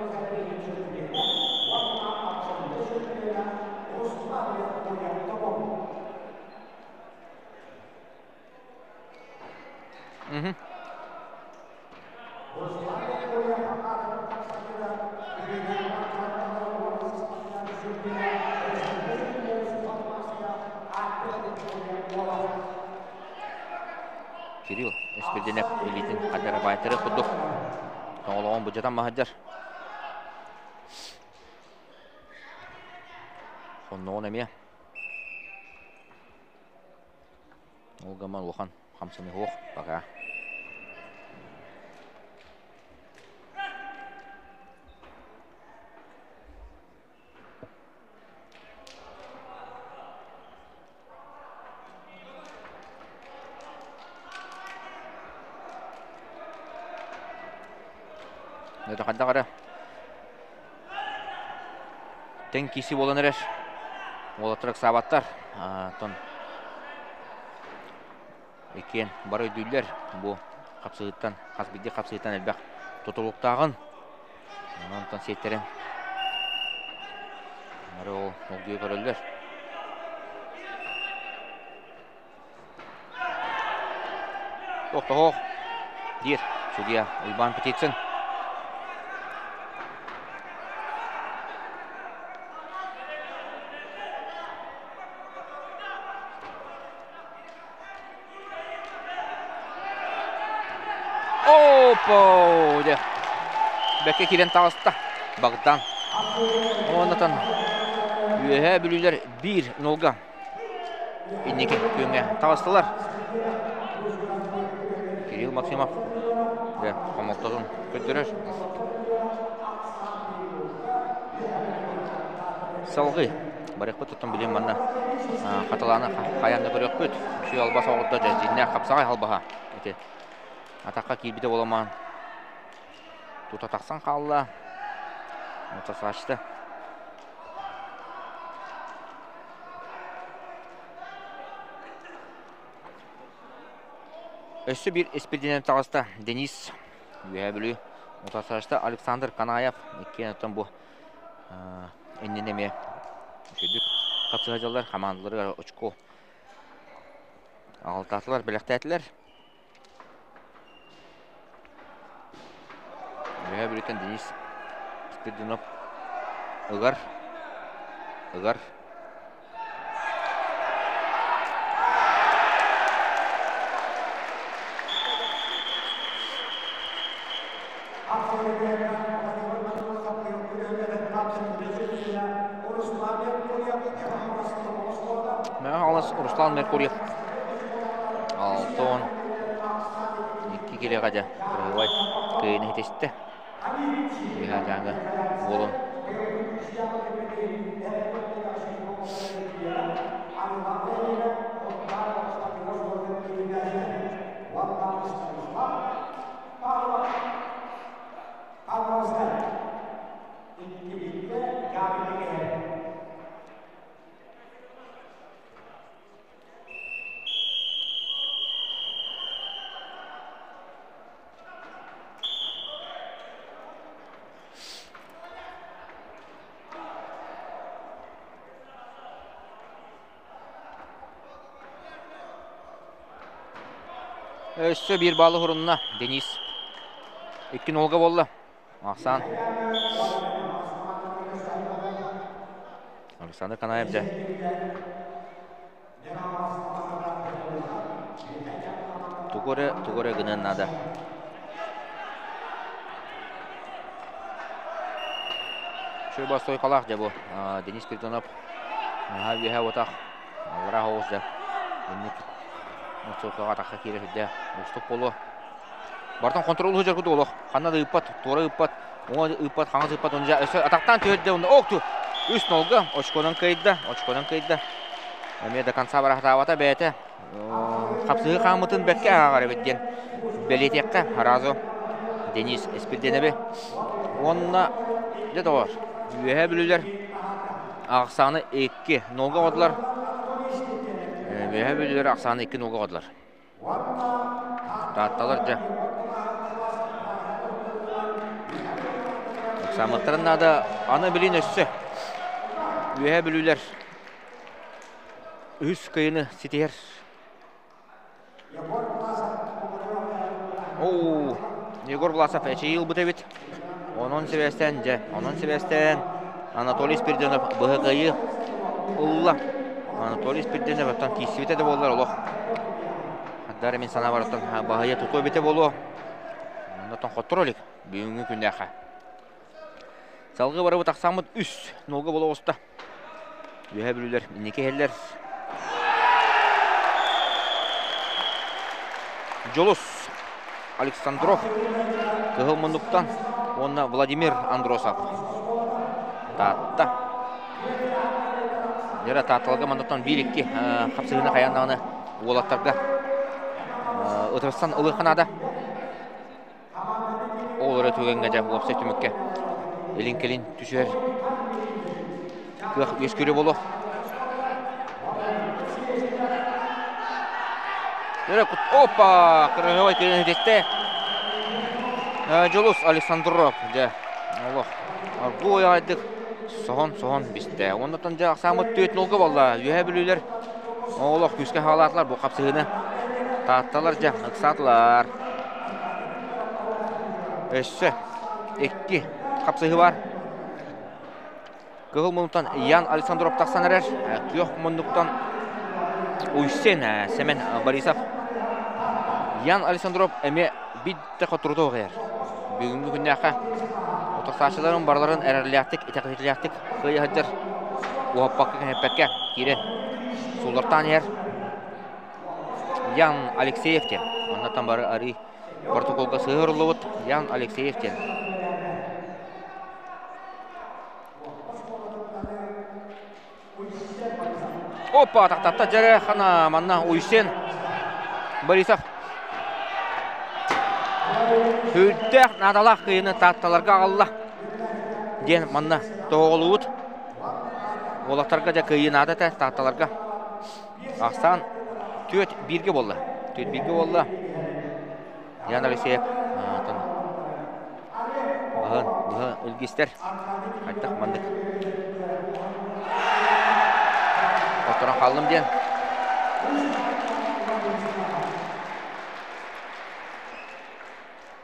Мгм. Кирилл Эспирдинэп илиитин хадара баайтары курдук тоҥолоҕун будьатан маһадьар. Хонноҕун эмиэ. Ол гынан улахан хамсаныы суох пока. Это хайдах эрэ Тэҥ киси буолан эрэр. Уолаттар ыксаабаттар. Оттон иккиэн бары өйдүүллэр. Бу хапсыһыттан, хас биирдии хапсыһыттан элбэх тутулуктааҕын. Онтон сиэттэрэн бары ол долгуйа көрөллөр. Тохтоһуох диир судья Уйбаан Птицын. Опа! Дьэ. Бэккэ киирэн таҕыста. Богдан. Оннотон үөһээ бүлүүлэр 1-0-га инники күөҥҥэ таҕыстылар. Кирилл Максимов дьэ хомолтотун көрдөрөр. Салгыы барыахпыт оттон билим манна хатылааны хайаан да көрүөхпүт. Үчүгэй албас оҕордо дьэ дьиннээх хапсаҕай албаһа ити атахха киирбитэ буоламаан тута тахсан хаалла. Отасаачты. Өссө биир испирдинэн таҕыста Денис Үөһээ Бүлүү утарсааччыта Александр Канаев иккиэн оттон бу иннинэ эмиэ үчүгүйдүк хапсыһа дьаллар хамаандаларыгар очко аҕалтаатылар, бэлэхтээтилэр. Үөһээ Бүлүүттэн Денис Спирдунов ыгар, ыгар. Мэҥэ Хаҥалас Руслан Меркурьев Алтон икки килиэҕэ дьэ кырыһыбай кыайыыны ситистэ. Үөһээ Дьааҥы уолун Өссө биир баалы хурунна Денис. Икки нолга буолла. Ахсан. Александр Канаев дьэ. Тугу эрэ, тугу эрэ гыныан наада. Үчүгэй бастойкалаах дьэ бу. Денис Спиридонов наһаа үөһэ уотах аллараа оҕус дьэ. Инник Муцукаҕа атахха киирэ сүрдээх уустук буолуо. Бартан контролу сылдьар курдук олох. Ханна да ыыппат, туора ыыппат, уҥа ыыппат, хаҥас ыыппат. Онно өссө атахтаан түһэрдэ онно ок ту. Үс нолга очконан кыайда, очконан кыайда. Эмиэ до конца барахтаабата бэйэтэ. Хапсыһыы хааммытын бэркэ ааҕар эбит диэн бэлиэтиэххэ Разо Денис Эспирдиэнэби. Уонна дьэ доҕор, үөһээ бүлүүлэр ахсааны 2 нолга оҕодулар. Үөһээ бүлүүлэр ахсааны 2 нолга оҕодулар. Таатталар дьэ. Ыксааммыттарын наада аны билин өссө. Үөһээ бүлүүлэр үһүс кыйыны ситиһэр. Оо, Егор Власов эчэйии ылбыт эбит. Онон сибээстээн, дьэ, онон сибээстээн Анатолий Спиридонов быһа кыайыы ылла. Анатолий Спиридонов оттон киирсибитэ да буоллар олох. Хаддар мин санаабар оттон баһыйа тутуо эбитэ буолуо. Оннотон хотторо илик бүгүҥҥү күннээххэ. Салгыы барыбыт ахсааммыт үс нолга буола оҕуста. Үөһэ бүлүүлэр инники иһэллэр. Дьулус Александров Кыһыл Муннуктан уонна Владимир Андросов Таатта. Дьэрэ Таатталарга манныктан 1-2 хапсыһыыны хайаан даҕаны уолаттарга ытырсан ылыахха наада. Ол эрэ түгэҥҥэ дьэ уопсай түмүккэ илин-кэлин түсүһэр кыах үөскүүрэ буолуо. Опа! Кырыһыбай кыйын хитистэ. Дьулус Александров дьэ олох аргуй аҕайдык соһон-соһон бистэ. Оннуттан дьэ ахсааммыт түөрт нолга буолла. Үөһээ Бүлүүлэр олох күүскэ хаалаатылар бу хапсыһыыны. Таатталар дьэ ыксаатылар. Өссө икки хапсыһыы бар. Кыһыл муннуктан Ян Александров тахсан эрэр. Күөх муннуктан Уйсен Семен Борисов. Ян Александров эмиэ бидде хотуруту оҕуйар. Бүгүҥҥү күннээххэ утарсааччыларын барыларын эрэллээхтик, итэҕэтиилээхтик кыайа сылдьар уһаппакка кэһэппэккэ киирэн сууллартаан иһэр. Ян Алексеев диэн. Оннуттан бары арыы протоколга сыһыарыллыбыт Ян Алексеев диэн. Опа, тахтатта дьэрэ хана манна Уйсен Борисов сүрдээх наадалаах кыйыны таатталарга аҕалла диэн манна тоҕолуубут. Уолаттарга дьэ кыайыы наада этэ таатталарга. Ахсаан түөрт бииргэ буолла. Түөрт бииргэ буолла. Ян Алексеев баһын быһа илгистэр. Хайдах маннык Отторон хааллым диэн.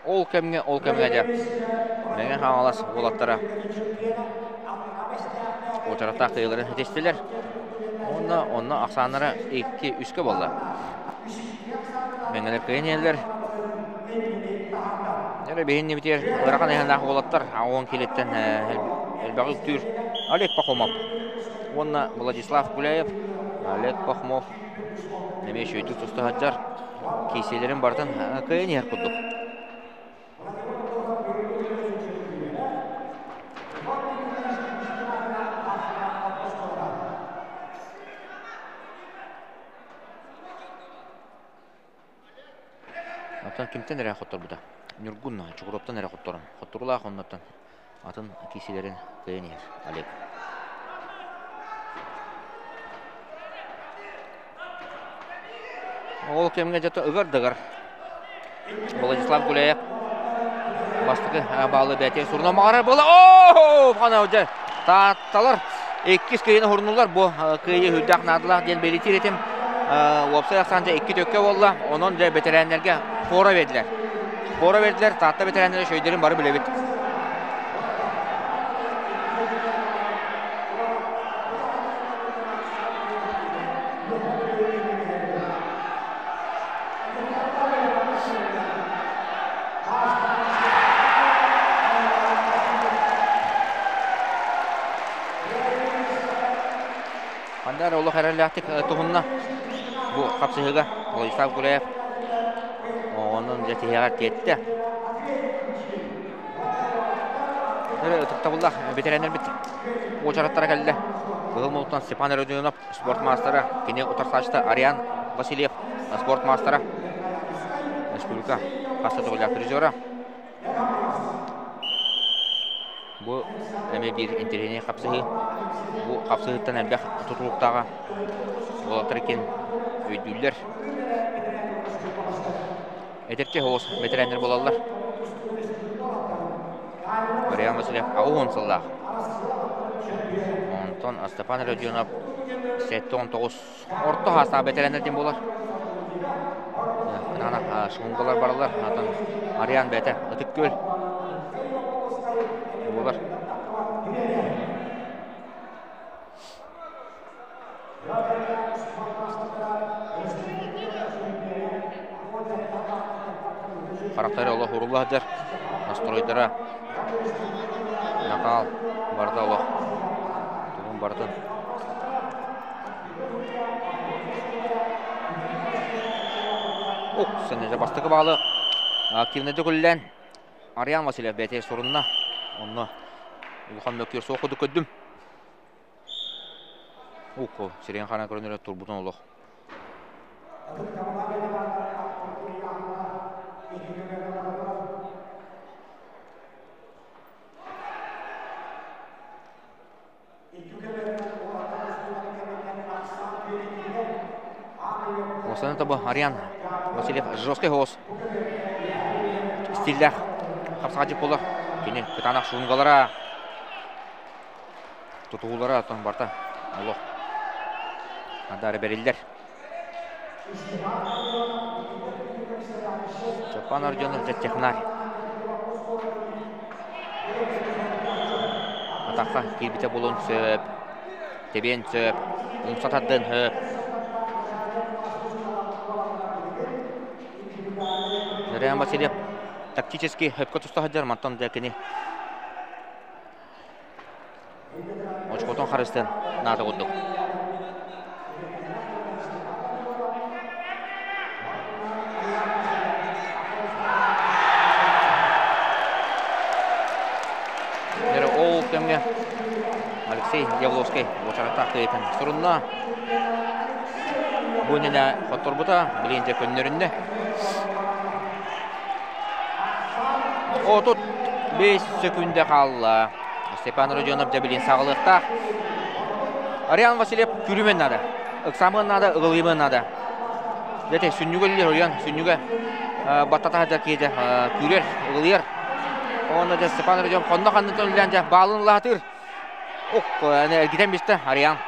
Ол кэмҥэ, ол кэмҥэ дьэ Мэҥэ Хаҥалас уолаттара уочараттаах кыайыыларын ситистилэр. Уонна онно ахсааннара 2-3-кэ буолла. Мэҥэлэр кыайан иһэллэр. Эрэ биһиннибитигэр ыарахан айаннаах уолаттар 10 килиттэн элбэҕи үктүүр Олег Пахомов уонна Владислав Гуляев. Олег Пахомов эмиэ үчүгэйдик туста сылдьар. Киисиэлэрин барытын кыайан иһэр курдук. Оттон кимтэн эрэ хотторбута? Ньургун Чукуровтан эрэ хотторон. Хотторулаах оннуттан атын киисилэрин кыайан иһэр Олег. Ол кэмҥэ дьэ ыгар дыгар Владислав Гуляев бастакы баалы бэйэтигэр сурунан баҕарар буола. Оо, хана дьэ таатталар иккис кыайыыны хурнуллар. Бу кыайыы үрдээх наадалаах диэн бэлиэтиир этим. Уопсай ахсаан дьэ икки төккө буолла. Онон дьэ бэтэрээннэргэ фора бердилэр. Фора бердилэр. Таатта бэтэрээннэрэ шөйдөрүн бары билэбит. Хадаар олох эрэллээхтик туһунна бу хапсыһыыга Владислав Гуляев онон дьэ тиһэҕэр тиэттэ. Ытыктабыллаах бэтэрээннэрбит уочараттара кэллэ. Кыһыл Молотон Степан Родионов спорт маастара, кини утарсааччыта Ариан Васильев спорт маастара, республика хас да төгүллээх призера. Бу эмиэ биир интэриэһинэй хапсыһыы. Бу хапсыһыыттан элбэх тутулуктааҕа уолаттар иккиэн өйдүүллэр. Эдэрчи соҕус бэтэрээннэр буолаллар. Ариан Васильев 80 сыллаах. Онтон Степан Родионов 79 орто саастаах бэтэрээннэр диэн буолар. Кытаанах шунгалар бараллар. Атын Ариан бэйэтэ Ытык Күөл буолар. Харахтары олох урулла сылдьар, настройдара накал барыта олох тугун барытын Ух, сэнэжэ бастакы баалы активнайдык үллээн Ариан Васильев бэйэтэ сурунна. Онно улахан мөккүөр суох курдук көрдүм. Укко сирин хана көрүнэрэ турбутун олох. Осаны тобу Ариан Васильев жесткий голос стиллээх хапсаҕа буолар. Кини кытаанах шунгалара тутуулара оттон барта олох адаары бэриллэр. Степан Родионов дьэ технарь. Атахха киирбитэ булун сөп, тэбиэн сөп, умса тардыан сөп. Ырыан Васильев тактически хөпкө туста сылдьар, мантан да кини Очкотун харыстыан наада курдук. Ол кэмҥэ Алексей Явловский уочараттаах кыайытын сурунна. Бу иннинэ хотторбута, билигин дьэ көннөрүннэ. 35 сөкүүндэ хаалла. Степан Родионов дьэ билин саҕалыахтаах. Ариан Васильев күрүмэн наада. Ыксаамыан наада, ыгылыйымыан наада. Дьэ сүнньүгэ үлэлиир Орион сүнньүгэ баттата сылдьар киһи күүрэр, ыгылыйар. Онно дьэ Степан Родионов хонно ханнытын үлэлээн дьэ баалын ылаатыыр. Ох, эргитэн бистэ Ариан.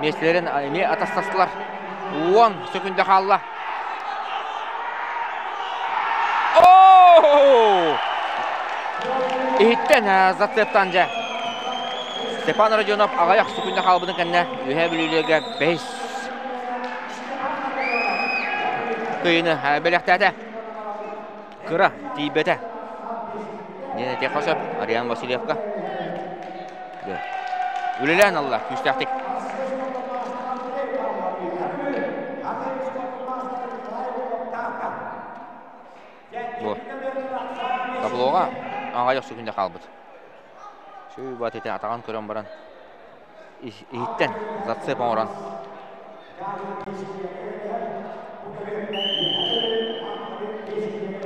Миэстэлэрин эмиэ атастастылар. 10 сөкүндэ хаалла. Оо! Иһиттэн зацептан дьэ. Степан Родионов аҕыйах сөкүндэ хаалбытын кэннэ Үөһээ Бүлүүлэргэ бэһис кыйыны бэлэхтээтэ. Кыра тиийбэтэ. Диэн этиэххэ сөп Ариан Васильевка. Үлэлээн алла күүстээхтик. Бу таблоҕа аҕыйах сөкүүндэ хаалбыт. Сүүбат ити атаҕын көрөн баран иһиттэн зацеп оҥорон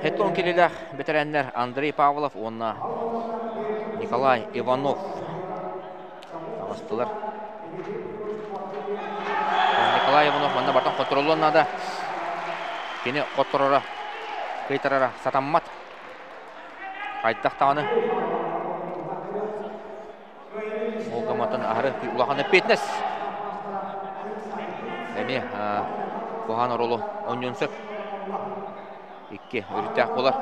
Хеттон килилээх бэтэрээннэр Андрей Павлов уонна Николай Иванов таҕыстылар. Николай Иванов манна бартан хотторуллуон наада. Кини хоттороро, кыйтарара сатаммат. Хайдах даҕаны Уолгаматын аһары улахан эппиэтинэс. Эмиэ куһаан оруолу оонньуон сөп. Икки өрүттээх буолар.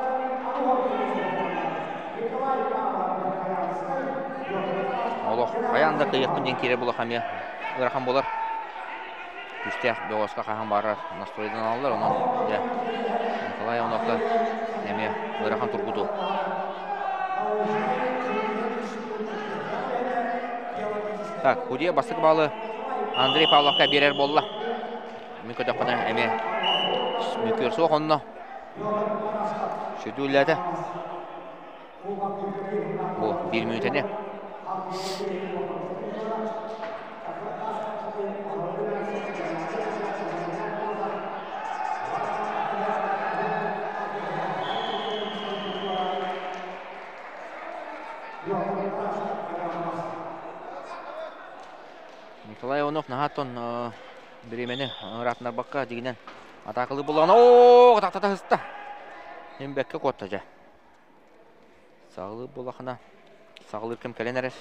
Олох хайаан да кыайыахпын диэн киирэр буоллахха эмиэ ыарахан буолар. Күүстээх бөҕөскө хаһан баарар настройданаллар, онон дьэ Николай Ивановка эмиэ ыарахан тургутуу. Так, Худия бастакы баалы Андрей Павловка биэрэр буолла. Мин көтөххүнэ эмиэ мүкүөр суох онно. Сүдү үллээтэ. Бу биир мүнүүтэни. Николай Иванов наһааттан бириэмэни ыраатынарбакка дигинэн атаакалыы буллаҕына оо тахтата сыста. Имбэккэ куотта дьэ. Саҕалыыр буоллахына саҕалыыр кэм кэлэн эрэр.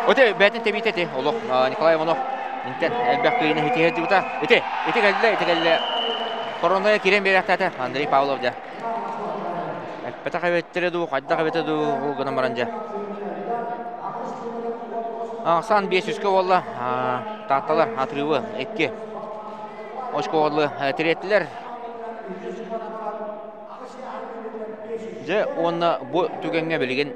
Оте бээтин тэбиитэ ити олох Николай Иванов интен элбэх кыйыны хитиһэр дьыбыта. Ити, ити кэллэ, ити кэллэ. Коронная киирэн биэрэхтээтэ Андрей Павлов дьэ. Эппэтэх эбиттэрэ дуу, хайдах эбитэ дуу, ол гынан баран дьэ. Ахсан 5 үскэ буолла. Таатталар отрывы 2 очкоҕолу тириэттилэр. Дьэ уонна бу түгэҥҥэ билигин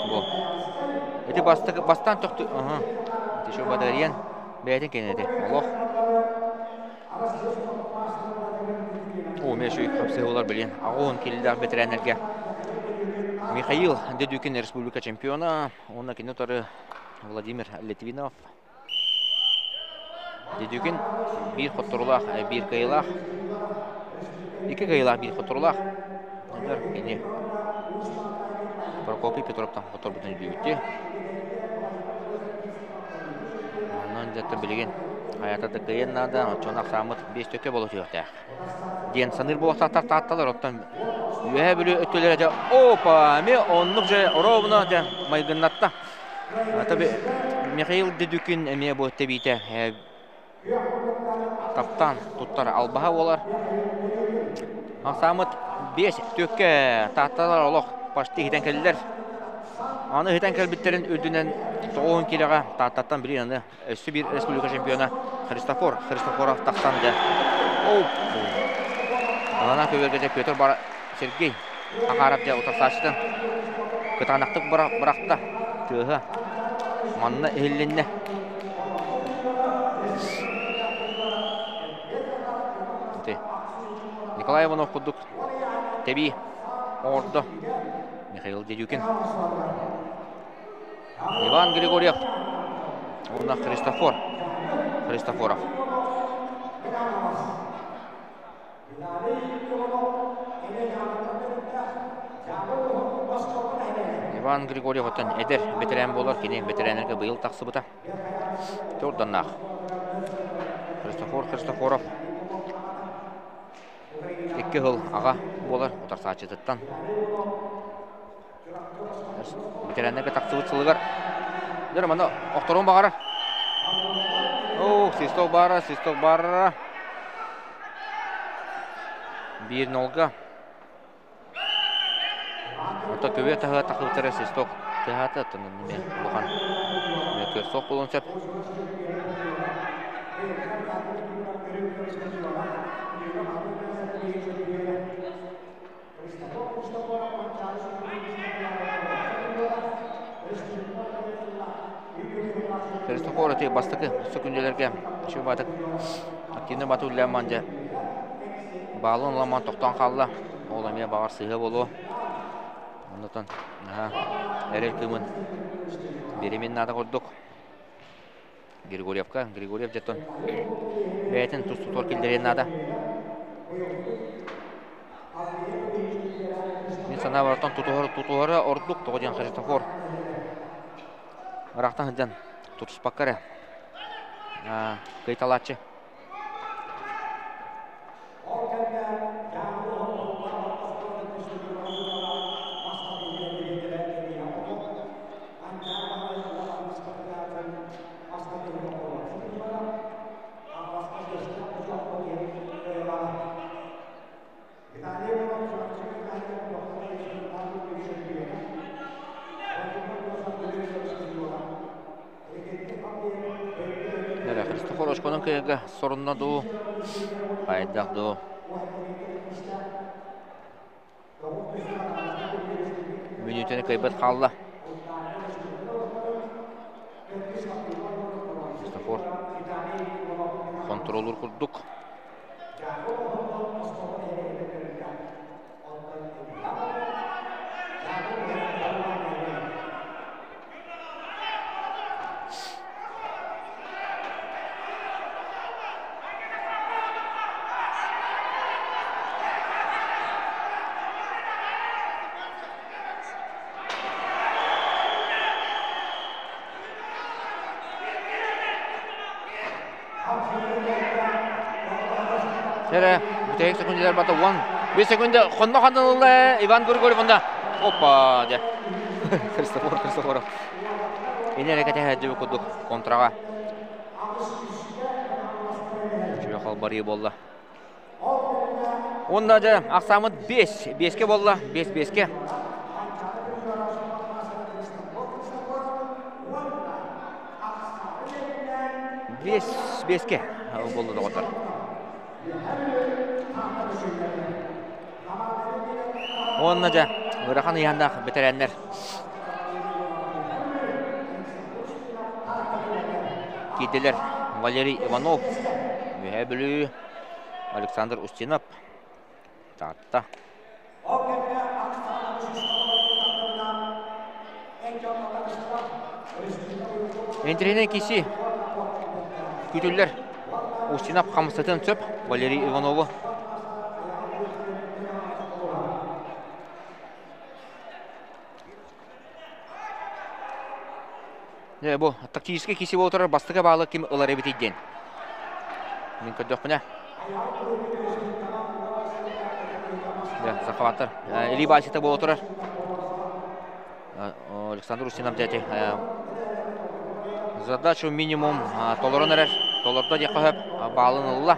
бу ити бастакы бастаан тохту аха ити шо бадарыйан бэйэтин кэнэти олох О, мен шуй хапсыһылар билин аҕуһун киллээх бэтэрээннэргэ Михаил Дедюкин республика чемпиона, уонна кини утары Владимир Литвинов. Дедюкин биир хотторулаах, биир кыайыылаах. Икки кыайыылаах, биир хотторулаах. Кини Прокопий Петровтан хотторбутун өйдүүбүттүү. Онон дьэ билигин хайата да кыайан наада, оччону ахсааммыт биэс төкө буола түһүөхтээх. Диэн саныыр буолуохтаахтар таатталар, оттон Үөһээ Бүлүү өттүлэрэ дьэ опа, эмиэ оннук дьэ ровно дьэ майгыннатта. Таби Михаил Дедюкин эмиэ бу тэбиитэ таптаан туттар албаһа буолар. Ахсааммыт биэс түөккэ таатталар олох почти иһитэн кэллилэр. Аны иһитэн кэлбиттэрин үрдүнэн 90 киилэҕэ Тааттаттан билин аны өссө биир республика чемпиона Христофор Христофоров тахсан дьэ. Алана көбүөргэ дьэ Петр Бар Сергей Ахаров дьэ утарсааччытын кытаанахтык бырахта. Тыаһа манна иһиллиннэ. Николай Иванов курдук тэбии оҥордо Михаил Дедюкин. Иван Григорьев уонна Христофор Христофоров. Иван Григорьев оттон эдэр бэтэрээн буолар, кини бэтэрээннэргэ быйыл тахсыбыта. Төрданнаах. Христофор Христофоров икки сыл аҕа буолар утарсааччытыттан. Бэтэрээннэргэ тахсыбыт сылыгар дьэ манна охторуон баҕарар. Оо, свисток баара, свисток баара. Биир нолга. Ото көбүө таһыа тахыбыттара свисток тыаһаата, оттон эмиэ улахан мөкүөр суох буолуон сөп. Христофор ити бастакы сөкүндэлэргэ шыбатык активный бату үллээн дьэ баалын ыламан тохтоон хаалла. Ол эмиэ баҕар сыыһа буолуо. Оннотон эрэл кыымын биэримин наада курдук. Григорьевка, Григорьев дьэтон бэйэтин тус-тутуор киллэриэн наада. Мин санаабар оттон тутуһар тутуһара ордук тоҕо диэн Христофор ыраахтан сылдьан тутуспакка эрэ кыйталааччы. Очконун кыайарга сорунна дуу, хайдах дуу. Мүнүүтэни кыайбат хаалла. Христофор хонтуруолуур курдук. Эрэ, бүтэһик секундалар бата 10. Bir секунда хонно ханылла Иван Григорьев онда. Опа, дьэ. Христофор Христофоров. Ини эрэ кэтэһээддьи курдук контраҕа. Үчүгэй халбарыы буолла. Уонна дьэ ахсааммыт 5. Биэскэ буолла. 5 биэскэ. Биэс биэскэ буолла доҕоттор. Уонна дьэ ыарахан ыйааннаах бэтэрээннэр киирдилэр Валерий Иванов, Үөһээ Бүлүү, Александр Устинов, Таатта. Интириһинэй киси күтүллэр Устинов хамсатын сөп Валерий Иванову. Дьэ, бу тактическай киси буолтарар бастакы баалы ким ылар эбитий диэн. Мин көрдөхпүнэ. Дьэ, захваттар. Илии баасыта буола турар. Александр Устинов дьэ задачу минимум толорон эрэр. Толордо диэххэ сөп. Баалын ылла.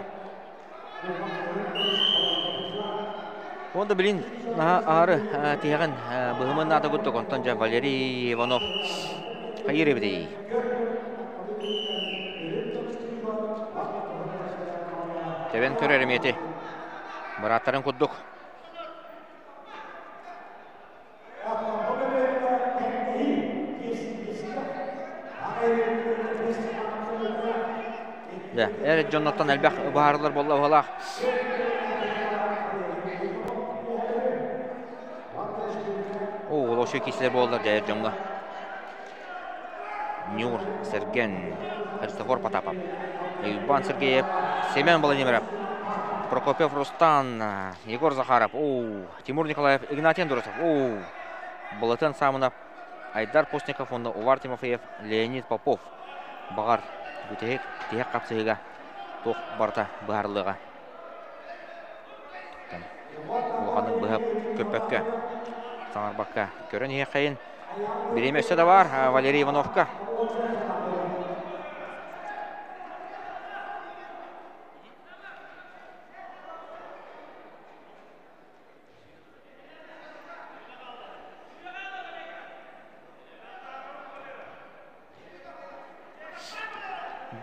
Уонна билин аһары тиһэҕин быһымын наада курдук онтон дьэ Валерий Иванов хайыыр эбитий? Тэбэн көрөр эмиэти бырааттарын курдук. Дьэ, эр дьонноттон элбэх быһаарылар буолла уһалаах. Оо, ол ошо киселер буоллар дьэ эр дьоҥҥо. Нюр Сэргэн, Христофор Потапов, Иван Сергеев, Семен Владимиров, Прокопьев Рустан, Егор Захаров, оо, Тимур Николаев, Игнатий Андросов, оо, Балатын Самынов, Айдар Постников уонна Увар Тимофеев, Леонид Попов. Баҕар, бүтэһик тиһэх хапсыһыыга туох барыта быһаарыллыаҕа. Улаханнык быһа көппөккө, саҥарбакка көрөн иһиэххэйин. Бириэмэ өссө да баар Валерий Ивановка.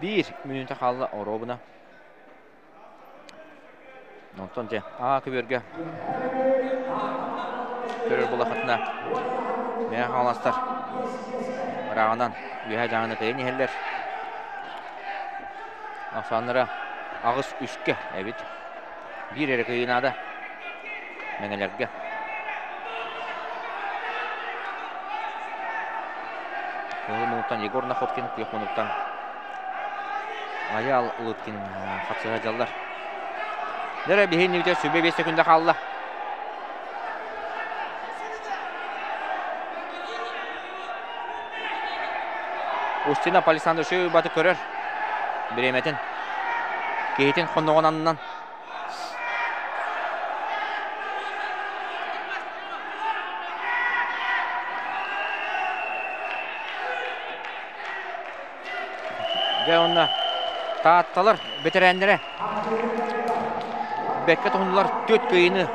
Биир мүнүүтэ хаалла оруобуна. Онтон дьэ аа көбүөргэ көрөр булахатына мэҥэ хаҥаластар ырааҕынан үөһээ дьааҥыны кыайан иһэллэр. Ахсааннара аҕыс үскэ эбит. Биир эрэ кыайыы наада мэҥэлэргэ. Кыһыл муннуктан Егор Находкин, күөх муннуктан Айаал Лыткин хапсыһа дьаллар. Дэрэ биһи иннибитигэр сүбэ 5 секунда хаалла. Устинов Александр Шөйбаты көрөр. Бириэмэтин киһитин хонноҕун аннынан Дьэ уонна Таатталар бэтэрээннэрэ бэккэ туһуннулар түөрт кыайыыны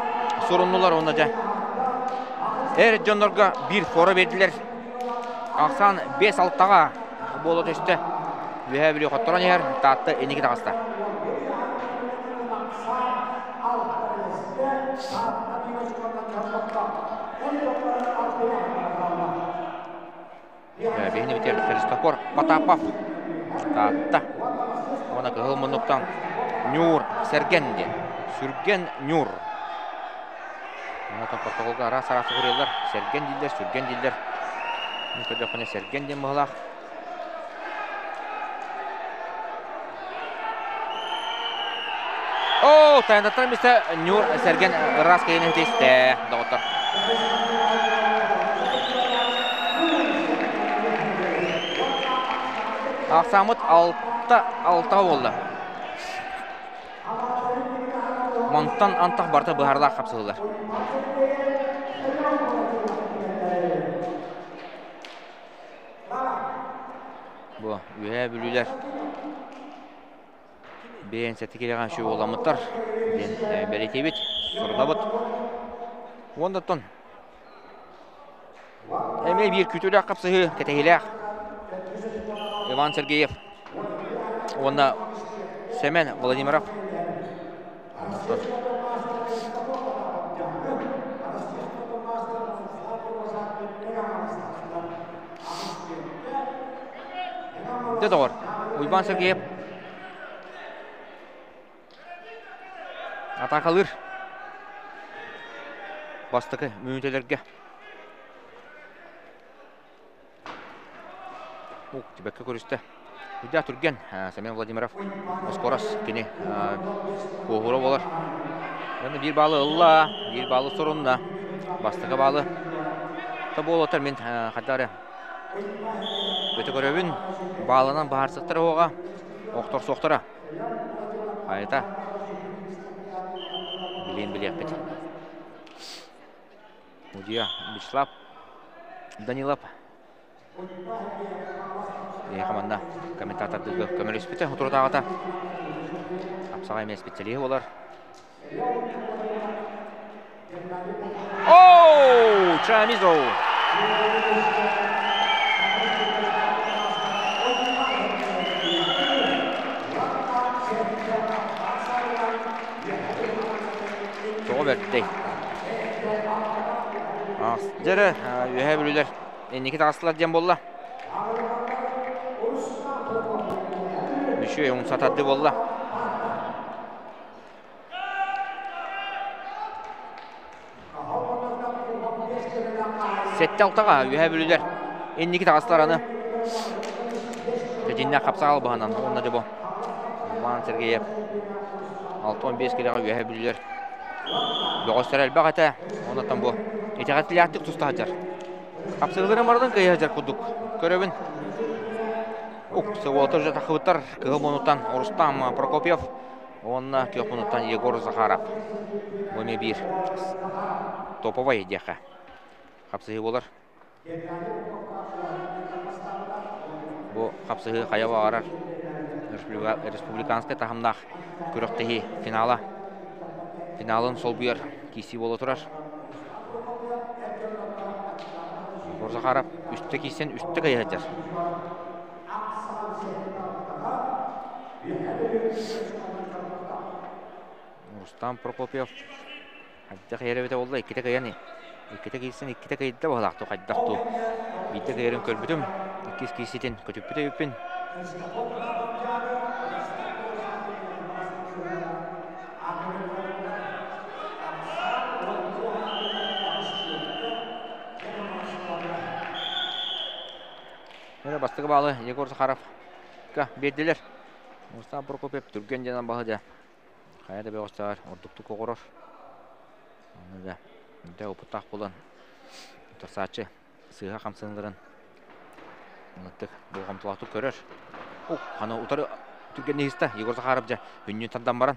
суруннулар уонна дьэ эр дьоннорго биир фора биэрдилэр. Ахсаан 5-6-ҕа буола түстэ. Үөһээ Бүлүү хотторон иһэр, Таатта инники таҕыста. Биһини битэр Христофор Потапов Таатта. Уонна кыһыл муннуктан Ньуур Сэргэн диэн. Сүргэн Ньуур. Онтон протоколга араас-араас суруйаллар. Сэргэн дииллэр, Сүргэн дииллэр. Мин көрдөхпүнэ Сэргэн диэн быһылаах. Оо, тайандаттан мистэ Ньуур Сэргэн ыраас кэйин истэ, доҕоттор. Ахсаамыт алта алтаҕа буолла. Мантан антах барыта быһаарылаах хапсыһыллар. Бу Үөһээ Бүлүүлэр бэйэн сэтикилэҕэ үчүгэй уоламмыттар диэн бэлиэтиибит, сурунабыт. Уонна эмиэ биир күүтүүлээх хапсыһыы кэтэһиилээх Иван Сергеев уонна Сэмэн Владимиров. Дьэ доҕор, Уйбаан Сергеев атаакалыыр бастакы мүнүүтэлэргэ. Ук, тибэккэ көрүстэ. Үрдээх түргэн Семен Владимиров оскорос кини куоһура буолар. Уонна биир баалы ылла, биир баалы сорунна. Бастакы баалы та буолуотар мин хайдах эрэ өтө көрөбүн. Баалынан баһарсыктар оҕоҕа охторсуохтара. Айта билиэн билиэхпит. Удьуйа Вячеслав Данилов Эһиэхэ манна комментатордыырга көмөлөспүтэ утурутааҕыта Апсаҕай эмиэ специалиһы буолар. Оу! Чамизо! Тоҕо бэртэй. Дьэрэ, үөһээ бүлүүлэр инники таҕыстылар диэн буолла. Үчүгэй умса тардыы буолла. Сэттэ алтаҕа үөһээ бүлүүлэр инники таҕыстылар аны. Дьиннээх хапсаҕал баһынан уонна дьобо Иван Сергеев 6-15 килэҕэ үөһээ бүлүүлэр бөҕөстөр элбэх этэ. Оннуттан бу итэҕэтилээхтик туста сылдьар. Хапсыһыыларын барытын кыайа сылдьар курдук көрөбүн. Ук, Сывуота уже тахыбыттар Кыһыл мунуттан Рустам Прокопьев уонна Күөх мунуттан Егор Захаров. Бу эмиэ биир топовай диэххэ хапсыһыы буолар. Бу хапсыһыы хайа баҕарар республиканскай таһымнаах күрэхтэһии финала. Финалын солбуйар киирсии буола турар. Егор Захаров үстэ киирсэн үстэ кыайа сылдьар. Рустам Прокопьев хайдах иһэр эбитэ буолла иккитэ кыайан иккитэ киирсэн иккитэ кыайда быһалаах дуу хайдах дуу биирдэ кыайарын көрбүтүм иккис киирситин көтүппүт эбиппин. Бастакы баалы Егор Захаровка биэрдилэр. Мустаах Прокопьев түргэн дьанан баһы дьэ. Хайа да бөҕөстөөр ордуктук оҕорор. Аны да дэ опыттаах буолан утарсааччы сыыһа хамсаныыларын ыныртык болҕомтолоохтук көрөр. Ух, аны утары түргэн иһистэ Егор Захаров дьэ үнньүн тардан баран.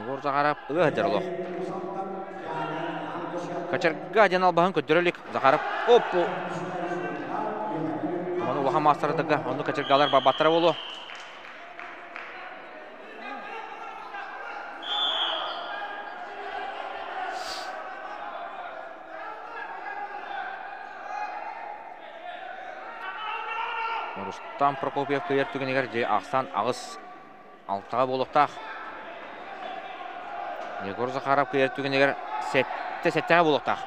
Егор Захаров ыа сылдьар олох. Качарга диэн албаһын көрдөрө илик Захаров оппу. Ону улахан маастардарга оннук качаргалар барбаттара буолуо. Рустам Прокопьев кыайар түгэнигэр дьэ ахсаан аҕыс алтаҕа буолуохтаах. Егор Захаров кыайар түгэнигэр сэттэ сэттэҕэ буолуохтаах.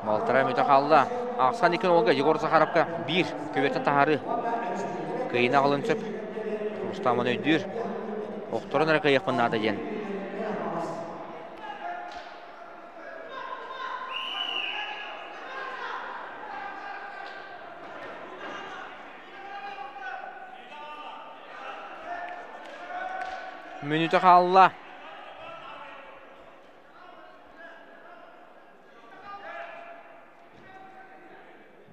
Балтараа мүтэ хаалла. Ахсан икки олга Егор Захаровка биир көбүөртэн таһаарыы. Кыайыны аҕалын сөп. Рустамын өйдүүр. Охторон эрэ кыайыахпын наада диэн. Мүнүүтэ хаалла.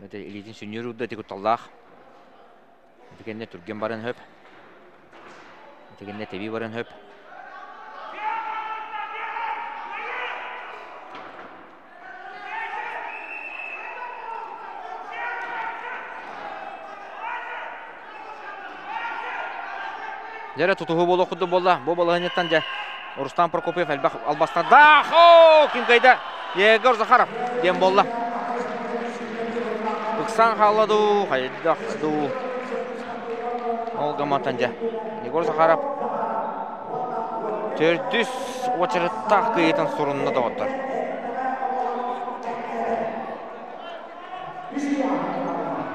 Это илиитин сүнньүөр урда ити кутталлаах. Ити кэннэ түргэн баран хөп. Ити кэннэ тэбии баран хөп. Дьэ тутуһуу буолуох курдук буолла. Бу балаһыанньаттан дьэ Рустам Прокопьев элбэх албастардаах. Оо, ким кыайда? Егор Захаров диэн буолла. Ыксаан хаалла дуу, хайдах дуу. Ол гаммантан дьэ. Егор Захаров төрдүс уочараттаах кыайыытын сурунна доҕоттор.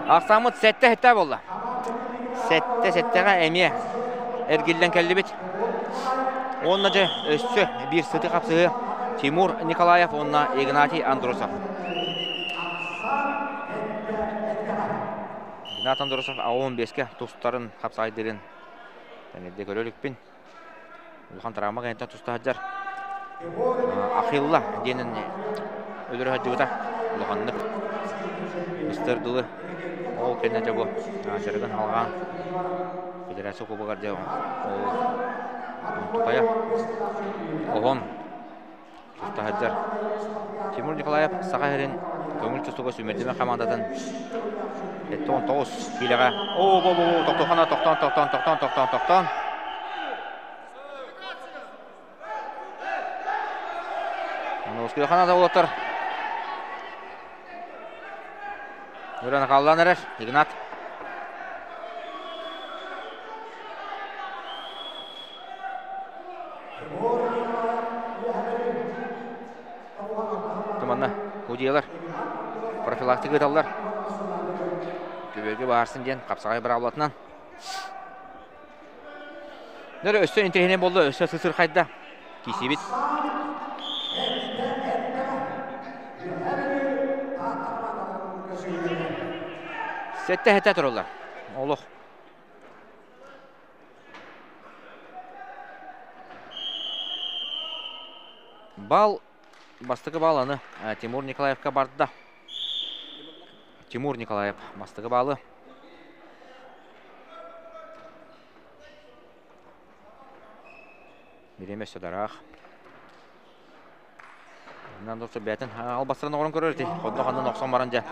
Ахсааммыт сэттэ сэттэ буолла. Сэттэ сэттэҕэ эмиэ эргиллэн кэллибит. Уонна дьэ өссө биир сытыы хапсыһыы Тимур Николаев уонна Игнатий Андросов. Игнат Андросов А15-ке тустарын хапсаайдырын тэнэрдэ көрө иликпин. Улахан травма кэнниттэн туста сылдьар. Ахилла диэнин өлөрө сылдьыбыта. Улаханнык быстар дылы. Ол кэннэ дьэ бу дьарыгын алҕаан Федерация Кубогар дьэ ол тукайа оһон туста сылдьар. Тимур Николаев Саха сирин көҥүл тустууга сүүмэрдэмэ хамаандатын 79 киилэҕэ оо бо бо тохтоохана тохтоон тохтоон тохтоон тохтоон тохтоон Носкуйхана уолаттар Өрөн хааллаан эрэр Игнат Манна судьуйалар профилактика ыыталлар. Көбүөргэ баарсын диэн хапсаҕай быраабылатынан. Нөрө өссө интэриэһинэй буолла, өссө сысырхайда. Киисибит. Сэттэ хэтэ тураллар. Олох. Бал бастакы бал аны Тимур Николаевка барда. Тимур Николаев бастакы балы. Бириэмэ өссө дараах. Нан доктор бэйэтин албастарын оҥорон көрөр ити. Хонно ханнан охсон баран дьэ.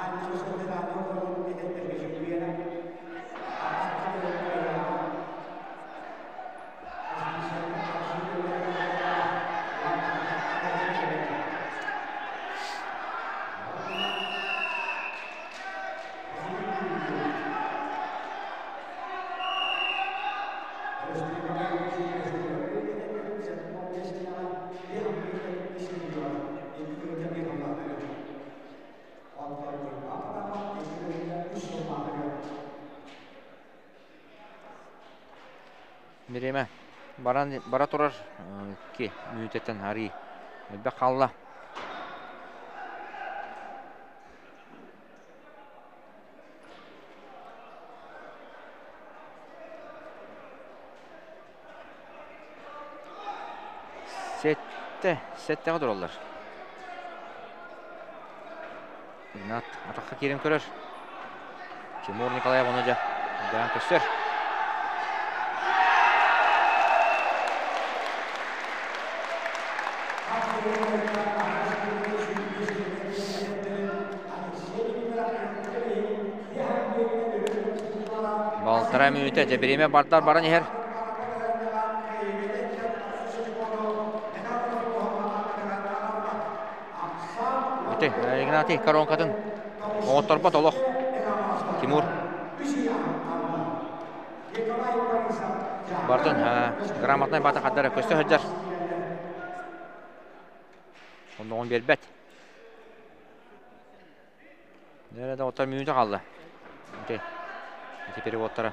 Бириэмэ баран бара турар икки мүнүүтэттэн арыы элбэх хаалла. Сэттэ, сэттэҕэ тураллар. Игнат атахха киирэн көрөр. Тимур Николаев оны дьэ дээн көстөр. Балтара мүнүүтэ дьэ бириэмэ бардар баран иһэр. Ити Игнатий коронкатын оҥотторбот олох. Тимур. Бартын грамотнай бата хардара көстө сылдьар. Онноҕун биэрбэт. Нэрэ да оттор мүнүүтэ хаалла. Ити, ити переводтара.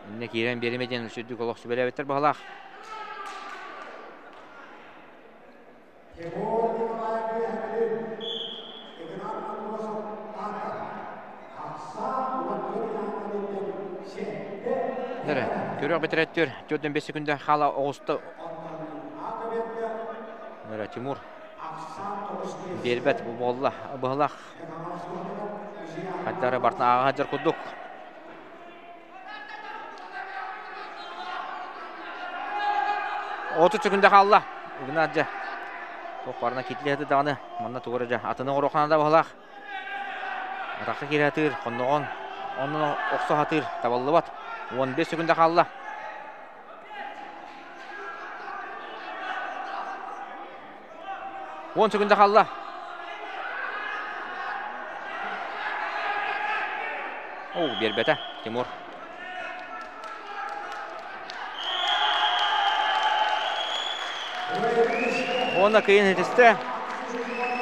Инне киирэн биэримэ диэн сүрдүк олох сүбэлээбиттэр баһылаах. Нэрэ, көрүөх бэтэрээттэр 45 секунда хаала оҕуста. Нэрэ, Тимур Биэрбэт бу буолла быһылах. Хайдары бартын ааҕа сылдьар курдук. 30 секунда хаалла. Игнат дьэ. Туох барына китлиһэти даҕаны манна тугура дьэ атыны оҥоруоххана да быһылаах. Атахха киирэ сатыыр, хонноҕон оннун охсо сатыыр табыллыбат. 15 секунда хаалла. 10 секунда хаалла. Оо, биэрбэтэ Тимур. Уонна кыйын итистэ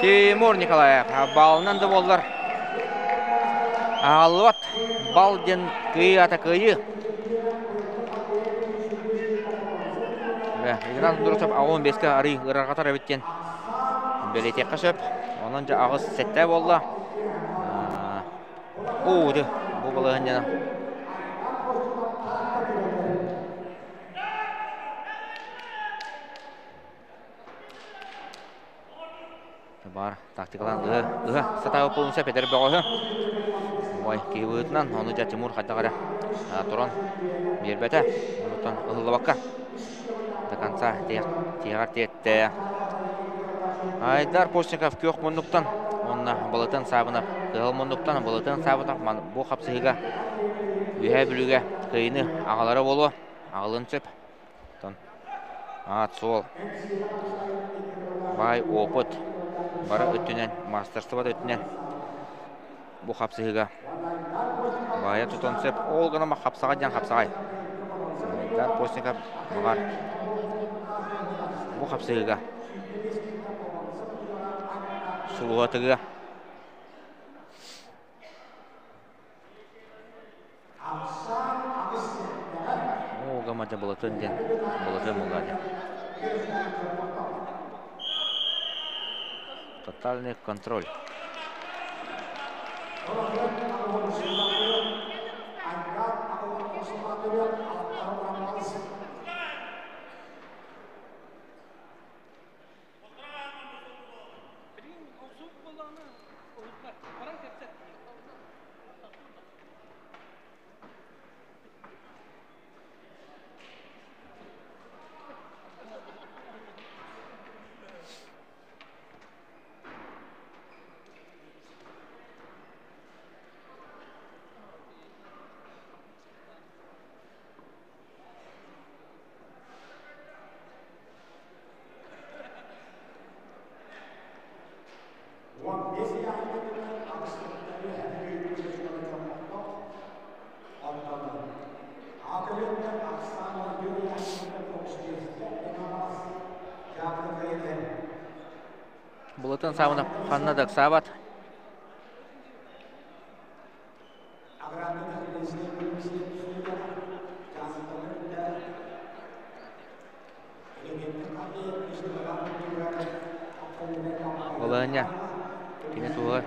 Тимур Николаев. Балынан да буоллар аҕаллыбат. Бал диэн кыайыы ата кыайыы. Игнат Андросов 15-ке арый ырарҕатар эбит диэн бэлиэтиэххэ сөп. Онон дьэ аҕыс сэттэ буолла. Уу, бу балаһыанньаны Баар тактикалаан ыһа, ыһа сатаабыт буолуон сөп эдэр бөҕөһү. Ой, киһи быһыытынан, ону дьэ Тимур хайдах эрэ туран биэрбэтэ. Онтон ыһыллыбакка до конца тиһэҕэр тиэттэ. Айдар Постников күөх муннуктан уонна Балытын Саабынов кыһыл муннуктан Балытын Саабынов бу хапсыһыыга Үөһээ Бүлүүгэ кыайыыны аҕалара буолуо. Аҕалын сөп. Оттон аат-суол, баай опыт бары өттүнэн, маастарыстыба да өттүнэн бу хапсыһыыга баайа тутуон сөп. Ол гынан хапсаҕай диэн хапсаҕай. Айдар Постников баҕар бу хапсыһыыга сулуһа тыгыа. Оо, гамадьа былатын диэн, былатын буолла диэн. Тотальный контроль. Былытын саабына ханна да ыксаабат. Балаһыанньа кини туһугар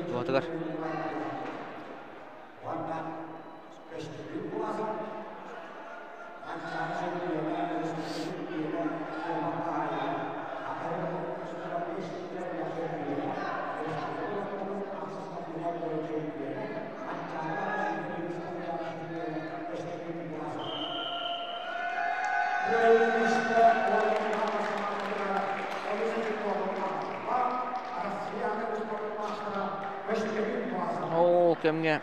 туһатыгар Ол кэмҥэ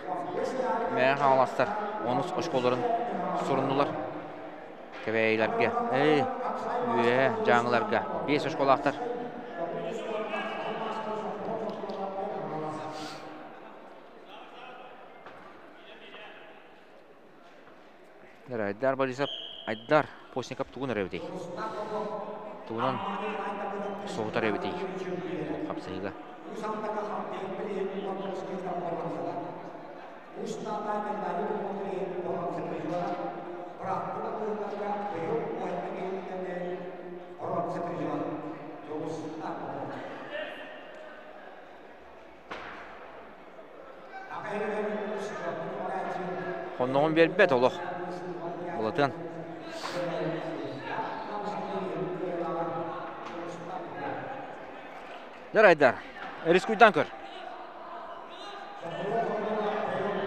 Мэҥэ Хаҥаластар онус очколарын суруннулар. Кэбээйилэргэ, эй, үөһэ Дьааҥыларга биэс очколаахтар. Айдар Борисов, Айдар Постников тугун эрэ эбитий? Тугунан соһутар эбитий? Хапсыһыыга. Хонноҕун биэрбэт олох. Булатыан. Дэр Айдар, рискуйдан көр.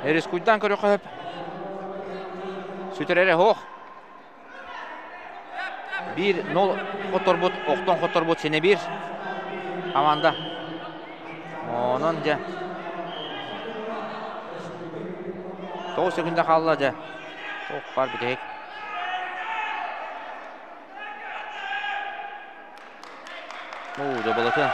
Рискуйдан көрүөххэ сөп. Сүтэрэрэ суох. 1-0 хотторбут, охтон хотторбут синэ биир команда. Онон дьэ 9 секунда хаалла дьэ. Туох баар бүтэһик. Оо, дьоболотун.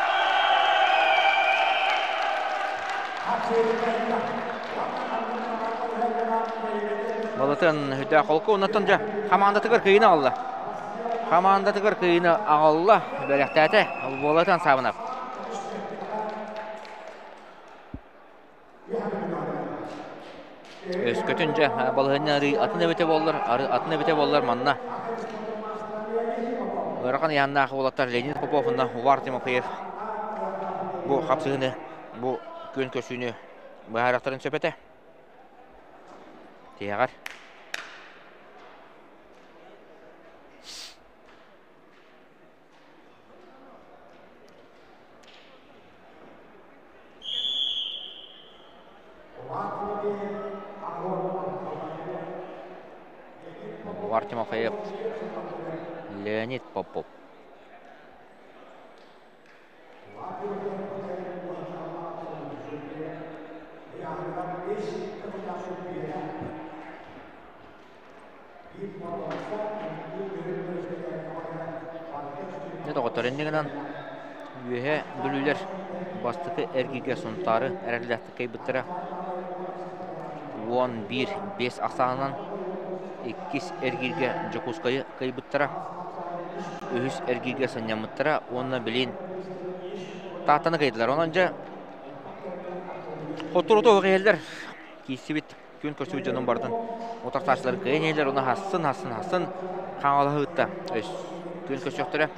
Балатын үрдээх холку оннуттан дьэ хамаандатыгар кыйыны аҕалла. Хамаандатыгар кыйыны аҕалла, бэлэхтээтэ. Буолатын Саабынов. Өскөтүн дьэ балаһыанньа арыы атын эбитэ буоллар, ары атын эбитэ буоллар манна ыарахан ыйааннаах уолаттар Леонид Попов уонна Увар Тимофеев бу хапсыһыыны, бу күөн көрсүүнү быһаарыахтарын сөп этэ. Тиһэҕэр. Увар Тимофеев, Леонид Попов. Дьэ доҕоттор, инньэ гынан үөһэ бүлүүлэр бастакы эргииргэ Сунтаары эрэллээхтик кыайбыттара. 11-5 ахсаанынан иккис эргииргэ Дьокуускайы кыайбыттара. Үһүс эргииргэ сынньаммыттара уонна билин Тааттаны кыайдылар. Онон дьэ хотторута оһох иһэллэр киирсибит күн көрсүбүт дьонун барытын утарсааччылар кыайан иһэллэр уонна хассын хассын хассын хаҥалаһыытта өс күн көрсүөхтэрэ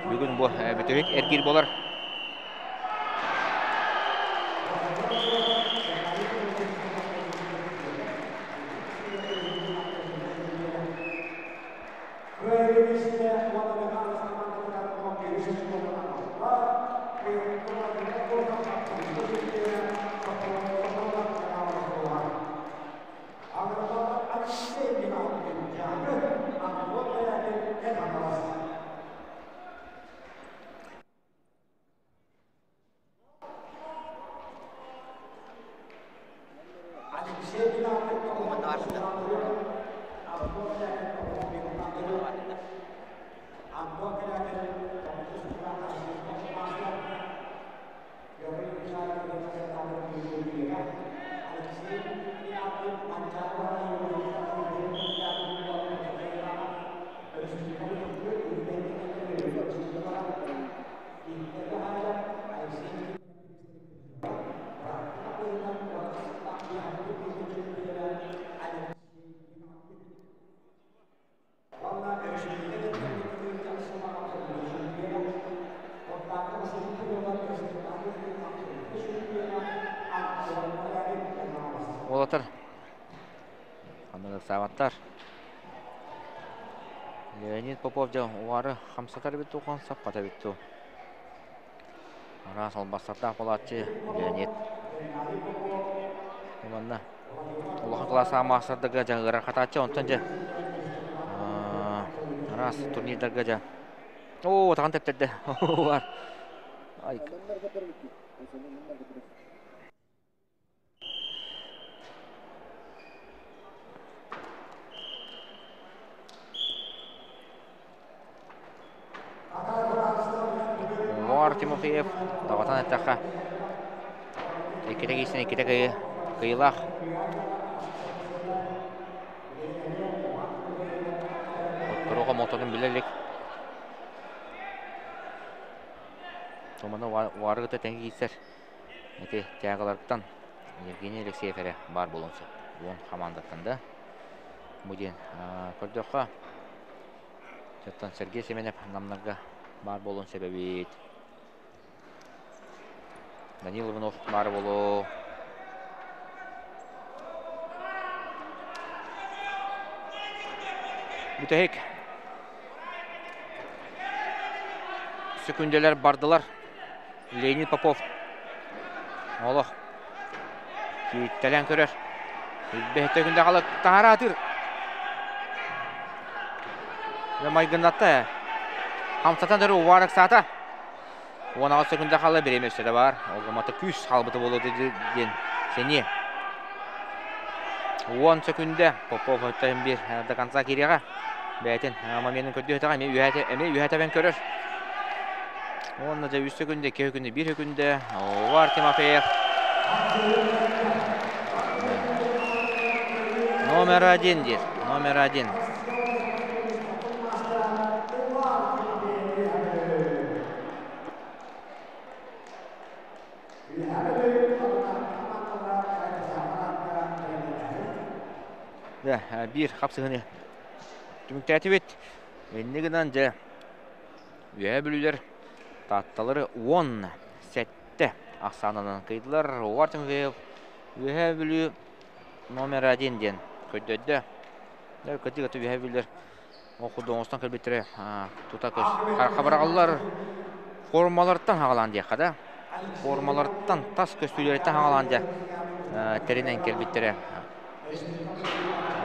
бүгүн бу бүтэһик эргиир буолар Уолаттар ханнык ыксаабаттар. Леонид Попов дьэ уары хамсатар эбит дуу, хамсаппат эбит дуу. Араас албастардаах буолааччы Леонид. Манна улахан кылаастаах маастардарга дьаһыарар хатааччы, онтон дьэ Араас турнирдарга дьэ. Оо, атаҕын тэптэрдэ. Бар. Ай. Уҥуор Тимофеев даҕатан эттэххэ иккитэ киирсэн иккитэ кыайыылаах. Оттору хомолтотун билэ илик. Туманы уарыгыта тэҥ киирсэр. Ити тягаларыттан Евгений Алексеев эрэ баар буолуон сөп. Уон хамаандаттан да. Бу диэн көрдөххө, оттон Сергей Семенов намнарга баар буолуон сөп эбит. Данил Иванов баар буолуо. Бүтэһик сөкүндэлэр бардылар. Леонид Попов олох кииттэлэн көрөр. Бэһиттэ күндэ халык таһара атыр. Майгыннатта. Хамсатан дөрү увар ыксаата. 16 секунда хаалла бириэмэ өссө да баар. Ол гыммата күүс хаалбыта буолуо диэн сэниэ. 10 секунда Попов өттөһүн биир до конца киириэҕэ. Бэйэтин моменын көрдүөтэҕэ эмиэ үөһэ тэбэн көрөр. Уонна дьэ 3 секунда, 2 секунда, 1 секунда. Увар Тимофеев. Номер один диир. Номер один. Дьэ, биир хапсыһыны түмүктээтибит. Инни гынан дьэ Үөһээ Бүлүүлэр Таатталары 17 ахсаанынан кыйдылар. Увар Тимофеев Үөһээ Бүлүү номер один диэн көрдөрдө. Кырдьык Үөһээ Бүлүүлэр Ол курдук оҥостон кэлбиттэрэ тута хабараҕаллар формалартан хаҕалаан диэххэ да формалартан тас көстүүлэриттэн хаҕалаан дьэ тэринэн кэлбиттэрэ.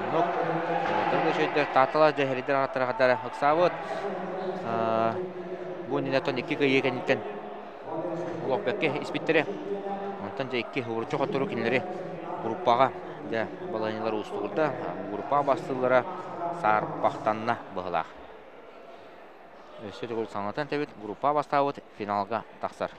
Оннук үчүгэйдэр таатталар дьэ хэрийдэр ааттара ыксаабыт. Бу иннинэ икки кыайыы кэнниттэн олох бэккэ испиттэрэ. Онтон дьэ икки ууруччу хоттору кинилэри группаҕа дьэ балаһыанньалар уустугурда. Группаҕа бастыыллара саарбахтанна быһылаах. Өссө төгүл санатан этэбит, группаҕа бастаабыт финалга тахсар.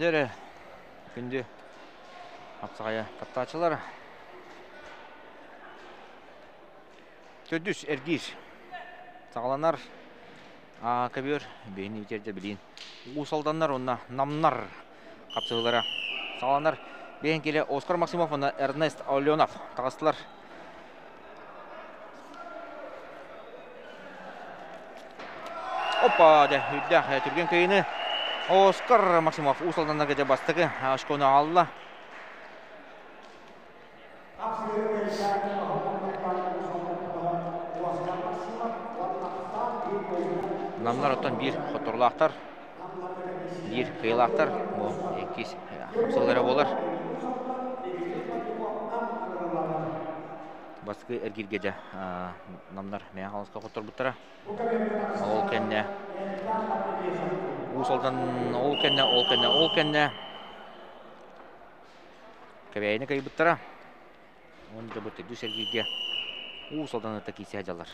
Дөрө күндү хапсаҕайа таптааччылар. Төрдүс эргиир саҕаланар көбүөр биһини итиэрдэ билиин Уус Алданнар уонна Намнар хапсыһыылара саҕаланар. Биһин киле Оскар Максимов уонна Эрнест Оленов таҕыстылар. Опа, дэ, үрдээх түргэн кыйыны Оскар Максимов Уус Алданнарга дьэ бастакы очкону аҕалла. Намнар оттон биир хотторулаахтар, биир кыайыылаахтар. Бу иккис хапсыһыылара буолар. Бастакы эргииргэ дьэ намнар Мэҥэ Хаҥаласка хотторбуттара. Ол кэннэ Уус Алдан ол кэннэ, ол кэннэ, ол кэннэ Кэбээйини кыайбыттара. Уонна да бу төрдүс эргииргэ Уус Алданыта киирсэ сылдьаллар.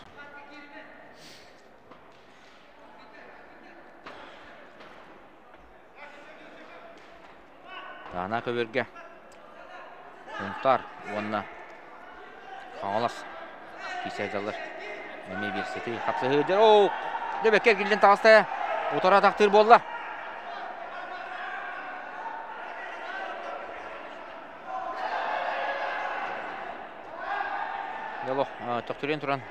Таана көбүөргэ Сунтаар уонна Хаҥалас киирсэ сылдьаллар. Эмиэ биир сытыы хапсыһыы дьэ оо дьэ бэккэ эргиллэн таҕыста утары атахтыыр буолла. Дьоло төхтүрүйэн туран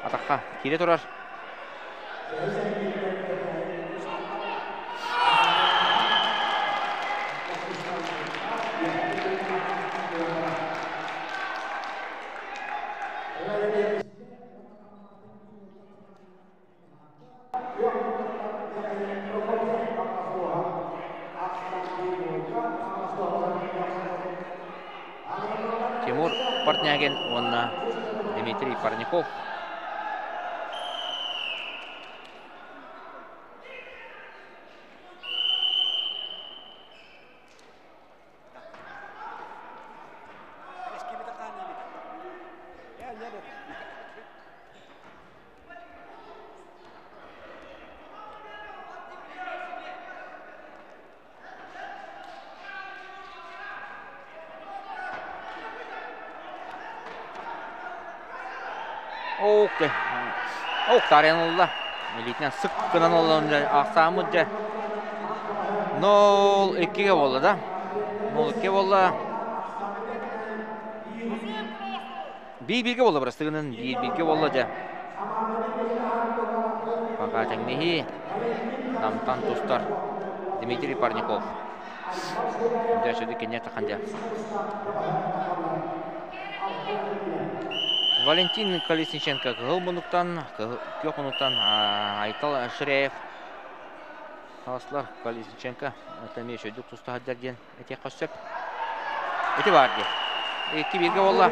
атахха киирэ турар. Тимур Портнягин уонна Дмитрий Парников. Ок, ок таарыйан ылла. Илиитинэн сык гынан ылла ахсааммыт дьэ. Нол иккигэ буолла да. Нол иккигэ буолла. Биир-бииргэ буолла бырастыгынан биир-бииргэ буолла дьэ. Пока тэҥнэһии. Намтан тустар Дмитрий Парников. Дьэ, сүдү киниэ тахан дьэ. Валентин Колесниченко кыһыл муннуктан, күөх муннуктан Айтал Ширяев хаҕыстылар. Колесниченко это эмиэ үчүгэйдик туста сылдьар диэн этиэххэ сөп. Ити баар дии. Икки бииргэ буолла.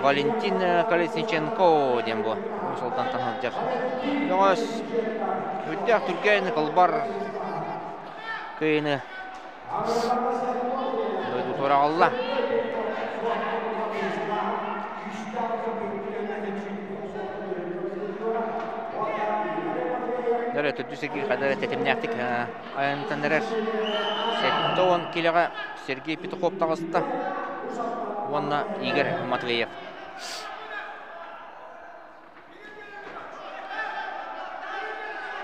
Валентин Колесниченко диэн бу. Уус Алдантан сылдьар. Бөҕөс үрдээх түргэн кылбар кыайыны дойдутугар аҕалла. Дөрө төрдүс эргиир хайдах эрэ тэтимнээхтик айаннатан эрэр. 70 килоҕа Сергей Петухов таҕыста уонна Игорь Матвеев.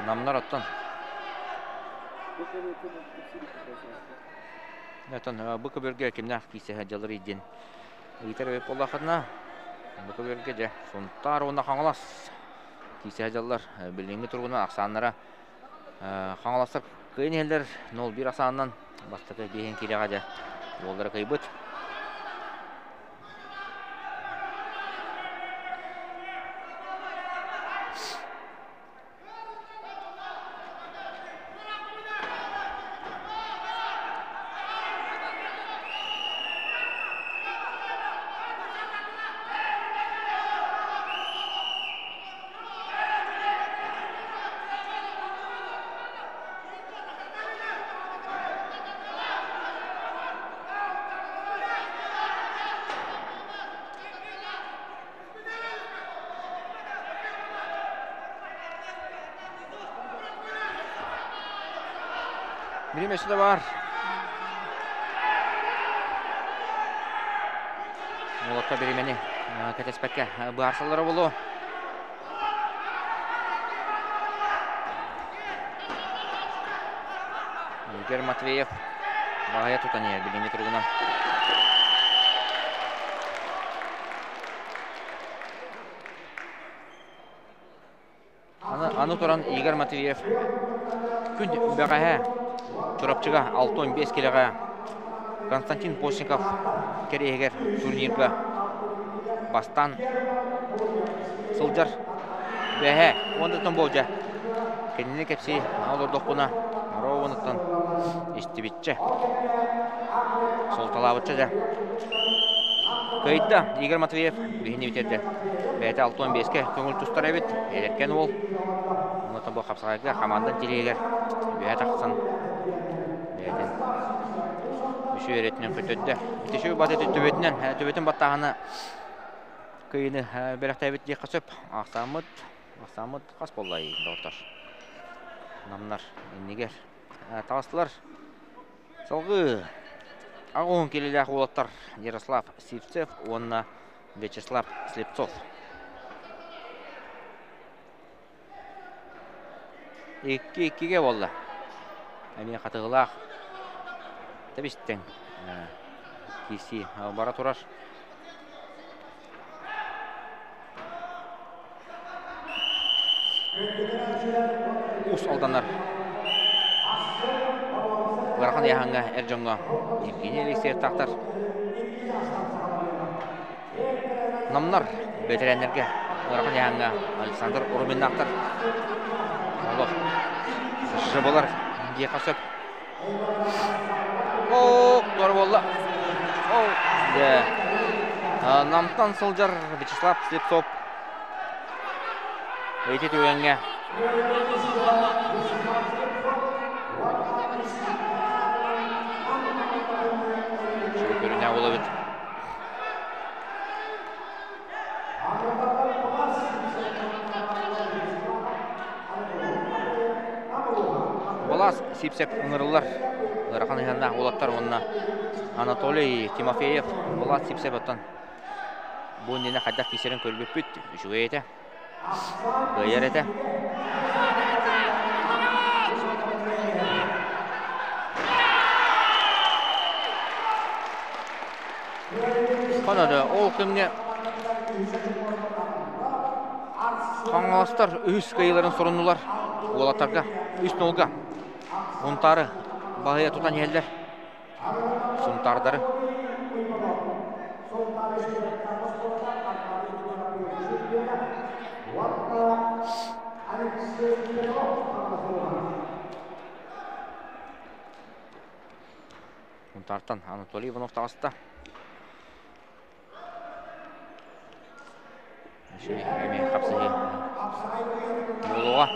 Намнар оттон. Оттон бу көбүөргэ кимнээх киирсэ сылдьалларый диэн ыйытар эбит буоллаххытына, бу көбүөргэ дьэ Сунтаар уонна Хаҥалас киирсэ сылдьаллар. Билиҥҥи туругунан ахсааннара Хаҥаластар кыайан иһэллэр 0-1 ахсаанынан бастакы биэһин киилэҕэ дьэ уоллара кыайбыт. Биримэси да бар. Уолаттар биримэни кэтэспэккэ быһаарсаллара буолуо. Игорь Матвеев баҕайа тутан иһэр билиҥҥи туругунан. Аны, аны туран Игорь Матвеев күн бэҕэһээ Чурапчыга 65 килэҕэ Константин Постников кэриэһигэр турнирга бастаан сылдьар. Бэһэ уоннаттан болдьа. Кинини кэпсии олордохпуна Рованыттан истибитчэ. Суолталаабытча дьэ. Кыайда Игорь Матвеев биһини бүтэрдэ. Бэйэтэ 65-кэ көҥүл тустар эбит. Эдэркэн уол. Онно бу хапсаҕайга хамаандан тириэгэр үөһэ тахсан бэйэтин үсү эрэтинэн көтөрдө. Ити баты төбөтүнэн төбөтүн баттааһына кыйыны бэлэхтээбит диэххэ сөп. Ахсааммыт, ахсааммыт хас буоллай доҕоттор? Намнар иннигэр таҕыстылар. Салгыы аҕыс килилээх уолаттар Ярослав Сивцев уонна Вячеслав Слепцов. Икки-иккигэ буолла. Эмиэ хатыгылаах тэбистиҥ. Киирсии бара турар. Уус Алданнар ыарахан ыйааһыҥҥа эр дьоҥҥо Евгений Алексеевтаахтар Намнар бэтэрээннэргэ ыарахан ыйааһыҥҥа Александр Рубиннаахтар олох жабалар диэххэ сөп. Оо, туора буолла. Оо, дьэ. Намтан сылдьар Вячеслав Слепцов ити түгэҥҥэ көрүнэ буолабыт. Балас Сипсеп ыҥырыллар ыарахан ыһыаннаах уолаттар уонна Анатолий Тимофеев Балас Сипсеп оттон бу иннинэ хайдах киирсэрин көрбүппүт үчүгэй этэ. Кыайар этэ. Хонору ол кэмҥэ Хаҥаластар үһүс кыайыыларын соруннулар. Уолаттарга үс нолга Сунтаары баһыйа тутан иһэллэр. Сунтаардары. Сунтаартан Анатолий Иванов таҕыста. Эмиэ хапсыһыы буолуоҕа.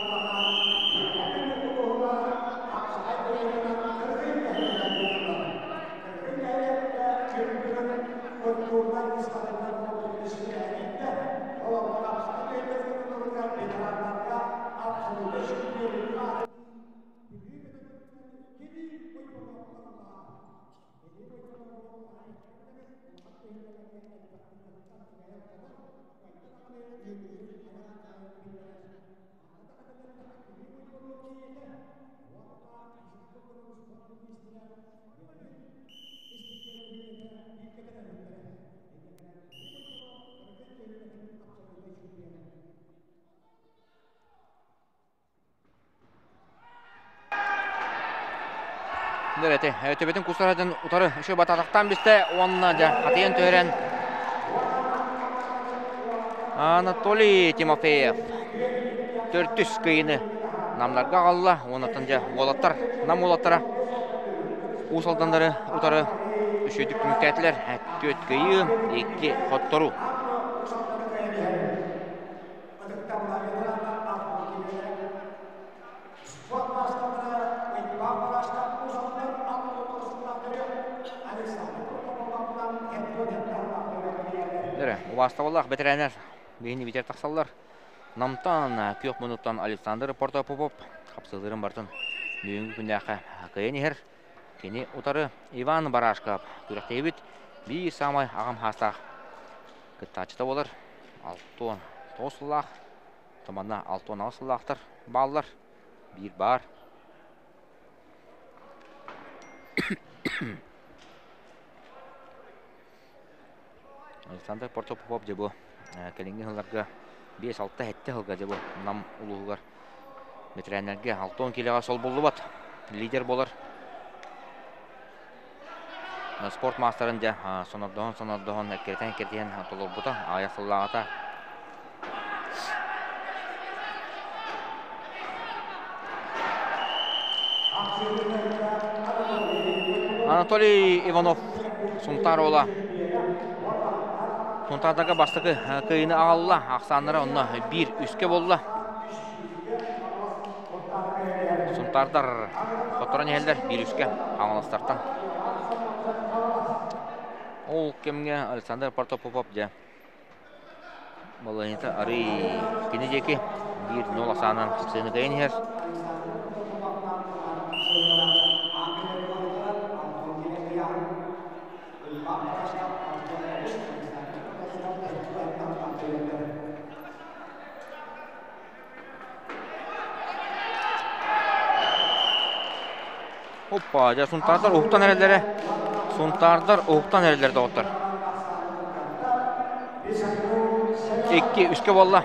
Эти төбөтүн кустаратын утары үчүгэй бататахтаан бистэ уонна дьэ хатыйан түһэрэн Анатолий Тимофеев төрдүс кыйыны намнарга аҕалла уоннаттан дьэ уолаттар нам уолаттара Уус Алдандары утары үчүгэйдик түмүктээтилэр. Түөрт кыйыы, икки хотторуу. Убаастабыллаах бэтэрээннэр биһини бүтэр тахсаллар. Намтан күөх муннуктан Александр Портопопов хапсыылырын бартын. Бүгүҥҥү күннээххэ кыайан иһэр. Кини утары Иван Барашков күрэхтэһиибит биир саамай аҕам хаастаах кыттааччыта буолар. 69 сыллаах, манна 68 сыллаахтар бааллар. Биир баар. Александр Протопопов дьэ бу кэлиҥҥи сылларга 5-6-7 сылга дьэ бу Нам улууһугар бэтэрээннэргэ 60 киилэҕэ солбуллубат лидер буолар. Спорт маастарын дьэ сонордоһон-сонордоһон эккирэтэн-эккирэтиһэн толорбута аҕыйах сыллааҕыта. Анатолий Иванов Сунтаар уола Сунтаардарга бастакы кыайыыны аҕалла. Ахсааннара онно биир үскэ буолла. Сунтаардар хотторон иһэллэр биир үскэ Хаҥаластартан. Ол кэмҥэ Александр Протопопов дьэ Балаһыанньата арый кини диэки биир нол ахсаанынан сыаны кыайан иһэр. Оппа, дьэ Сунтаардар уһуктан эрэллэрэ. Сунтаардар уһуктан эрэллэр доҕоттор. Икки, үскэ буолла.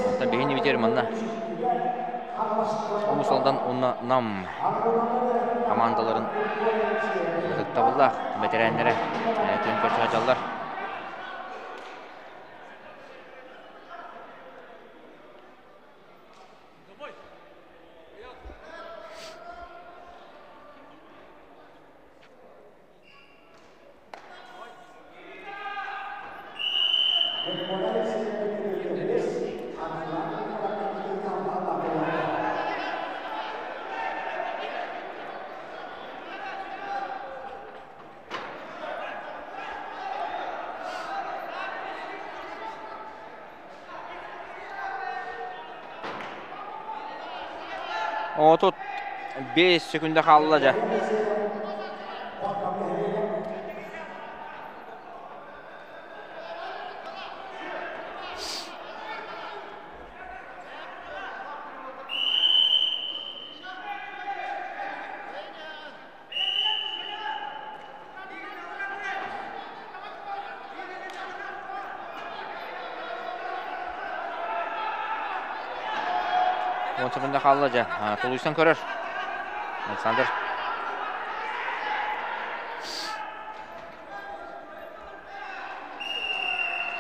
Оттон биһини битэр манна. Уус Алдан уонна Нам командаларын ытыктабыллаах бэтэрээннэрэ күн көрсө сылдьаллар. 35 секунда хаалла дьэ. Он секунда хаалла дьэ. Тулуйсан көрөр. Александр.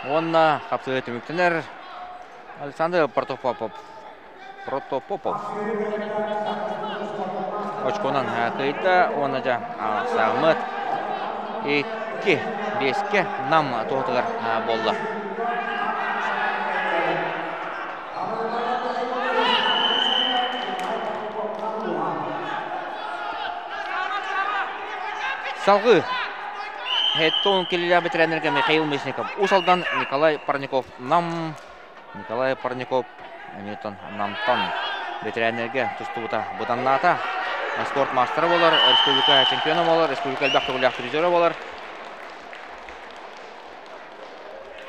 Уонна хапсыһыы түмүктэнэр. Александр Протопопов Протопопов очконан кыайда уонна дьэ сааммыт икки биэскэ Нам туһутугар буолла. Салгыы Хеттон килилээх бэтэрээннэргэ Михаил Мясников Уус Алдан, Николай Парников Нам Николай Парников Ньютон Намтан бэтэрээннэргэ тустубута быданнаата. Спорт маастара буолар, республика чемпиона буолар, республика элбэх төгүллээх призера буолар.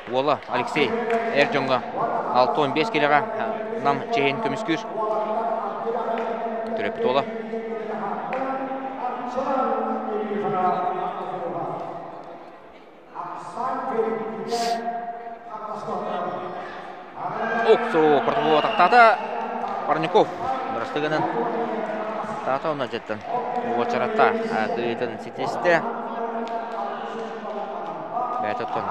Уола Алексей эр дьоҥҥо 65 килэҕэ Нам чэһин көмүскүүр. Төрөппүт уола. Оксу протокол тахтаата Парников бырастыгынан таата онно дьэттэн уочаратта кыйытын ситистэ. Бэйэтоттон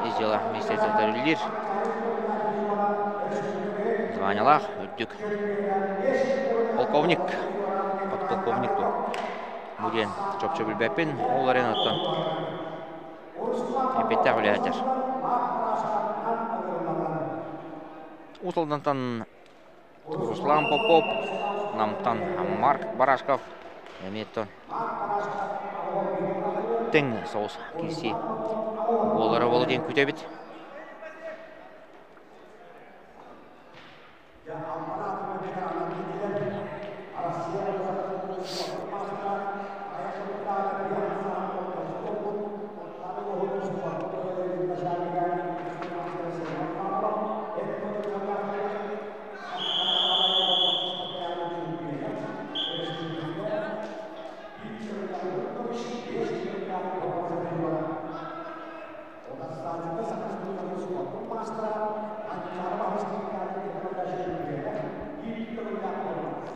из дела министерствота үлэлиир. Званиялаах үрдүк полковник, подполковник ту. Бу диэн чопчу билбэппин, ол эрэн оттон эппиттээх үлэһиттэр. Уус Алдантан Руслан Попов, Намтан Марк Барашков, эмиэ тэҥ соҕус киирсии буолара буолуо диэн күүтэбит.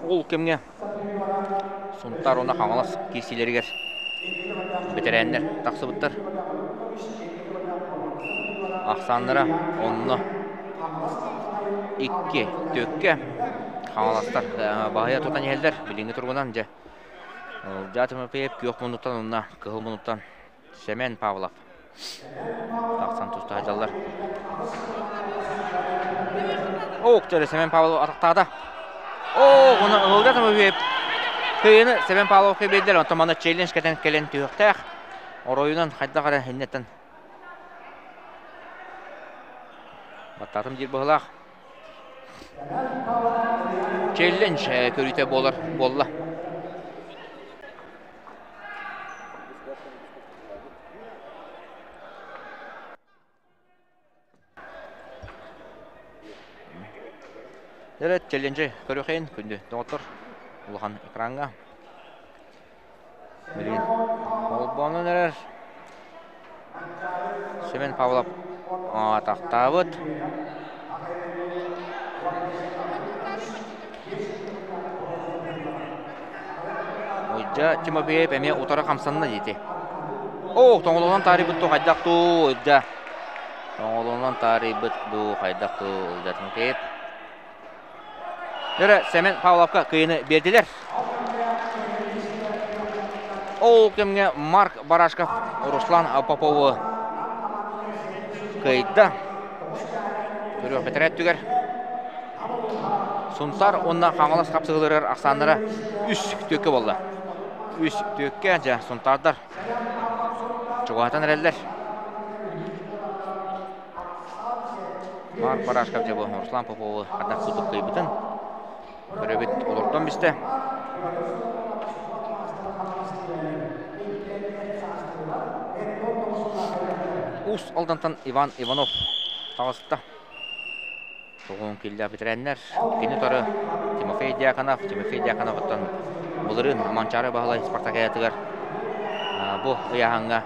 Ол кэмҥэ Сунтаар уонна Хаҥалас киирсиилэригэр бэтэрээннэр тахсыбыттар. Ахсааннара онно икки түөккэ Хаҥаластар баһыйа тутан иһэллэр. Билиҥҥи туругунан дьэ Ылдьаа Тимофеев күөх муннуктан уонна кыһыл муннуктан Семен Павлов тахсан туста сылдьаллар. Ок, дьэ Семен Павлов атахтаата. Оо, ону ылда Тимофеев кыайыны Семен Павловка биэрдилэр, онтон манна челлендж кэтэн кэлэн түһүөхтээх. Оройунан хайдах эрэ иннеттэн баттаатым диир быһылаах. Челлендж көрүүтэ буолар буолла. Дэрэ челленджи көрүөхейин күндү доҕоттор улахан экраҥҥа. Билигин холбонон эрэр Семен Павлов атахтаабыт. Ойдьа Тимофеев эмиэ утары хамсанна диэти. Оо, тоҥолонон таарыйбыт дуу хайдах дуу, Ойдьа. Тоҥолонон таарыйбыт дуу хайдах дуу, Ойдьа Тимофеев. Дөрө Семен Павловка кыйыны биэрдилэр. Ол кэмҥэ Марк Барашков Руслан Попову кыайда. Көрүөх бэтэрээ өттүгэр Сунтар уонна Хаҥалас хапсыһыыларыгар ахсааннара үс түөккэ буолла. Үс түөккэ дьэ сунтаардар чугаһатан эрэллэр. Марк Барашков дьэ бу Руслан Попову хатах курдук кыайбытын көрөбүт олордон бистэ. Уус Алдантан Иван Иванов таҕыста. Тоҕуон киллэ бэтэрээннэр кини утары Тимофей Дьяконов, Тимофей Дьяконовыттан былырыын Манчаары Баһылай спартакиадатыгар бу ыйааһыҥҥа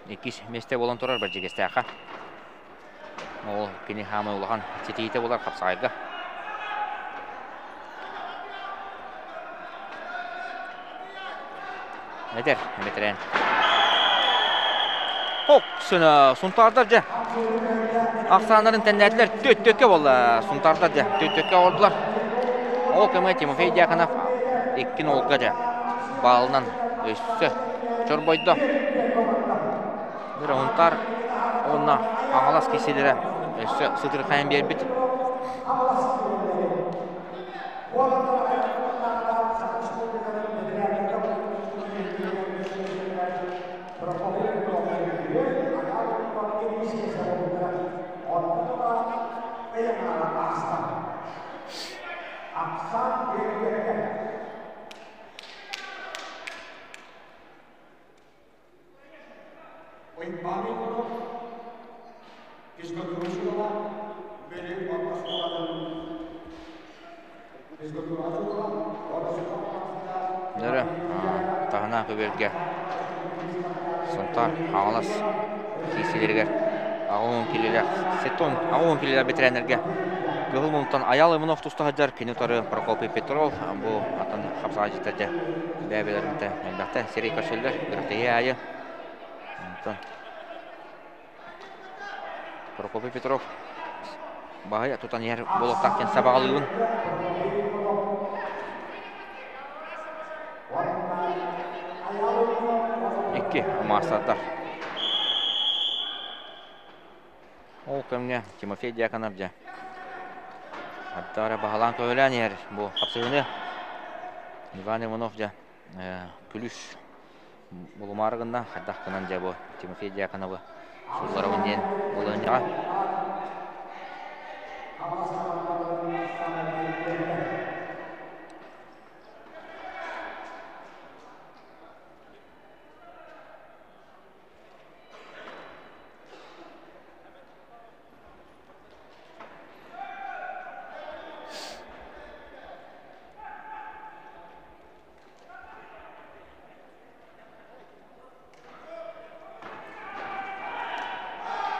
иккис миэстэ буолан турар Бэрдьигэстээххэ. Ол кини хаамай улахан ситиһиитэ буолар хапсаҕайга. Эдэр бэтэрээн. Хок сына Сунтаардар дьэ. Ахсааннарын тэннээтилэр. Түөт-түөккэ буолла Сунтаардар дьэ. Түөт-түөккэ оҕордулар. Ол кэмҥэ Тимофей Дьяконов икки нолга дьэ. Баалынан өссө чорбойдо. Бір Сунтаар уонна Хаҥалас кисилэрэ өссө сытырхайан биэрбит. Нөрө таһына көбүөргэ Сунтаар Хаҥалас киирсиилэригэр 80 киилэлээх 80 киилэлээх бэтэрээннэргэ Кыһыл мунтан Айаал Иванов туста сылдьар, кини утары Прокопий Петров, бу атын хапсаҕайдьыттар дьэ бэйэ-бэйэлэрин элбэхтэ сирэй көрсөллөр күрэхтэһии аайы. Онтон Прокопий Петров баһыйа тутан иһэр буолуохтаах диэн сабаҕалыыбын. Икки маастардар. Ол кэмҥэ Тимофей Дьяконов дьэ ардара баһылаан көһөлөөн иһэр бу хапсыһыыны Иван Иванов дьэ күлүс булумаары гынна хайдах гынан дьэ бу Тимофей Дьяконовы суулларабын диэн балаһыанньаҕа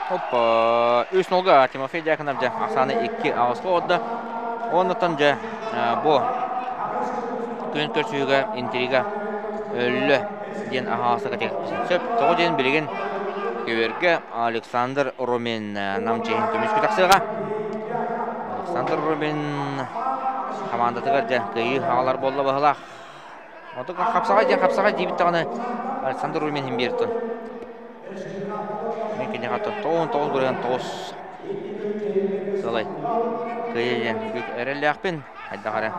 Опа, үс нолга Тимофей Дьяконов дьэ ахсааны 2 аҕыска ордо. Оннуттан дьэ бу күн көрсүүгэ интрига өллө диэн аһаҕастык этиэхпитин сөп. Тоҕо диэн билигин көбүөргэ Александр Румин Нам чиэһин көмүскүү тахсыаҕа. Александр Румин хамаандатыгар дьэ кыайыы аҕалар буолла быһыылаах. Оту хапсаҕай диэн хапсаҕай диэбит даҕаны Александр Румин иһин биэртин. Мин киниэхэ 99 бырыһыан 9 сылай кыайыы диэн бүк эрэллээхпин. Хайдах эрэ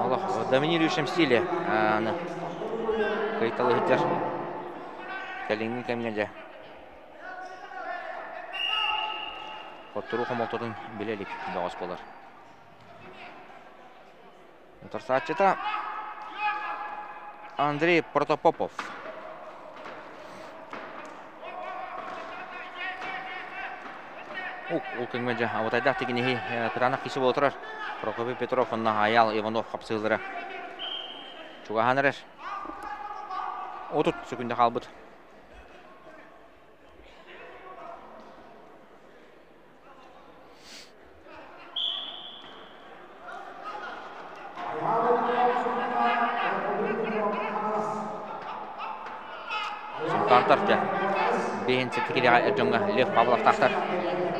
олох доминирующем стиле аны кыайталыһыдьар кэлиҥҥи кэмҥэ дьэ хотторуу хомолтотун билэ илик бөҕөс буолар. Утарсааччыта Андрей Протопопов. Ол күҥҥэ дьэ абытайдаах тигиниһи кытаанах киһи буола турар. Прокопий Петров уонна Айаал Иванов хапсыылара чугаһаан эрэр. 30 секунда хаалбыт. Сунтаартар дьэ биэһин сэттэ килиэҕэ эр дьоҥҥо Лев Павловтаахтар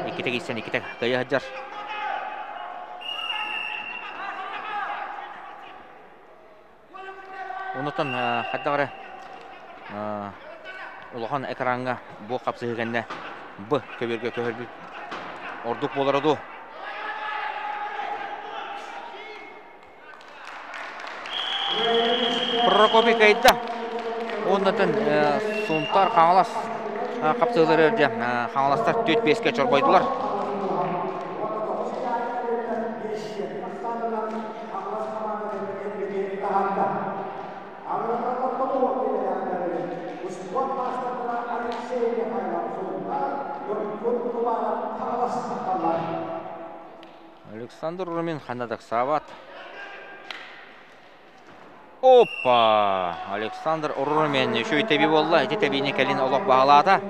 иккитэ киирсэн иккитэ кыайа сылдьар. Онутан хайдах эрэ улахан экраҥҥа бу хапсыһыы кэннэ Б көбүөргэ көһөрбүт ордук буолара дуу? Прокопий кыайда. Оннотон Сунтар Хаҥалас хапсыһыылары өрдө Хаҥаластар 4-5-ке чорбойдулар. Александр Румин ханна да ыксаабат. Опа! Александр Румин үчүгэй тэбии буолла. Ити тэбиини кэлин олох баһылаата.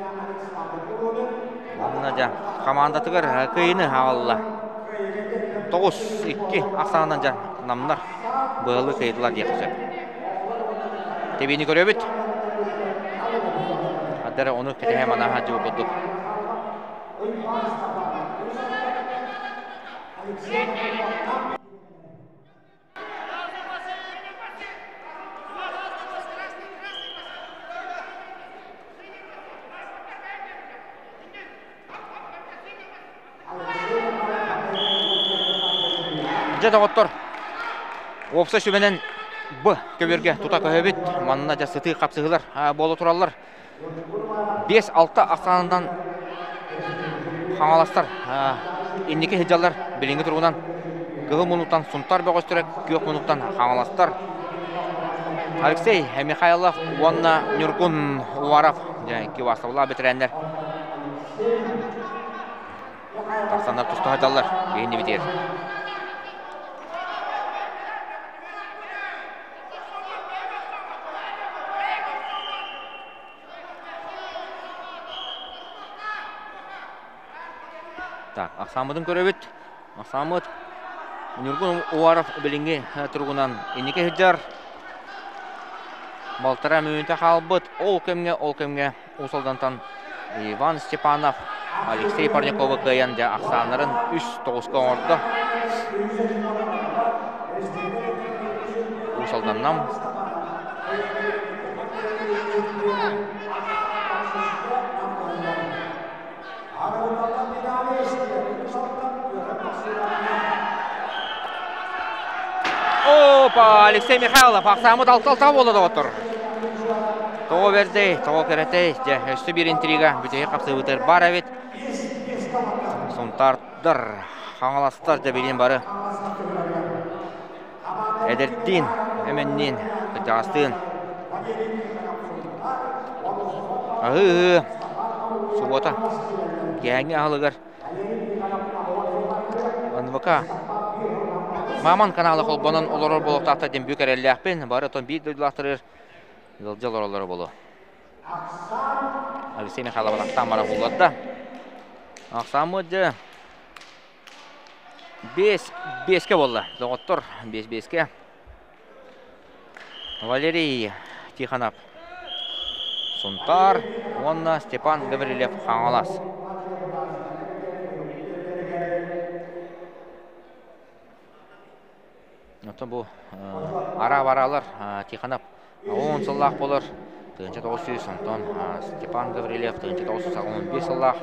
Онно дьэ хамаандатыгар кыайыыны аҕалла. 9-2 ахсаанынан дьэ намнар быһылы кыайдылар диэххэ сөп. Тэбиини көрөбүт. Адара ону кэтэһэ манаһа дьыл курдук. Дьэ, доҕоттор, уопсай сүбэнэн Б көбүөргэ тута көһөбүт. Манна дьэ сытыы хапсыһыылар буола тураллар. 5-6 ахсаанынан хаҥаластар инники сылдьаллар. Билиҥҥи туругунан кыһыл муннуктан Сунтаар бөҕөстөрө, күөх муннуктан хаҥаластар. Алексей Михайлов уонна Ньургун Уваров кивасовлаах бэтэрээннэр тахсаннар туста сылдьаллар биһиннибитигэр. Так, ахсааммытын көрөбүт. Ахсааммыт Ньургун Уваров билиҥҥи туругунан инники сылдьар. Балтараа мүнүүтэ хаалбыт. Ол кэмҥэ, ол кэмҥэ Уус Алдантан Иван Степанов Алексей Парниковы кыайан дьэ ахсааннарын үс тоҕуска оҥордо. Уус Алданнам Опа, Алексей Михайлов ахсаамыт алта-алта буолла доҕоттор. Тоҕо бэрдэй, тоҕо кэрэтэй, дьэ, өссө биир интрига бүтэһик хапсыыбытыгар баар эбит. Сунтаардар, Хаҥаластар дьэ билин бары эдэрдиин, эмэнниин, кырдьаҕастыын аһыы-аһыы субуота киэһээҥҥи аһылыгар НВК Маман канала холбонон олорор буолуохтаахтар диэн бүк эрэллээхпин. Бары оттон биир дойдулаахтарыгар ыалдьа олороллоро буолуо. Алексей Михайлов ахтаан бара булларда. Ахсааммыт дьэ. Бес беске болла. Доҕоттор, бес беске. Валерий Тихонов Сунтаар уонна Степан Гаврильев Хаҥалас. Оттон бу ара-баралар Тихонов 10 сыллаах болар 1900, онтон Степан Гаврильев 1985 сыллаах.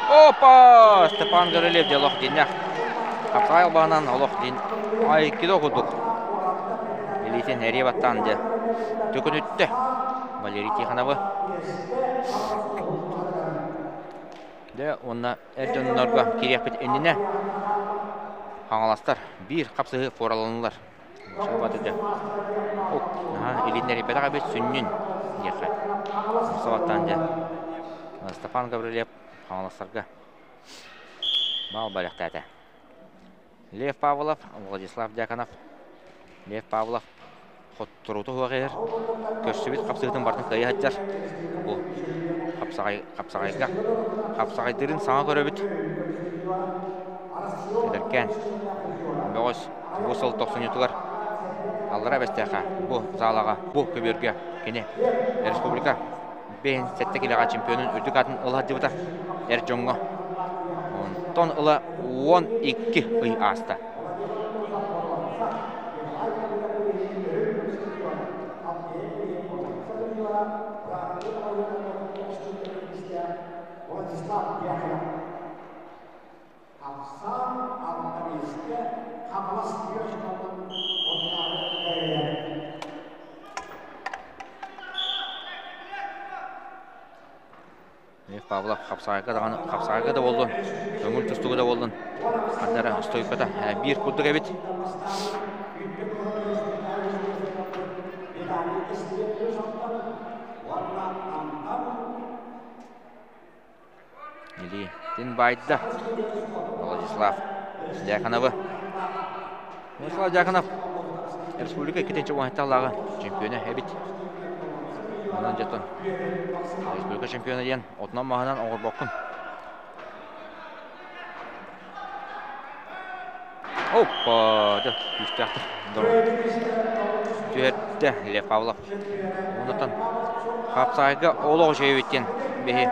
Опа! Степан Гаврильев дьэ олох дьиннэх. Хапсаҕай албаһынан олох дьин айкидо курдук. Илиитин эрийэ баттаан дьэ төкүнүттэ Валерий Тихоновы. Дьэ уонна эр дьоннорго кириэхпит иннинэ хаҥаластар биир хапсыһыы фораланылар. Чуобатыды. Наһаа илиитин эрийбэтэх эбит сүнньүн диэххэ. Сабаттаан дьэ. Степан Гаврильев хаҥаластарга баал бэлэхтээтэ. Лев Павлов, Владислав Дьяконов. Лев Павлов хотторуута суох иһэр. Көрсүбүт хапсыһыытын барытын кыайа сылдьар. Бу хапсаҕай хапсаҕайга хапсаҕайдыырын саҥа көрөбүт. Эдэркээн бөҕөс бу сыл тохсунньутугар Аллараа Бэстээххэ бу залаҕа бу көбүөргэ кини республика 57 килэҕэ чемпионун үрдүк аатын ыла сылдьыбыта эр дьоҥҥо. Онтон ыла 12 ый ааста. Лев Павлов хапсаҕайга даҕаны хапсаҕайга да буоллун, көҥүл тустууга да буоллун ханна стойката биир курдук эбит. Илиитин баайда Владислав Дьяконовы. Владислав Дьяконов республика иккитинчи уонталааҕы чемпиона эбит. Онон дьэтон республика чемпиона диэн отунан маһынан оҥорбоккун. Оппа, дьэ, күүстээхтик түһэрдэ Лев Павлов. Онтон хапсаайга олох үчүгэйбит диэн биһи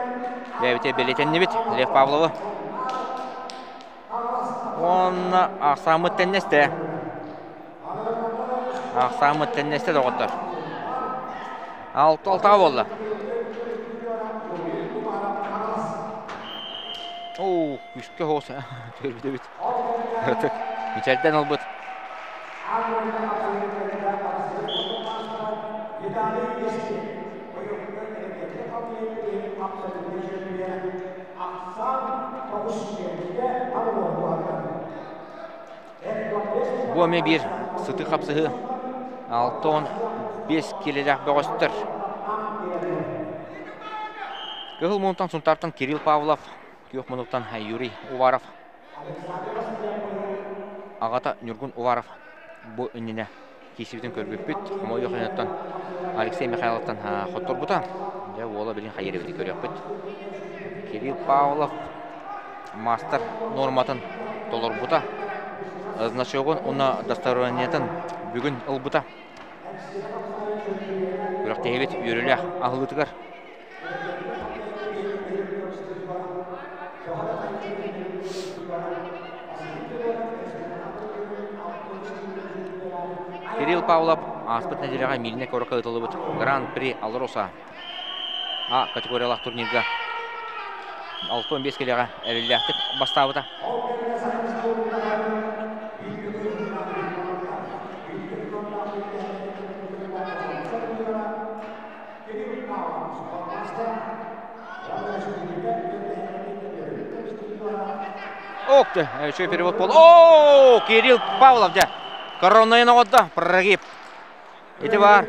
бэйэбитэ бэлиэтэннибит Лев Павловы. Уонна ахсааммыт тэннэстэ. Ахсааммыт тэннэстэ доҕоттор. Алты алтаҕа буолла. Оо, күүскэ хоос түөрбүт эбит. Ытык мичэлдэн ылбыт. Бу эмиэ биир сытыы хапсыһыы 65 киилэлээх бөҕөстөр. Кыһыл муунтан Сунтаартан Кирилл Павлов, күөх мунуктан Юрий Уваров, аҕата Ньургун Уваров бу иннинэ киирсибитин көрбүппүт. Хомойуох иһиттэн Алексей Михайловтан хотторбута. Дьэ, уола билин хайыр эбити көрүөхпүт. Кирилл Павлов маастар нуорматын толорбута. Значогун уонна удостоверениетын бүгүн ылбыта. Күрэхтэһиибит үөрүүлээх аһылыытыгар Кирилл Павлов ааспыт нэдиэлэҕэ Мииринэй куоракка ыытыллыбыт Гран-при Алроса А категориялаах турнирга 65 килэҕэ эрэллээхтик бастаабыта. Ох ты, еще перевод пол. О, Кирилл Павлов, дьэ. Коронайын оҕоддо, прогиб. Ити баар.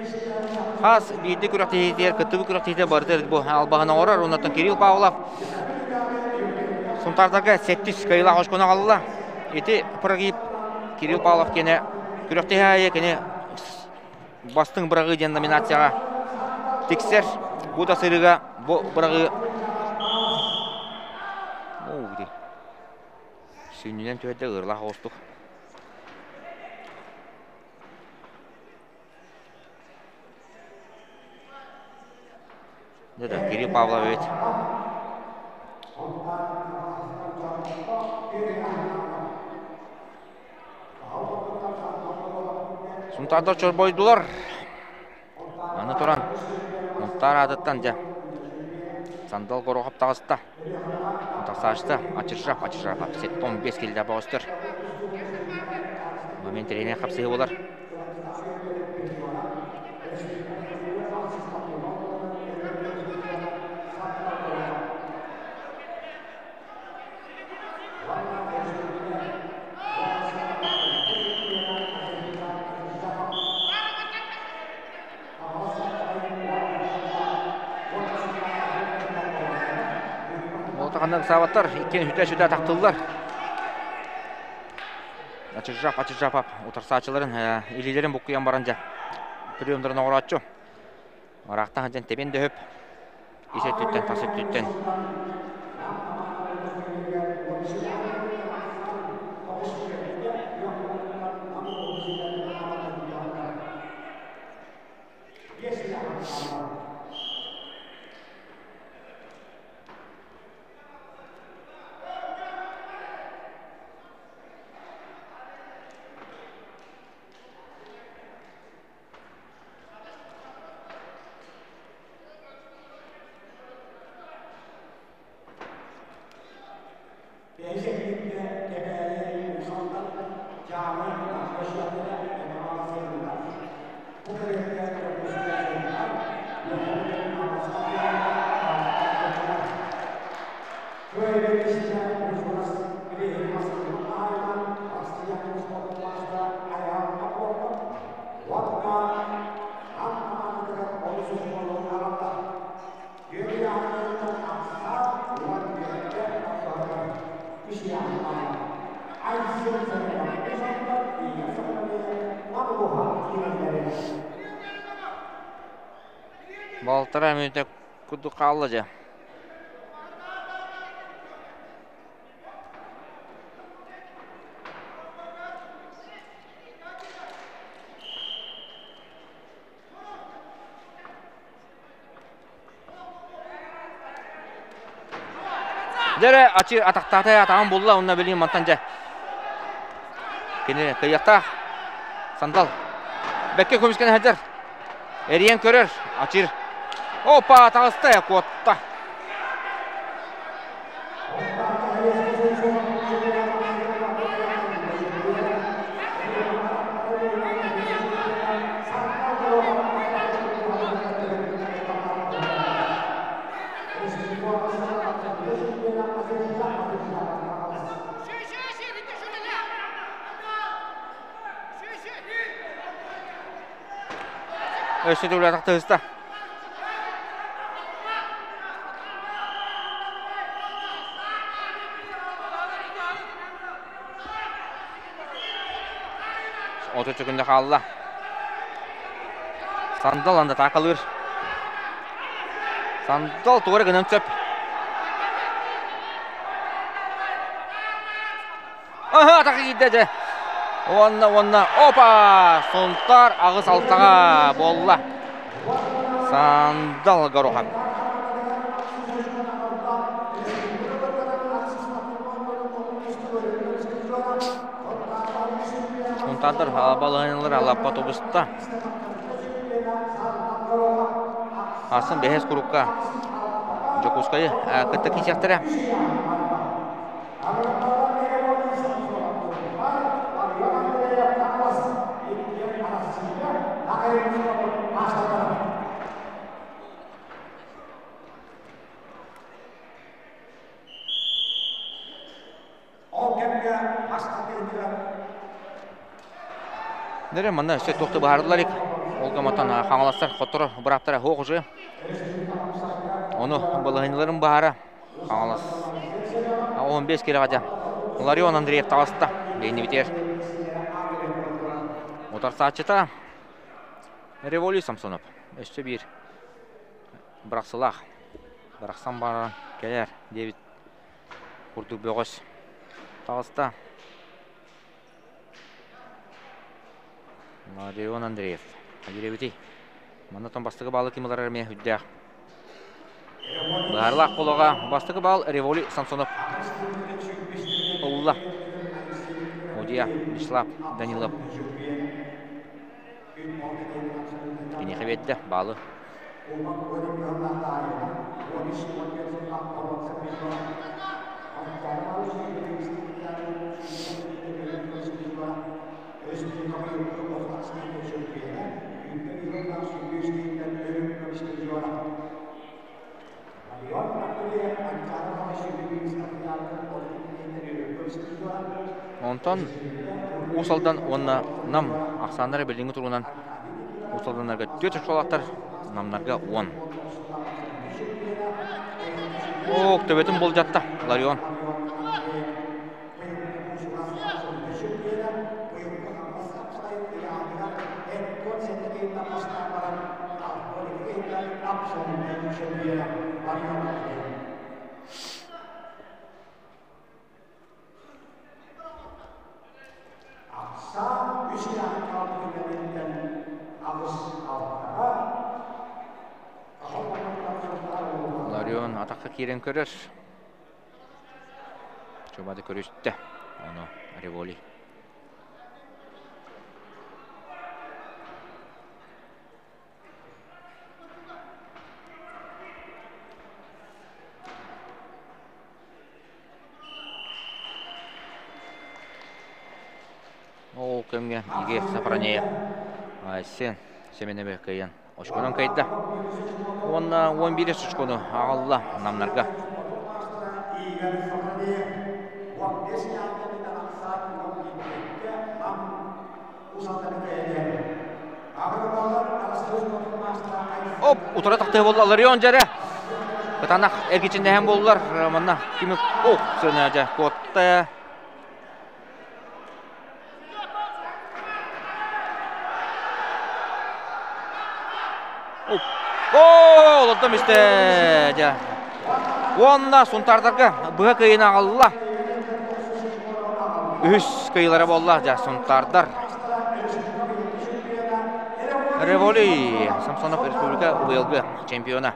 Хас биирдии күрэхтэһиитигэр кыттыбыт күрэхтэһиитэ барыта бу албаһын оҥорор. Оннуттан Кирилл Павлов Сунтаардарга сэттис кыайыылаах очкону аҕалла. Ити прогиб Кирилл Павлов киэнэ күрэхтэһии аайы кини бастыҥ быраҕыы диэн номинацияҕа тиксэр. Бу да сырыыга бу быраҕыы сүнньүнэн түһэрдэ ыарылаах оҕустук. Дьэ да, Кирилл Павлович. Сунтаардар чорбойдулар. Аны туран, Сунтаар аатыттан дьэ Сандал Горохов таҕыста. Тахсааччыта Ачыржап, Ачыржап 75 килилээх бөҕөстөр. Момент тренер хапсыһыы буолар. Уотаханнан ыксаабаттар, иккиэн үтэ-сүтэ тахтыллар. Ачыржап, Ачыржапап утарсааччыларын илиилэрин буккуйан баран дьэ приемдарын оҥорооччу. Ыраахтан сылдьан тэбиэн да сөп. Ис өттүттэн, тас өттүттэн. Балтараа мүнүүтэ курдук хаалла дьэ. Дьэ ачы атахтаата атаҕын булла уонна билигин мантан дьэ кини кыйыахтаах сандал бэккэ көмүскэнэ сылдьар эрийэн көрөр ачыр опа таҕыста куотта Өссө төгүл тахтыста. 30 секунда хаалла. Сандал анда таакалыыр. Сандал тугу эрэ гынан сөп. Аха, атака киирдэ дьэ. Уонна, уонна, опа! Сунтаар аҕыс алтаҕа буолла. Сандал Горухан. Сунтаардар балаһыанньалара лаппа тубуста. Аасын бэһис курукка Дьокуускайы кытта киирсиэхтэрэ. Нэрэ манна өссө туох да быһаарыллар илик. Ол гаматан хаҥаластар хотторо бырааптара суох уже. Ону балаһынньыларын баара Хаҥалас 15 кирэҕэ Ларион Андреев таҕыста. Бэйнибитигэр утарсааччыта Револий Самсонов. Өссө биир бырахсылаах. Бырахсан баран кэлэр диэбит курдук бөҕөс таҕыста. Ларион Андреев. Андреевитий. Манна бастакы баалы ким ылар эмиэ үрдээх. Быһаарылаах полоҕа бастакы баал Револи Самсонов ылла. Удья Вячеслав Данилов киниэхэ биэрдэ баалы. Онтон Уус Алдан уонна Нам ахсааннара билиҥҥи туругунан Уус Алданнарга түөрт очколаахтар, Намнарга уон. Ок, төбөтүн болдьатта Ларион. Ларион атахха киирэн көрөр. Чубады көрүстэ. Ону Револи. Ол кэмҥэ Игорь Сафронеев Айсен Семенович кыайан очконон кыайда. Уонна 11 очкону аҕалла намнарга. Оп, утара тахтыы буолла Ларион дьэрэ. Кытанах эргичиннэһэн буоллар, манна кими ох сына дьэ куотта. О, олордом истэ дьэ. Уонна Сунтаардарга быһа кыайыны аҕалла. Үһүс кыайыылара буолла дьэ Сунтаардар. Револи Самсонов республика быйылгы чемпиона.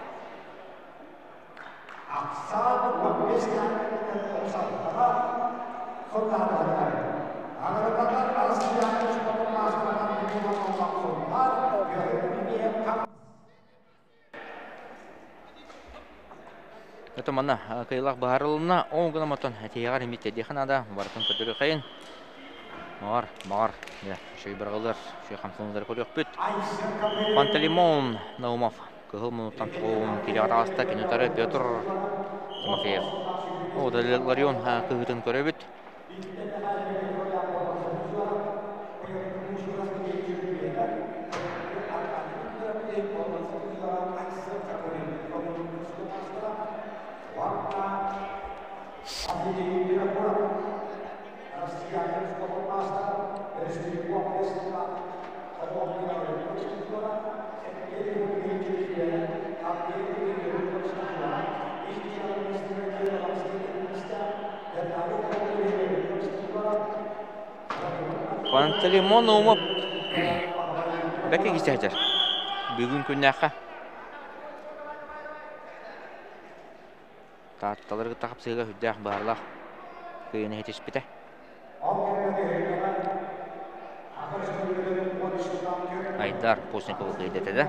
Это манна кыйылах быһаарылынна, ол гынан оттон этиэҕэр эмиэ тиэрдиэххэ наада, барытын көрдөрүөххэйин. Маар, маар, үчүгэй быраҕыллар, үчүгэй хамсаныылары көрүөхпүт. Пантелеймон Наумов кыһыл мунуттан тоҕуун кириэҕэ таҕыста, кини утары Петр Тимофеев. О, Ларион кыһыытын көрөбүт. Пантелеймон Наумов бэкэ кисээдэр. Бүгүн күннээххэ Таатталары кытта хапсыһыыга сүрдээх быһаарылаах кыайыыны ситиспитэ. Айдар Постниковы кыайдата да.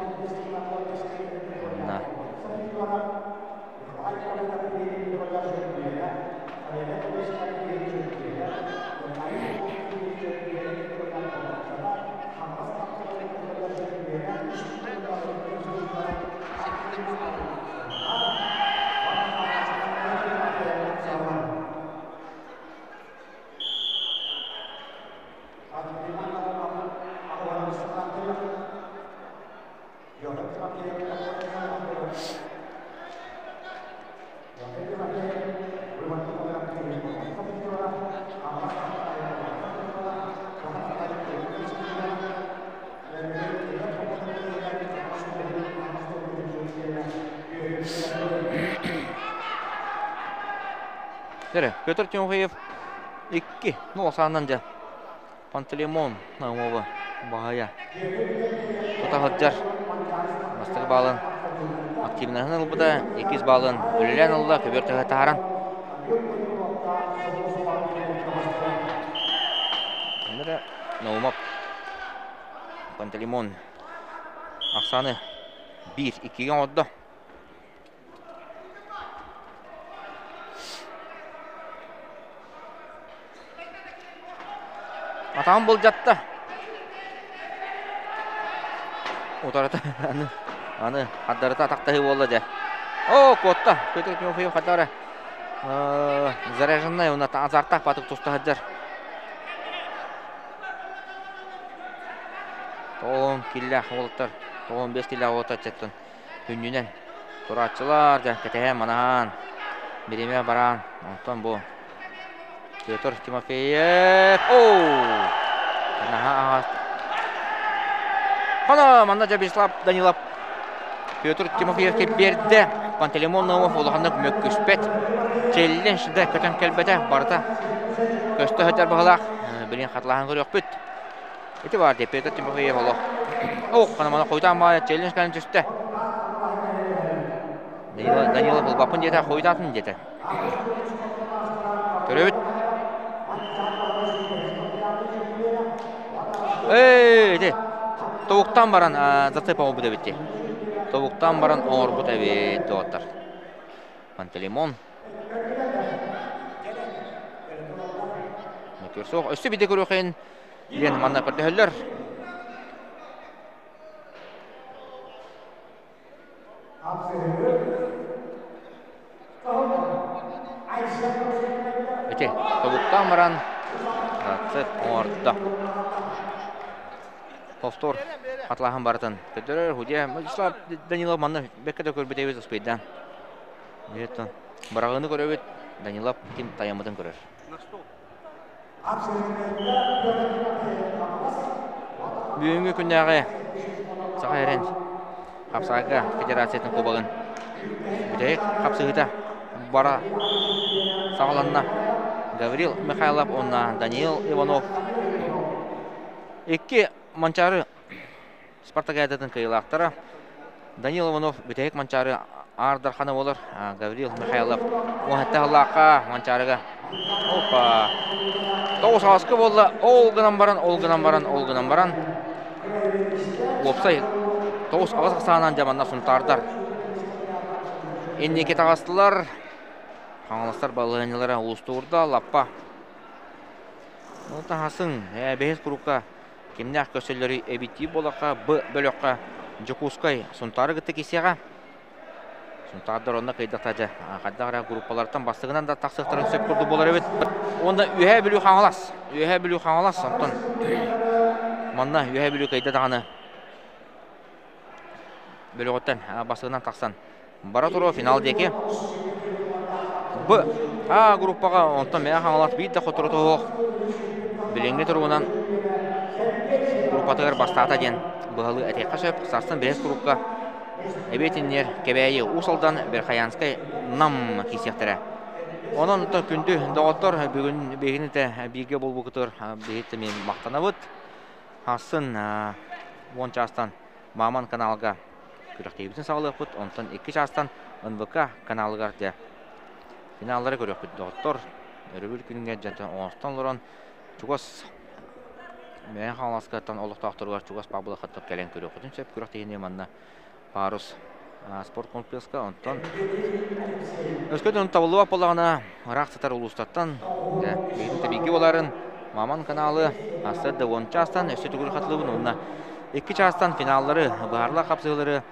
Уонна Дere, Петр Тимофеев 2 0 саанан дьэ Пантелеймон Наумова баһыйа тута сылдьар. Бастакы баалын активнаһын ылбыта, иккис баалын үлэлээн ылла, көбүөр тыһа таһааран. Наумов Пантелеймон ахсааны 1-2-ге оҥордо. Атаҕын былдьатта. Утарыта аны аны хардарыта атахтаһыы буолла дьэ. Оо, куотта. Петр Тимофеев хардара заряженная уонна азартаах баатык туста сылдьар. Тоҕон киллээх уолаттар, тоҕон бес киллээх уолаттар четтон Күннүнэн турааччылар дьэ кэтэһэн манаһаан, бириэмэ бараан, онтон бу Петр Тимофеев оу наһаа аһаҕас Хоно манна дьэ Вячеслав Данилов Петр Тимофеевка биэрдэ. Пантелеймон Наумов улаханнык мөккүспэт. Челлендж да көтөн кэлбэтэ барыта көстө сылдьар баһылаах. Билин хатылаһан көрүөхпүт. Ити баар дии Петр Тимофеев олох. Ох, ханамана хойутаан баайа челлендж кэлэн түстэ. Данила булбаппын диэтэ, хойутаатын диэтэ. Көрөбүт. Эй, ити тобуктан баран зацеп оҥорбут эбит дии. Тобуктан баран оҥорбут эбит доҕоттор. Пантелеймон. Мөкүөр суох. Өссө биде көрүөххин диэн манна көрдөһөллөр. Ити тобуктаан баран зацеп оҥордо. Повтор хатылааһын барытын көрдөрөр. Худья Вячеслав Данилов манна бэккэ да көрбүт эбит успейдаан. Быраҕыыны көрөбүт, Данилов ким тайаммытын көрөр. Бүгүҥҥү күннээҕи Саха Сирин хапсаҕайга федерациятын кубогын бүтэһик хапсыһыыта бара саҕаланна. Гаврил Михайлов уонна Даниил Иванов икки Манчаары Спартакиадатын кыайыылаахтара Данил Иванов бүтэһик Манчаары Аар Дархана буолар. Гаврил Михайлов уонна сыллаахха Манчаарыга опа тоҕус аҕыска буолла. Ол гынан баран, ол гынан баран, ол гынан баран уопсай 9-8 ахсаанынан дьаманна сунтаардар инники таҕыстылар. Хаҥаластар балаһыанньалара уустугурда лаппа. Ну таһасын, бэһис курукка Кимнээх көрсөллөрүй эбитии буоллахха, Б бөлөххө Дьокуускай Сунтаары кытта киирсиэҕэ. Сунтаардар онно кыайдахта дьэ, хайдах эрэ группалартан бастыгынан да тахсыахтарын сөп курдук буолар эбит. Уонна Үөһээ Бүлүү Хаҥалас. Үөһээ Бүлүү Хаҥалас онтон манна Үөһээ Бүлүү кыайда даҕаны бөлөҕүттэн бастыгынан тахсан бара туруо финал диэки. Б А группаҕа онтон Мэҥэ Хаҥалас биир да хоторото суох билиҥҥи туругунан группатыгар бастаата диэн быһалыы этиэххэ сөп. Сарсын бэһис курукка Эбиэтиннэр Кэбээйи Уус Алдан Верхоянскай Нам киирсиэхтэрэ. Онон күндү доҕоттор бүгүн биһигини да бииргэ буолбуккутугар биһиги эмиэ махтанабыт. Сарсын 10 чаастан Маман каналга күрэхтэһиибитин саҕалыахпыт. Онтон 2 чаастан НВК каналыгар дьэ финаллары көрүөхпүт доҕоттор. Өрөбүл күнүгэр дьонтон оҥостон олорон чугас Мэҥэ Хаҥаласкаттан олохтоохторугар чугас Павловкаттан кэлэн көрүөххүтүн сөп күрэхтэһиини манна Парус спорт комплекска. Онтон өскөтүн табыллыбат буоллаҕына ыраах сытар улуустартан дьэ биһигини тэбиигэ буоларын Маман каналы сарсыарда 10 чаастан өссө төгүл хатылыбын уонна 2 чаастан финаллары, быһаарылар хапсыһыылары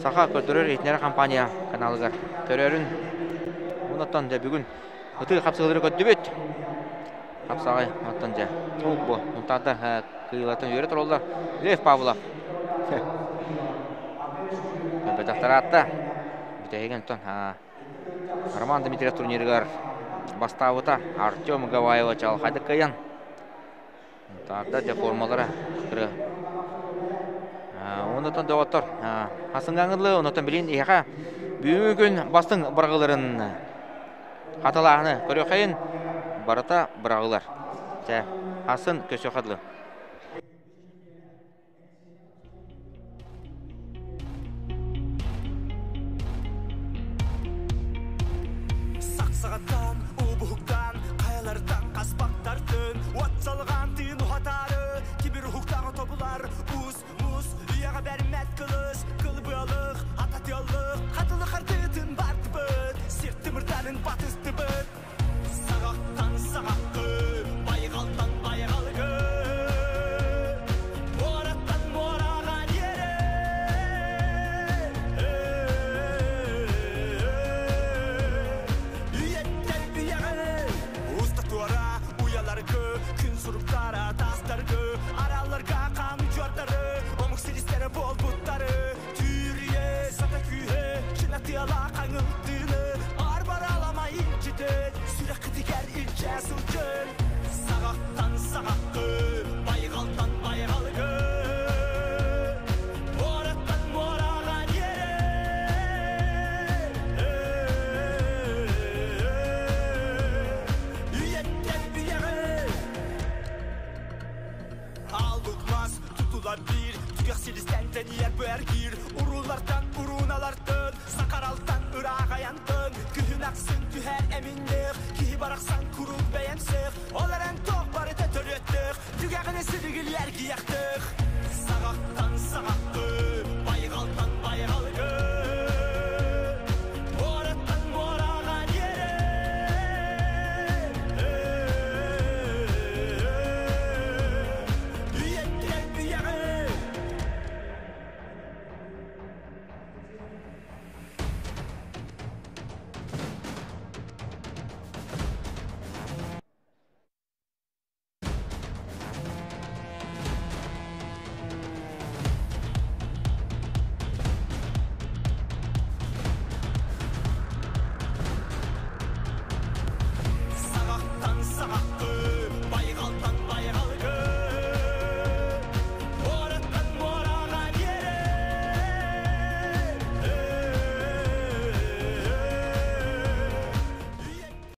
Саха көрдөрөр-иһитиннэрэр компания каналыгар көрөрүн оннуттан дьэ бүгүн ытыы хапсыһыылары көрдүбүт. Хапсаҕай оттон дьэ бу Мунтаардар кыайыылартан үөрэ тураллар. Лев Павлов Бөтөхтөр аатта. Бүтэһигин оттон Роман Дмитриев турнирыгар бастаабыта Артем Гаваева чаҕылхайдык кыайан Таарда дьэ формалара кыра. Оннотон доҕоттор хасыҥҥаҥылы оннотон билин иһэхэ бүгүҥҥү күн бастыҥ бырагыларын Хатылааһыны көрүөххэйин барыта быраҕылар. Чэ, асын көсүөххэ дылы. Сақсағаттан, убуһуктан, хайалартан хаспактартын, От салған тыын ухатары, кибір ухуктағы тобулар, Ус, мус, үйеға бәрмәт кылыс, кылбылық, ататылық, қатылы қартытын бартыбыт, Серт тымыртанын батыстыбыт. Сағақтан сағаққы, байғалтан байғалғы, Мораттан мораға Үйеттен үйеғі, Уста туара, уяларгы, күн сұруқтара, тастаргы, Араларға қан жортары, Омық селистері болбуттары, Түрие, сата күйе, Чынатыяла қаңылтыны, Арбараламай инчитет, Сүрек қытығар илче сылчын. Сағақтан сағаққы, байғалтан байғалгы, Мораттан мораға Үйеттен үйеғі. Алықмас тұтыла бір, Түгек селистен тәниер бәргір, Урулартан уруналартын, Сақаралтан ырағаянтын, Күхін ақсын түхәр әмінлік, Кихи барақсан курук бәйәмсек,